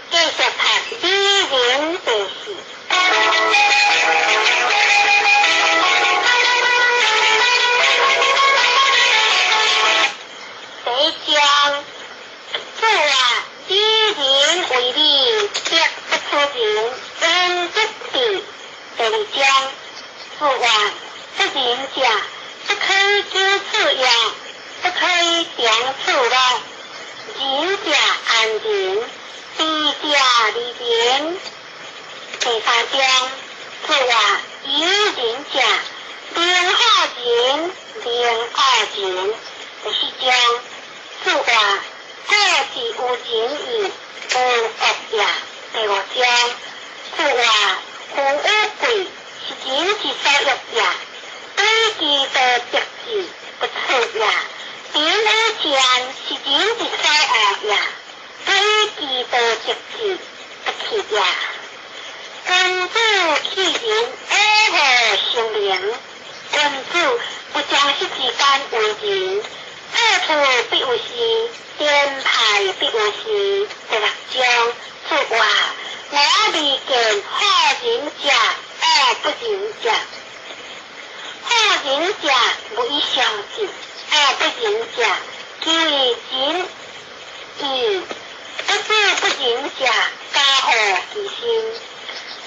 继续读《礼仁》第四。第一章，注曰：以仁为礼，德不出仁，仁不智。第二章，注曰：不仁者，不可以久处也，不可以长处乐。仁者安仁，智者利人。第三章，注曰：有仁者，能好仁，能恶仁。第四章，注曰：古之有仁义，无恶也。第五章，注曰：富与贵，是人之所欲也。君子去仁，爱护生灵。君子不将失之间为仁，破处必有时，颠派必有时。第六章，子曰：我未见好仁者，恶不仁者。好仁者无以相济，恶不仁者求以仁义。不知不仁者，加祸其身。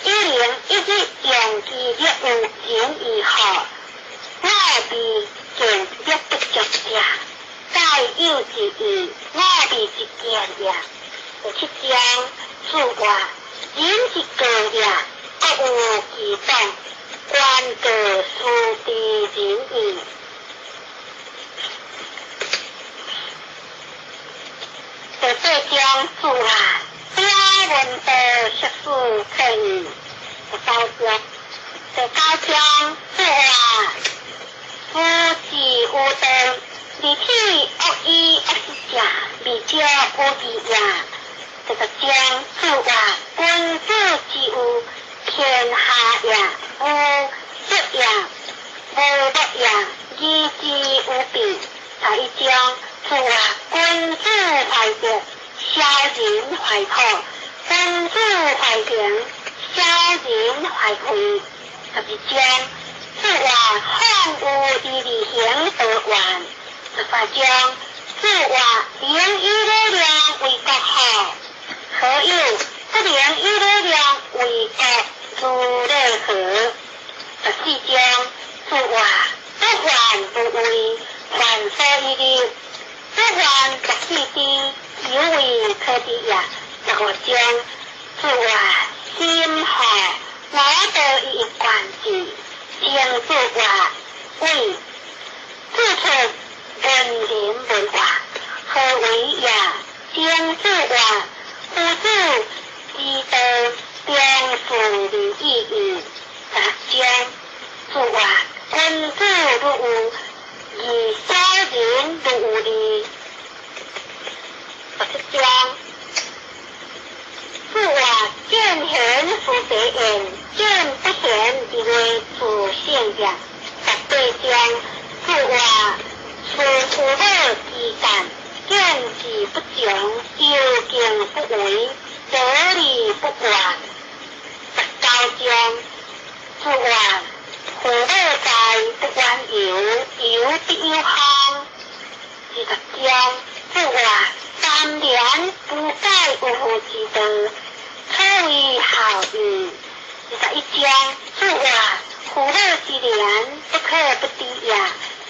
一零一日用其略有仁义好，我未见略不足者，盖有之义，我未之见也。第七章，子曰：仁之过也，国有其党，官过斯知仁义。第八章，子曰：表文道，学士可矣。第九章，第九章，子曰：夫之有道，二体恶以恶失者，未少有义也。第十章，子曰：君子之有天下也，无色也，无物也，义之无比。十一章，子曰：君子怀德，小人怀土；君子怀平，小人怀惠。十二章，子曰：况有以利行得怨。十三章，子曰：能以礼量为国好，何有不能以礼量为国如礼何？十四章，子曰：不患无位，患所以立；不患寡而知，犹为可知也。十五章，子曰：心好，我道以贯之。曾子曰：为自出文人文化，何为也？曾子曰：夫子之道，忠恕而已矣。十六章，子曰：君子如有义，小人如有利。十七章，子曰：见贤思齐焉，见不贤而为自省也。十八章，子曰：处父母之善，见志不穷，究竟不为，得理不怨。十九章，子曰：父母在，不远游，游必有方。二十章，子曰：三年不改有父之道，可谓孝义。二十一章，子曰：父母之言，不可不知也。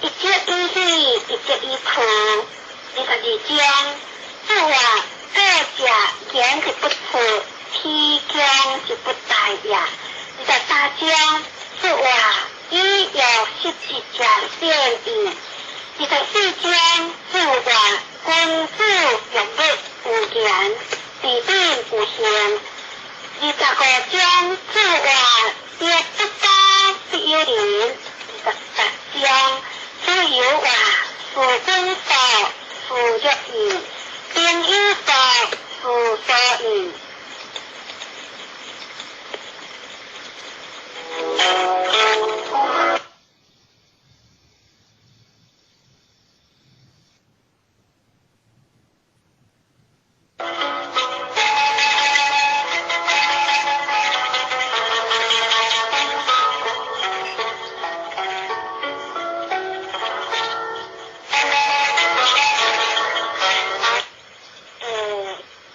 一则以喜，一则以忧。二十二章，子曰：过者言之不测，其强之不逮也。二十三章，子曰：以乐失之者善矣。二十四章，子曰：君子用物有言，治本有形。二十五章，子曰：德不交，必有邻。二十八章，子游曰：事君道，事若义；朋友道，事所义。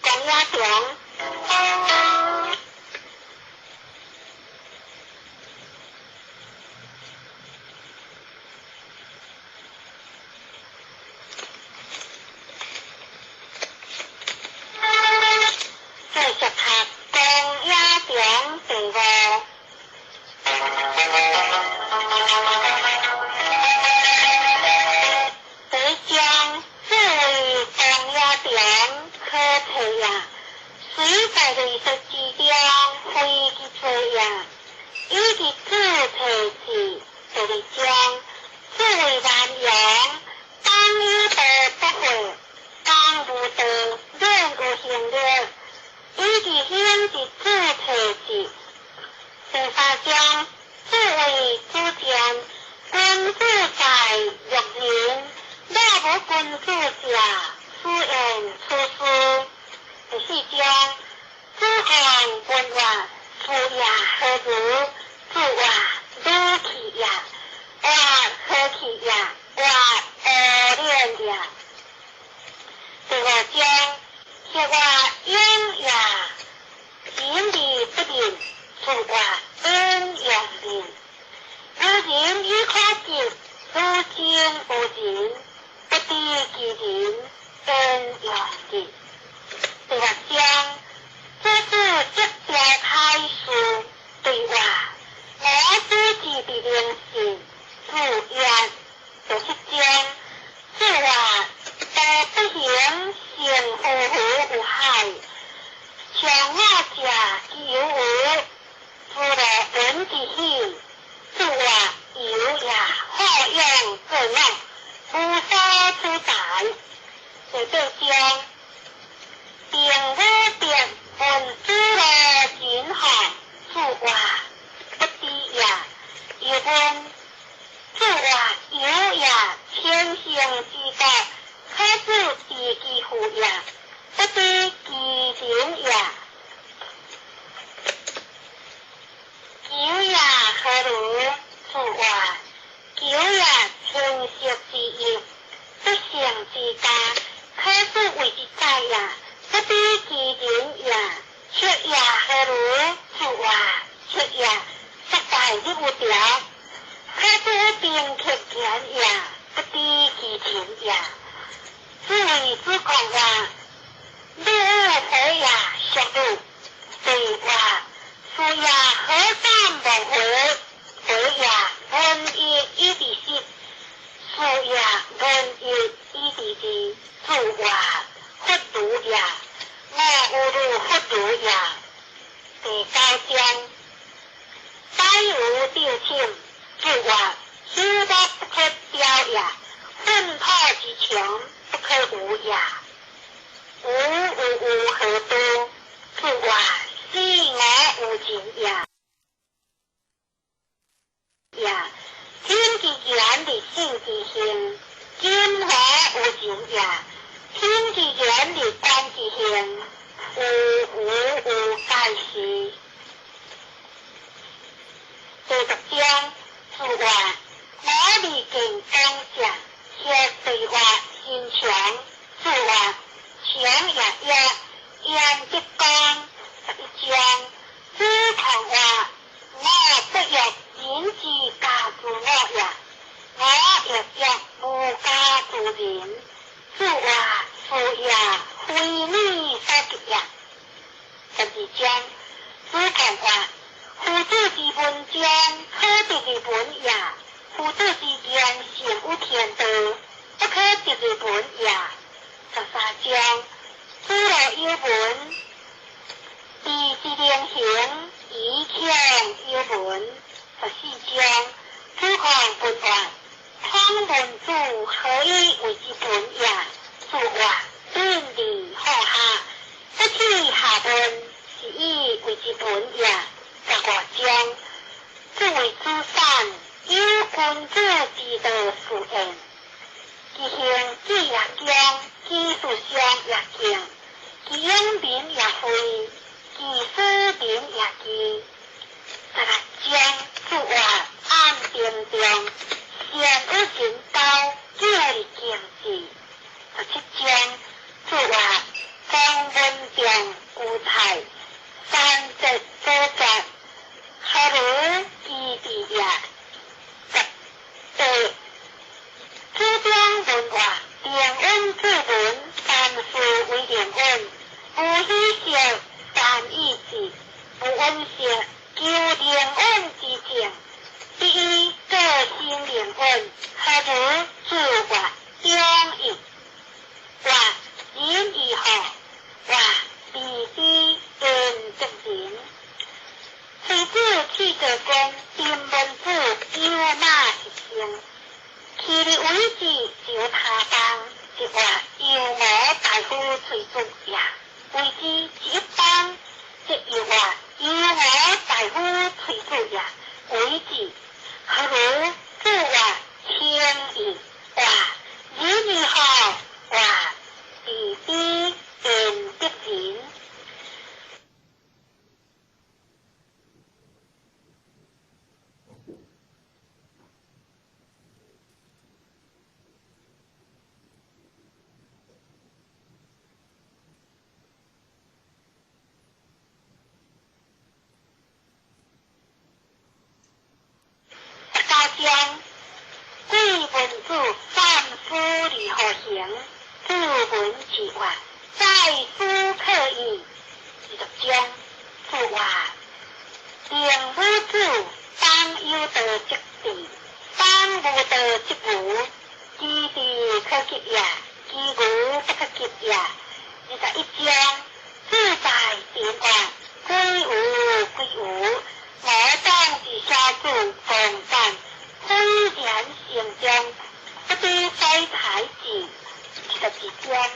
公鸭中。继续读公鸭中第五。第一章，子谓公鸭中，可提也。水在绿色之中，非其济也。以其子提之。第二章，子谓南阳，当有道不惑，当无道，免有行略。以其兄之子提之。章，主為主見，君子在育人，若無君子者，斯言處事。第四章，子貢問曰：父也何如？子曰：汝去也，曰何去也？曰：阿練也。第五章，協曰：勇也，仁而不仁。子曰：恩用仁。有仁以可及，如今無仁，不知其仁，焉用仁？第六章，子子則召開事，對曰：我子之必能信。子曰：第七章，子曰：道不行，勝夫乎有海。上我者其猶無？夫樂聞之喜。子曰：有也，好勇作樂，無所取材。第八章，定武別問子路仁乎？子曰：不知也。又問，子曰：有也，千乘之國，可使治其父也，不知其仁也。求也何如？子曰：求也，千石之邑，不成之家，可使為之宰也，不知其仁也。赤也何如？子曰：赤也，失大日有條，可使兵克田也，不知其仁也。子謂子貢曰：汝有何也？叔汝。對曰：是也，何敢忘回？回也，聞一以治十；是也，聞一以治二。子曰：弗如也。我有如弗如也。第九章，宰吾六寢。子曰：朽木不可雕也，糞土之墙不可污也。吾有有何多？子曰：死我無盡也。也，聽其言而信其行，今何無盡也？聽其言而觀其行，有無有解釋。第十章，子曰：我未見公者，協對曰：身長。子曰：長也曰，焉得公？十一章，子貢曰：我不欲人之家之我也，我欲欲無家之人。子曰：是也，非你所及也。十二章，子貢曰：夫子之文章，可得而聞也；夫子之言勝於天道，不可得而聞也。十三章，子路有聞，知之能行，以強有聞。十四章，子貢問曰：匡文子何以為之文也？子曰：敦而好學，不恥下問，是以為之文也。十五章，子謂子產：有君子之道是焉。其行止也恭，其事上也敬，其勇民也惠，其使民也義。十六章，子曰：暗定中，善與人交，久而敬之。十七章，子曰：莊文仲居蔡，三節所絕，何如其地也？十八，子張問曰：定穩之文，凡事為定穩，無喜色。字话，在书可以。20章，字话，定武子当有道则智，当无道则愚。其智可及也，其愚不可及也。21章，志在平原，归无归无。我当自小子共战，虽然成长，不知该才智。22章。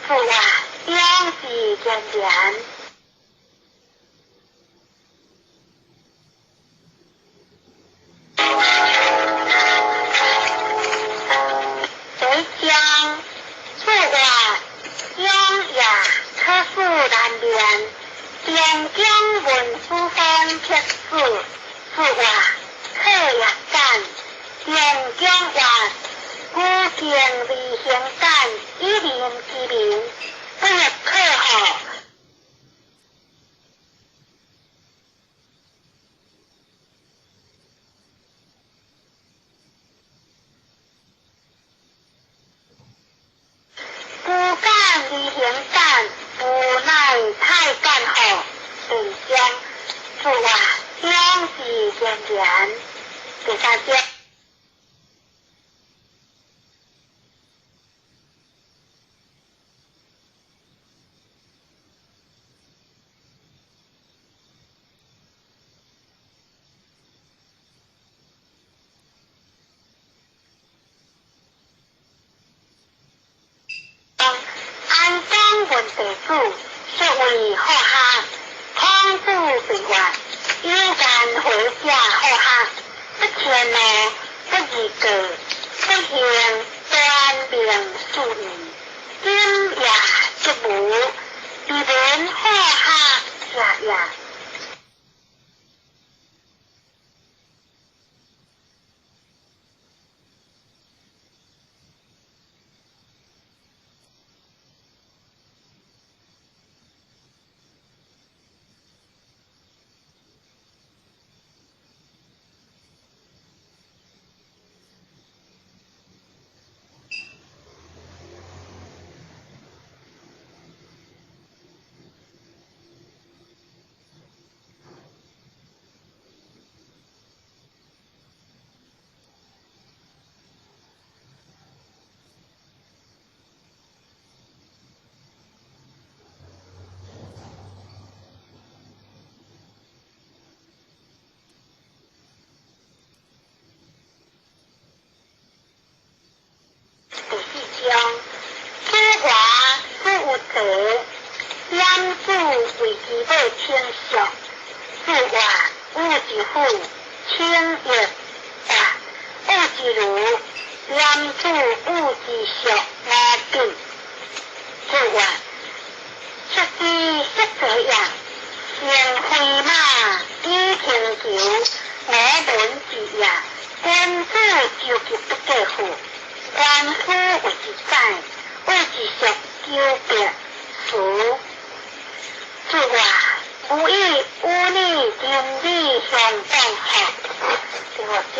注話兩字堅連。第一章，注話兩夜可事難免，中江文書方撇子，注話可也簡，中江話古經離行簡，以人之名，不欲可號。古簡離行簡，無奈太簡號。第二章，注話兩字堅連。第三章。安江問地主，說為好學，孔子對話，有間回家好學，不遷怒，不貳過，不行端明恕義，今夜則無，彼聞好學者也。第四章，主華主有才，兩子為其母稱淑，注話有一婦稱玉，話有一女，兩子有一淑五品。注話出之色者也，乘飛馬以輕裘，我聞之也。君子究其不過乎？官夫為之宰，為之淑糾別辭。注話無以與你真理相當好。第五章，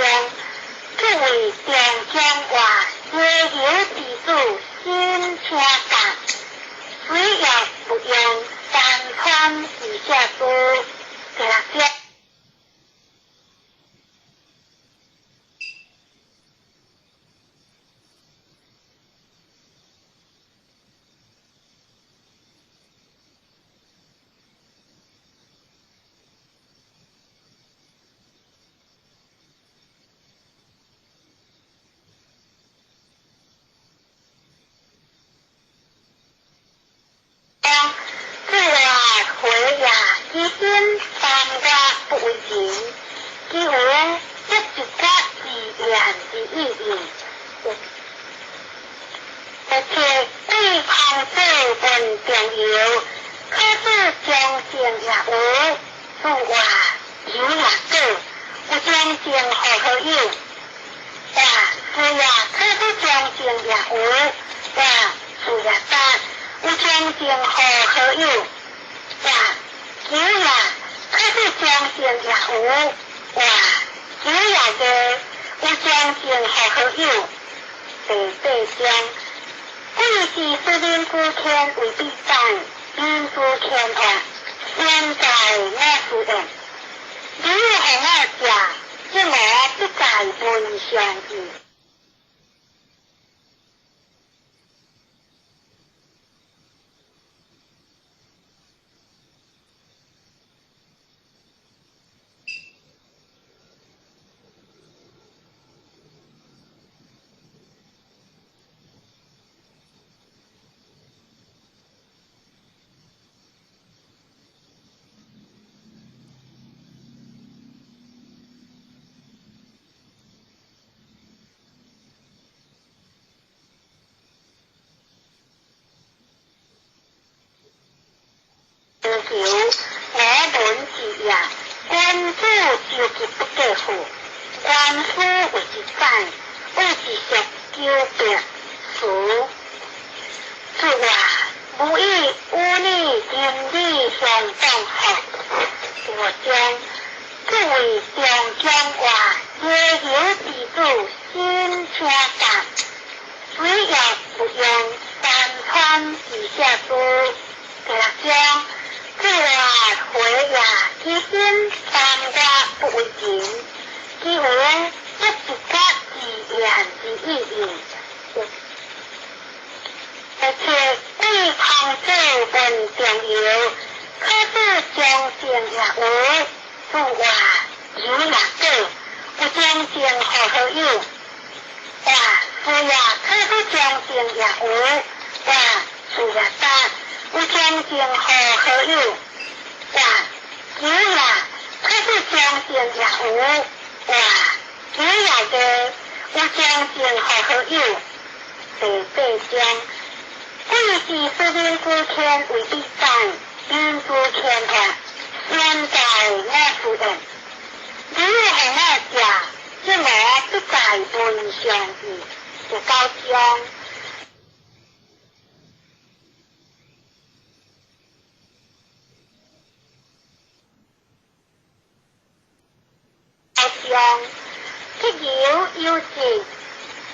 作為中江話，夜遊之子新車甲，水藥不用山川之下多。第六章。注話回也，其心三月不為人，其有則一國之言之意義。而且對孔子問重要，可是中正也有，注話有也過，有中正好好友。話是也，可是中正也有，話是也答，有中正好好友。話有也，可是中正也有，話有也個，有中正好好友。第八章，貴是使民之天為必戰，民之天惡，現在我是言，你予我食，則我必在文上議。求我聞之也，君子周其不過乎？官夫謂之宰，謂之屬九百辭。主啊，無以與你仁義相當乎？第五章，作為中將話，耶和之子新車站，水也不用山川之下之。第六章，主啊，回也，其心三月不為人，其有不自覺自言之意義。而且對孔子問重要，可是將正也有，主話有也過，有將正好好友。哇，是呀，可是將正也有，哇，是也答，有將正好好友。哇，有呀，可是將正也有，哇，有也過，有將正好好友。第八章。貴是使民之天為必戰，民之天下，現在我夫人，你予我食，則我必在文上義。第九章。章，吉有有志，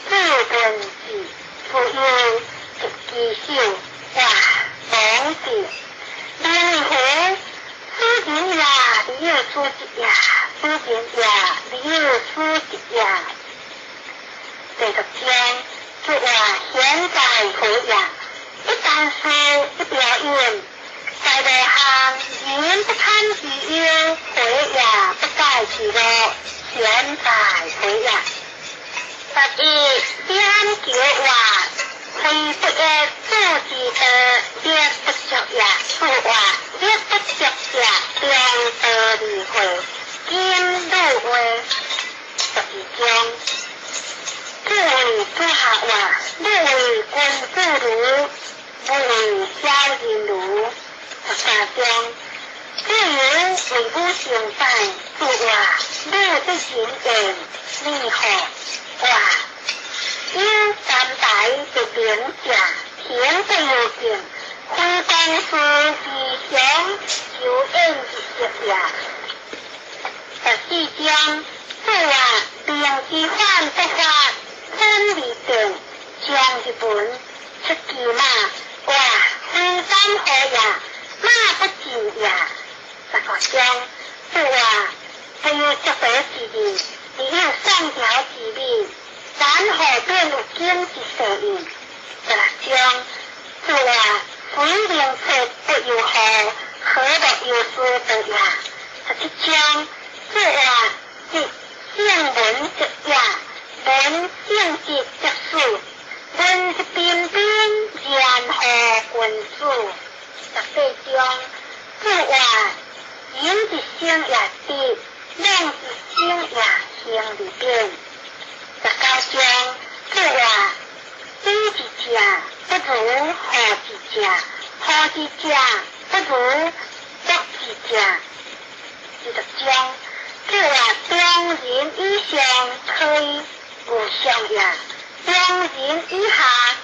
子文字，富有一支手，哇，王字，明乎此人也，你有此职也；此人也，你有此职也。第六章，说话现在回也，一旦说一表演，在内行人不堪其忧，回也不改其乐，现在回也。十一点九话，非不爱做之道，力不足也。说话力不足者，中道而会，今入话。十二章，作为主下话，欲为君子儒，不为小人儒。十三章，自由为母成长，说话母之仁言，你好话。有三代的名者，行不由径，非公事而常求应之色也。十四章，说话明之反不发，真而定，将之文，出其马，话非三何也，马不进也。十五章，说话不有足道之人，而有上条之美。然后便有经之势应。十六章，说话非明策不由何，何乐有思得也。十七章，说话即圣文则也，文圣节则死，文之彬彬，然后君子。十八章，说话人之生也直，妄之生也行而变。十九章，说话知之者不如好之者，好之者不如恶之者。二十章，说话中人以上可以无上也，中人以下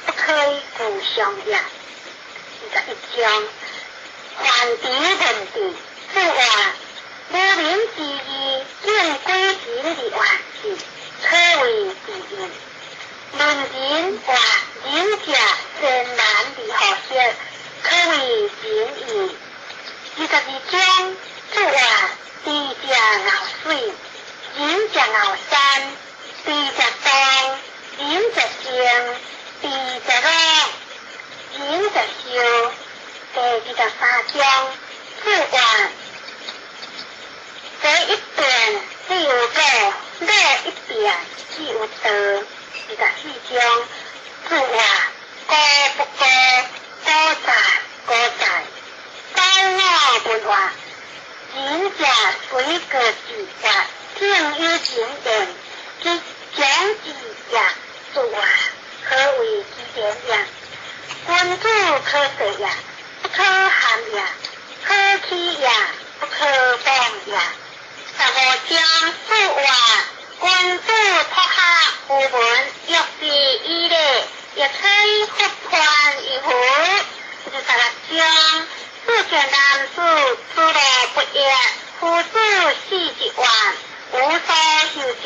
不可以无上也。21章，凡敌问题，说话无明之义，见鬼神而万事。可谓知音。问人话仁者善难而好色，可谓仁义。22章，说话知者熬水，仁者熬山，知者动，仁者静，知者乐，仁者寿。第23章，说话这一变只有果，乐一变只有道。24章，说话高不高，高在高在，高我问话，仁者随个自发，听有情言，其讲之也。说话何谓之言也？君子可说也，不可含也；可可欺也，不可謗也。十五章注話：君子托客無門，欲知以禮，欲吹復還於乎？26章，子見男子，子路不言，夫子死之患，無所求者，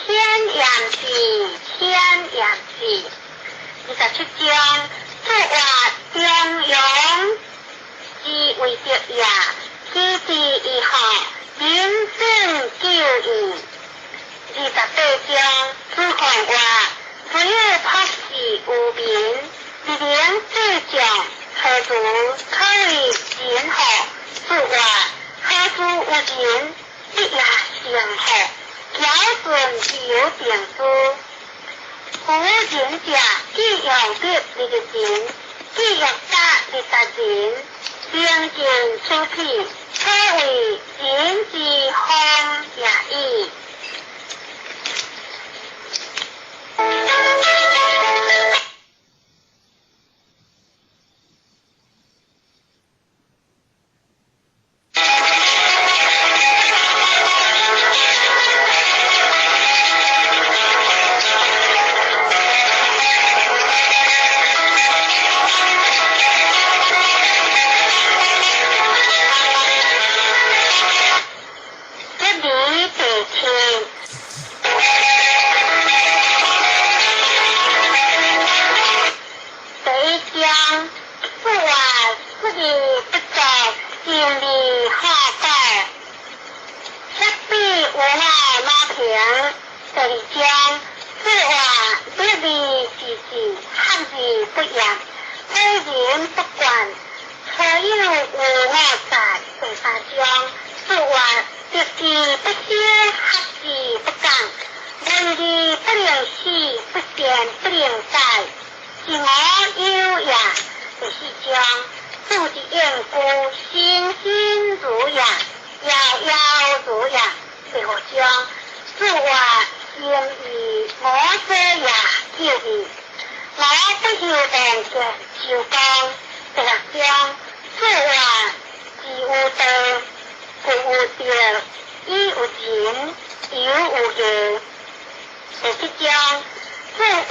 天言之，天言之。27章，注話：中庸之為德也，始之以學，民生久矣。28章，子貢話：如有朴氏無名，立名至將，何如可為人乎？子話：何如有人，必也成乎？堯舜之有定之。夫仁者，既用德立人，既用德立达人，兵尽出辟，可谓仁之风也已。这里第七。第一章，子话：不义不作，仁义好古。赤壁无我马平。第二章，子话：立义之志，学而不厌，诲人不倦，何有无我在？第三章，子话：立志不修，学之不讲，闻义不能死，不善不能改，是我有也。第四章，子之应故，欣欣如也，遥遥如也。第五章，子话：心以我者也，久矣。我不求万见周公。第六章，子话：子有道，故有德，以有仁，犹有义。第七章，子话：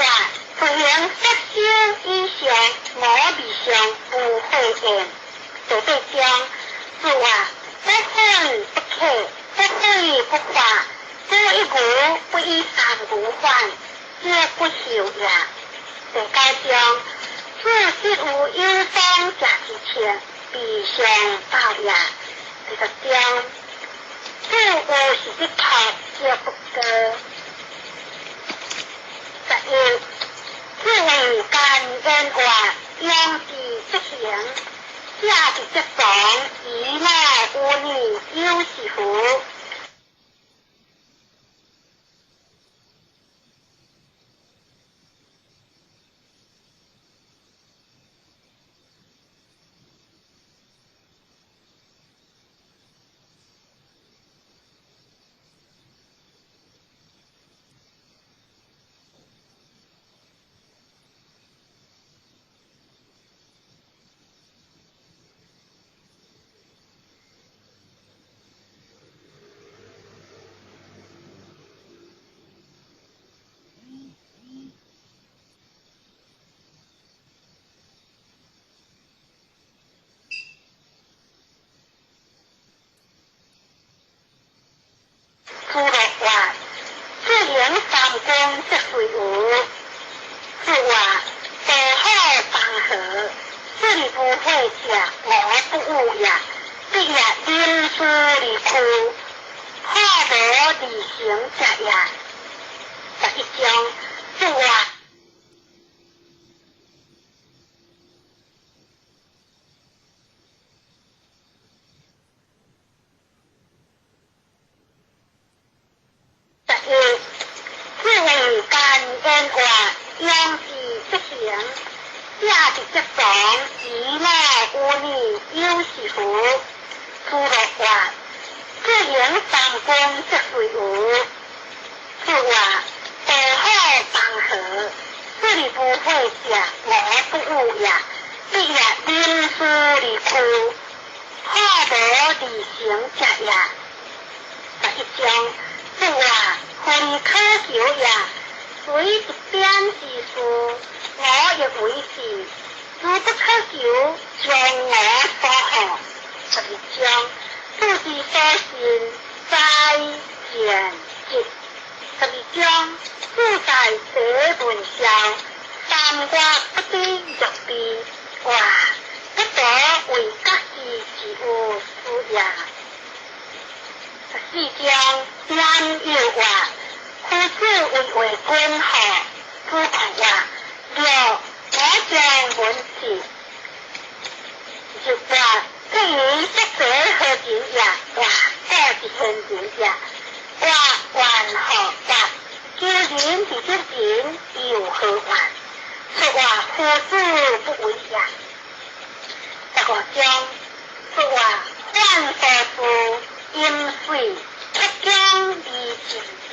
不行十修以上，我未上无悔焉。第八章，子话：不愤不启，不悔不发，不一无，不以三无反，皆不修也。第九章，子失有有方者之情，必相报也。第十章，子有时之托，皆不过。11，子谓干言话，用之则行，下之则从，以我无女，有是乎？子乐话：自行三公则随无。子话：道好当和，顺不会者，我不恶也。必也临事而屈，好无而行者也。11章，子话。11，子谓干言话，用之则行，下之则从，以我无女，有是乎？子乐话：自行三公则随无。子话：道好当和，顺不会者，我不恶也。必也临事而屈，好可無離成者也。11章，主啊，夫離可求也，雖一點之事，我亦為是；如不可求，將我所好。12章，主之所信，在前節。12章，主在這文上，3月不知若悲，哇！不得為家己之有事也。14章，言又話，夫子為話君何？子貢話：六，我將問之。就話對於作者何人也？話我是賢人也。話還何話？求人是得人，又何怨？說話夫子不為也。15章，說話犯所事，飲水出江而盡之，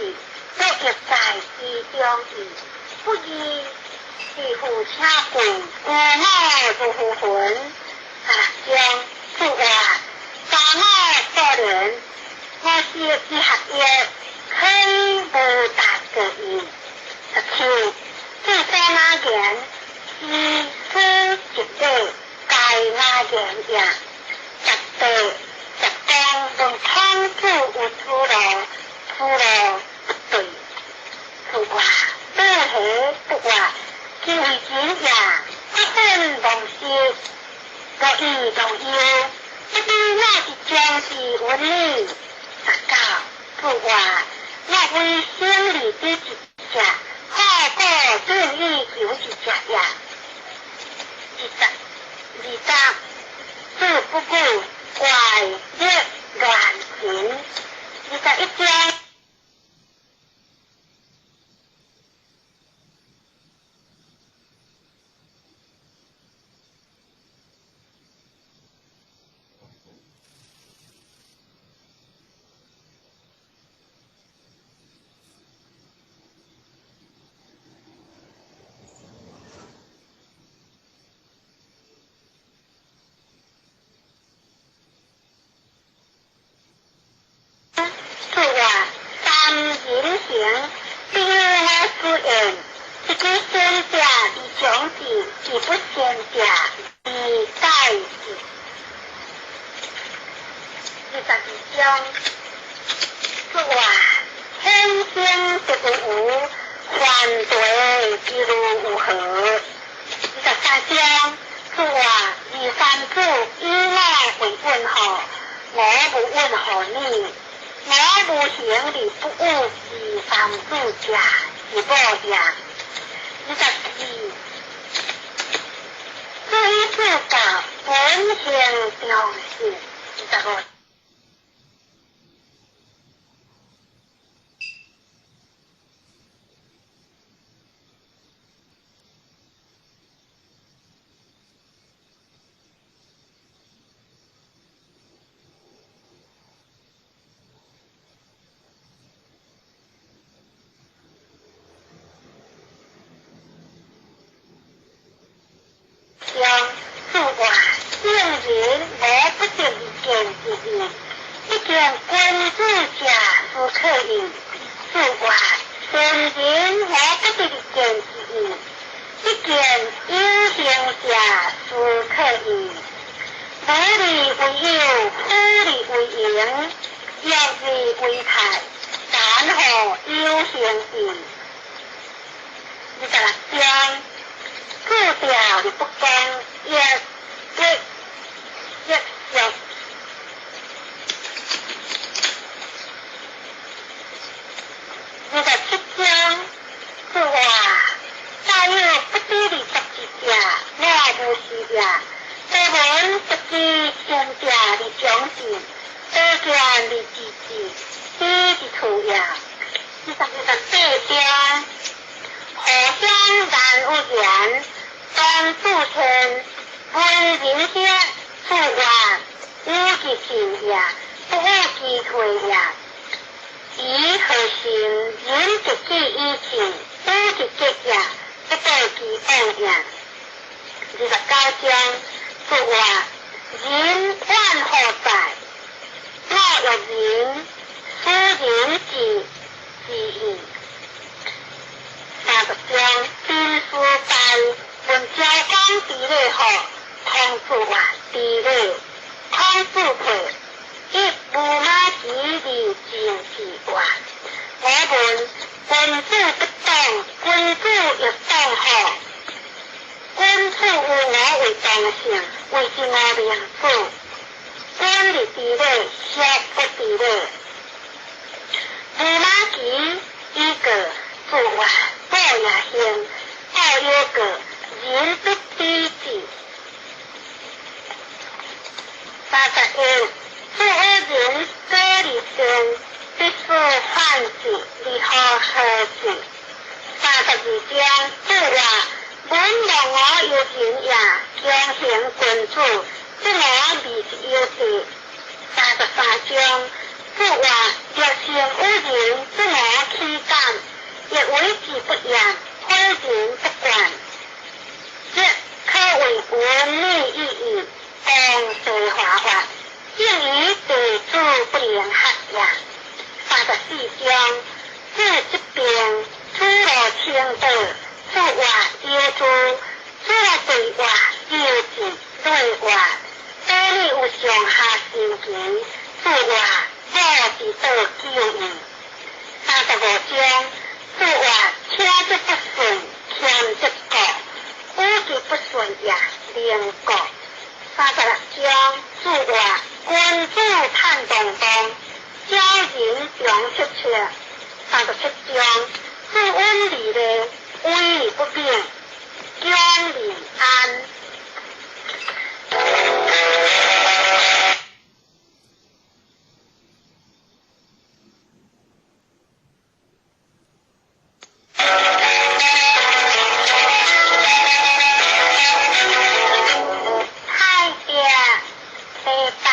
不欲在其中矣。不義是夫請貴，無我如乎云。16章，主話查我所言，我是之學業，可以無大過矣。17，主所雅言，是書一禮，該雅言也。18，10章問孔子有出路，出路不對。主話不何不話，其為人也，不分忘失，若以若憂，不知我是將之文呢？19，主話我為生利之一者，可過頓以求之者也。20，子不語怪力亂神。21章。主話三人行，必有我師焉。一句先者而長智，一不先者而殆之。22章，主話天生得有無，犯罪之如有何？23章，主話二三子以我為問號，我無問號你。我無行而不有二三子者，是無也。24，主以自教，本性中性。25。将主話聖人無不得而見之矣，一見君子者斯可矣。主話聖人無不得而見之矣，一見有行者斯可矣。無利為有，虎利為盈，欲利為泰，然何有行矣？26章。主調而不講，亦亦亦俗。27章，主話大有不知而作之者，我無是也。多聞不知先者而長智，多見而知之，知之徒也。28章，何相難有言？當主天，問人者，主話有其進也，不有其退也。以何心？人得己以情，不得己也，不得其往也。29章，主話仁怨何在？我欲仁，使人智，智义。30章，兵书败，问昭公知礼何？孔子曰：知礼。孔子退，以巫马期而进士曰：我问君子不党，君子欲党何？君子有我为同性，谓之我明子。君而知礼，孰不知礼？巫马期以过，子曰：过也幸。故有过，人不知之。31，子有仁，果而善，必须反之，而何何之？32章，子曰：闻望我有仁也，强行君子，则我未之有地。33章，子曰：若成有仁，则我岂敢？亦为之不言，诲人不倦。这可谓文理意义，当世华发，正于地主不能合也。34章，子疾病，子路称道，子曰：有之。子路对曰：有之。对曰：道理有上下神奇。子曰：我之道久矣。35章，子曰：车则不顺，俭则固。与其不顺也，宁国。36章，子曰：君子坦荡荡，小人长戚戚。37章，子温礼乐，威而不柄，恭而安。太极第八。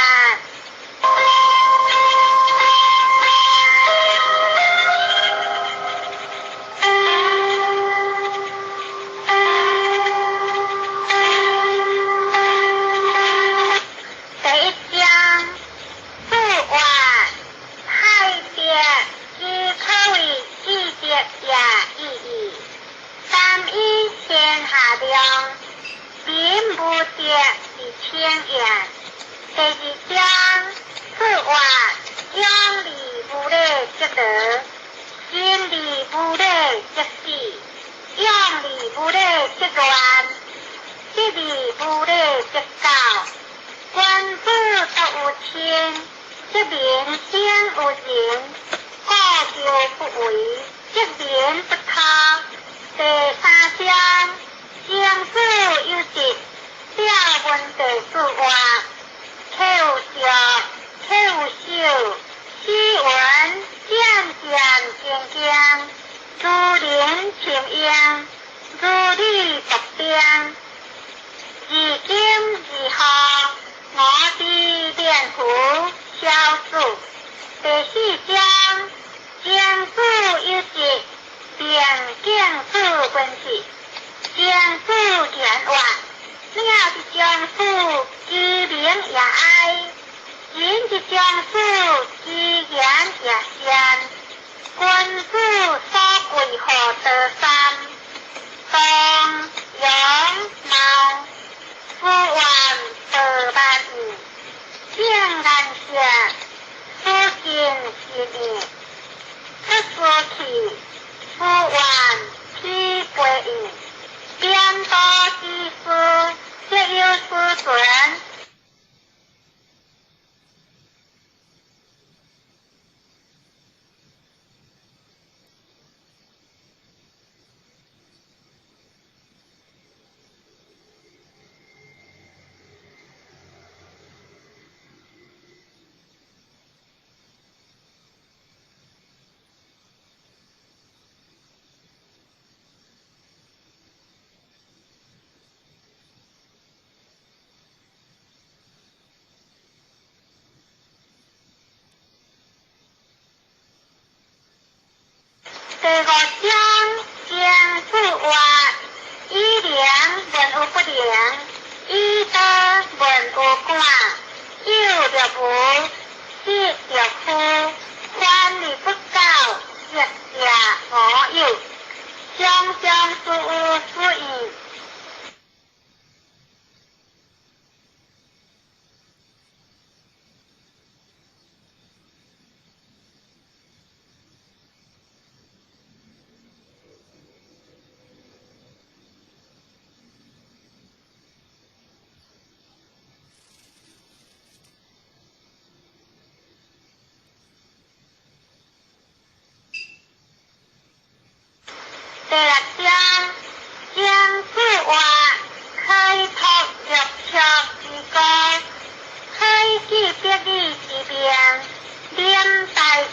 第一章，子曰：太极之可谓至德也已矣。三以天下量，民无德而称也。第二章，子曰：勇而无礼则劳，仁而无礼则死，勇而无礼则乱，智而无礼则狡。君子独有亲，则民生有仁；故旧不为，则民不讨。第三章，曾子有疾，了闻弟子曰：客有笑，客有寿，斯文渐渐坚坚，如临清英，如履薄冰。而今而何？我之念乎？小子。第四章，曾子有疾，命敬子问事。曾子言曰：鸟之将死，其鸣也哀；人之将死，其言也善。君子所贵乎多三：动、容、貌。夫愿得万义，正言色，思心是义，不思气，夫愿披背义。颠倒之事，则有斯存。第五章，曾子曰：以良问有不良，以道問有感，有若無，失若虛，反而不教，亦者無有，常常事有思意。第六章，將子話開拓玉卓之歌，開記別義之名，臨大者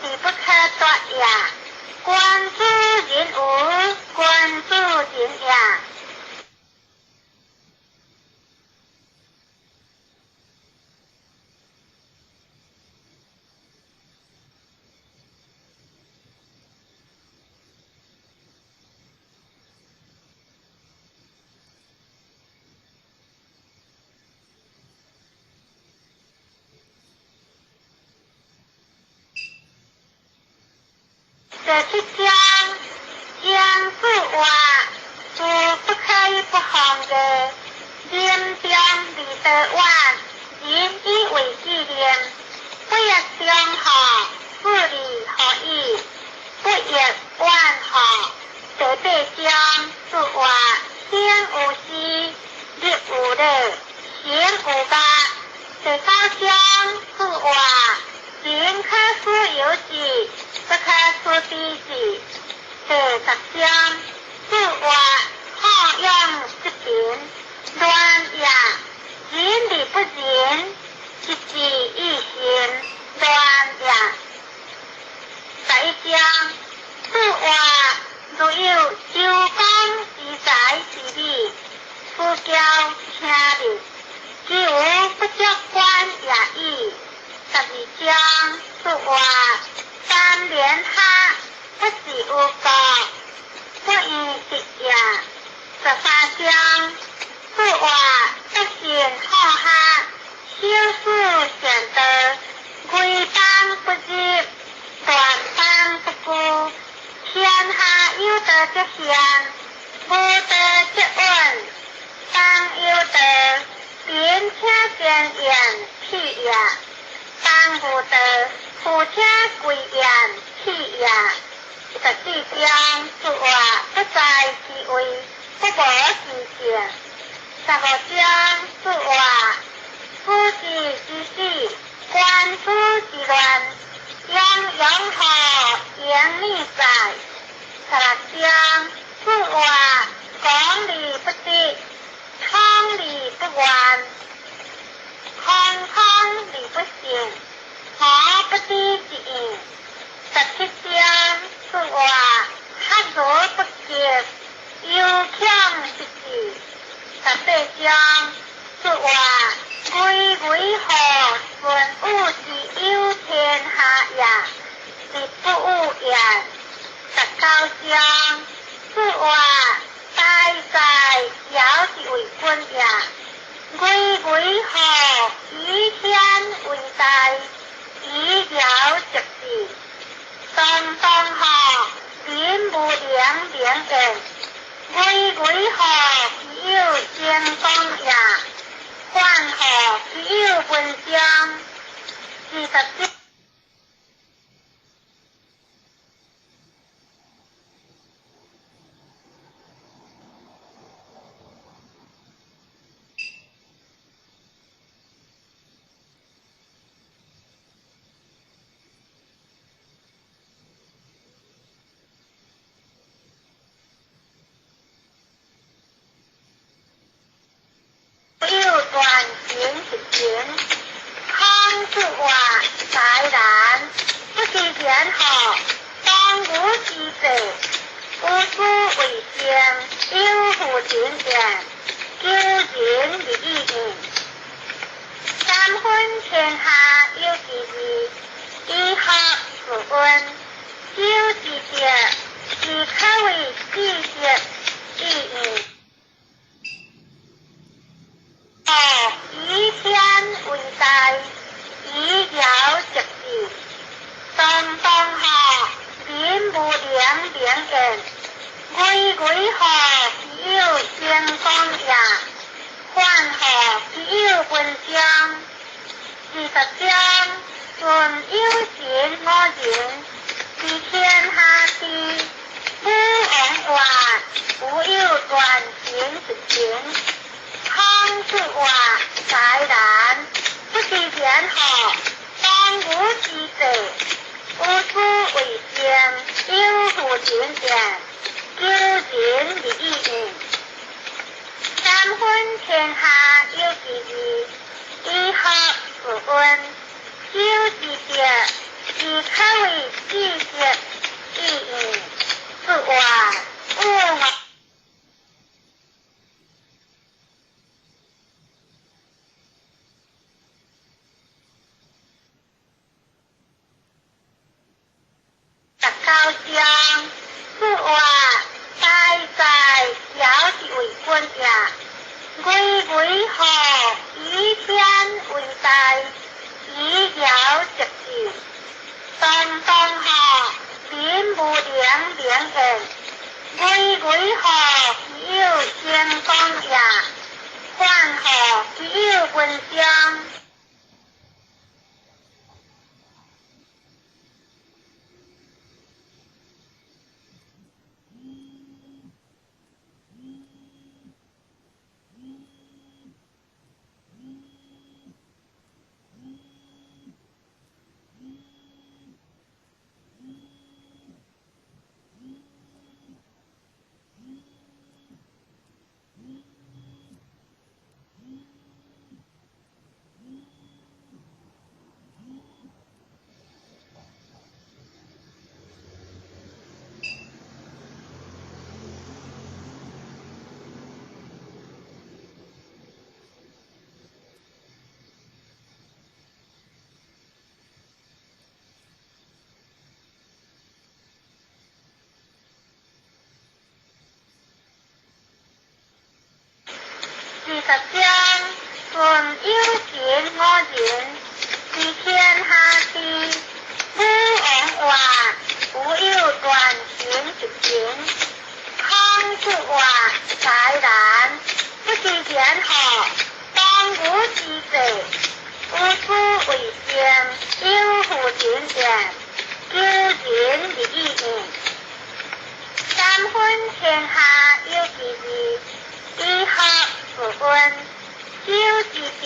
而不可奪也。君子人無，君子仁也。第七章，將子話是不可以不防的，臨終而得遠，人以為紀念，不欲中何，自利何以？不欲遠何。第八章，子話天有時，日有禮，行有樂。第九章，子話人可使由己，不可使彼己。第十章，子話好養積貧，亂也；仁而不仁，一志一心，亂也。十一章，子話如有周公之才之美，思驕聽令，其無不足觀也已。十二章，子話三連哈，不是有國，不以直也。十三章，子話德善好學，修事善道，危邦不入，亂邦不居。天下有道則現，無道則隱。當有道，貧且賤言屁也；當無道，富且貴言屁也。十四章，子話不在其位，不謀其政。十五章，子話夫子之死，君子之亂，泱泱何盈利在。十六章，子話講而不得，通而不圓，空空而不信，何不知之應。十七章，子話學而不及，猶強之志。十八章，子話巍巍何順物之有天下也，而不有焉。十九章，子話大在堯之為君也，巍巍何以天為大，以堯直志。當當何民無能名言，巍巍何其有成功也，反何其有文章。二十。有斷情一情，孔子話才難，不知言何，當務之急，無所為生，有負人言，求仁而義矣。三分天下有其二，以學自溫，修之德，是可謂至德已矣。十章，論有形五人，治天下事，武王話無有斷情實情。孔子話災難，不知天下，當務之急，無事為政，有負人言，求仁得義。三分天下有其二，以學自溫，修之德，以可為知識意義。子話有59章，子話大在枵是為君也，巍巍何以天為大，以堯直志。當當何民無能明言，巍巍何其有成功也，反何其有文章。20章，論有形五人，治天下事，武王話無有斷情實情。孔子話災難，不知天下，當務之急，無事為政，有負人言，求仁得義。三分天下有其二，以學自溫，修之德，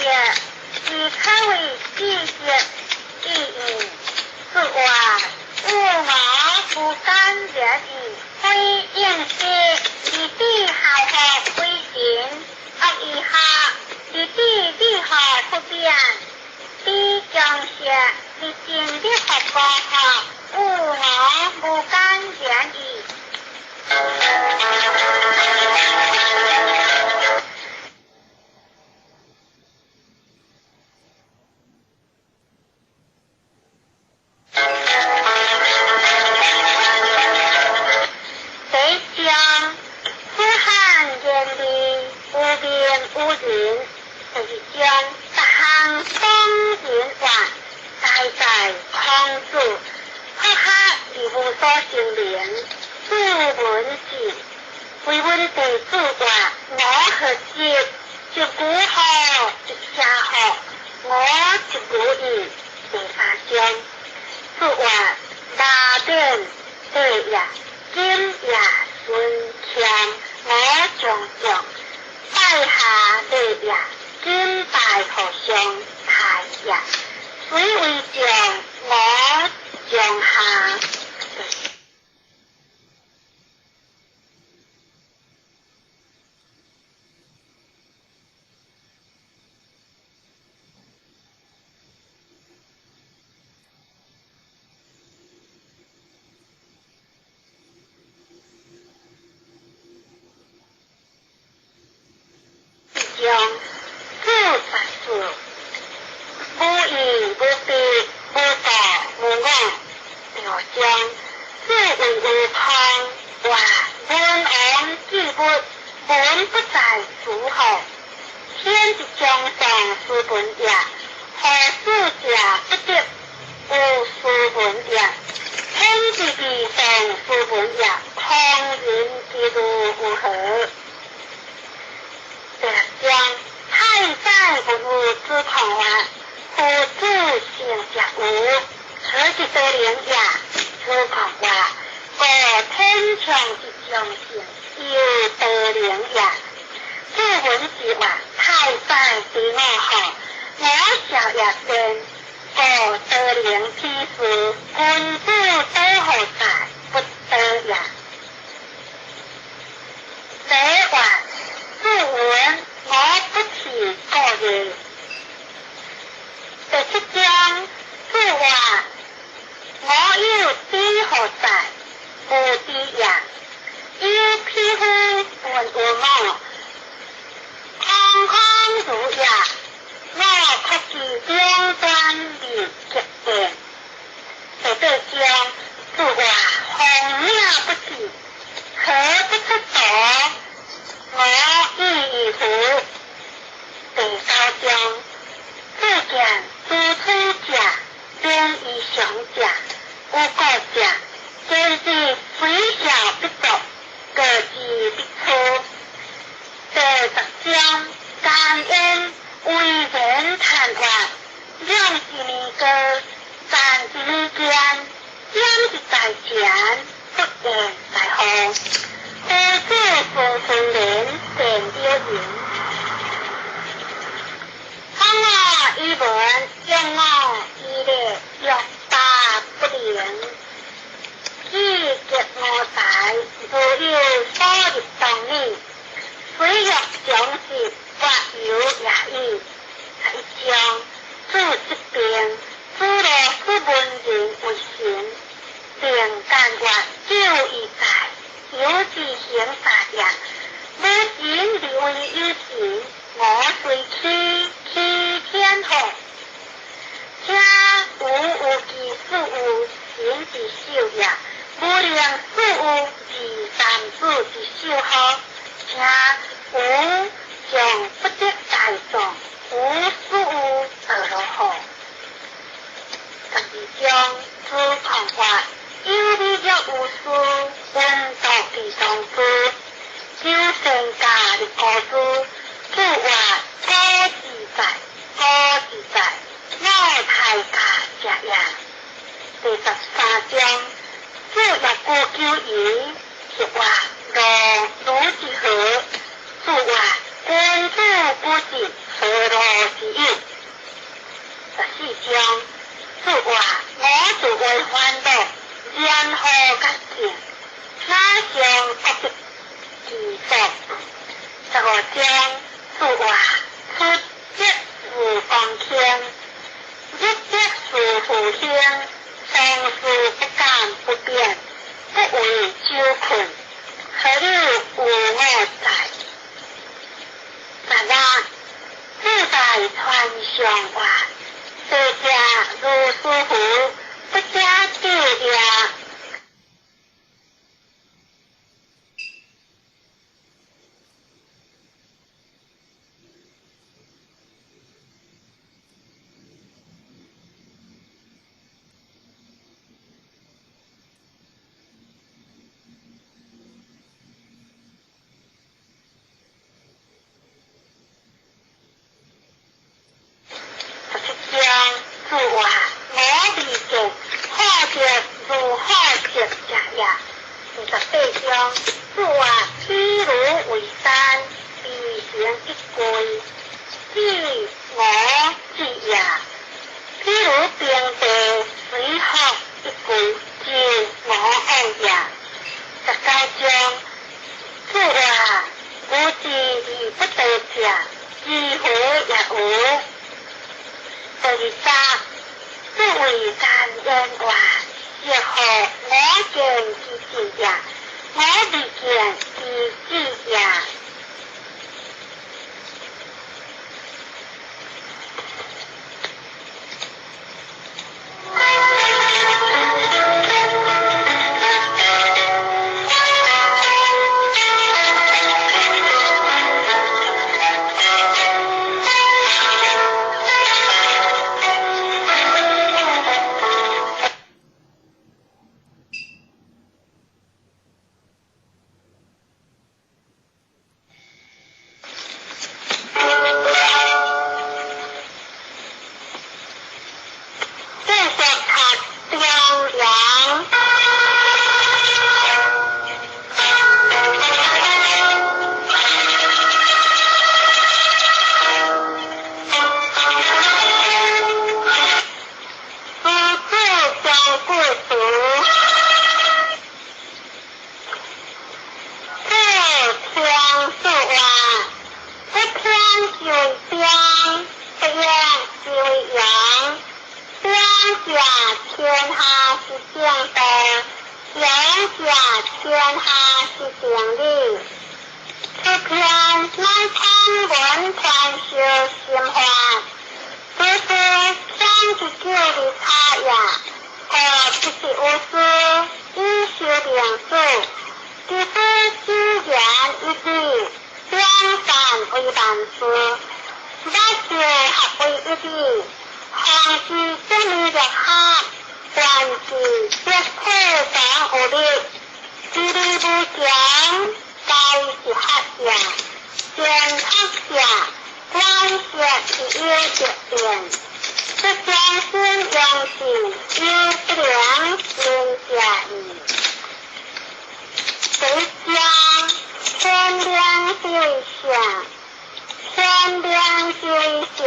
以可為知識意義。子話有我無間仁義，非應世，以智孝學為神，惡以下，以智理學不變。比將學，以真理學國學，有我無間仁義。第一章，子罕言利，有名有仁。第二章，十項當人話，大在孔子，學學而無所成名，子文字，為阮弟子話，我何接，一句好，一聲好，我一句意。第三章，子話大典地也，今也孙谦，我將將拜下禮也，今拜和尚太也，水為將，我將下。將子十四，無義無別無道無我。第五章，子為有康話文王記物，文不在諸侯，天之將上斯文也，何事者不得無斯文也？天之地上斯文也，匡人之路有何？第六章，太宰不如子孔話，夫子多靈也。此空話，故天長之將成，猶多靈也。注文是話，太宰對我好，我笑也善，故多靈天師，君子多何在，不得也。這話，注文我不是故意。第七章，注話，我有知何在，無知也。有匹夫問有我，空空如也。我卻是兩端而極變。第八章，注話，風鳥不至，何不出圖？我意以乎？第九章，注見諸取者，忠於上者，有過者，堅持非孝必作，過之必出。第十章，感恩為人談話，兩一暝高，站一暝堅，減一在前，不言在後。夫子孫孫連，善了人。通我以文，用我以禮，欲罷不能。以極我才，如有所入當理，雖欲將事，或有也已。十一章，主疾病，主羅斯文人為神，並干月久以在，有之行法也。無神而為有神，我雖欺欺天後。聽無有其事有神之手也，無量事有二三子之手乎？聽無將不得大眾，無事有得落乎？十二章，主空話，有理若無事，聞道其中之，求善家的故事，主話果自在，果自在，我太家者也。第十三章，主若古求疑，是話若如之何？主話君子不知何樂之有？十四章，主話我自為煩惱，然後覺醒，哪上國的其所？十五章，主話出則是公卿，入則是復興，常事不敢不變，不為酒困，何有有我在？十六，自在傳上話，世者如是乎，不加就也。十七章，主話我未見，好者如好者者也。第十八章，主話譬如為山，必行一歸，知我知也。譬如平地，隨福一歸，知我往也。十九章，主話無知而不得者，知乎也無。第二十，主為感恩話，是何我見之智也，我未見之智也。者天下之定理，此篇乃通文傳授心法，這是三十九的差也，和不是無師以修明主，只是自言一理，兩善為萬事，乃就合為一理，防止這麼的哈，還是這苦中有力，知理無窮，該是學者，善學者，觀察是有德言，不相信良心有不良人者矣。第一章，天良之為上，天良之為上，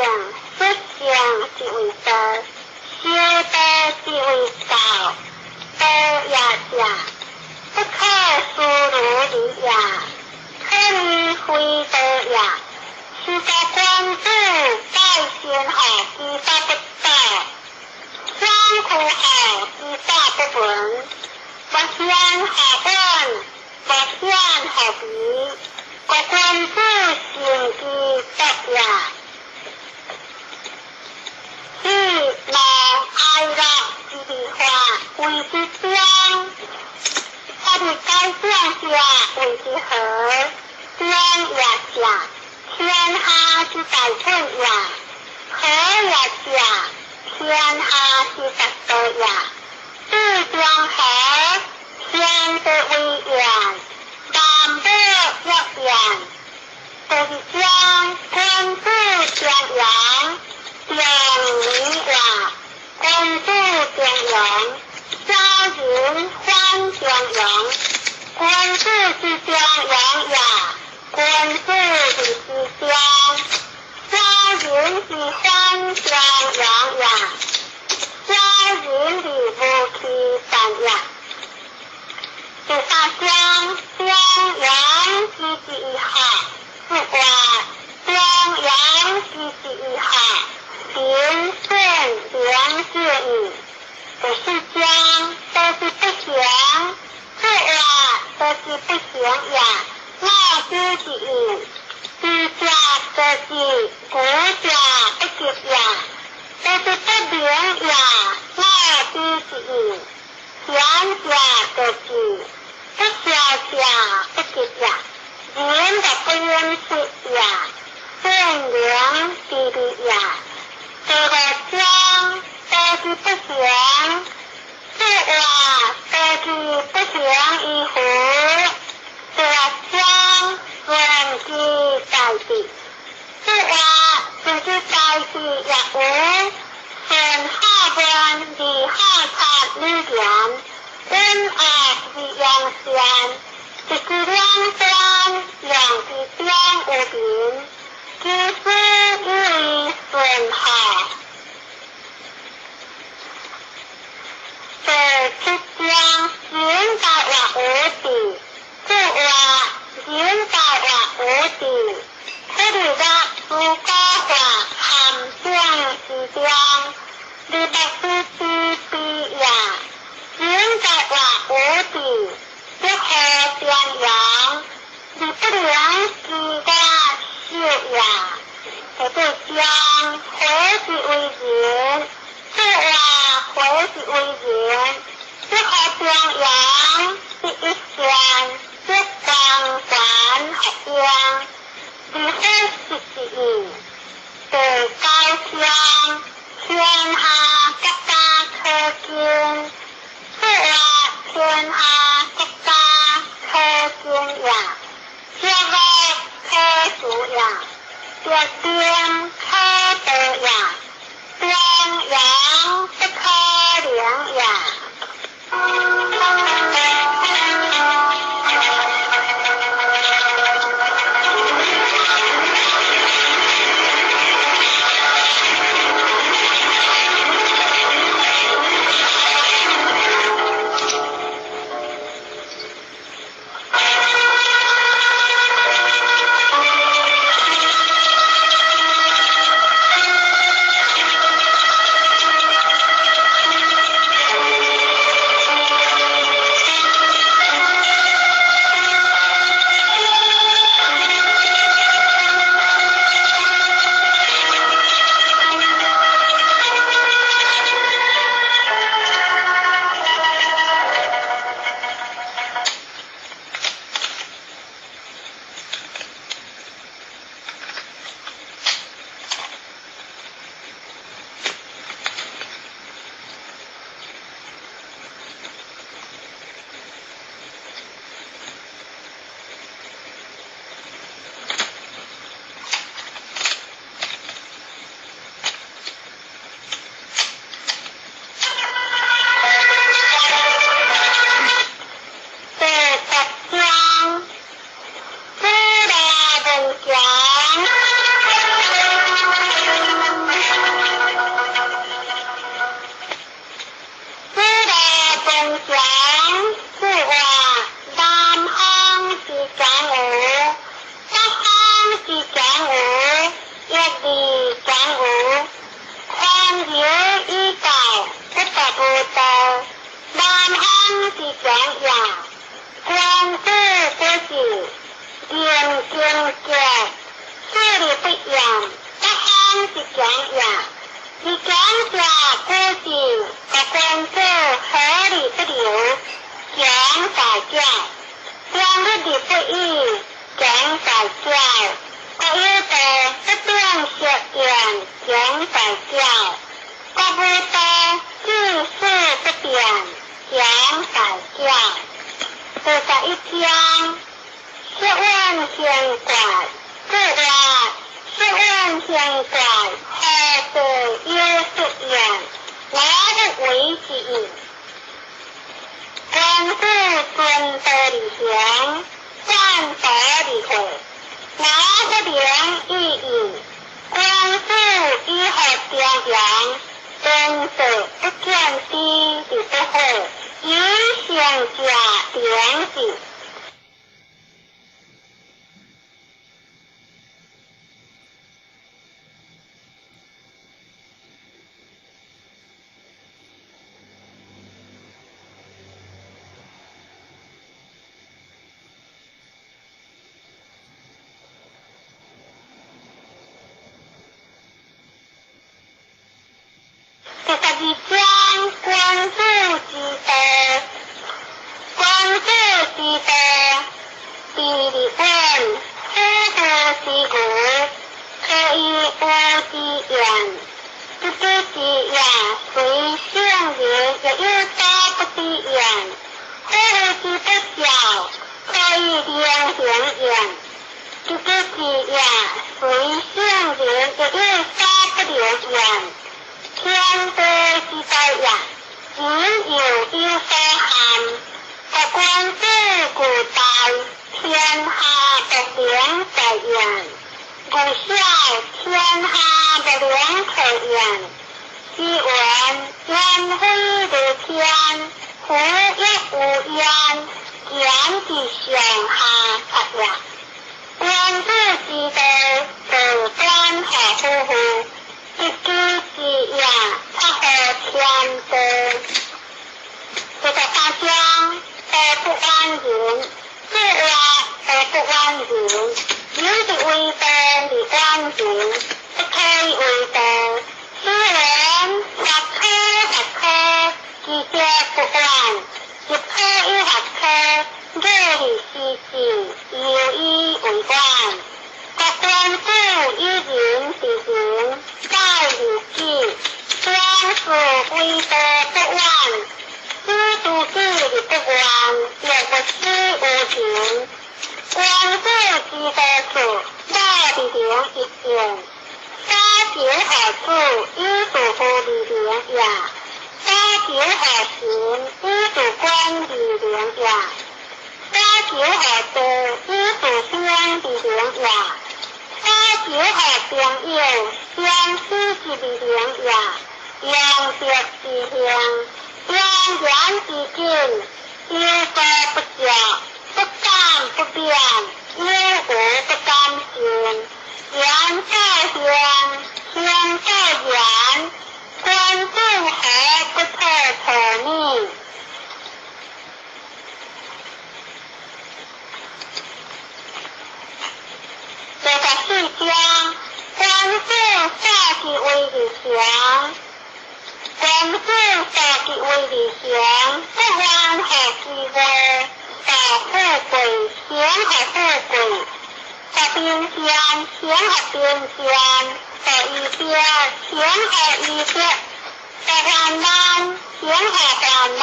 出上之為道，修道之為道，道也者，不可思如理也，可以非道也。是個君子在先後之法不道，相苦後之法不聞，不顯何本，不顯何比，個君子行之德也。喜怒哀樂之變化為之章，法的改變者為之和，章也者，天下之大本也；和也者，天下之大道也。至中和，天地為言，萬物若言。第二章，君子中庸，中明也。君子中庸，小人反中庸。君子之中庸也，君子之中，小人之反中庸也。小人之無其善也。第三章，中庸之之以下，是話中庸之之以下，平順良之矣。第四章，都是不行，這話都是不行也。老子之意，知者得之，古者不及也。都是不明也。老子之意，賢者得之，不孝者不及也。人的不應是也，善良之理也。這個章都是不行，這話都是不行以後，這個章順之在地，這話順之在地也無，順下文而下察理言，溫惡而揚善，一舉兩端，兩之中有平，其實以為順好。第七章，人大話無地，這話人大話無地，可以在如果話陷阱之中，你莫非之彼也。人大話無地，這何中庸，你不能自我修也。這個將何之為人？這話何之為人？這何中庸？這一線，這光環合樣，你何是之意？第九章，天下國家可敬，這話天下國家可敬也，這個可恕也，這點可得也，中庸不可量也。經格，勢利不厭，八方之強也。自強者古盡，國君子何而不流？強在教，終日而不已，強在教。國有道不變色言，強在教。國無道，治世不變，強在教。第11章，學問興怪，句話學問興怪，何道有術焉？我不為之矣。君子遵道而行，反道而退，我不能已矣。君子以學中庸，君子不見知而不惑，以成者良知。第12章，君子之道。君子之道，治而穩，虎虎之牛，可以無之焉。不知之也，雖聖人，亦有所不知焉。虎虎之不肖，可以能行焉。不知之也，雖聖人，亦有所不能焉。天地之大也，人猶有所限。國君子固大，天下不能在焉。故小，天下不能克焉。是云：言非如天，夫亦無焉，言之上下策也。君子之道，道端何夫乎？不知之也，不合天道。第13章，道不遠人，句話道不遠人，有之為道而遠人，不可以為道。是云：學科學科，知者不遠；入科以學科，義而思之，猶以為遠。國君子以仁治人，孝而己，將是為道不遠。知諸己而不怨，若不知無情。君子之道處，莫而能一見。所求何處，以事乎而能也；所求何心，以事官而能也；所求何道，以事兵而能也；所求何朋友，相思之而能也。用德之行，用言之盡，有所不作，不敢不變，有無不敢信。言道行，行道言，君子何不可可呢？第14章，君子所以為而行，君子所以為而行，不怨何其惡，道富貴，行何富貴。道貧賤，行何貧賤；道義德，行何義德；道患難，行何患難。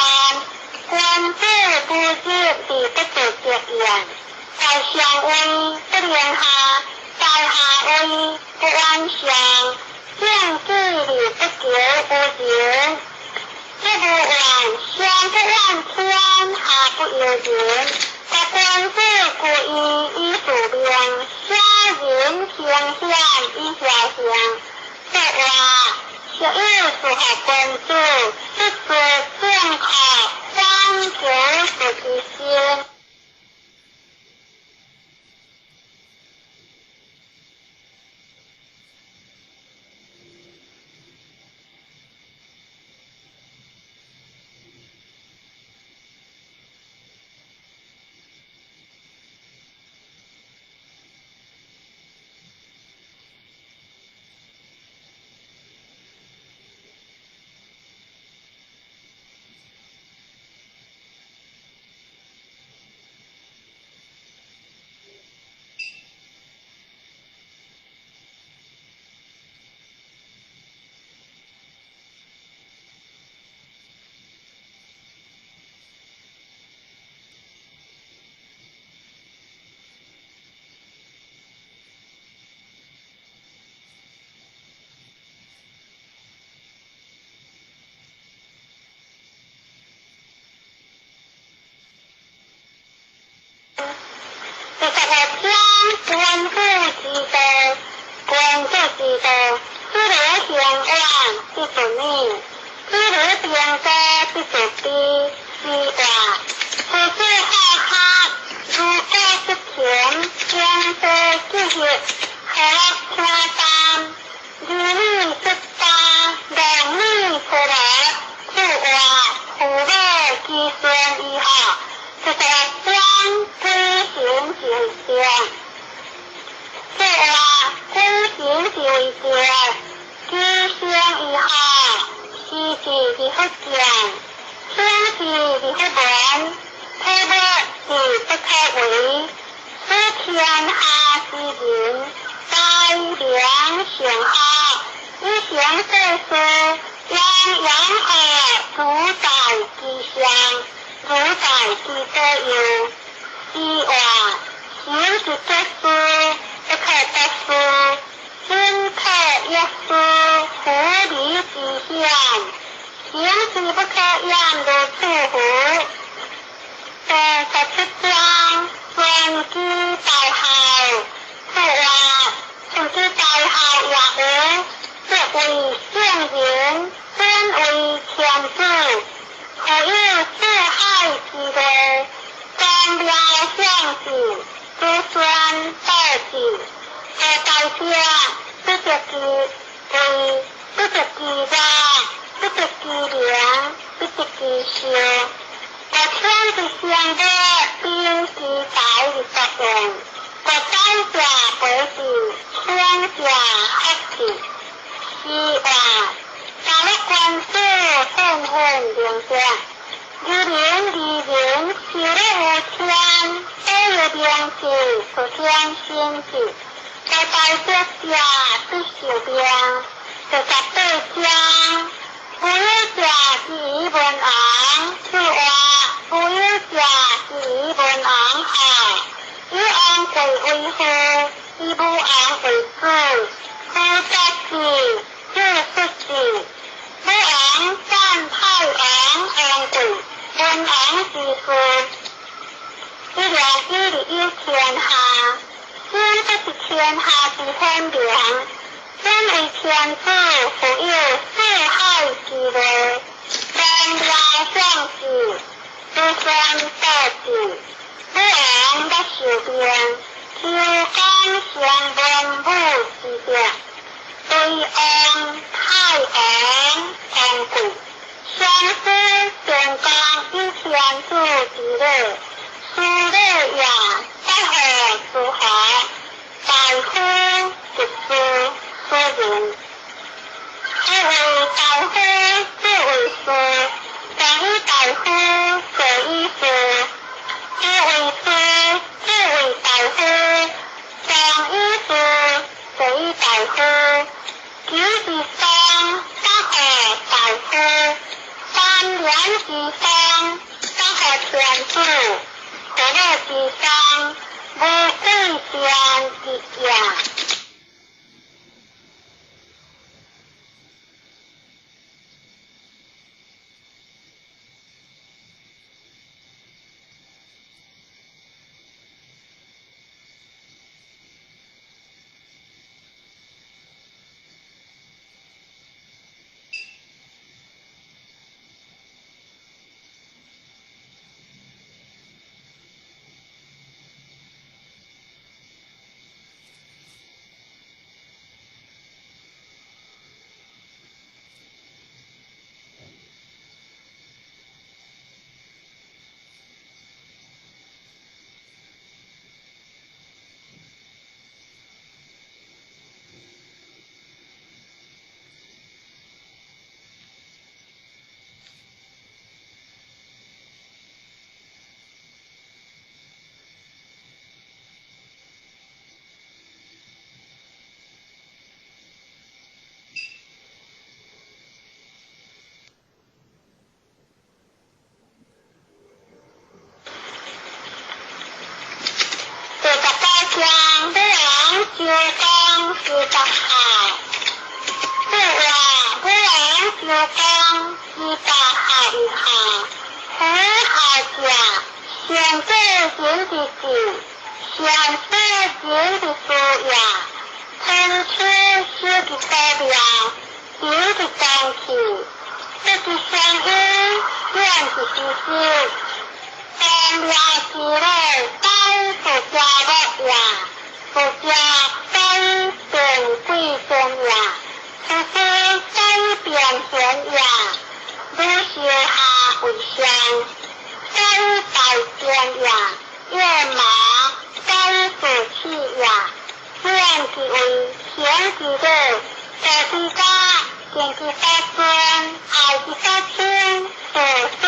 君子不日而不自得焉，在上位不能下，在下位不遠上。正己而不求無人，這無怨，上不怨天，下不尤人。國君子固義以自明，小人興險以徼幸。說話是有符合君子，不做正確，反求自之心。之道，君子之道，知礼行远，必自勉；知礼平多，必自卑。之外，夫子好学，如果不勤，经济积极，何乐听淡？儿女出家，男女出来，此话父母之孙以后，就是将举行就为这话举行就为对，举行以后，时事是福建，天气是福文，体物是不可为，此天下之人，该良善好，以行世事，让养儿主宰之上，主宰之左右。之外，行之作事，不可得事，进退一事，狐狸之险，行之不可言如此乎？第17章，尊居大孝，此话尊居大孝也无，这为圣人，尊为天子，何有四海之内，宗庙相继，子孙道继，何大者不得其位，不得其乐，不得其名，不得其寿。我天之上的兵之财的作用，我宰者为治，天下福气。是话，大陆君子愤愤明者，二零二零受了有天，都有名字，出天心智，我大者者必受命。第18章，无有者之以文王，此话无有者之以文王好，以王贵为父，以武王为子，父则子，子不子。武王战太王王贵，文王之父。一两一日有天下，先不是天下之显明，身为天子，负有四海之内，宗庙相继，子孙道继。武王欲受命，求讲成文武之德，对王、太王、王贵，相师相讲以天子之礼，书礼也，不合诸侯，大夫及之所人。夫为大夫，子为士，上以大夫，下以士。夫为士，子为大夫，上以士，下以大夫。九之上，不合大夫；三连之上，不合天子。何乐之上，无贵贱之见。第19章，武王周公之八孝。此话武王周公之八孝以下，夫孝者，上过行之事，善說人之事也，春秋修之所命，求之當去，得之相因，變之其實。當了之禮，當出家樂也，出家當變貴尊也，出師當變賢也，汝修下為上，當大見也，夜馬當自棄也，變之為行之禮，道之家，敬之所尊，愛之所親，處事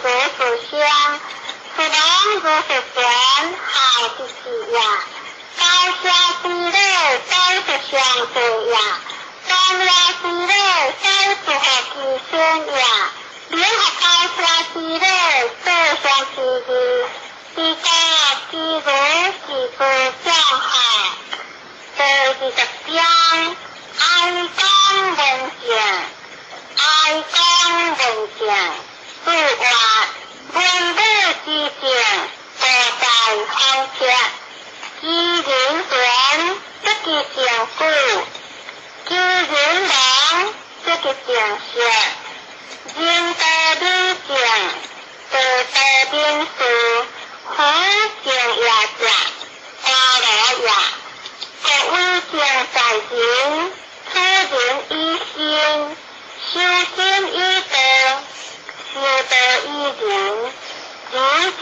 如是相。出人如是賢，孝之至也。高下之禮，當是相對也。當了之禮，當是合其身也。聯合高下之禮，互相之義。之家之儒是之將孝。第20章，哀公問政，哀公問政，子曰：文武之政，道在方策。知人權，則其政久；知人亡，則其政息。仁道禮政，道道民事，夫政也者，家樂也。國為政在人，取人以心，修身以道，修道以仁，仁者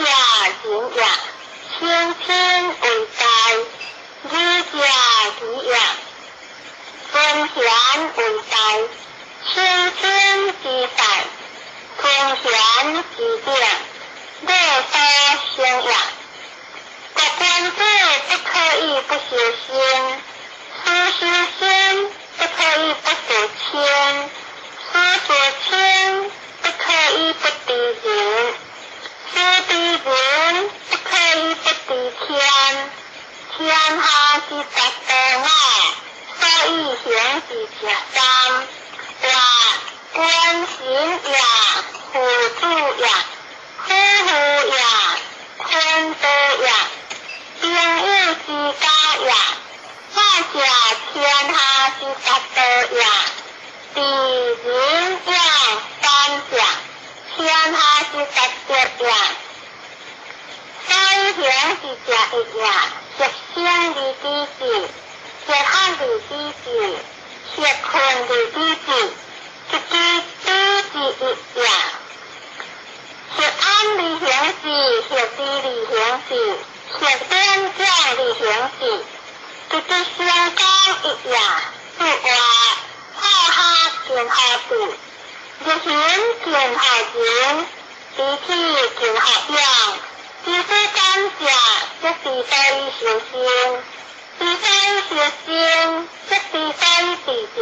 仁也，清貧為大；禮者禮也，尊賢為大。清貧之大，尊賢之頂，樂所生也。國君子不可以不修身，事修身不可以不事親，事事親不可以不知仁，事知仁不可以不知天。天下之達道我，所以行之者三。曰：君臣也，父子也，夫婦也，坤道也，朋友之交也。我者天下之達道也，知仁勇三者，天下之達德也。所以行之者一也，協生而知之，協學而知之，協困而知之，得其知之一也。協安而行之，協治而行之，協典獎而行之，得其成功一也。子曰：好學近乎智，日行近乎仁，知體近乎勇。知所感者，則知所以修身；知所以修身，則知所以治人；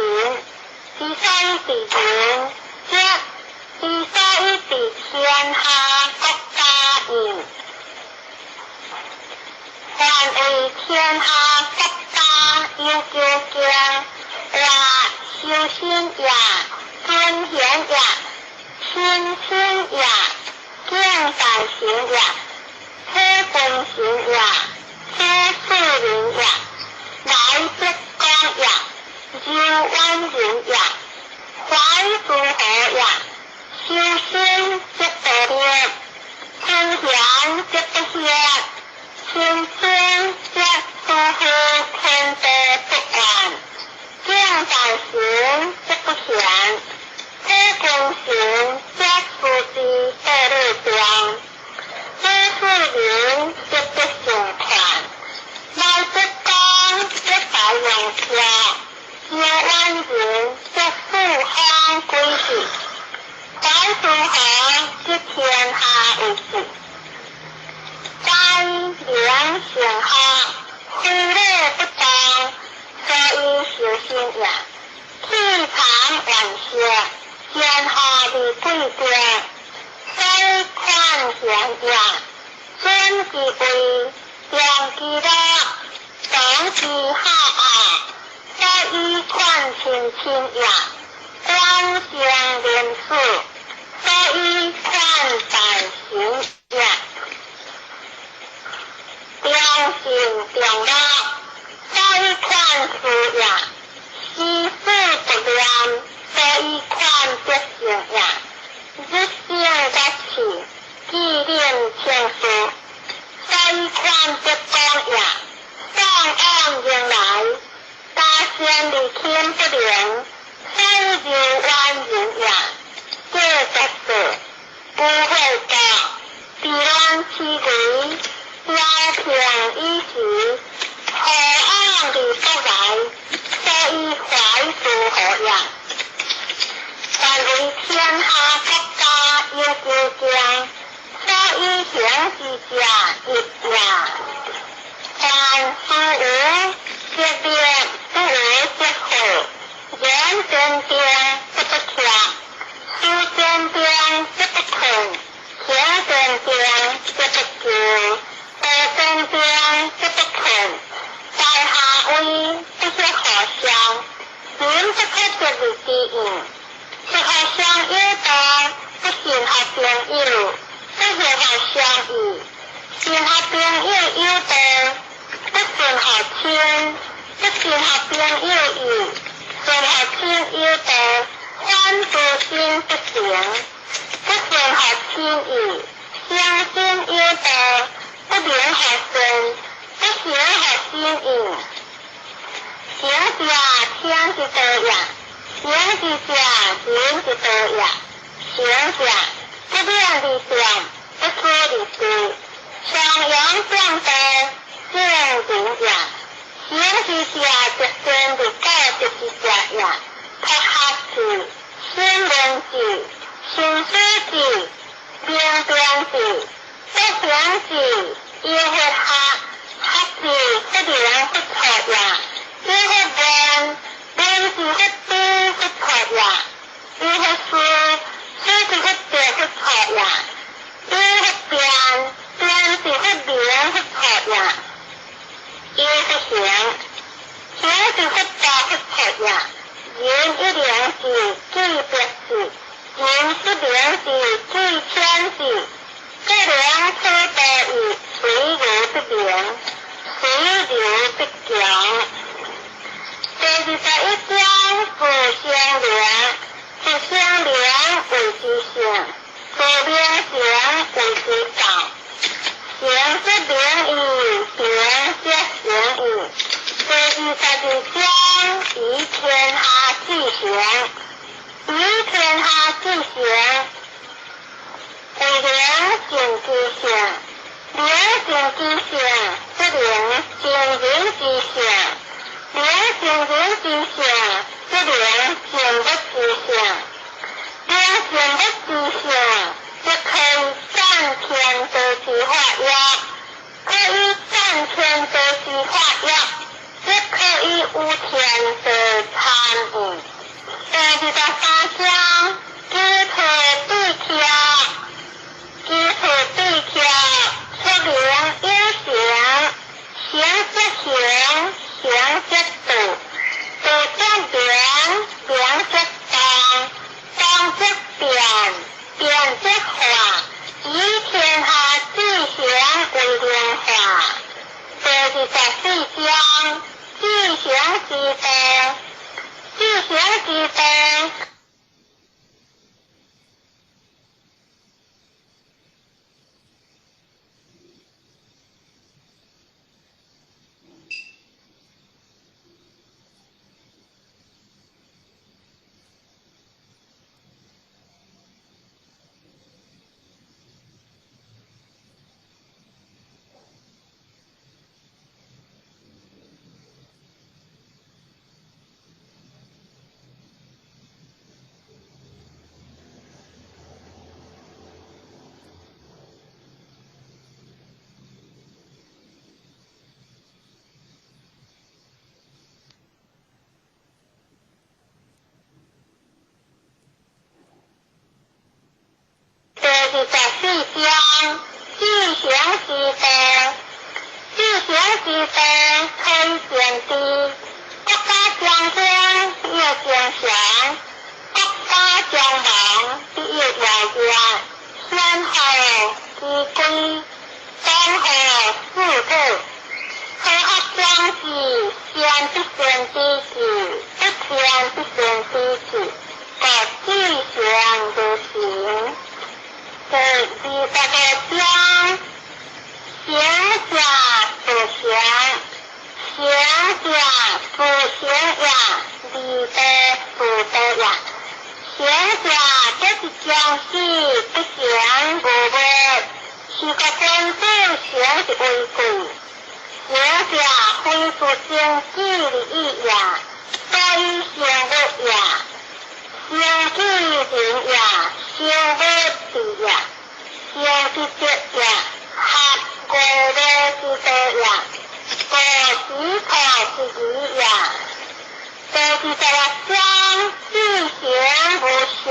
知所以治人，則知所以治天下國家矣。凡為天下國家有究竟，曰修身也，尊賢也，親親也，敬大臣也，體君臣也，處庶人也，來則公也，柔遠人也，懷諸侯也。修身則道立，尊賢則不歇，親親則夫婦坤道不遠，敬大臣則不賢，體君臣則夫之道理中，處庶人則不勝權，來則公則大用車，柔遠人則四方歸去，懷諸侯則天下為治。宰明成孝，非禮不動，所以修身也。氣藏萬象，天下而貴者，所以寬賢也。尊之威，重之樂，長之孝愛，所以款親親也。觀生廉耻，所以款大臣也。第信長樂，所以款事也；思事不念，所以款德行也。日行覺智，智能清事，所以款德光也。送往迎來，家先離親不明，所以就遠人也。這十四，不會國，治亂其危，調平以時，何往而不來？所以懷之何也。凡為天下國家有之將，所以行之者一也。凡事無則滅，不為則禍。人堅定則不怯，事堅定則不困，行堅定則不懼，道堅定則不困。在下位不可互相，人不可得而知應。是互相有道，不信互朋友，不信互相義。信互朋友有道，不信互親，不信互朋友義。信互親有道，反之心不成。不信互親義，相信有道，不能互信，不行互心意。行者聽之道也，行之者仁之道也。行者不免而斷，不出而治。上陽正道，正仁也。行之者則先而古德之者也。托合字、新聞字、新書字、明辨字、不行字、有佛學，學字不明不錯也。有佛問，問是佛知不錯也。有佛事，事是佛得不錯也。有佛辯，辯是佛明不錯也。有佛行，行是佛道不錯也。人一兩字，記別字；人不兩字，記千字。這兩處道義，隨流不明，隨流不強。第21章，自相連，自相連為之性，自明行為之道。行則明義，明則行義。第22章，以天下之行，以天下之行，為良性之性，良性之性，則能正人之性；良正人之性，則能正物之性；良正物之性，則可以戰天地之法也。可以戰天地之法也，則可以有天地參與。第23章，舉措對策，舉措對策，出名有形，形則行，行則道，道則明，明則動，動則變，變則化，以天下之行為良化。第24章，知行之道，知行之道。第24章，知行之道，知行之道，可以先知。國家將興必有將強，國家將亡必有遙遠。先後之規，當後四土。不善知識，不見不善知識，故志行如行。第25章，行者自行，行者自行也，離道自道也。行者這是將死不行無物，是個君子行是為貴。行者非自生智而已也，所以成物也。生之人也，生物智也，生之德也，合五樂之道也，五時土之義也。第26章，志行無色，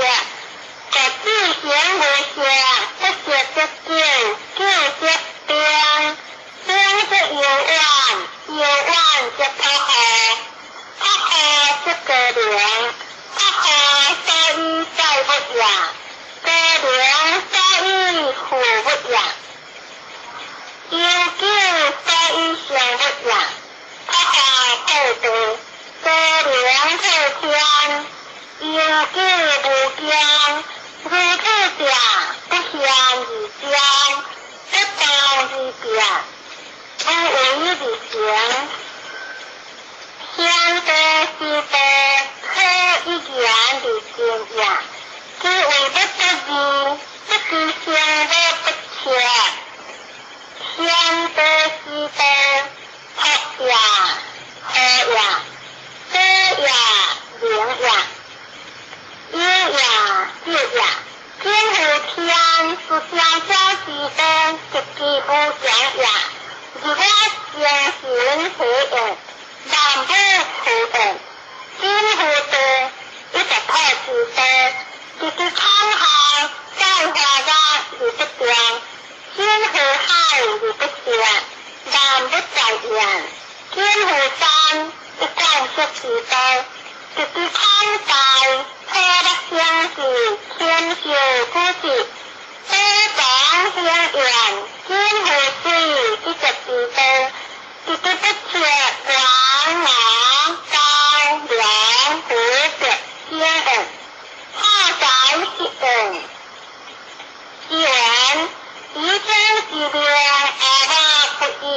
故志行無色，不色則久，久則冰，冰則悠遠，悠遠則朴厚，朴厚則高明，朴厚所以載物也，高明所以負物也。悠久所以成物也，朴厚破地，高明破天，悠久無疆，如此者不現而彰，不動而變，無為而成。賢道是道，可一言而盡也。其為不得義，不知成物不切。賢道是道，朴也，和也，德也，明也，有也，智也。天乎天，是相交之道，極其無常也。日我精神體驗，萬物互應。天乎地，一直破之道，直至空海，在華我而不定；天乎海而不泄，萬物在焉。天乎山，一貫色之道，直至空大，破不相似，天秀古迹，寶藏興願，天乎水，一直之道，直至不切，廣南高梁湖北興應，化宅適應。其言，於天之命，而我不已。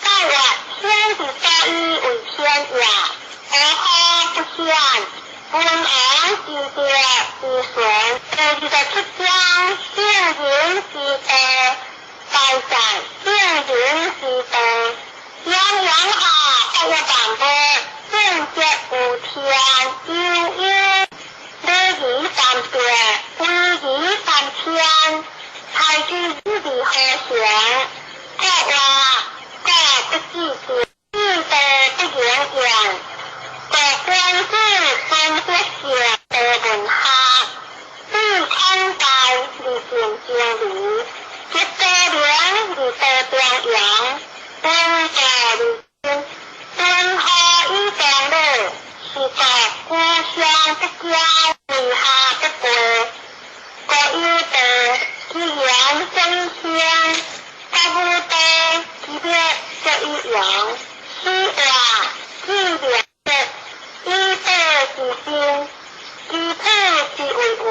蓋曰天之所以為天也，而何不顯？文王之德之順，第27章，聖人之道，大在聖人之道。陽陽下發一萬物，正則有天，悠悠。禮儀三變，威儀三千，才具之而何成？國話國不記之，志道不言言。國君子分別善道文學，對空大而盡真理，結高明而道中庸，敦道而精，敦厚以長老，是故故鄉不驕，為下不貴。國有道，其言則以興；國無道，其滅則以亡。此話至明則以道之心，其體之為無。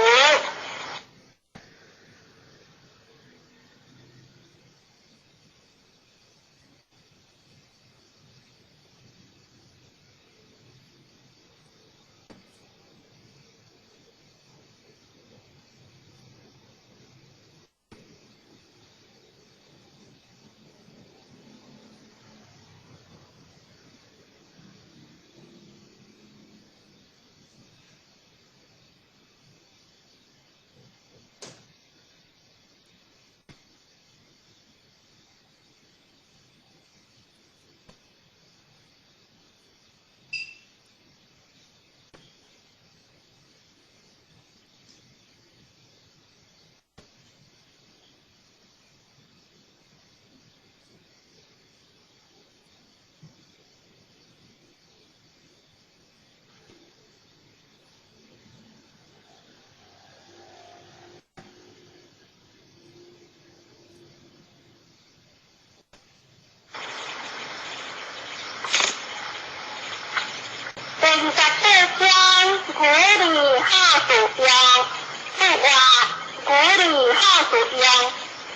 好事用，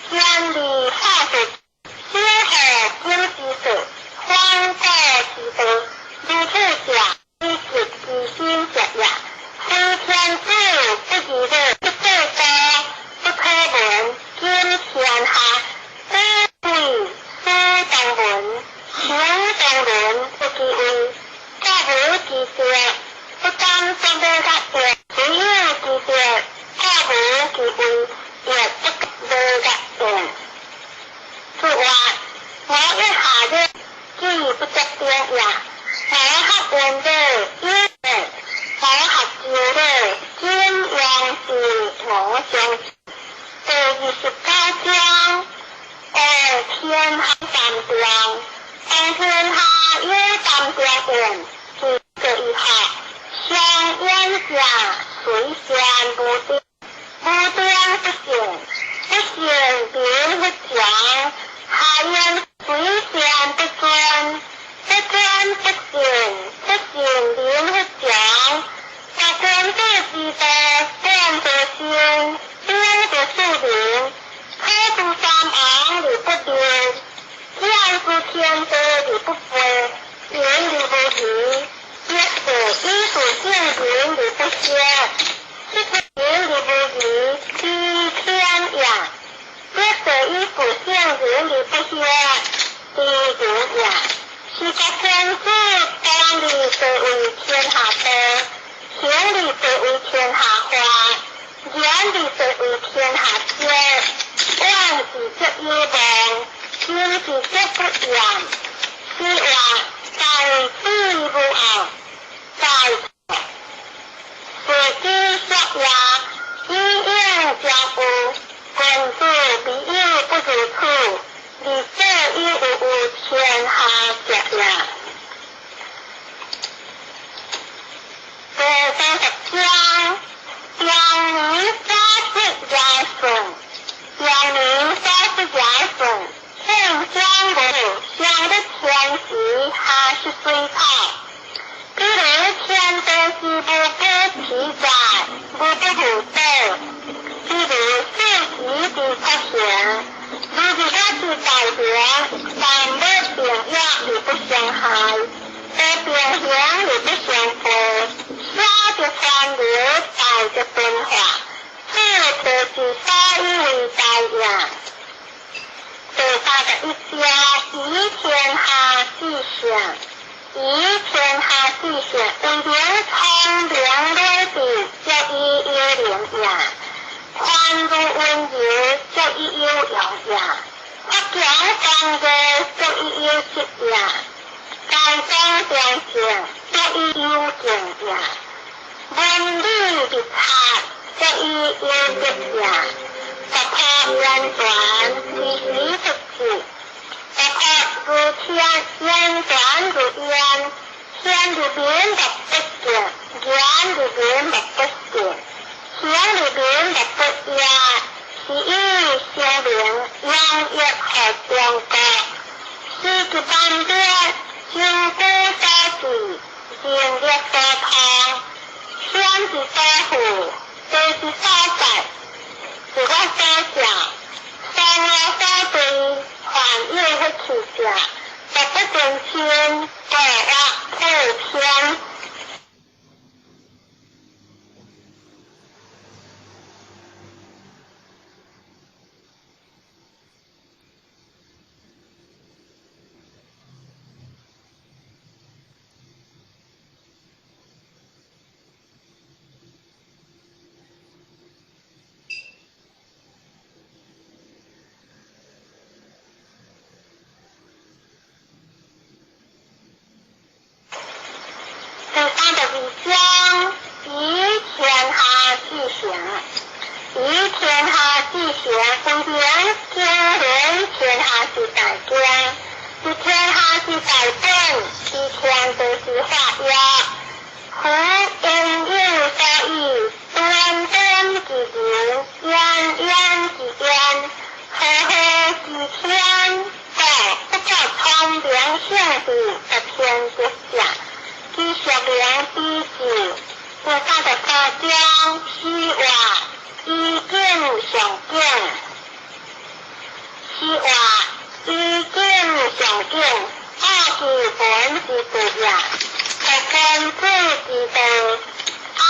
贤而好事，小好景之术，反古之道，如此者，以极其心者也。非天子不义乐，不做道，不可闻，今天下，子贵师当闻，行当伦不其位，国无之德，不敢作无甲业，虽有之德，国无其位，亦不无甲业。此外，我一下日，既不作定也，我学问者有德，我学究者今王是我上。第29章，王天下三中，王天下有三中言，是第一学，上远者，随善无定，无定不信，不信名不强，下言随善不尊，不尊不信，不信名不强。若君子之道，本得心，兵得庶民，可知三王而不定，见之天道而不背，言而无疑，欲得以处圣人而不惑，失言而无疑，知天也；欲得以处圣人而不惑，知人也。是国天子当立地为天下道，行立地为天下法，言立地为天下教。往之则有望，行之则不厌。是话在此无后，在是之说也，以应将有，君子必有不如此，而所以有有天下者也。第30章，阳明三十尧舜，阳明三十尧舜，圣相无，相的天时还是水草。比如天地是无不其在，无不如道。比如四时的出现，如日月之大明，万物并育而不相害，得平衡而不相破，小则川流，大则变化，此道之所以为大也。第31章，以天下之上，以天下之上，为明聪明睿智，则以有能也；宽如温柔，则以有用也；发强刚毅，则以有德也；高庄良性，则以有敬也；文理立察，则以有德也；不可言传，其实不至；不可如天，言传如言，天如明的不见，言如明的不见，行如明的不也，是以相明，养育和中国。是之万变，经古所至，人力所通，天之所赋，地之所在，自我所想，生我所对，凡有不去者，绝不真亲，过我普天。第32章，以天下之行，以天下之行，为明经纶天下之大经，以天下之大本，以天地之法也。夫因有所以，端端之人，远远之远，和和之天，故不可聪明圣智的天德者。其属灵之至，第34章，诗话，依景上景。是話依景上景，奧其本之道也，託君子之道，安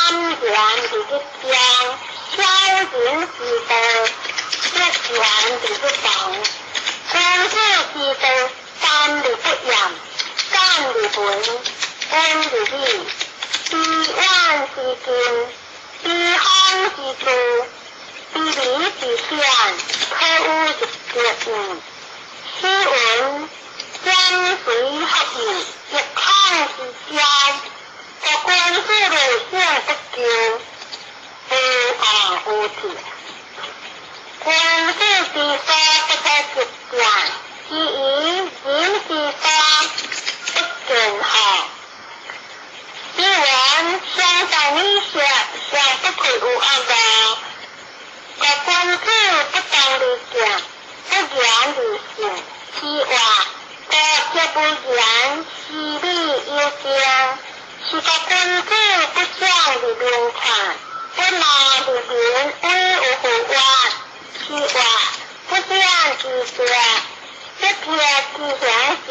然佇日中，小人之道，卓然佇日旁。君子之道，淡而不厭，簡而文，溫而美，知遠之近，知方之助，知微之顯，可與日月異。詩云：兼隨合意，一孔之交。故君子內省不疚，無惡無悌。君子之所不可及者，其以人之所不見乎？詩云：上善女色，上不愧有惡路。故君子不動而見，不言而勝。是話高則不言，思美有情。是故君子不想而明看，不罵而明威有何怨？是話不想之說，不聽之行事。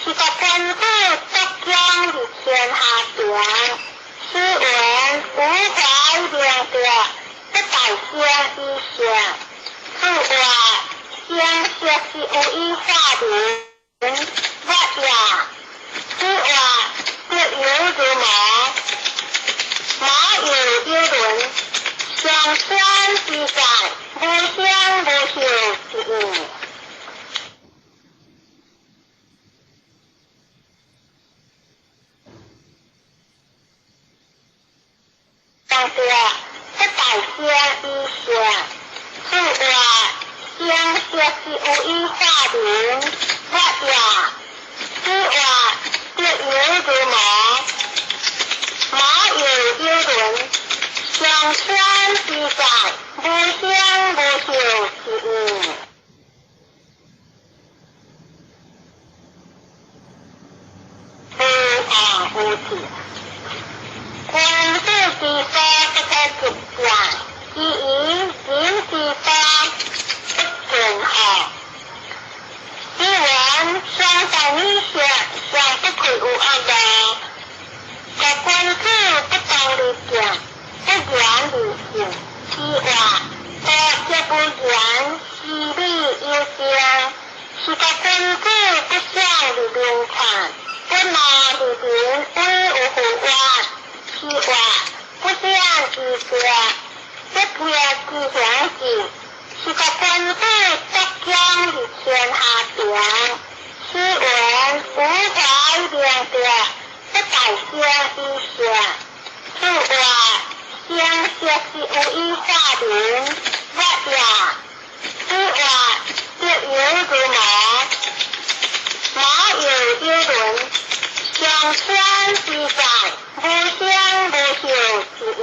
是故君子足將而天下平。詩云：無懷明德，不待先以善。是話聲色是有以化民，我也。是話德猶如毛，毛有有倫，相相之在，無聲無息之應。上德不待先以善。是話聲色是有以化民，我也。是話德猶如毛，毛有有倫，相相之在，無聲無息之應。無惡無悌。君子之所不可及者，其以人之所不見乎？詩云：上善女色，上不愧有惡路。故君子不動而見，不言而勝。是話高則不言，思美有情。是故君子不想而明看，不罵而明威有何怨？是話不想之說，不聽之行事。是故君子足將而天下平。詩云：無懷明德，不待先以善。是話聲色是有以化民，我也。是話德猶如毛，毛有有倫，相相之在，無聲無息之應。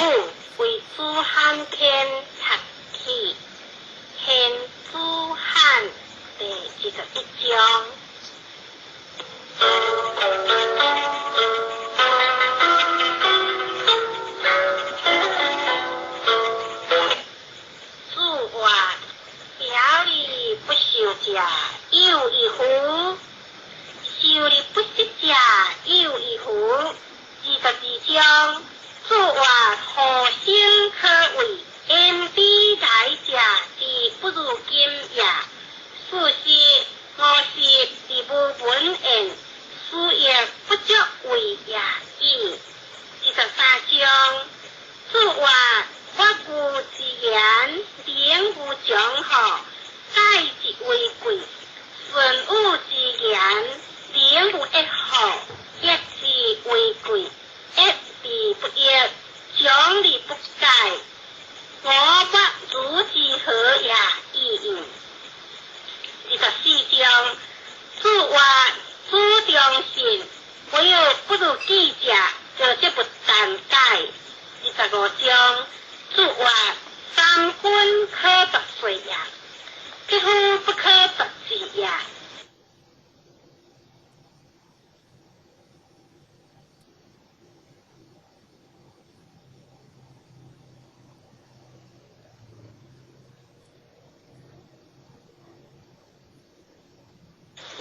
母為子罕天讀起，獻子罕第21章。子曰：表而不受者，有矣乎？受而不25章，注曰：三分可夺岁也，匹夫不可夺志也。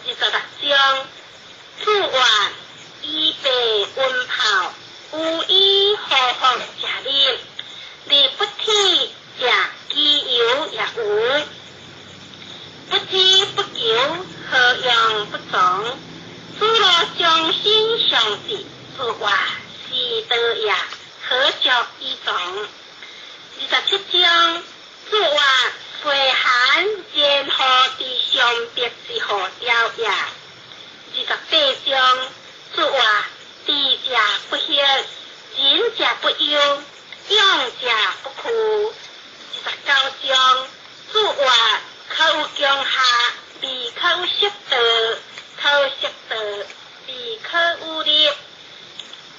26章，注曰：伊白温炮，有以何福食日，日不体食其油也无。不知不求，何用不从？诸罗将心相志，注曰：是道也，何足以从？27章，注曰：岁寒然后之相别之何调也。28章，注曰：智者不惑，仁者不忧，勇者不屈。29章，注曰：可有强下，未可有失道；可有失道，未可有力；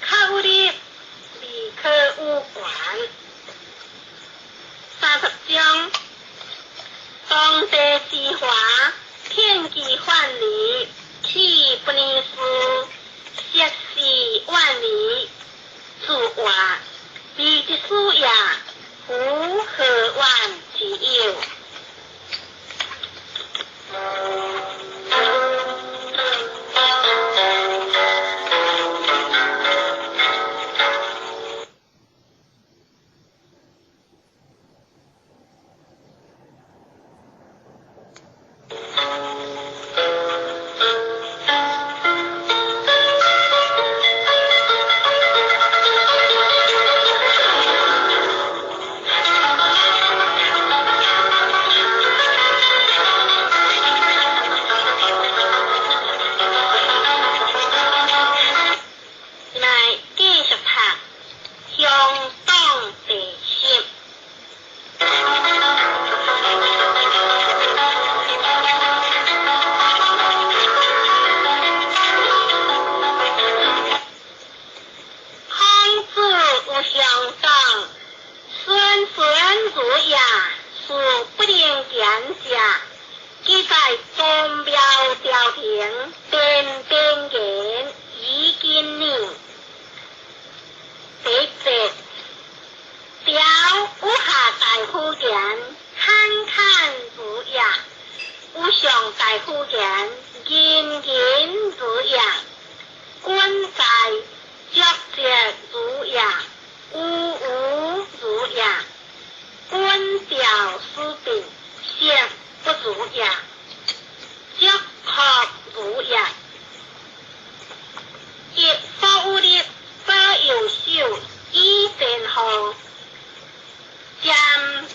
可有力，未可有权。30章，当地之华，天机范蠡，岂不能思？涉世万里，注曰：未之思也，夫何怨之有？来继续读乡党第十。孔子有乡党，孙孙如也，事不能言者，记在宗庙朝廷，边边言以今年。第一节，表有下大夫言，侃侃如也；有上大夫言，仁仁如也。君在，足节如也；无无如也。君调思病，色不如也；足壳如也。一所有力，保右手，以前后，瞻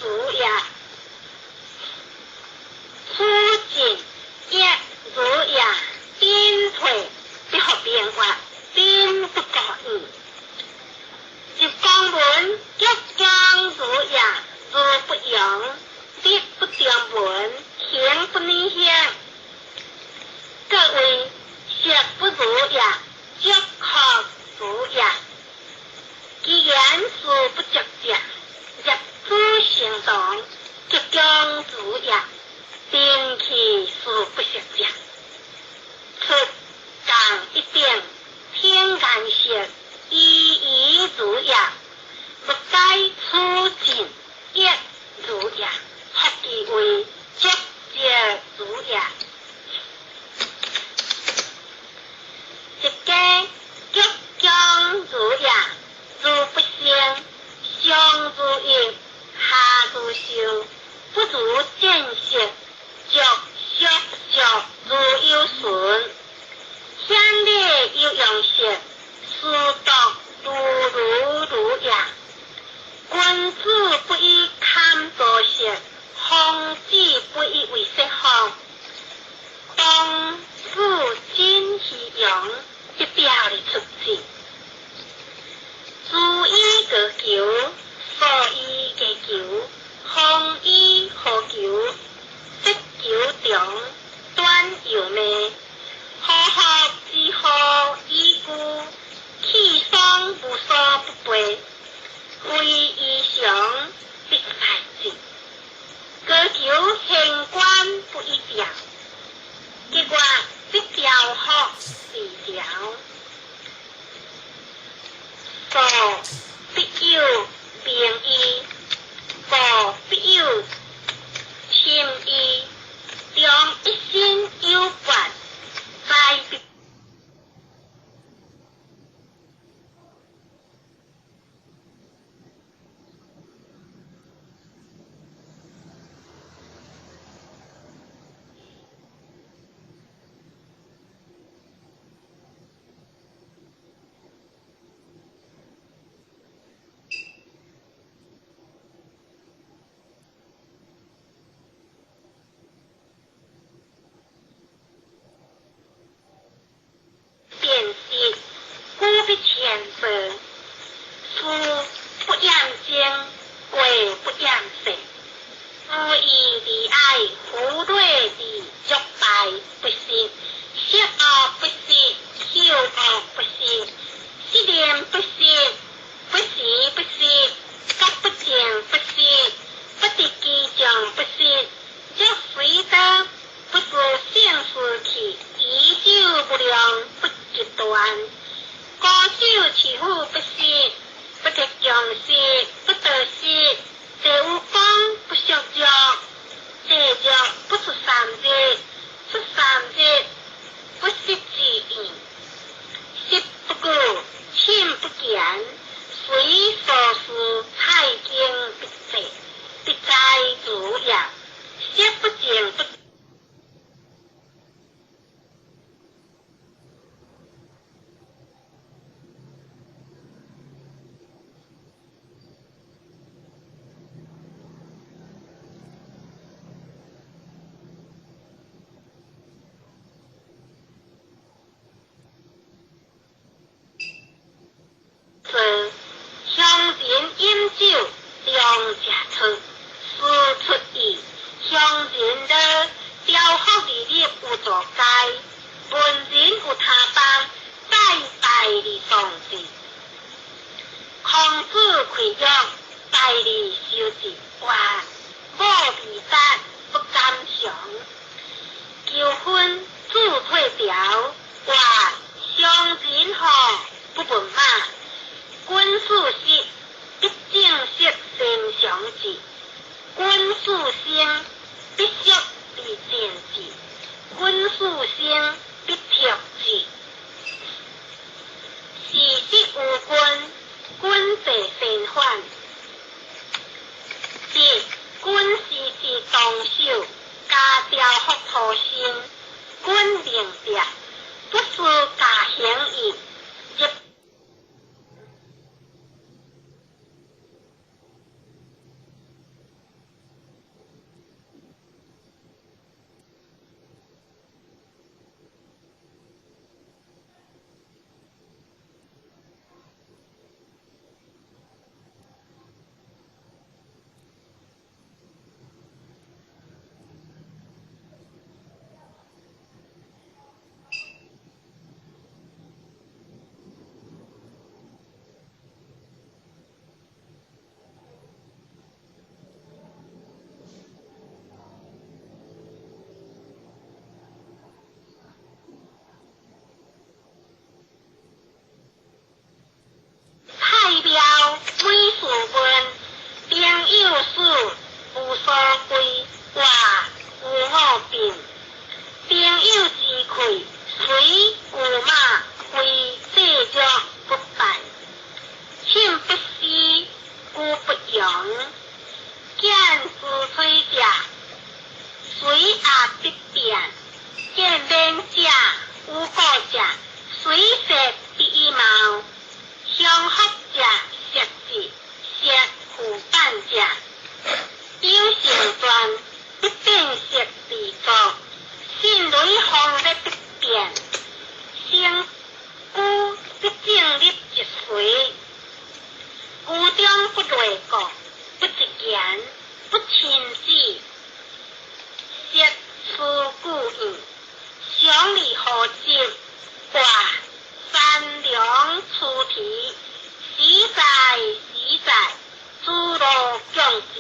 如也。处进亦如也，进退不合变化，兵不过意。入宫门，吉祥如也，如不扬，立不中门，行不逆向。各位，色不如也，足壳如也。其言事不足者，入诸行动，吉祥如也。兵器事不实者，出降一定，天颜色，依依如也。不该出进，亦如也。合其为足节如也。一家吉祥如也，如不胜，上如意，下如寿，不如见色，足足足如有顺。乡里有用色，书读如如如也。君子不以堪作色，方子不以为色方。当子真虚荣，一表的出子。诸以过求，所以过求，方以何求？色求长，短又命。呵呵之何以故？气爽无所不备。非過不厭勝。無義離愛，福劣離足敗不失，色惡不失，受惡不失，失念不失，不時不失，覺不淨不失，不得其中不失，若隨得不自性事去，以手無量不一斷，高手持斧不失，不得強失，不得失。地有光不屬弱，地弱不出三日，出三日不失之意。食不過，寢不減，隨所事菜經必濟，必在主業，食不淨不。鄉人飲酒，量食出，事出意。鄉人樂，雕福而入有座街，文人有他邦，再拜而喪志。孔子開約，拜而修治，話母未達，不敢嘗。求婚自退調，話鄉人吼不問馬。君子實，必正色身常志；君子生，必縮而戰之；君子生，必脫之。事實無君，君地先反。一，君時之動手，家雕福土身，君明白，不思家行義。庙每事問，朋友死無所歸，話有我病。朋友之氣，隨牛馬非濟弱不敗。寢不思，居不容。見之吹者，隨壓必變；見免者，有過者，隨色必以貌。相福者色智，色負板者，有成傳必變色而作，信雷風的必變，成居必正立一隨，居中不內過，不一言，不親子，色思故意，想離何接掛。三良出題，實在實在，諸羅共濟。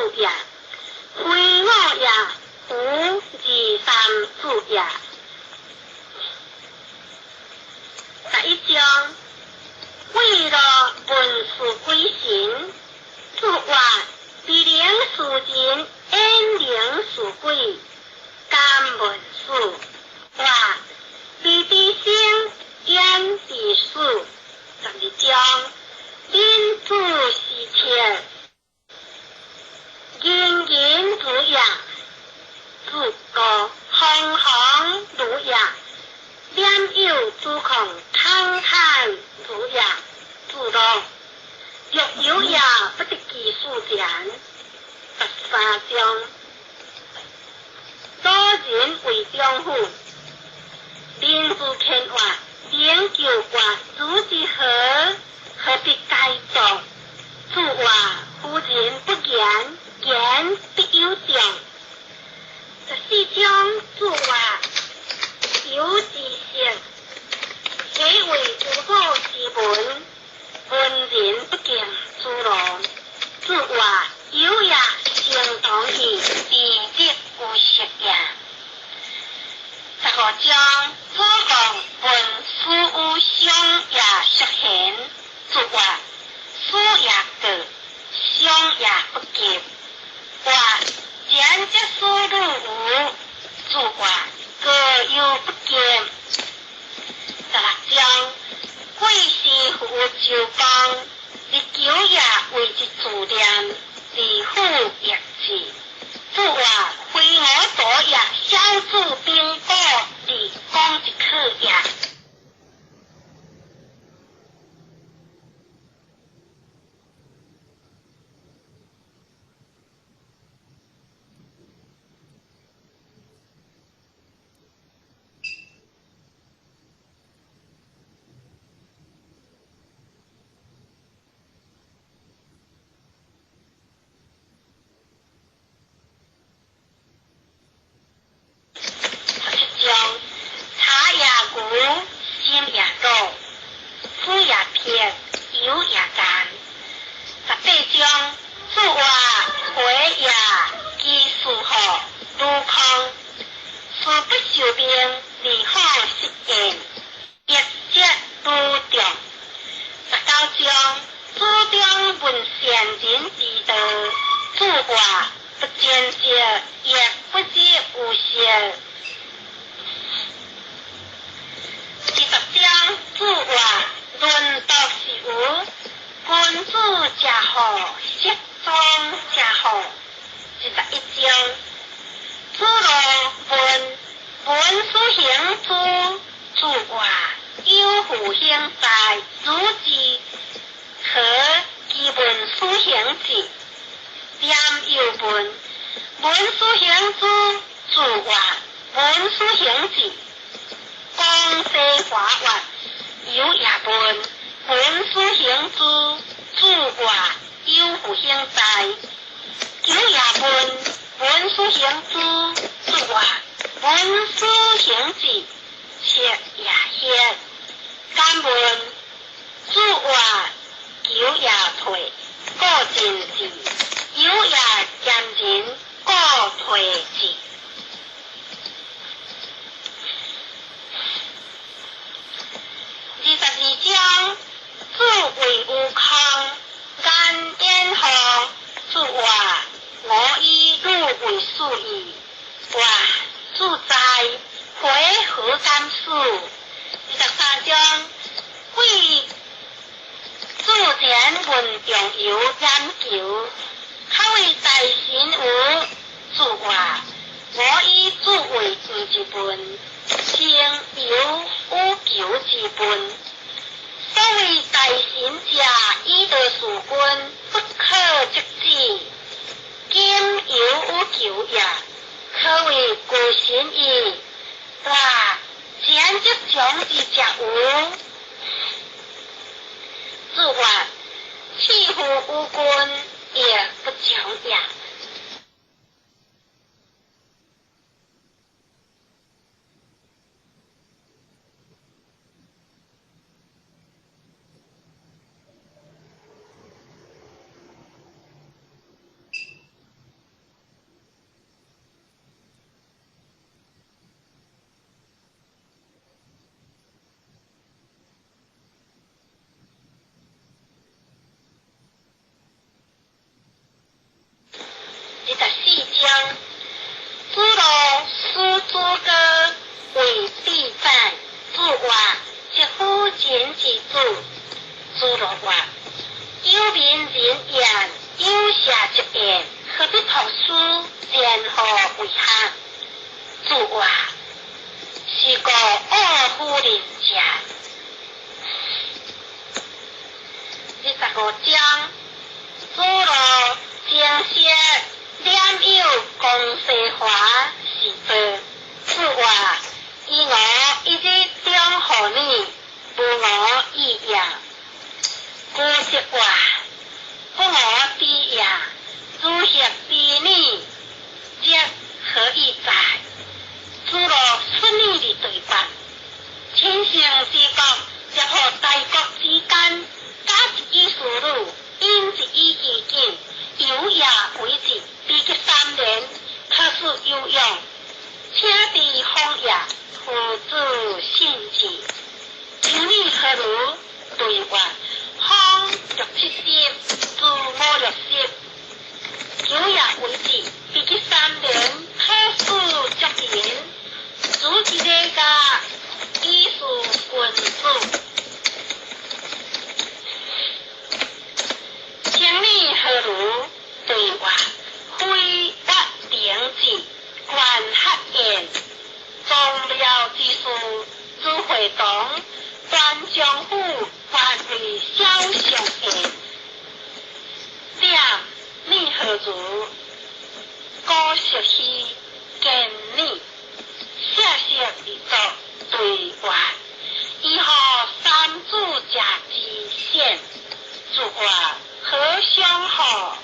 子也，非我也无二三子也。11章，为了文殊鬼神，主话必灵事人，焉灵事鬼，敢问事？话必知生，焉知死？12章，民主是切，人人如也，自个行行如也。念有诸空，堪堪如也，自乐；若有也，不得其数前。13章，多人为中府，民自天活，研究活，如之何？何必该做？自话夫人不言，言必有重。14章，自话。有之色，何为有好之文？文人不敬诸罗，自话有也，相同于地质有色也。15章，主公问师有相也淑贤，自话师也过，相也不及。话前则师如无，自话。各有不见。16章，贵师父周公，日久也为之自念，自负亦志。主话非我多也，小子兵果，而讲一去也。17章，茶也牛，心也老，苦也撇，油也干。18章，主话回也，其事何如空，事不受命，而好实践，一则如中。19章，主张问善人之道，主话不见色，亦不知有色。20章，主话论道是无，君子者好，适中者好。21章，主罗问文殊行诸，主话有复行在，如之何？其文殊行者，念又问文殊行诸，主话文殊行者，光西华月，有也问文殊行诸，主话有复行在，久也问文殊行诸，主话文殊行者，切也歇。敢问主话久也退，故尽智；有也兼人，故退智。22章，主为有空，眼眼何？主话我以汝为师义。话主在，回何敢死？23章，为自然问中有研究，较为大神有主话，我以主为毋之问，先有有求之问。所谓大神者，以道事君，不可即止。今有有求也，可谓高神矣。哇，简直将之者无。主话，弃乎无君，也不强也。必托斯联合为学，注话是个恶夫人者。25章，主路正式揽有公西华是做，注话以我一日中予你，无我意也。古实话，不我知也。主协知你，则何以哉？主路顺利的对白，亲圣之国，接予大国之间，加一语思女，引一语意境，有也为之，比及三年，可使有用。请伫荒野，夫子信之。求你何如？对话，方六七十，至五六十。有也为之，比及三年，可使足人。主一个家，以事君子。请你何如？对话，非月灵智，观学言，宗庙之事，朱会堂，关将府，官为小相言。点你何如？古熟希见你，谢谢而作对话，以何三子食之献？注话何相好？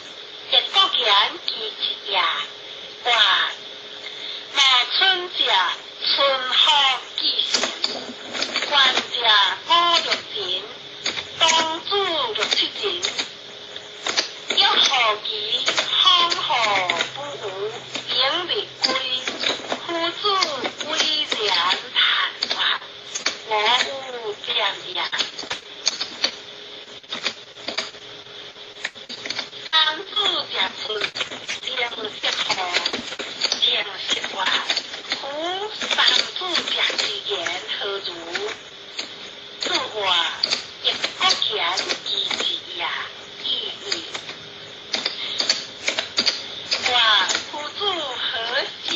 一国言其一也。话莫春者，春风既成，官者五六钱，东主六七钱。欲何其风雨不无，迎日归。夫子威然谈话，我有念也。三子食春，正色好，正色话。夫三子食之言何如？注话一国言其一也，意义。话夫子何心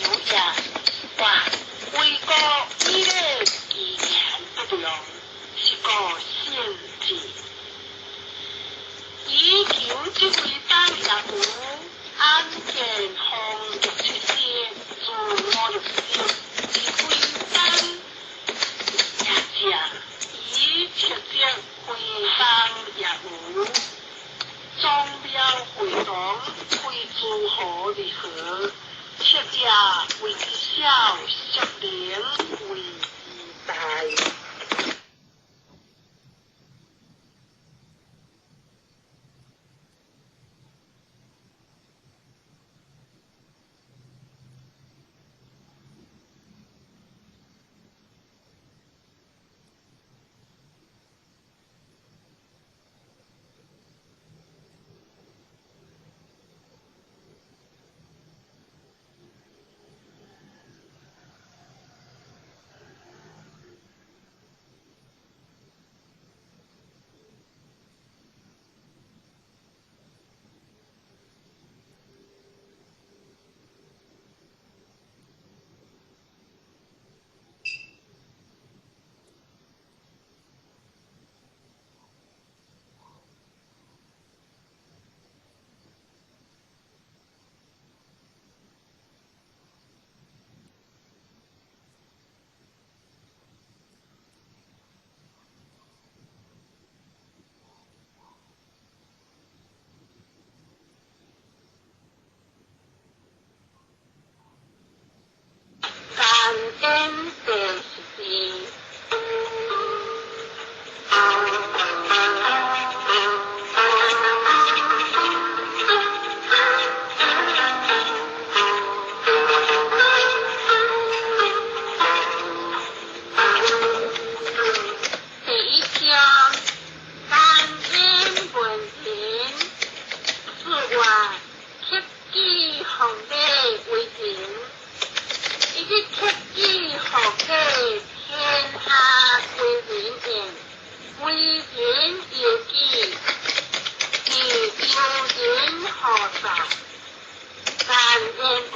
有也？话为国以礼其言不良，是故信之。以求这位当也有安建方六七十，至五六十，是非当也者，以七则非当也有。宗庙会堂非诸侯而何？七者为之小，属灵为之大。感恩第十。第一章，感恩文凭，自我克己奉礼为凭，一日克己奉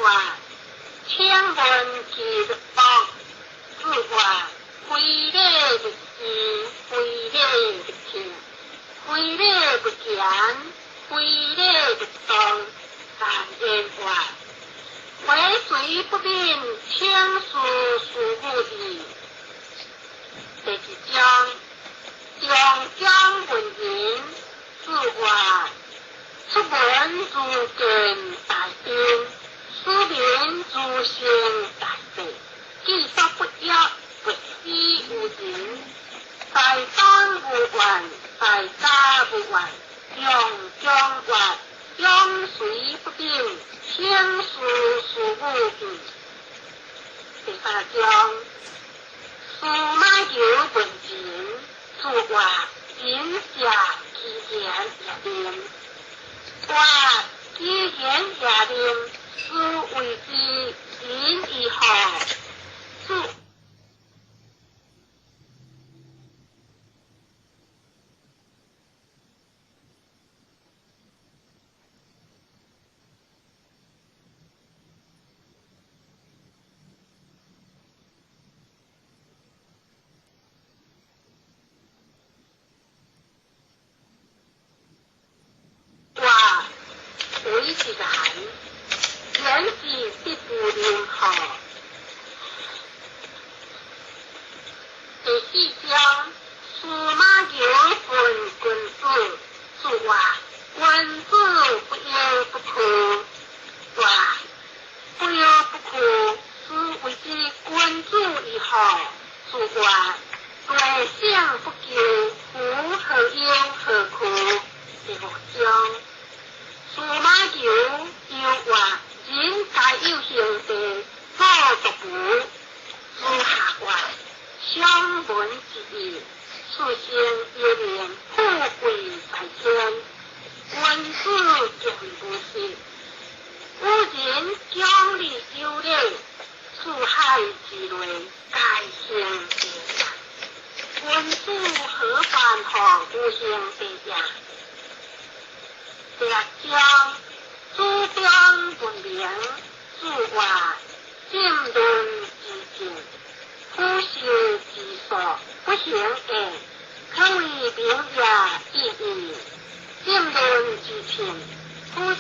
话，请问其乐，子话，非礼勿视，非礼勿听，非礼勿言，非礼勿动，但言话。为谁不敏，请示事母意。第二章，长江问仁，子话，出门如见大宾，出门如行大地，己所不欲，勿施于人。在邦无怨，在家无怨，常将话，永随不敏，请示事母意。第三章，司马牛问仁，子话，仁者其言也敏。话其言也敏，斯谓之仁矣何？子话为之然，言之必不能何？第四章，司马牛问君子，子话，君子不忧不惧。话不忧不惧，斯谓之君子矣何？子话，大圣不疚，夫何忧何惧？第五章，司马牛忧话，人皆有兄弟，所独无。子夏话，相闻之义，此生一念富贵在天，君子敬无失。古人讲理有礼，四海之内皆兄弟也。君子何患何无兄弟也？第六章，主张文明，子话，正论之政，夫修之所，不行言，可谓明也已矣。正论之情，夫修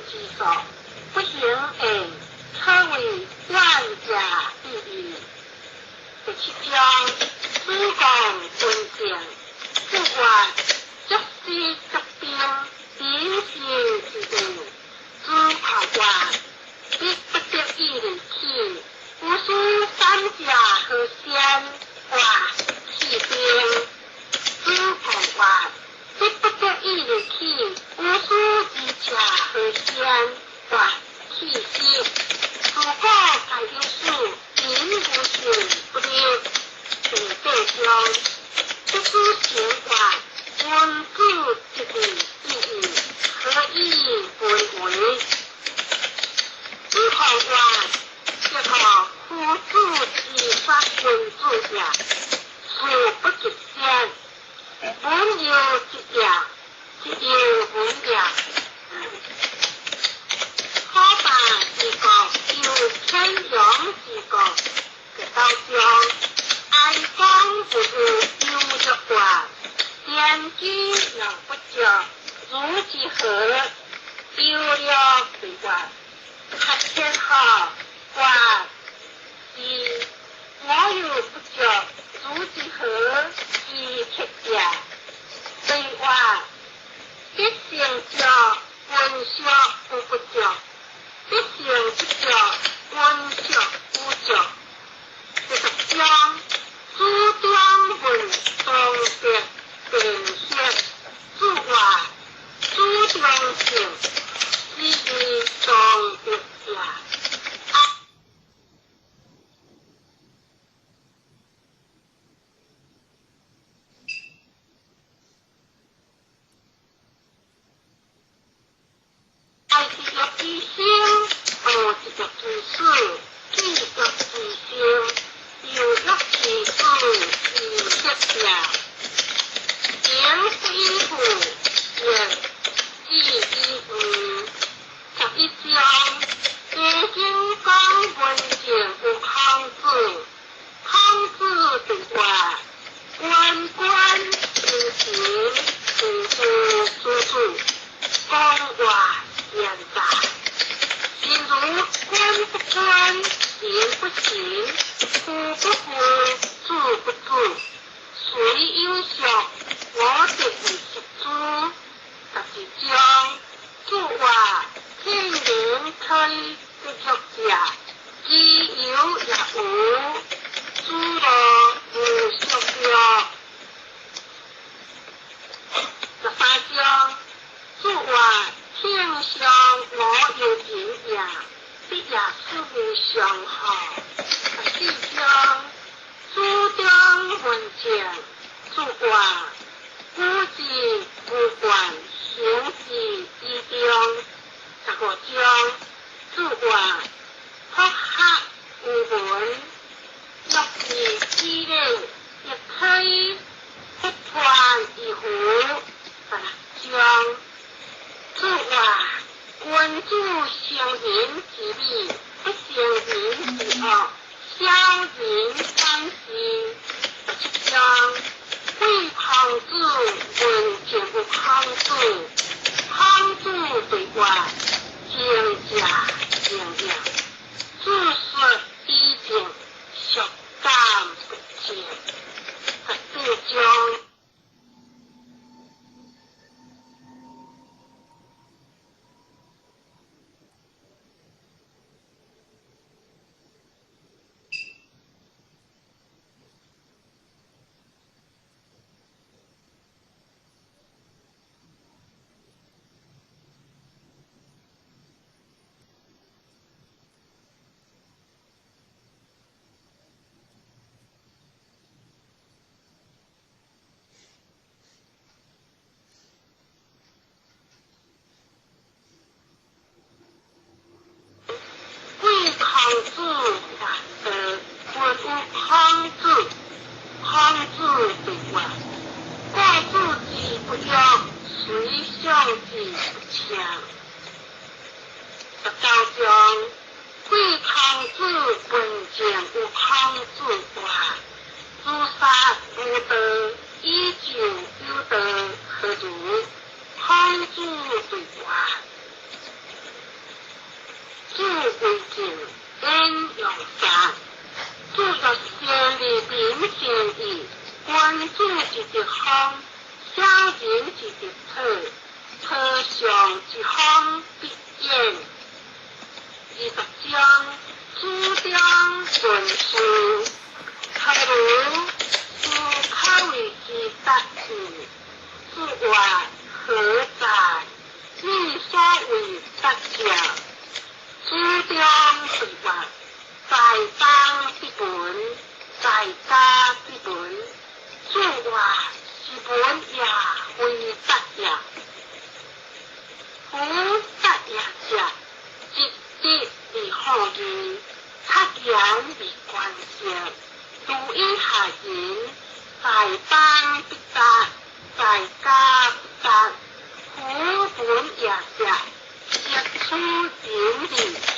之所，不行言，可谓远者已矣。第七章，子贡问政，子话，足师足兵，秉行之地。子夸话，必不得已而起，吾须三者何先？话起兵。子贡话，必不得已而起，吾须二者何先？话起师。如果皆有事，民无信不立。第八章，不知行话，君子之义意义，何以为为？子贡话，这个夫子之法君子也，事不及先。文有之也，之有文也。可霸之国，有天阳之国，第九章，哀公不如忧乐话，奠居犹不足，如之何？忧乐为话，合天下话，二我犹不足，如之何？其铁也。对话，必成足，君小无不足；必成不足，君小无足。第十章，主张问当得定学，子话，主张性，是以当得也。爱一欲之心，恶一欲之死，气欲之心，忧欲之死，其铁也。言不以富，言志以义。11章，地经行，自助自助，讲话现在，心如观不观，行不行，呼不呼，住不住，随有相，我得为十诸，十二章，主话天灵推得欲者，其有也无，诸罗无属欲。13章，主话天上我有情也，必也是无相好。14章，主中闻见，主话古之无惯，行之以中。15章，主话福学无闻，欲是之礼，亦推不传以乎？16章，主话君子成仁之美，不成仁之恶，小人反之。17章，贵孔子问政有孔子，孔子对话正者正也，自说以正，孰敢不正？18章。贵孔子曰道，问有孔子，孔子对话：故子之不欲，随相之不强。19章，贵孔子问政有孔子话：自杀无道，以就有道，何如？孔子对话：主为政，言用杀。主若先立民先义，君子之德风，小人之德策，策上之风必偃。20章，主中论事，何如？思可为之达志，主话何在？你所谓达者。主中对话，在邦必闻，在家必闻。主话是闻也，非达也。夫达也者，积德而好义，察言而观色，如以下人，在邦必达，在家必达。夫闻也者，则处仁义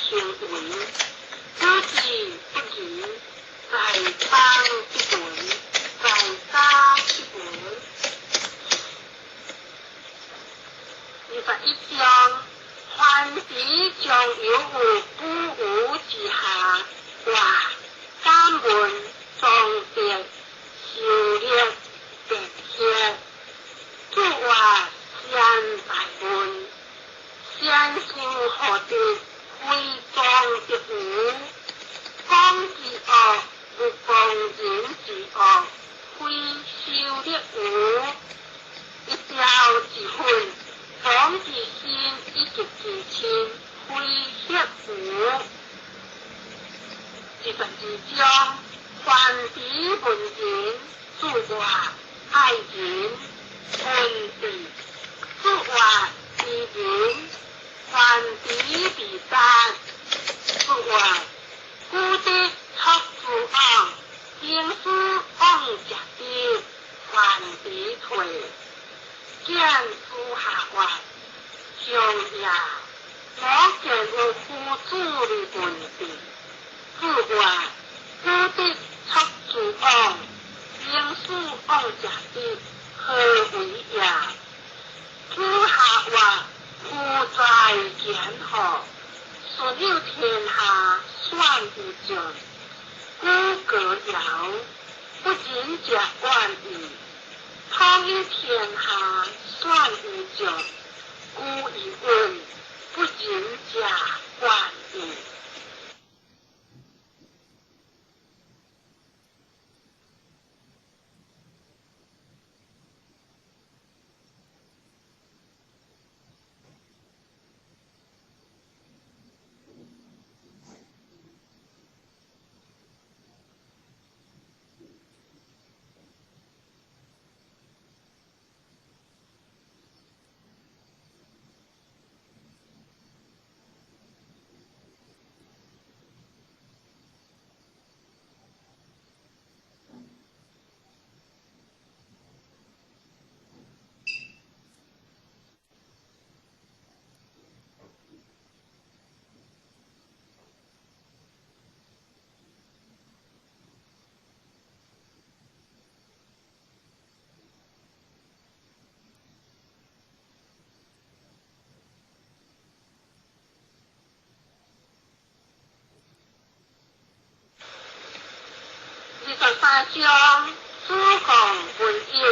行为，不知不疑，在邦必闻，在家必闻。21章，凡彼将有有不无之下，话敢问庄德修略便歇。主话先大问。先修何德，非庄德无？讲之恶，无讲人之恶，非修略无？一朝之恨，讲之心以及之亲，非协无？22章，凡彼问仁，主话爱人，问智，主话知仁。凡彼彼达，主话古德出诸往，经师往者的，凡彼退，见诸下话，上也，我见有夫子的问题，主话古德出诸往，经师往者的，何何為也？子夏曰：夫在言何？舜有天下，選有盡。古歌謠，不仁者遠矣。統一天下，選有盡。古以文，不仁者遠矣。23章，子貢問友，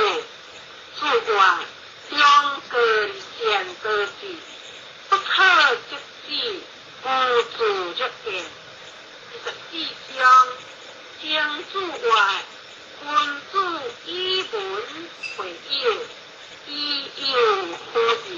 子曰：中根善得志，不可則止，无自若见。24章，曾子曰：君子以文会友，以友辅仁。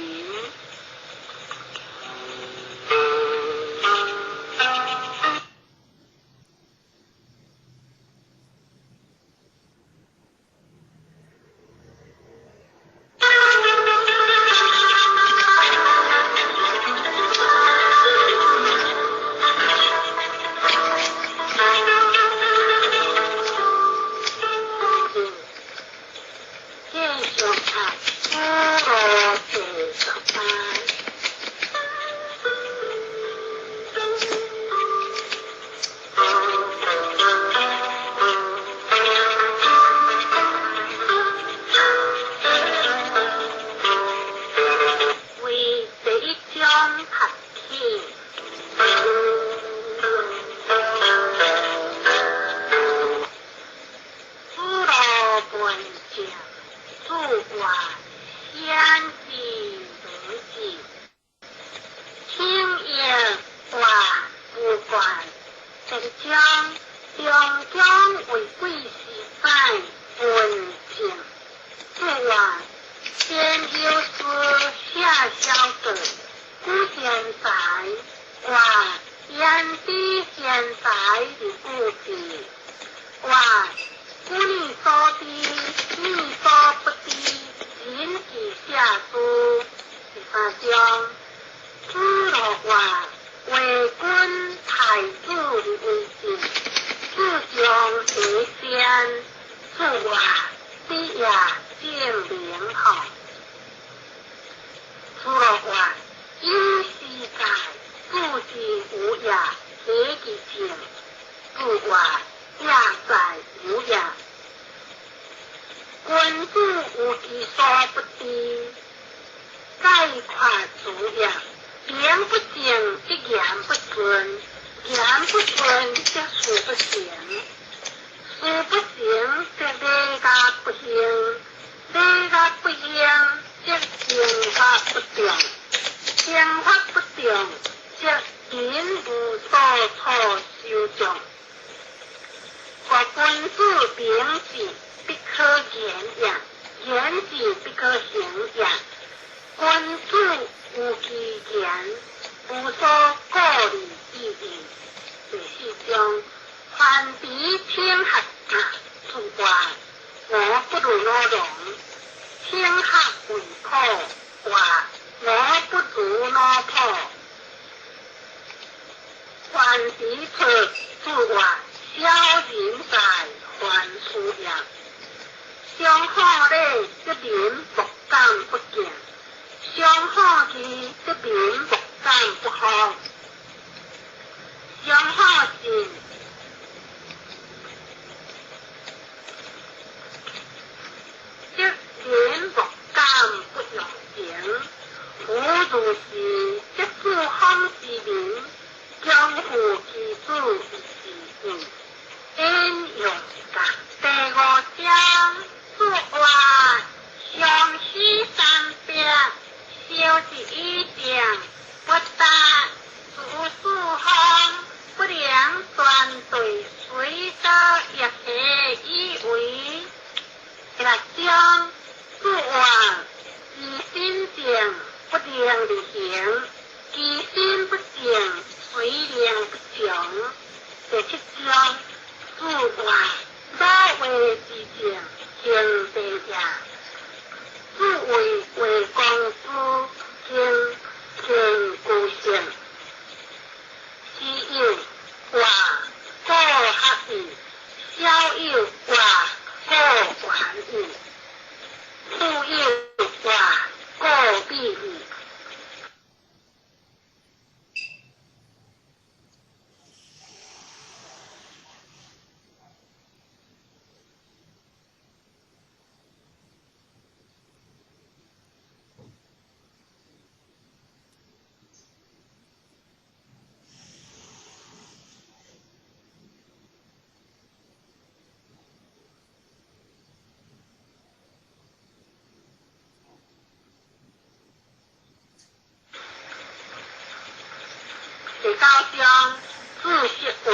九章注釋話，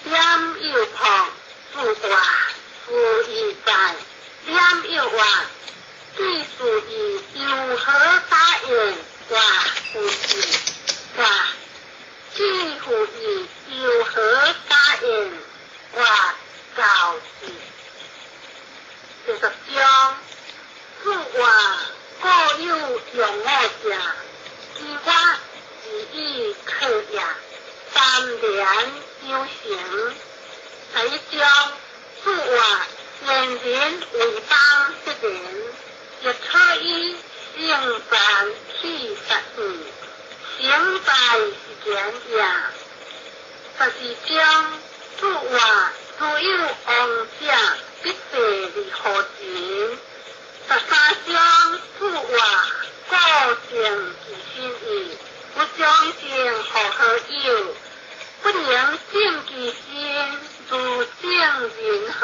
點有破注話，事義在，點有話，記事義有何假言？話有信，話記父義有何假言？話教智。第十章注話，故有用我者，其我自以克也，三連有成。十一章注話，賢人為邦得人，亦可以成辦去殺義，成敗是言也。十二章注話，如有王者，必坐而何人？十三章注話，故正其心意，不將正何何有？不能正其心，如正人何？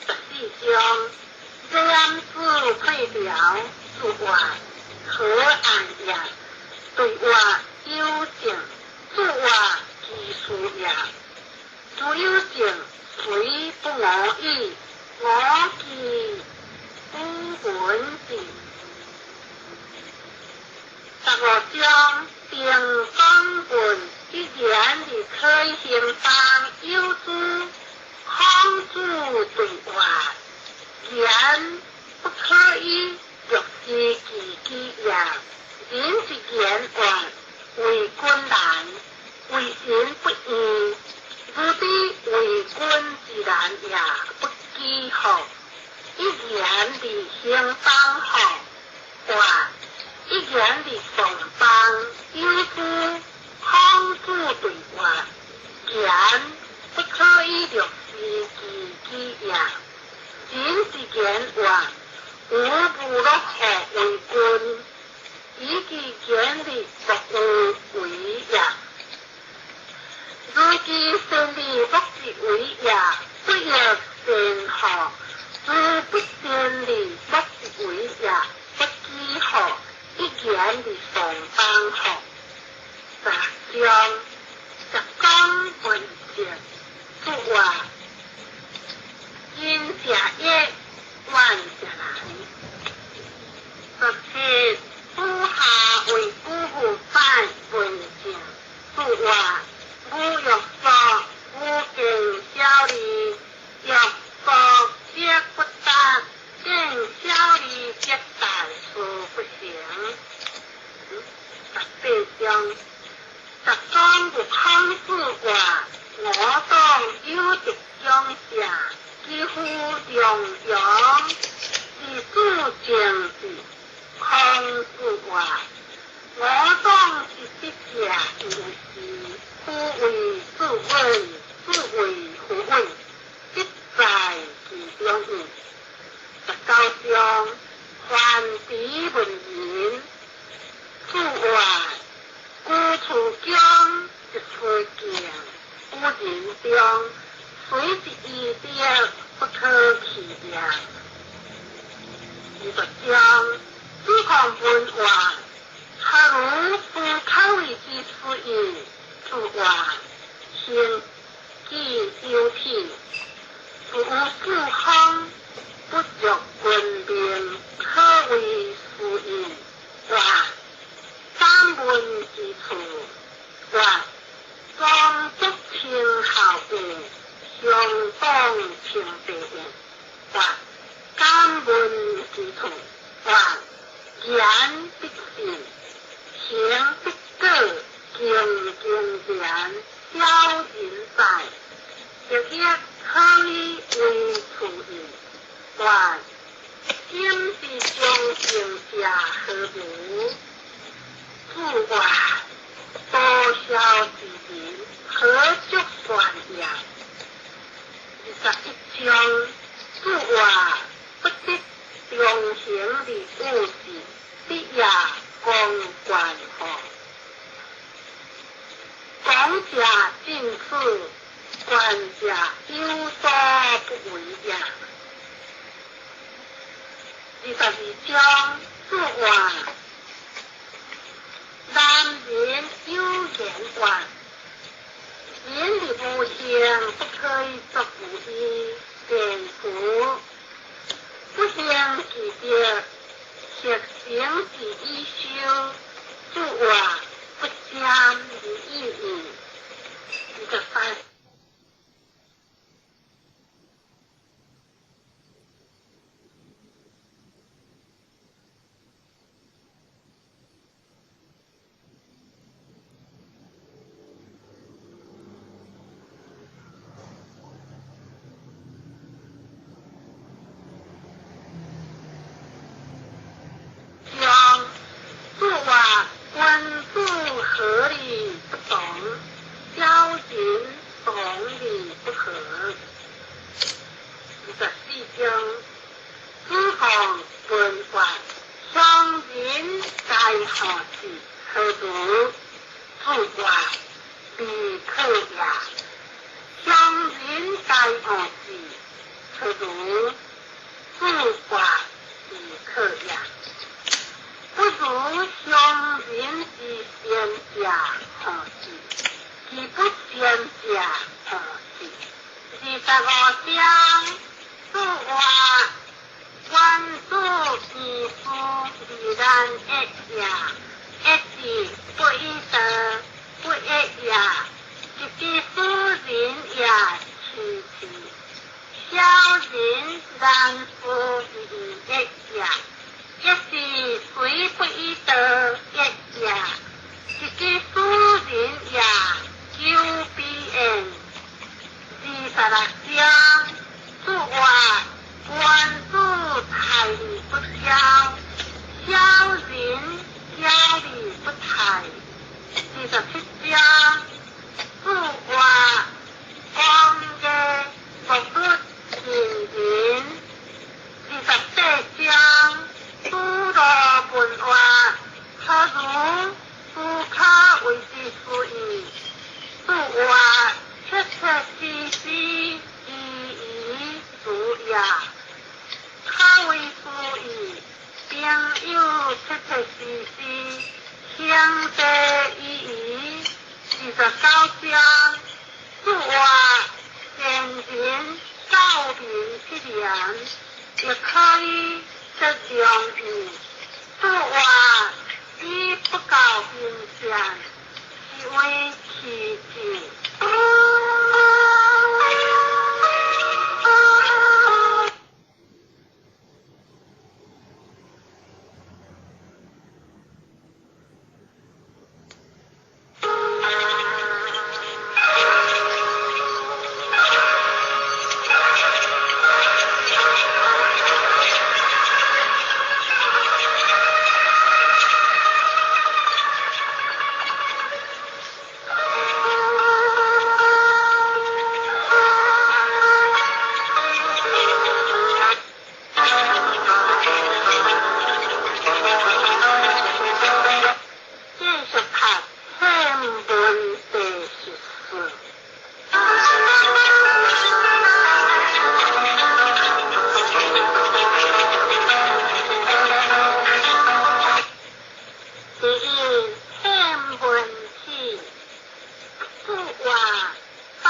十四章染子退表注話，何按也？對話有正，注話其事也。如有正，雖不我與，我其無聞之。十五章定講論一言而可以興邦有諸孔子對話，言不可以欲知其己也。人之言話，為君難，為神不義，如彼為君之難也，不幾乎？一言而興邦乎？話一言而喪邦，有諸孔子對話，言不可以略知其己也。人之言話，無不樂乎為君，以其言而不有為也。如其善而不之為也，不亦善乎？如不善而不之為也，不幾乎？一言而喪邦乎？十章十講問政，注話因者業，怨者來。十七主下為古無拜問政，注話無欲索，無敬小利，欲索則不達，敬小利則大事不成。十八章十講有孔子話，我黨有德長者，幾乎中庸，自主政治。孔子話，我黨之德者有是，夫為子穩，子為夫穩，德在其中矣。十九章范池問仁，注話居處中一出見，古人中雖一義德，不可棄也。二十章子貢問話，何如不可為之事矣？注話行己有體，如有四方，不欲君命，可謂事矣。話三問之處，話莊足稱孝義，鄉黨稱白也。話感聞之處，話言必信，行必果，敬敬言，小人在，亦亦可以為處矣。話今之中正者何如？注話多孝之人，何足算也？21章注話不得中行而有事，必也公關乎？講者盡此，觀者有所不為也。22章注話，男人有言話，人的無形不可以作無義，便夫不行其德，實行之以修，主話不沾而已矣。28章，主話君子和而不同，小人同而不和。24章，子貢問話，鄉人皆好事，何如？子話未可也。鄉人皆好事，何如？子話未可也。不如鄉人之先者好事，其不先者好事。25章，子話君子之思而難遏也，遏之不以道，不遏也。一之使人也痴痴，小人難思而遏也。一是雖不以道遏也，一之使人也久必焉。26章，子話君子泰而不驕，小人驕而不泰。27章，子話講義莫不近人。28章，子路問話，何如？子可為之師矣。子話切切實實，依依如也。可為師矣。朋友切切實實，兄弟依依。29章，子話賢人教民之言，亦可以則良矣。子話以不教民善，是為奇迹。繼續讀憲文第14。第一，憲文起，子話邦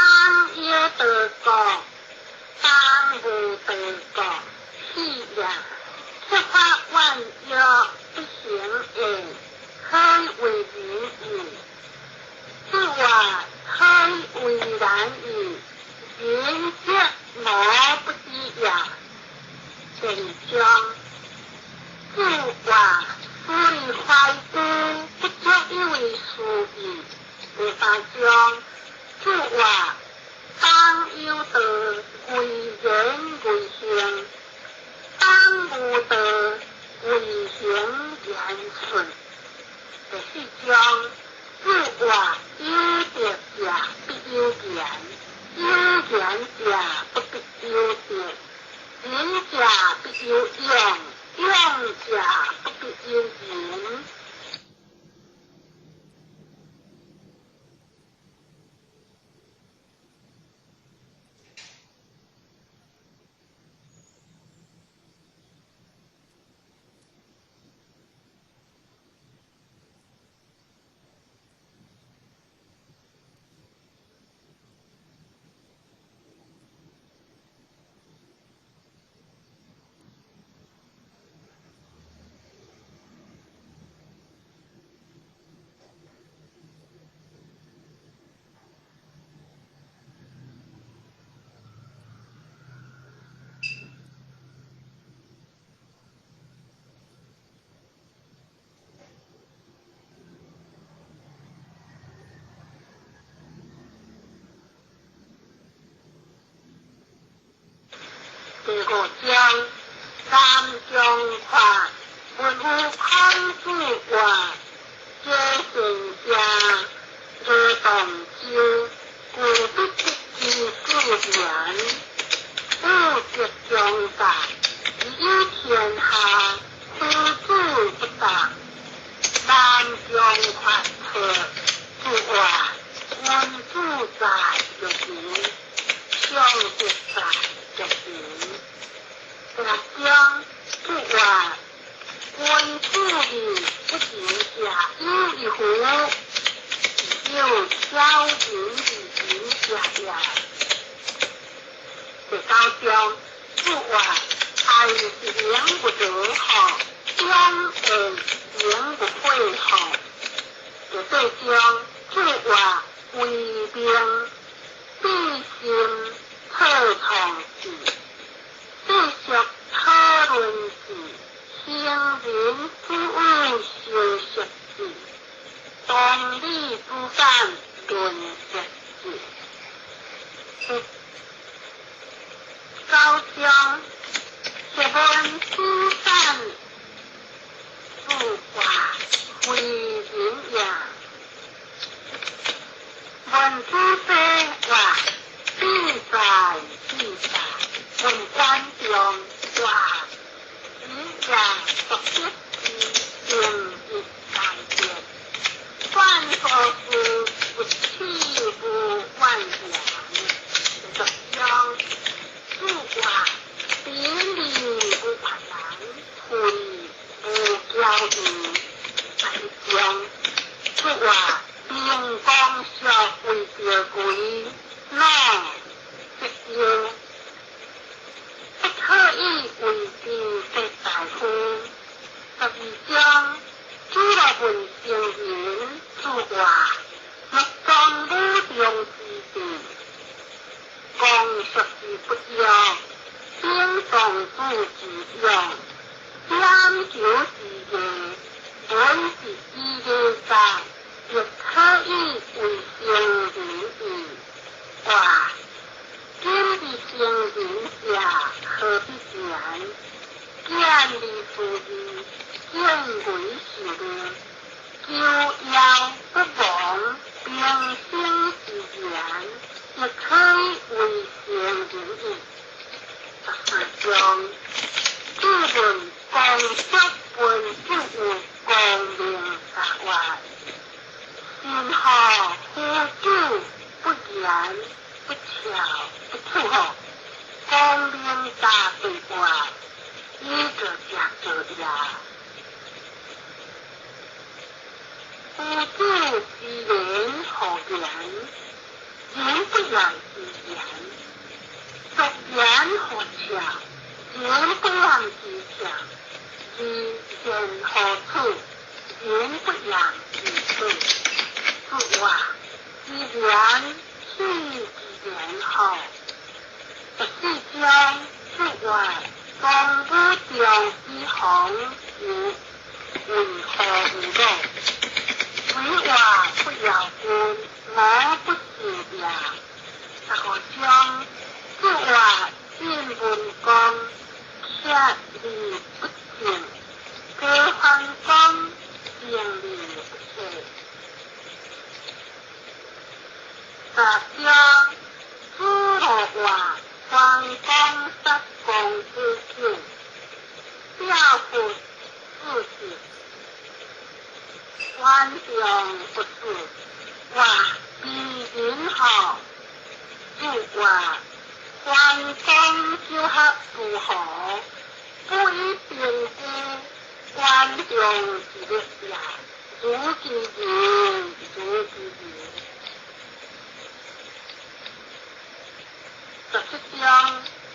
有德國，邦無德國，起也。設法萬約不行焉，可以為仁矣。子話可以為難矣，仁則無不知也。第二章，子話夫利懷古，不足以為師矣。第三章，子話邦有道，為仁為行；邦無道，為行言順。第四章，子話有德者必有言，有言者不必有德。仁者必有勇，勇者不必有仁。五章，南疆法文有孔子话，皆善者罗动洲，故不得之自然，有德中大，以天下夫子不答。南疆法错子话，君子在玉林，上德在玉林。第六章子话，君子义不仁者有一乎？有小人而仁者也。第九章子话，爱是名不得好，将爱名不会好。第八章子话，为兵必先策创事，必属讨论事，行人之有修习事，当理之感论说事。第九章学问之善子话，非人也。问子非话，必在必在。问关中话，人也独得之定一大变。万何事不弃不万言。第十章子话，比利不困难，退不骄傲。第一章子话，明光社为着鬼，脑则腰，不可以为之说大夫。十二章子罗问圣人子话，欲装武中之地，公说之不要，兵动主之用，点球之义，文是之礼在，亦可以为圣人矣。话，今日圣人者何必然？见利思义，见危受命，求夭不亡，平生之言，亦可以为圣人矣。十四章子问公叔问子有光明大话，今何夫子不言不巧不处吼，光明大对话，伊就食做也。夫子之言何言？人不言之言。俗言何巧？人不言之巧。义言何处？人不言之处。子话，之言去之言何？十四章子话，公武中之行有为何有鲁？为话不由君，我不是也。十五章子话，晋文公克而不正，高桓公正而不克。十章子罗话，桓公杀公子纠，表父子嗣，官中不子，话比人好，子话桓公就学如何，不以兵具，官中之力也，如其人，如其人。十七章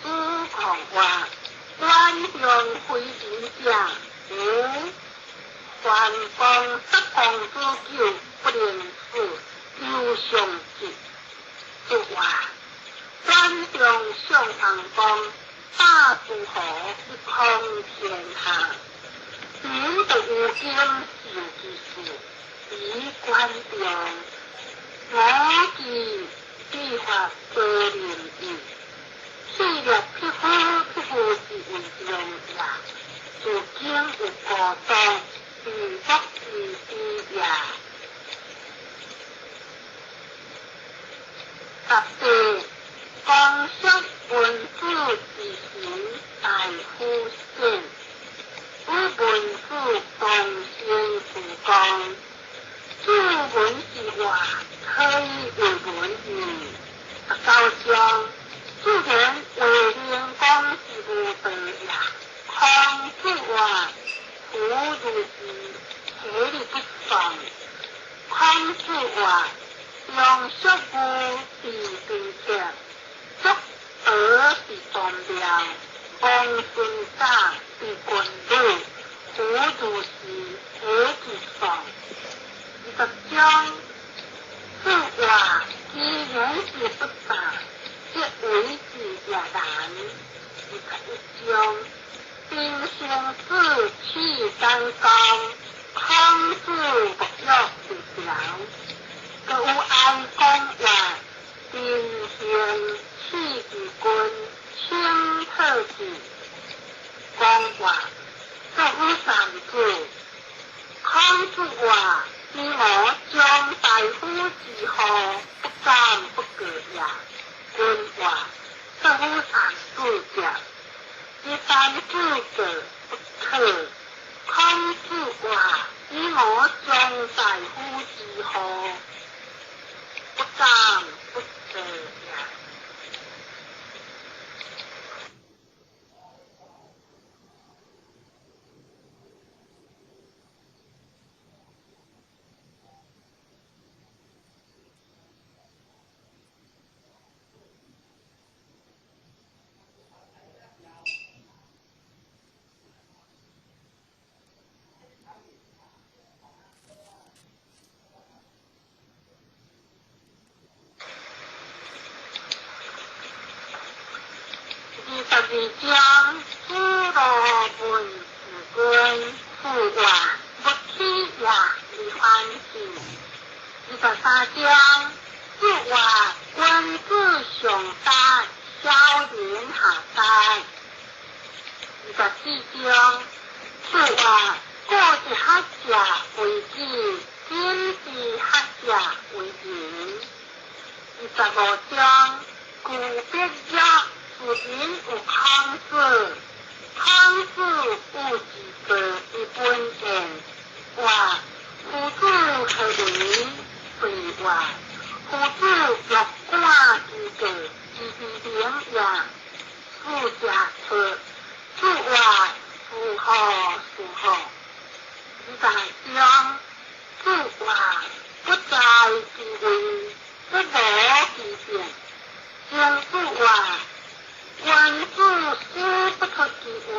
子孔话，官中非人者，无桓公杀公子纠，不能死，有上计。子话，官中上桓公，大诸侯一匡天下，民得无经受其事，以官中，我记计划责任义，去了匹夫匹夫作伫福其之也。18，公叔文子之行大夫显，与文子同行事公。子文之话，可以为文义。19章，自然卫灵公之无道也。孔子话：夫如是，何日不丧？孔子话：杨叔武伫对策，叔儿伫东庙，王孙长伫军旅，夫如是，何日丧？20章，子话：既然是不大，则为之也难。21章，丁生子弃单公，孔子不欲治疗。阁有哀公话：丁兴弃其君，请特子。公话：作有三子。孔子话：以我将大夫之后，不敢不过也。君话：作有三子者，以三子过不可。孔子话：以我将大夫之后，不敢不过也。22章，子路问子君，子话：勿起也，而反之。23章，子话：君子上达，小人下达。24章，子话：古之学者为己，今之学者为人。25章，故必曰。子云有孔子，孔子有之过以本言。话：夫子何为？对话：夫子若管之过，知之明也。子者出，子话：是何是何？28章，子话：不在其位，不谋其政。曾子话：君子思不出其位。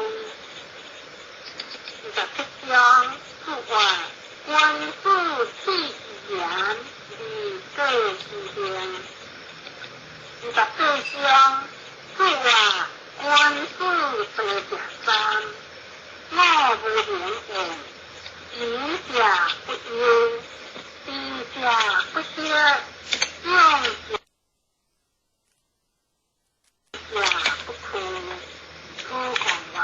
27章，子话：君子弃其言，而过其行。28章，子话：君子多食三，我无能言，仁者不忧，智者不惑，勇者不屈。子贡话：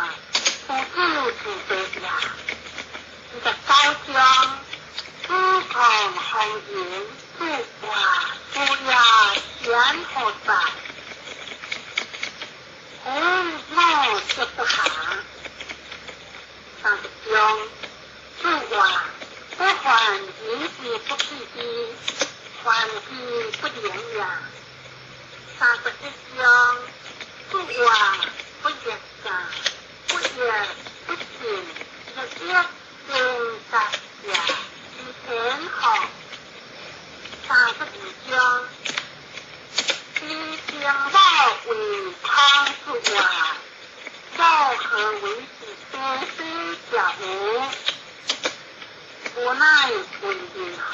夫子自得也。29章，子贡弘言，子话：夫也贤何在？夫我接不暇。30章，子话：不患人之不己知，患之不言也。31章，子话：不欲加，不欲不进，日月正达也，之天下。32章，知天道为孔子话，道何为是非非者无？无乃为人何？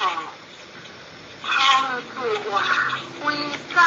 孔子话：非敢